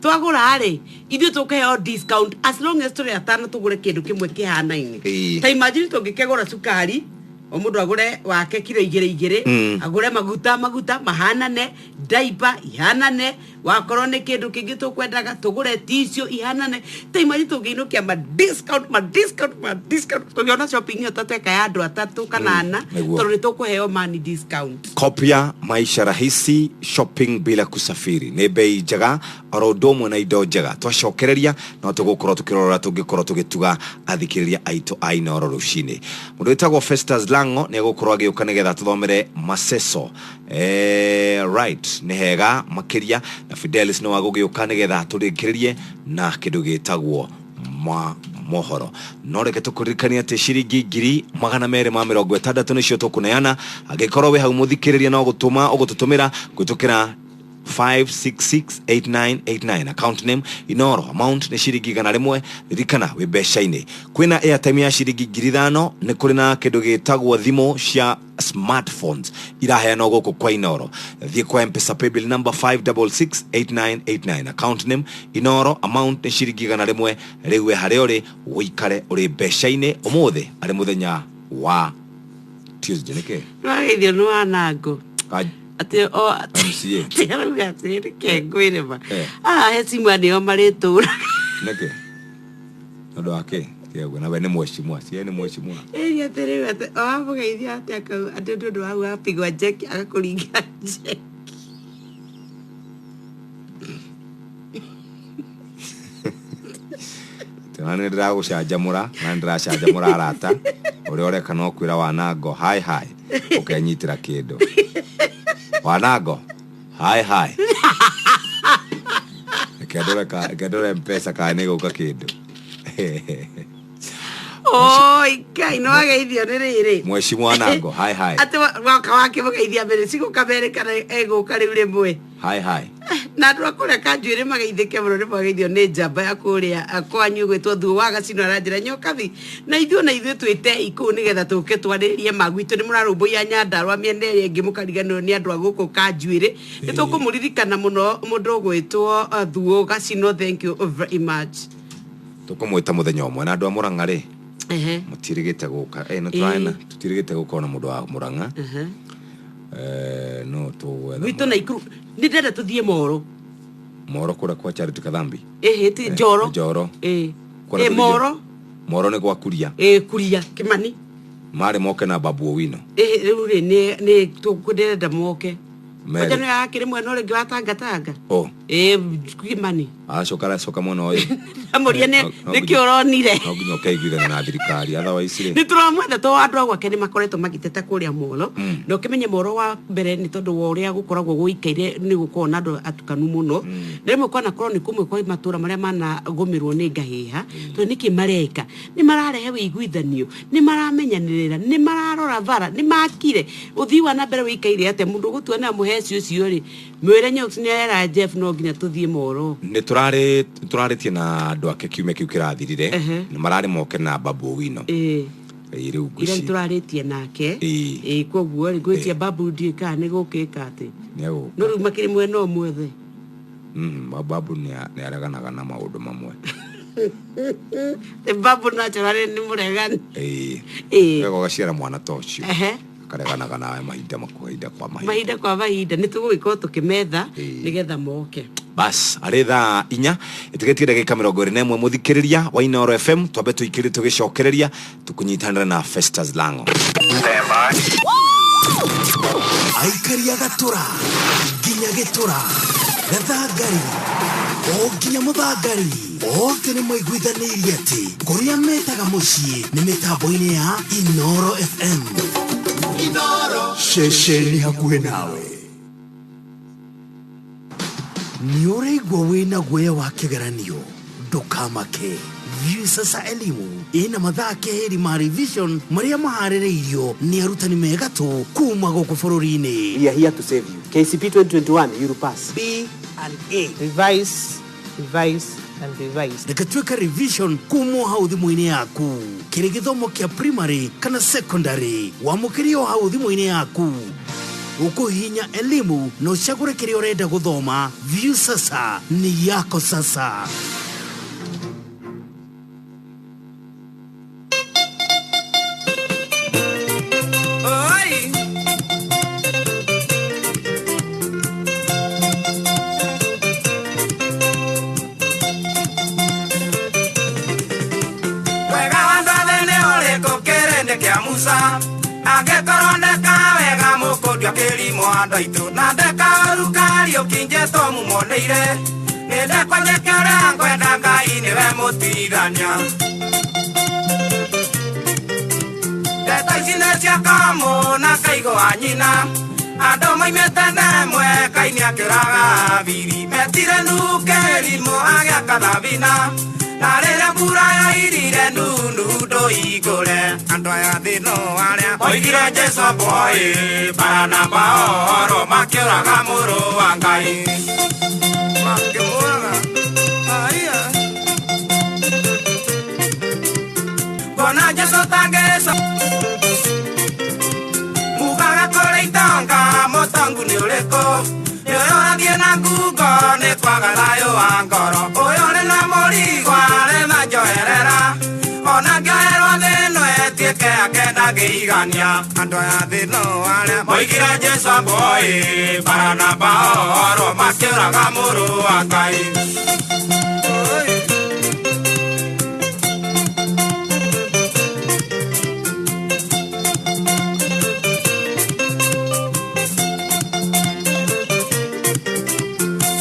twagũra rĩ, ithuĩ tũkũheo discount as long as tũrĩ atano tũgũre kĩndũ kĩmwe kĩhanaine. Ta imagine tũngĩkĩgũra cukari, o mũndũ agũre wake kiro igĩrĩ igĩrĩ, agũre maguta mahanane, diaper ihanane, wakorwo nĩ kĩndũ kĩngĩ tũkwendaga tũgũre tissue ihanane. Ta imagine tũngĩinũkia ma discount, ma discount, ma discount, tũngĩona shopping ĩyo ta tweka ya andũ atatũ kana ana, tondũ nĩ tũkũheo money discount. Kopia maisha rahisi, shopping bila kusafiri. Nĩ bei njega oro ũndũ ũmwe na indo njega. Twacokereria no tũgũkorwo tũkĩrora tũngĩkorwo tũgĩtuga athikĩrĩria aitũ a Inooro rũcinĩ. Mũndũ wĩtagwo Festus Lango nĩ egũkorwo agĩũka nĩgetha tũthomere maceco. Right, nĩ hega makĩria, na Fidelis no agũgĩũka nĩgetha tũrĩkĩrĩrie na kĩndũ gĩtagwo ma mohoro. No reke tũkũririkanie atĩ ciringi 260,000 nĩcio tũkũneana. Angĩkorwo wĩ hau mũthikĩrĩria, no gũtũma ũgũtũtũmĩra kũhĩtũkĩra 5668989, account name Inoro, amount nĩ ciringi 100. Ririkana wĩ mbeca-inĩ, kwĩna airtime ya ciringi 5,000, nĩ kũrĩ na kĩndũ gĩtagwo thimũ cia smartphones iraheanwo gũkũ kwa Inoro. Thiĩ kwa Mpesa paybill number 5668989, account name Inoro, amount nĩ ciringi 100. Rĩu we harĩa ũrĩ ũikare ũrĩ mbeca-inĩ ũmũthĩ arĩ mũthenya wa Tuesday nĩkĩ? Nĩwageithio nĩ wanango atĩ o MCA. Atĩ arauga atĩrĩ, reke ngwĩre ma, aha heshima nĩo marĩtũraga. Nĩkĩ? Nĩ ũndũ wa kĩ? Kĩaguo na we nĩ mheshimiwa, sie nĩ mheshimiwa. Ĩri atĩrĩrĩ, atĩ o wamũgeithia atĩ akauga atĩ nĩ ũndũ wa wapigwa njeki, agakũringa njeki. Tena nĩ ndĩragũcanjamũra na nĩ ndĩracanjamũra arata. Ũrĩa ũreka no kwĩra wanango hi hi, ũkenyitĩra kĩndũ. Wanango hi hi, reke ndore Mpesa kana nĩ gũka kĩndũ. Oi Ngai no ageithio nĩ rĩrĩ. Mweci mwanango hi hi. Atĩ waka wake mũgeithia mbere cigũka mbere kana egũka rĩu rĩmwe. Hi hi. Na andũ a kũrĩa Kanjuĩrĩ mageithĩke mũno nĩ mwageithio nĩ njamba ya kũrĩa kwanyu gwĩtwo Thuo wa Gacino aranjĩra Nyokabi na ithuĩ na ithuĩ twĩte ikũu nĩgetha tũke twarĩrĩrie magwitũ nĩ mũrarũmbũiya Nyandarũa mĩena ĩrĩa ĩngĩ mũkariganĩrwo nĩ andũ a gũkũ Kanjuĩrĩ. Nĩ tũkũmũririkana mũno mũndũ ũgwĩtwo Thuo Gacino, thank you very much. Tũkũmwĩta mũthenya ũmwe na andũ a Mũrang'a rĩ. Ehe. Mũtirĩgĩte gũka. Nĩ tũraena tũtirĩgĩte gũka ona mũndũ wa Mũrang'a. Ehe. No tũgwetha Gwitũ Naikuru nĩ ndĩrenda tũthiĩ Moro. Moro kũrĩa kwa Charity Kathambi. Ĩhĩ ti Njoro. Njoro. Ĩĩ. Kũrĩa Ĩ tũthiĩ Moro. Moro nĩ gwa Kuria. Ĩĩ Kuria Kimani. Marĩ moke na Babu Owino. Ĩhĩ rĩu rĩ nĩ nĩ ndĩrenda moke. Mary. Kwanja nĩ yakĩrĩ mwena ũrĩa ũngĩ wa Tangatanga. Oh. Ĩĩ Kimani. Acoka aracoka mwena ũyũ. Amũria nĩ No nĩkĩ ũronire. No nginya ũkeiguithania na thirikari otherwise rĩ. Nĩ tũramwetha to andũ a gwake nĩ makoretwo magĩteta kũrĩa Moro. Na ũkĩmenye Moro wa mbere nĩ tondũ wa ũrĩa gũkoragwo gũikaire nĩ gũkoragwo na andũ atukanu mũno. Na rĩmwe kwanakorwo nĩ kũmwe kwa matũra marĩa managũmĩrwo nĩ ngahĩha. Tondũ nĩkĩ mareka? Nĩ mararehe wĩiguithanio, nĩ maramenyanĩrĩra, nĩ mararora bara, nĩ makire. Ũthii wa na mbere wĩikaire atĩa? Mũndũ ũgũtua nĩ amũhe ũcio rĩ, mwĩre Nyox nĩ era Jeff no nginya tũthiĩ Moro. Nĩ tũrarĩtie na andũ ake kiumia kĩu kĩrathirire. Nĩ mararĩ moke na Babu Owino. Ĩĩ. Ĩĩ rĩu Ira ngwĩci. nĩ tũrarĩtie nake. Ĩĩ. Ĩĩ koguo rĩ ngwĩtia Babu ndiũĩ kana nĩ gũkĩka atĩ. Nĩ egũka. No rĩu makĩrĩ mwena ũmwe othe. Babu nĩ areganaga na maũndũ mamwe. Babu naturally nĩ mũregani. Ĩĩ. Ĩĩ. Wega ũgaciara mwana ta ũcio. Ehe. Akareganaga nawe mahinda mahinda kwa mahinda. Mahinda kwa mahinda nĩ tũgũgĩkorwo tũkĩmetha nĩgetha moke. Bas arĩ thaa 4 ĩtigĩtie ndagĩka 21 mũthikĩrĩria wa Inooro FM twambe tũikĩrĩ tũgĩcokereria tũkũnyitanĩra na Festus Lango. Aikaria gatũra nginya gĩtũra gathangari o nginya mũthangari othe nĩ maiguithanĩirie atĩ kũrĩa metaga mũciĩ nĩ mĩtambo-inĩ ya Inooro FM. Inooro. Ceceni hakuhĩ nawe. Nĩ ũraigua wĩna guoya wa kĩgeranio? Ndũkamake. Viusasa Elimu ĩna mathaa keheri ma revision marĩa maharĩrĩirio nĩ arutani megatũ kuma gũkũ bũrũri-inĩ. We are here to save you. KCP 2021, you will pass. B and A. Revise, revise and revise. Reke twĩke revision kuma hau thimũ-inĩ yaku. Kĩrĩ gĩthomo kĩa primary kana secondary, wamũkĩrie o hau thimũ-inĩ yaku. Ũkũhihinya elimu na ũcagũre kĩrĩa ũrenda gũthoma. Viusasa ni yako sasa. Oi. Wega wa andũ othe nĩ ũrĩkũ kĩrĩndĩ kĩa Musa? Angĩkorwo ndeka wega mũkũndio kĩrimũ andũ aitũ, na ndeka ũru Kariũki njetwo mumoneire. Nĩ ndekwa njĩke ũrĩa ngwenda, Ngai nĩwe mũtigania. Ndeto ici nĩ cia Kamũ na Kaigũ wa nyina, andũ moimĩte Ndemwe Kaini akĩũraga Habili. Metire Nuhu kĩrimũ agĩaka thabina, na rĩrĩa mbura yoirire Nuhu ndũigũre. Andũ aya thĩ no arĩa moigire Jesũ boy, Baranaba oro makĩũraga mũrũ wa Ngai. Makĩmũraga. Aya. Kuona Jesũ tangĩco. Mugaga kũrĩ itonga mũtongu nĩ ũrĩkũ? Nĩ ũyũ ũrathiĩ na ngungo nĩ kwaga thayũ wa ngoro. Ũyũ ũrĩ na mũrigo arĩ na njoherera. Ona ngĩoherwo thĩ ĩno ĩtuĩke yake ndangĩigania. Andũ aya thĩ no arĩa moigire Jesũ boy, Baranaba oro makĩũraga mũrũ wa Ngai.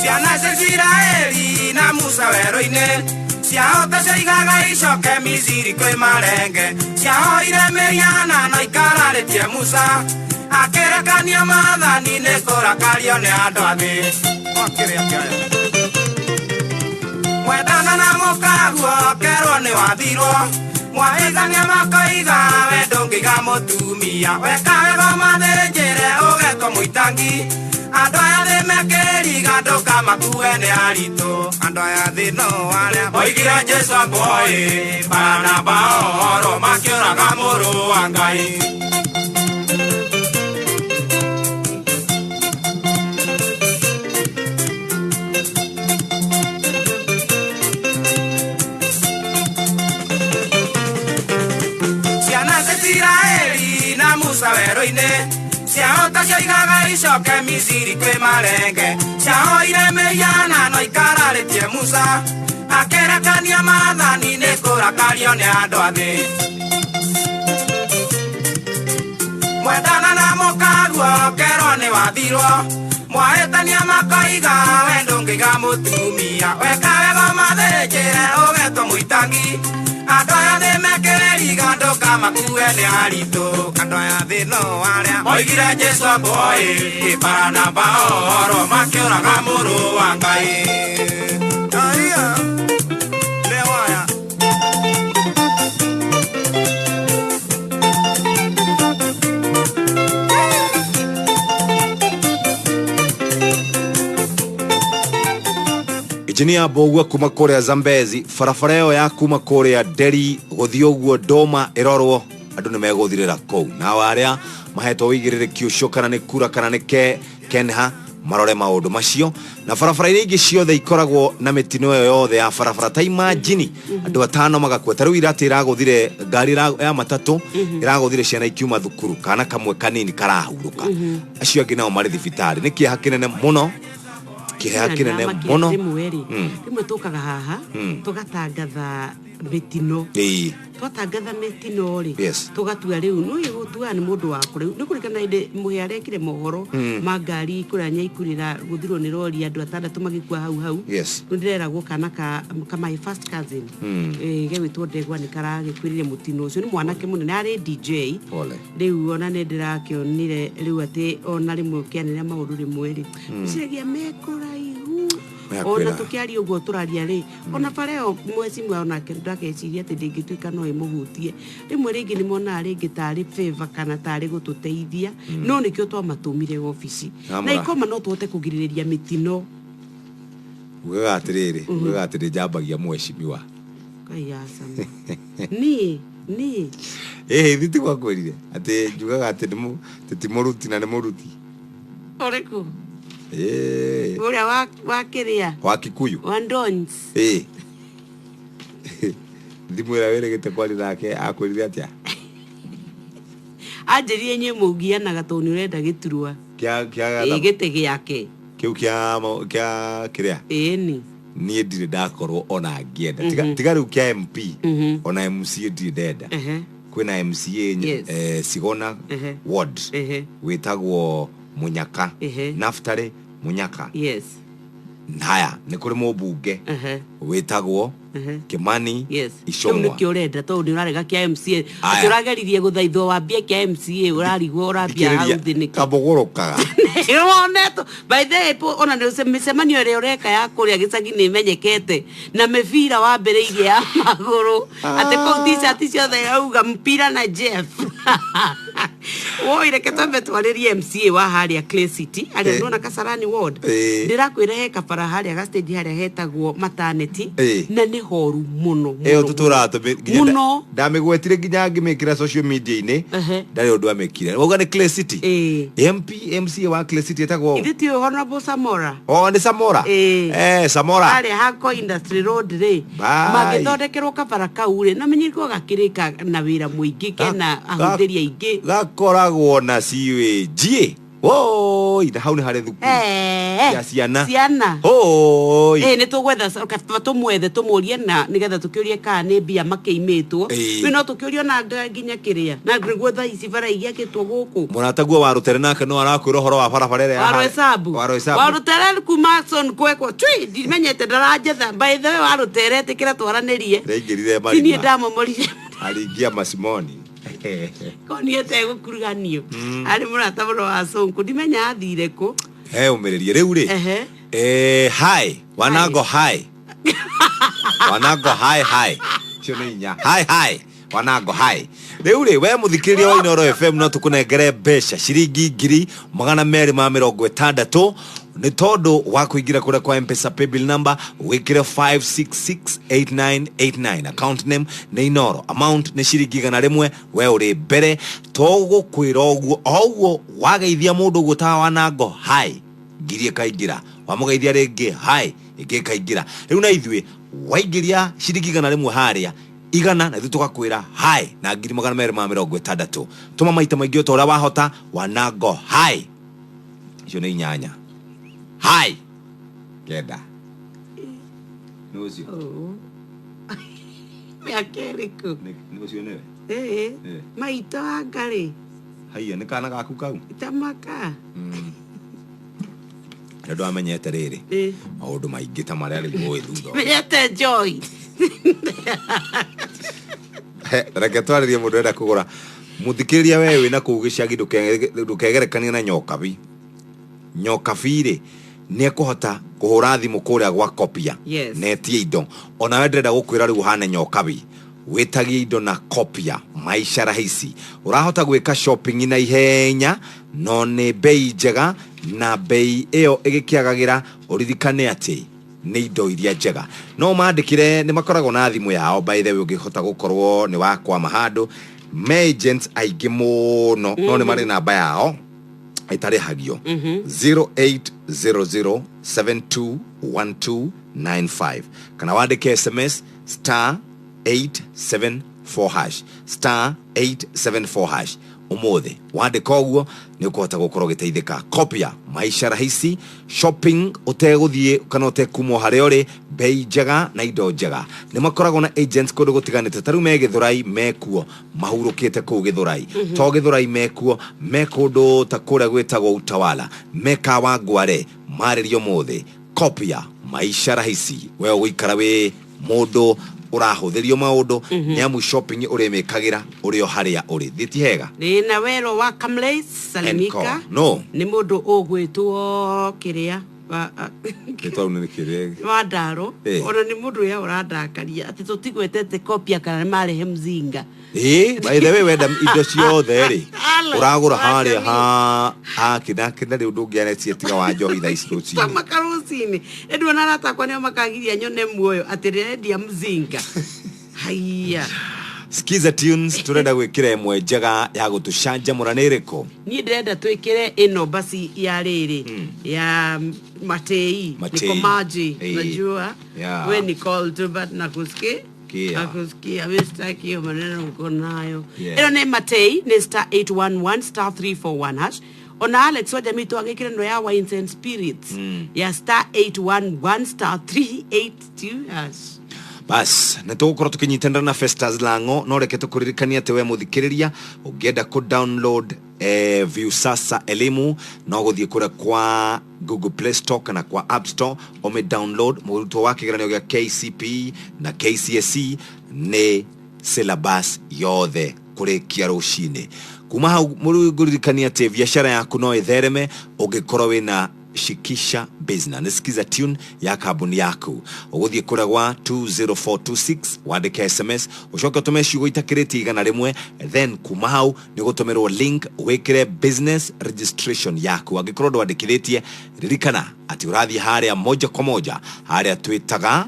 Ciana cia Isiraeli na Musa werũ-inĩ, ciahota ciaigaga icoke Misiri kwĩ marenge. Ciahoire mĩhianano ikararĩtie Musa, akĩrekania maathani nĩ kũrakario nĩ andũ a thĩ. Mwendana na mũkaguo kerwo nĩ wathirwo, Mwahĩtania makoiga we ndũngĩiga mũtumia weka wega mathĩnjĩre ũgetwo mũitangi andũ aya thĩ mekĩriga ndũkamakue nĩ aritũ andũ aya thĩ no arĩa moigire Jesũ amboi Baranaba oro makĩũraga mũrũ wa Ngai. Ciana cia Isiraeli na Musa werũ-inĩ ciahota cioigaga icoke Misiri kwĩ marenge ciahoire mĩhianano ikararĩtie Musa akĩrekania maathani nĩ kũrakario nĩ andũ a thĩ. Mwendana na mũkaguo kerwo nĩ wathirwo mwahĩtania makoiga we ndũngĩiga mũtumia weka wega mathĩnjĩre ũgetwo mũitangi andũ aya thĩ mekĩrĩriga ndũkamakue nĩ aritũ andũ aya thĩ no arĩa moigire Jesũ amboi Baranaba oro makĩũraga mũrũ wa Ngai. Aia, nĩ waya. Injinia Mbũgua kuma kũrĩa Zambezi, barabara ĩyo ya kuma kũrĩa Nderi gũthiĩ ũguo Ndoma ĩrorwo andũ nĩ megũthirĩra kũu. Nao arĩa mahetwo ũigĩrĩrĩki ũcio kana nĩ kura kana nĩ kenha marore maũndũ macio. Na barabara iria ingĩ ciothe ikoragwo na mĩtino ĩyo yothe ya barabara ta imagine andũ atano magakua. Ta rĩu iratĩ ĩragũthire ngari ya matatũ ĩragũthire ciana ikiuma thukuru, kana kamwe kanini karahurũka, acio angĩ nao marĩ thibitarĩ. Nĩ kĩeha kĩnene mũno, kĩeha kĩnene mũno. Rĩmwe rĩ, rĩmwe tũkaga haha tũgatangatha mĩtino. Twatangatha mĩtino rĩ, tũgatua rĩu nĩ gũtuaga nĩ mũndũ wa kũraihu nĩ kũringana hĩndĩ mũhĩa arekire mohoro ma ngari kũrĩa Nyaikũrĩra gũthirwo nĩ rori andũ atandatũ magĩkua hau hau. Rĩu ndĩreragwo kana ka my first cousin gegwĩtwo Ndegwa nĩ karagĩkuĩrire mũtino ũcio. Nĩ mwanake mũnene arĩ DJ. Pole. Rĩu ona nĩ ndĩrakĩonire rĩu atĩ ona rĩmwe ũkĩanĩrĩra maũndũ rĩmwe rĩ, ũciragia mekũraihu. Mekwĩra. Ona tũkĩaria ũguo tũraria rĩ, ona bara ĩyo mwecimwa onake ndakeciria atĩ ndĩngĩtuĩka no ĩmũhutie. Rĩmwe rĩngĩ nĩ monaga rĩngĩ tarĩ favor kana tarĩ gũtũteithia, no nĩkĩo twamatũmire obici. Namũra. Na ikoma no tũhote kũgirĩrĩria mĩtino. Ugaga atĩrĩrĩ, ugaga atĩ njambagia mwecimiwa. Ngai acama. Niĩ niĩ Ĩhĩ thiti gwakwĩrire atĩ njugaga atĩ nĩ atĩ ti mũruti na nĩ mũruti. Ũrĩkũ? Ũrĩa wa kĩrĩa? Wa Kikuyu. Wa Ndons. Thimũ ĩrĩa wĩrĩgĩte kwaria nake akwĩrire atĩa? Anjĩrire inyuĩ mũngianaga tondũ nĩ ũrenda gĩturwa. Kĩa kĩa Ĩĩ, gĩtĩ gĩake. Kĩu kĩa kĩrĩa? Ĩni. Niĩ ndirĩ ndakorwo ona ngĩenda. Tiga rĩu kĩa MP, ona MCA ndirĩ ndenda. Kwĩna MCA Sigona Ward wĩtagwo Munyaka. Naftali Munyaka. Haya, nĩ kũrĩ mũmbunge wĩtagwo Kimani Ichung'wa. Rĩu nĩkĩo ũrenda tondũ nĩ ũrarega kĩa MCA. Aya. Atĩ ũrageririe gũthaithwo wambie kĩa MCA ũrarigwo ũrambia hau thĩ nĩkĩ? Kamũgũrũkaga. Wonetwo. By the way, ona nĩ mĩcemanio ĩrĩa ũreka ya kũrĩa gĩcagi nĩ ĩmenyekete na mĩbira wambĩrĩirie ya magũrũ. Atĩ kũu t-shirt ciothe auga mpira na Jeff. Woi, reke twambe twarĩrie MCA wa harĩa Clay City, harĩa nĩwona Kasarani Ward. Ndĩrakwĩra he kabara harĩa ga stage harĩa hetagwo maternity na nĩ horu mũno, Ĩyo mũno, tũtũraga nginya mũno. Ndamĩgwetire nginya ngĩmĩkĩra social media-inĩ, ndarĩ ũndũ amĩkire. Wauga nĩ Clay City. MP MCA wa Clay City etagwo Ithuĩ tiũĩ Honorable Samora. Oh, nĩ Samora. Samora. Harĩa Hako Industry Road rĩ, Bye. mangĩthondekerwo kabara kau rĩ, na menyerwo gakĩrĩka na wĩra mũingĩ kena ahũthĩri aingĩ. Gakoragwo na sewage. Woi, na hau nĩ harĩ thukuru. Ya ciana. Ciana. Hoi. Nĩ tũgwetha tũmwethe tũmũrie na nĩgetha tũkĩũrie kana nĩ mbia makĩimĩtwo. Rĩu no tũkĩũrie ona nginya kĩrĩa. Na nĩguo thaa ici bara igĩakĩtwo gũkũ. Mũrataguo wa Rũtere nake no arakwĩra ũhoro wa barabara ĩrĩa ya Wa harĩa- Roysambu. Wa Roysambu. Wa Rũtere kuma Son Kwekwa. Tui, ndimenyete ndaranjetha. By the way, wa Rũtere ĩtĩkĩra twaranĩrie. Ndaingĩrire Ti niĩ marima. ndamomorire. Aringia macimoni. Konie tegũkuruhanio. Arĩ mũrata mũno wa Sonko. Ndimenya athire kũ. He ũmĩrĩrie rĩu rĩ. Hi, wanango hi. Wanango hi hi. Cio nĩ inya. Hi hi. Wanango hai. Rĩu rĩ, we mũthikĩrĩria wa Inooro FM no tũkũnengere mbeca ciringi 260,000 nĩ tondũ wa kũingĩra kũrĩa kwa M-Pesa paybill number wĩkĩre 5668989, account name nĩ Inooro, amount nĩ ciringi 100. We ũrĩ mbere tũgũkwĩra ũguo o ũguo wageithia mũndũ ũguo ta Wanango hai, ngiri ĩkaingĩra, wamũgeithia rĩngĩ hai, ĩngĩ ĩkaingĩra. Rĩu na ithuĩ waingĩria ciringi 100 harĩa igana na ithuĩ tũgakwĩra hai na 260,000. Tũma maita maingĩ o ta ũrĩa wahota. Wanango hai, icio nĩ inyanya, hai kenda, nĩ ũcio. Mĩaka ĩrĩkũ? Nĩ ũcio nĩwe. Ĩĩ. Maitũ anga rĩ. Haiya, nĩ kana gaku kau. Tamaka. Nĩ ndwamenyete rĩrĩ maũndũ maingĩ ta marĩa rĩu ũĩ thutha ũyũ. Menyete joy. He, reke twarĩrie mũndũ ũrenda kũgũra. Mũthikĩrĩria, we wĩna kũu gĩcagi, ndũkegerekanie na Nyokabi. Nyokabi rĩ, nĩ ekũhota kũhũra thimũ kũrĩa gwa Kopia na etie indo. Onawe ndĩrenda gũkwĩra rĩu ũhane Nyokabi, wĩtagie indo na Kopia, maisha rahisi. Ũrahota gwĩka shopping na ihenya, no nĩ bei njega, na bei ĩyo ĩgĩkĩagagĩra. Ũririkane atĩ nĩ indo iria njega. No mandĩkĩre, nĩ makoragwo na thimũ yao. By the way, ũngĩhota gũkorwo nĩ wakwama handũ, me agents aingĩ mũno, no nĩ marĩ namba yao ĩtarĩhagio, 0800721295, kana wandĩke SMS star 874 hash, star 874 hash. Ũmũthĩ wandĩka ũguo nĩ ũkũhota gũkorwo ũgĩteithĩka. Kopia, maisha rahisi, shopping ũtegũthiĩ kana ũtekumwo harĩa ũrĩ, bei njega na indo njega. Nĩ makoragwo na agents kũndũ gũtiganĩte, ta rĩu me Gĩthũrai, mekuo mahurũkĩte kũu Gĩthũrai. To Gĩthũrai mekuo, me kũndũ ta kũrĩa gwĩtagwo Utawala, me Kawangware. Marĩrio mũthĩ, Kopia, maisha rahisi. We ũgũikara wĩ mũndũ ũrahũthĩrio maũndũ, nĩ amu shopping ũrĩmĩkagĩra ũrĩ o harĩa ũrĩ. Thiĩ ti hega. Nĩ na wero wa Kamleis salimika. No. Nĩ mũndũ ũgwĩtwo kĩrĩa rĩtwa rĩu nĩ kĩrĩa? Wa ndaro. Ona nĩ mũndũ ũrĩa ũrandakaria atĩ tũtigwetete Kopia kana nĩ marehe mzinga. Ĩĩ, by the way, wenda indo ciothe rĩ, Alo, ũragũra harĩa wa ha kĩna kĩna. Rĩu ndũngĩaretie tiga wa njohi thaa ici rũcinĩ. Tamaka rũcinĩ ĩndũ ona arata akwa nĩo makagiria nyone muoyo atĩ ndĩrendia mzinga. Haiya. Skiza tunes, turenda gwĩkĩra ĩmwe njega ya gũtũcanjamũra, nĩ ĩrĩkũ? Niĩ ndĩrenda twĩkĩre ĩno basi ya rĩrĩ ya Matei. Matei. Niko maji. Najua we Nicole tu, but nakusikia. Kia. Nakusikia, mi sitaki hiyo maneno uko nayo. Yeah. Ĩno nĩ Matei, nĩ star 811 star 341 hash. Ona Alex wa jamii twagĩkĩre ĩno ya Wines and Spirits ya star 811 star 382 hash. Bas, nä tå gå korwo tå kä nyitanä na Festus Lango, no reke tå kå ririkania atä we må thikä rä ria å ngä enda kå download Viusasa Elimu, no gå thiä kå rä kwa Google Play Store kana kwa App Store å download. Må rutwo wa kä geranio gä a KCPE na KCSE, nä syllabus yothe kå rä kia rå cinä. Kuma hau ngå ririkania atä biacara yaku no ĩthereme ũngĩkorwo wĩna Shikisha Business, nĩ Skiza tune ya kambuni yaku. Ũgũthiĩ kũrĩa gwa 20426, wandĩke SMS, ũcoke ũtũme ciugo itakĩrĩtie 100. Then kuma hau nĩ ũgũtũmĩrwo link wĩkĩre business registration yaku. Angĩkorwo ndwandĩkithĩtie, ririkana atĩ ũrathiĩ harĩa moja kwa moja harĩa twĩtaga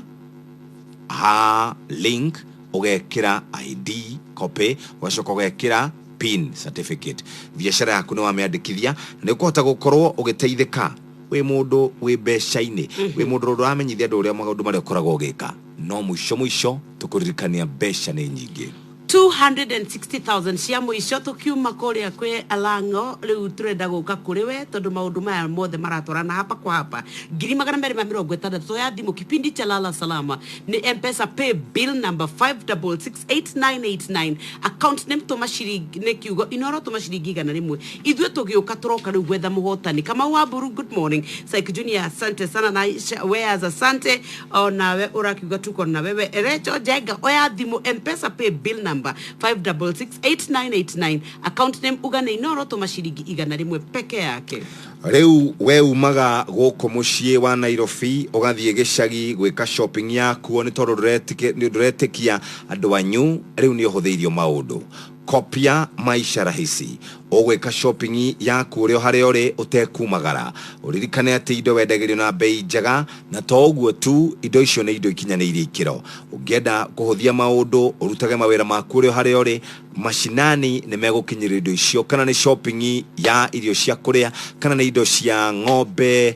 ha link, ũgekĩra ID copy, ũgacoka ũgekĩra pin certificate. Biacara yaku nĩ wamĩandĩkithia na nĩ ũkũhota gũkorwo ũgĩteithĩka wĩ mũndũ wĩ mbeca-inĩ, wĩ mũndũ ũramenyithia andũ ũrĩa maũndũ marĩa ũkoragwo ũgĩka. No mũico mũico tũkũririkania mbeca nĩ nyingĩ. 260,000 cia mũico tũkiuma kũrĩa kwĩ Alango. Rĩu tũrenda gũka kũrĩ we tondũ maũndũ maya mothe maratwarana hapa kwa hapa. 260,000 toya thimũ, kipindi cha Lala Salama, nĩ M-Pesa pay bill number 5668989, account name tũma ciringi, nĩ kiugo Inoro, tũma ciringi 100. Ithuĩ tũgĩũka tũroka rĩu gwetha mũhotani. Kamau wa Mburu, good morning. Psych Junior, asante sana. Na Aisha Weas, asante. Onawe ũrakiuga tuko na wewe. Recho Njenga, oya thimũ, M-Pesa pay bill number. number 5668989, account name uga nĩ Inoro, tũma ciringi 100 peke yake. Rĩu we umaga gũkũ mũciĩ wa Nairobi ũgathiĩ gĩcagi gwĩka shopping yakuo nĩ tondũ ndũretĩkia andũ anyu. Rĩu nĩ ũhũthĩirio maũndũ. Kopia Maisha Rahisi, ũgwĩka shopping yaku ũrĩ o harĩa ũrĩ ũtekumagara. Ũririkane atĩ indo wendagĩrio na bei njega, na to ũguo tu, indo icio nĩ indo ikinyanĩirie ikĩro. Ũngĩenda kũhũthia maũndũ, ũrutage mawĩra maku ũrĩ o harĩa ũrĩ mashinani, nĩ megũkinyĩria indo icio, kana nĩ shopping ya irio cia kũrĩa, kana nĩ indo cia ng'ombe,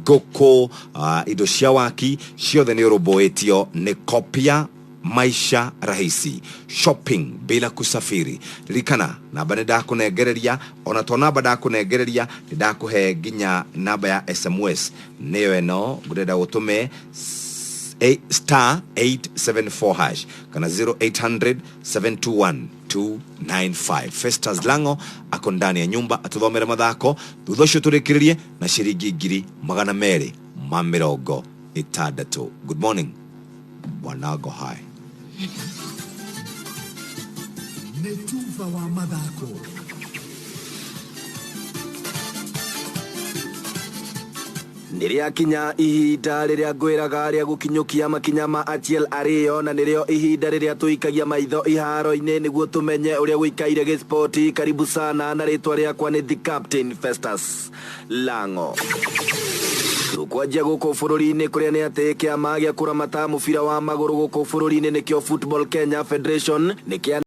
ngũkũ, indo cia waki, ciothe nĩ ũrũmbũĩtio nĩ Kopia Maisha Rahisi, shopping bila kusafiri. Ririkana namba nĩ ndakũnengereria, ona to namba ndakũnengereria, nĩ ndakũhe nginya namba ya SMS, nĩyo ĩno ngũrenda ũtũme star 874 hash kana 0800 721 295. Festus Lango ako ndani ya nyumba atuthomere mathako, thutha ũcio tũrĩkĩrĩrie na ciringi 260,000. Good morning, bwanago hai. Nĩ tuba wa mathako. Nĩrĩakinya ihinda rĩrĩa ngwĩraga rĩa gũkinyũkia makinya ma Achiel Ariyo, na nĩrĩo ihinda rĩrĩa tũikagia maitho iharo-inĩ nĩguo tũmenye ũrĩa gũikaire gĩspoti. Karibu sana, na rĩtwa rĩakwa nĩ the Captain Festus Lango. Tũkwanjia gũkũ bũrũri-inĩ, kũrĩa nĩ atĩ kĩama gĩa kũramata mũbira wa magũrũ gũkũ bũrũri-inĩ, nĩkĩo Football Kenya Federation, nĩ kĩa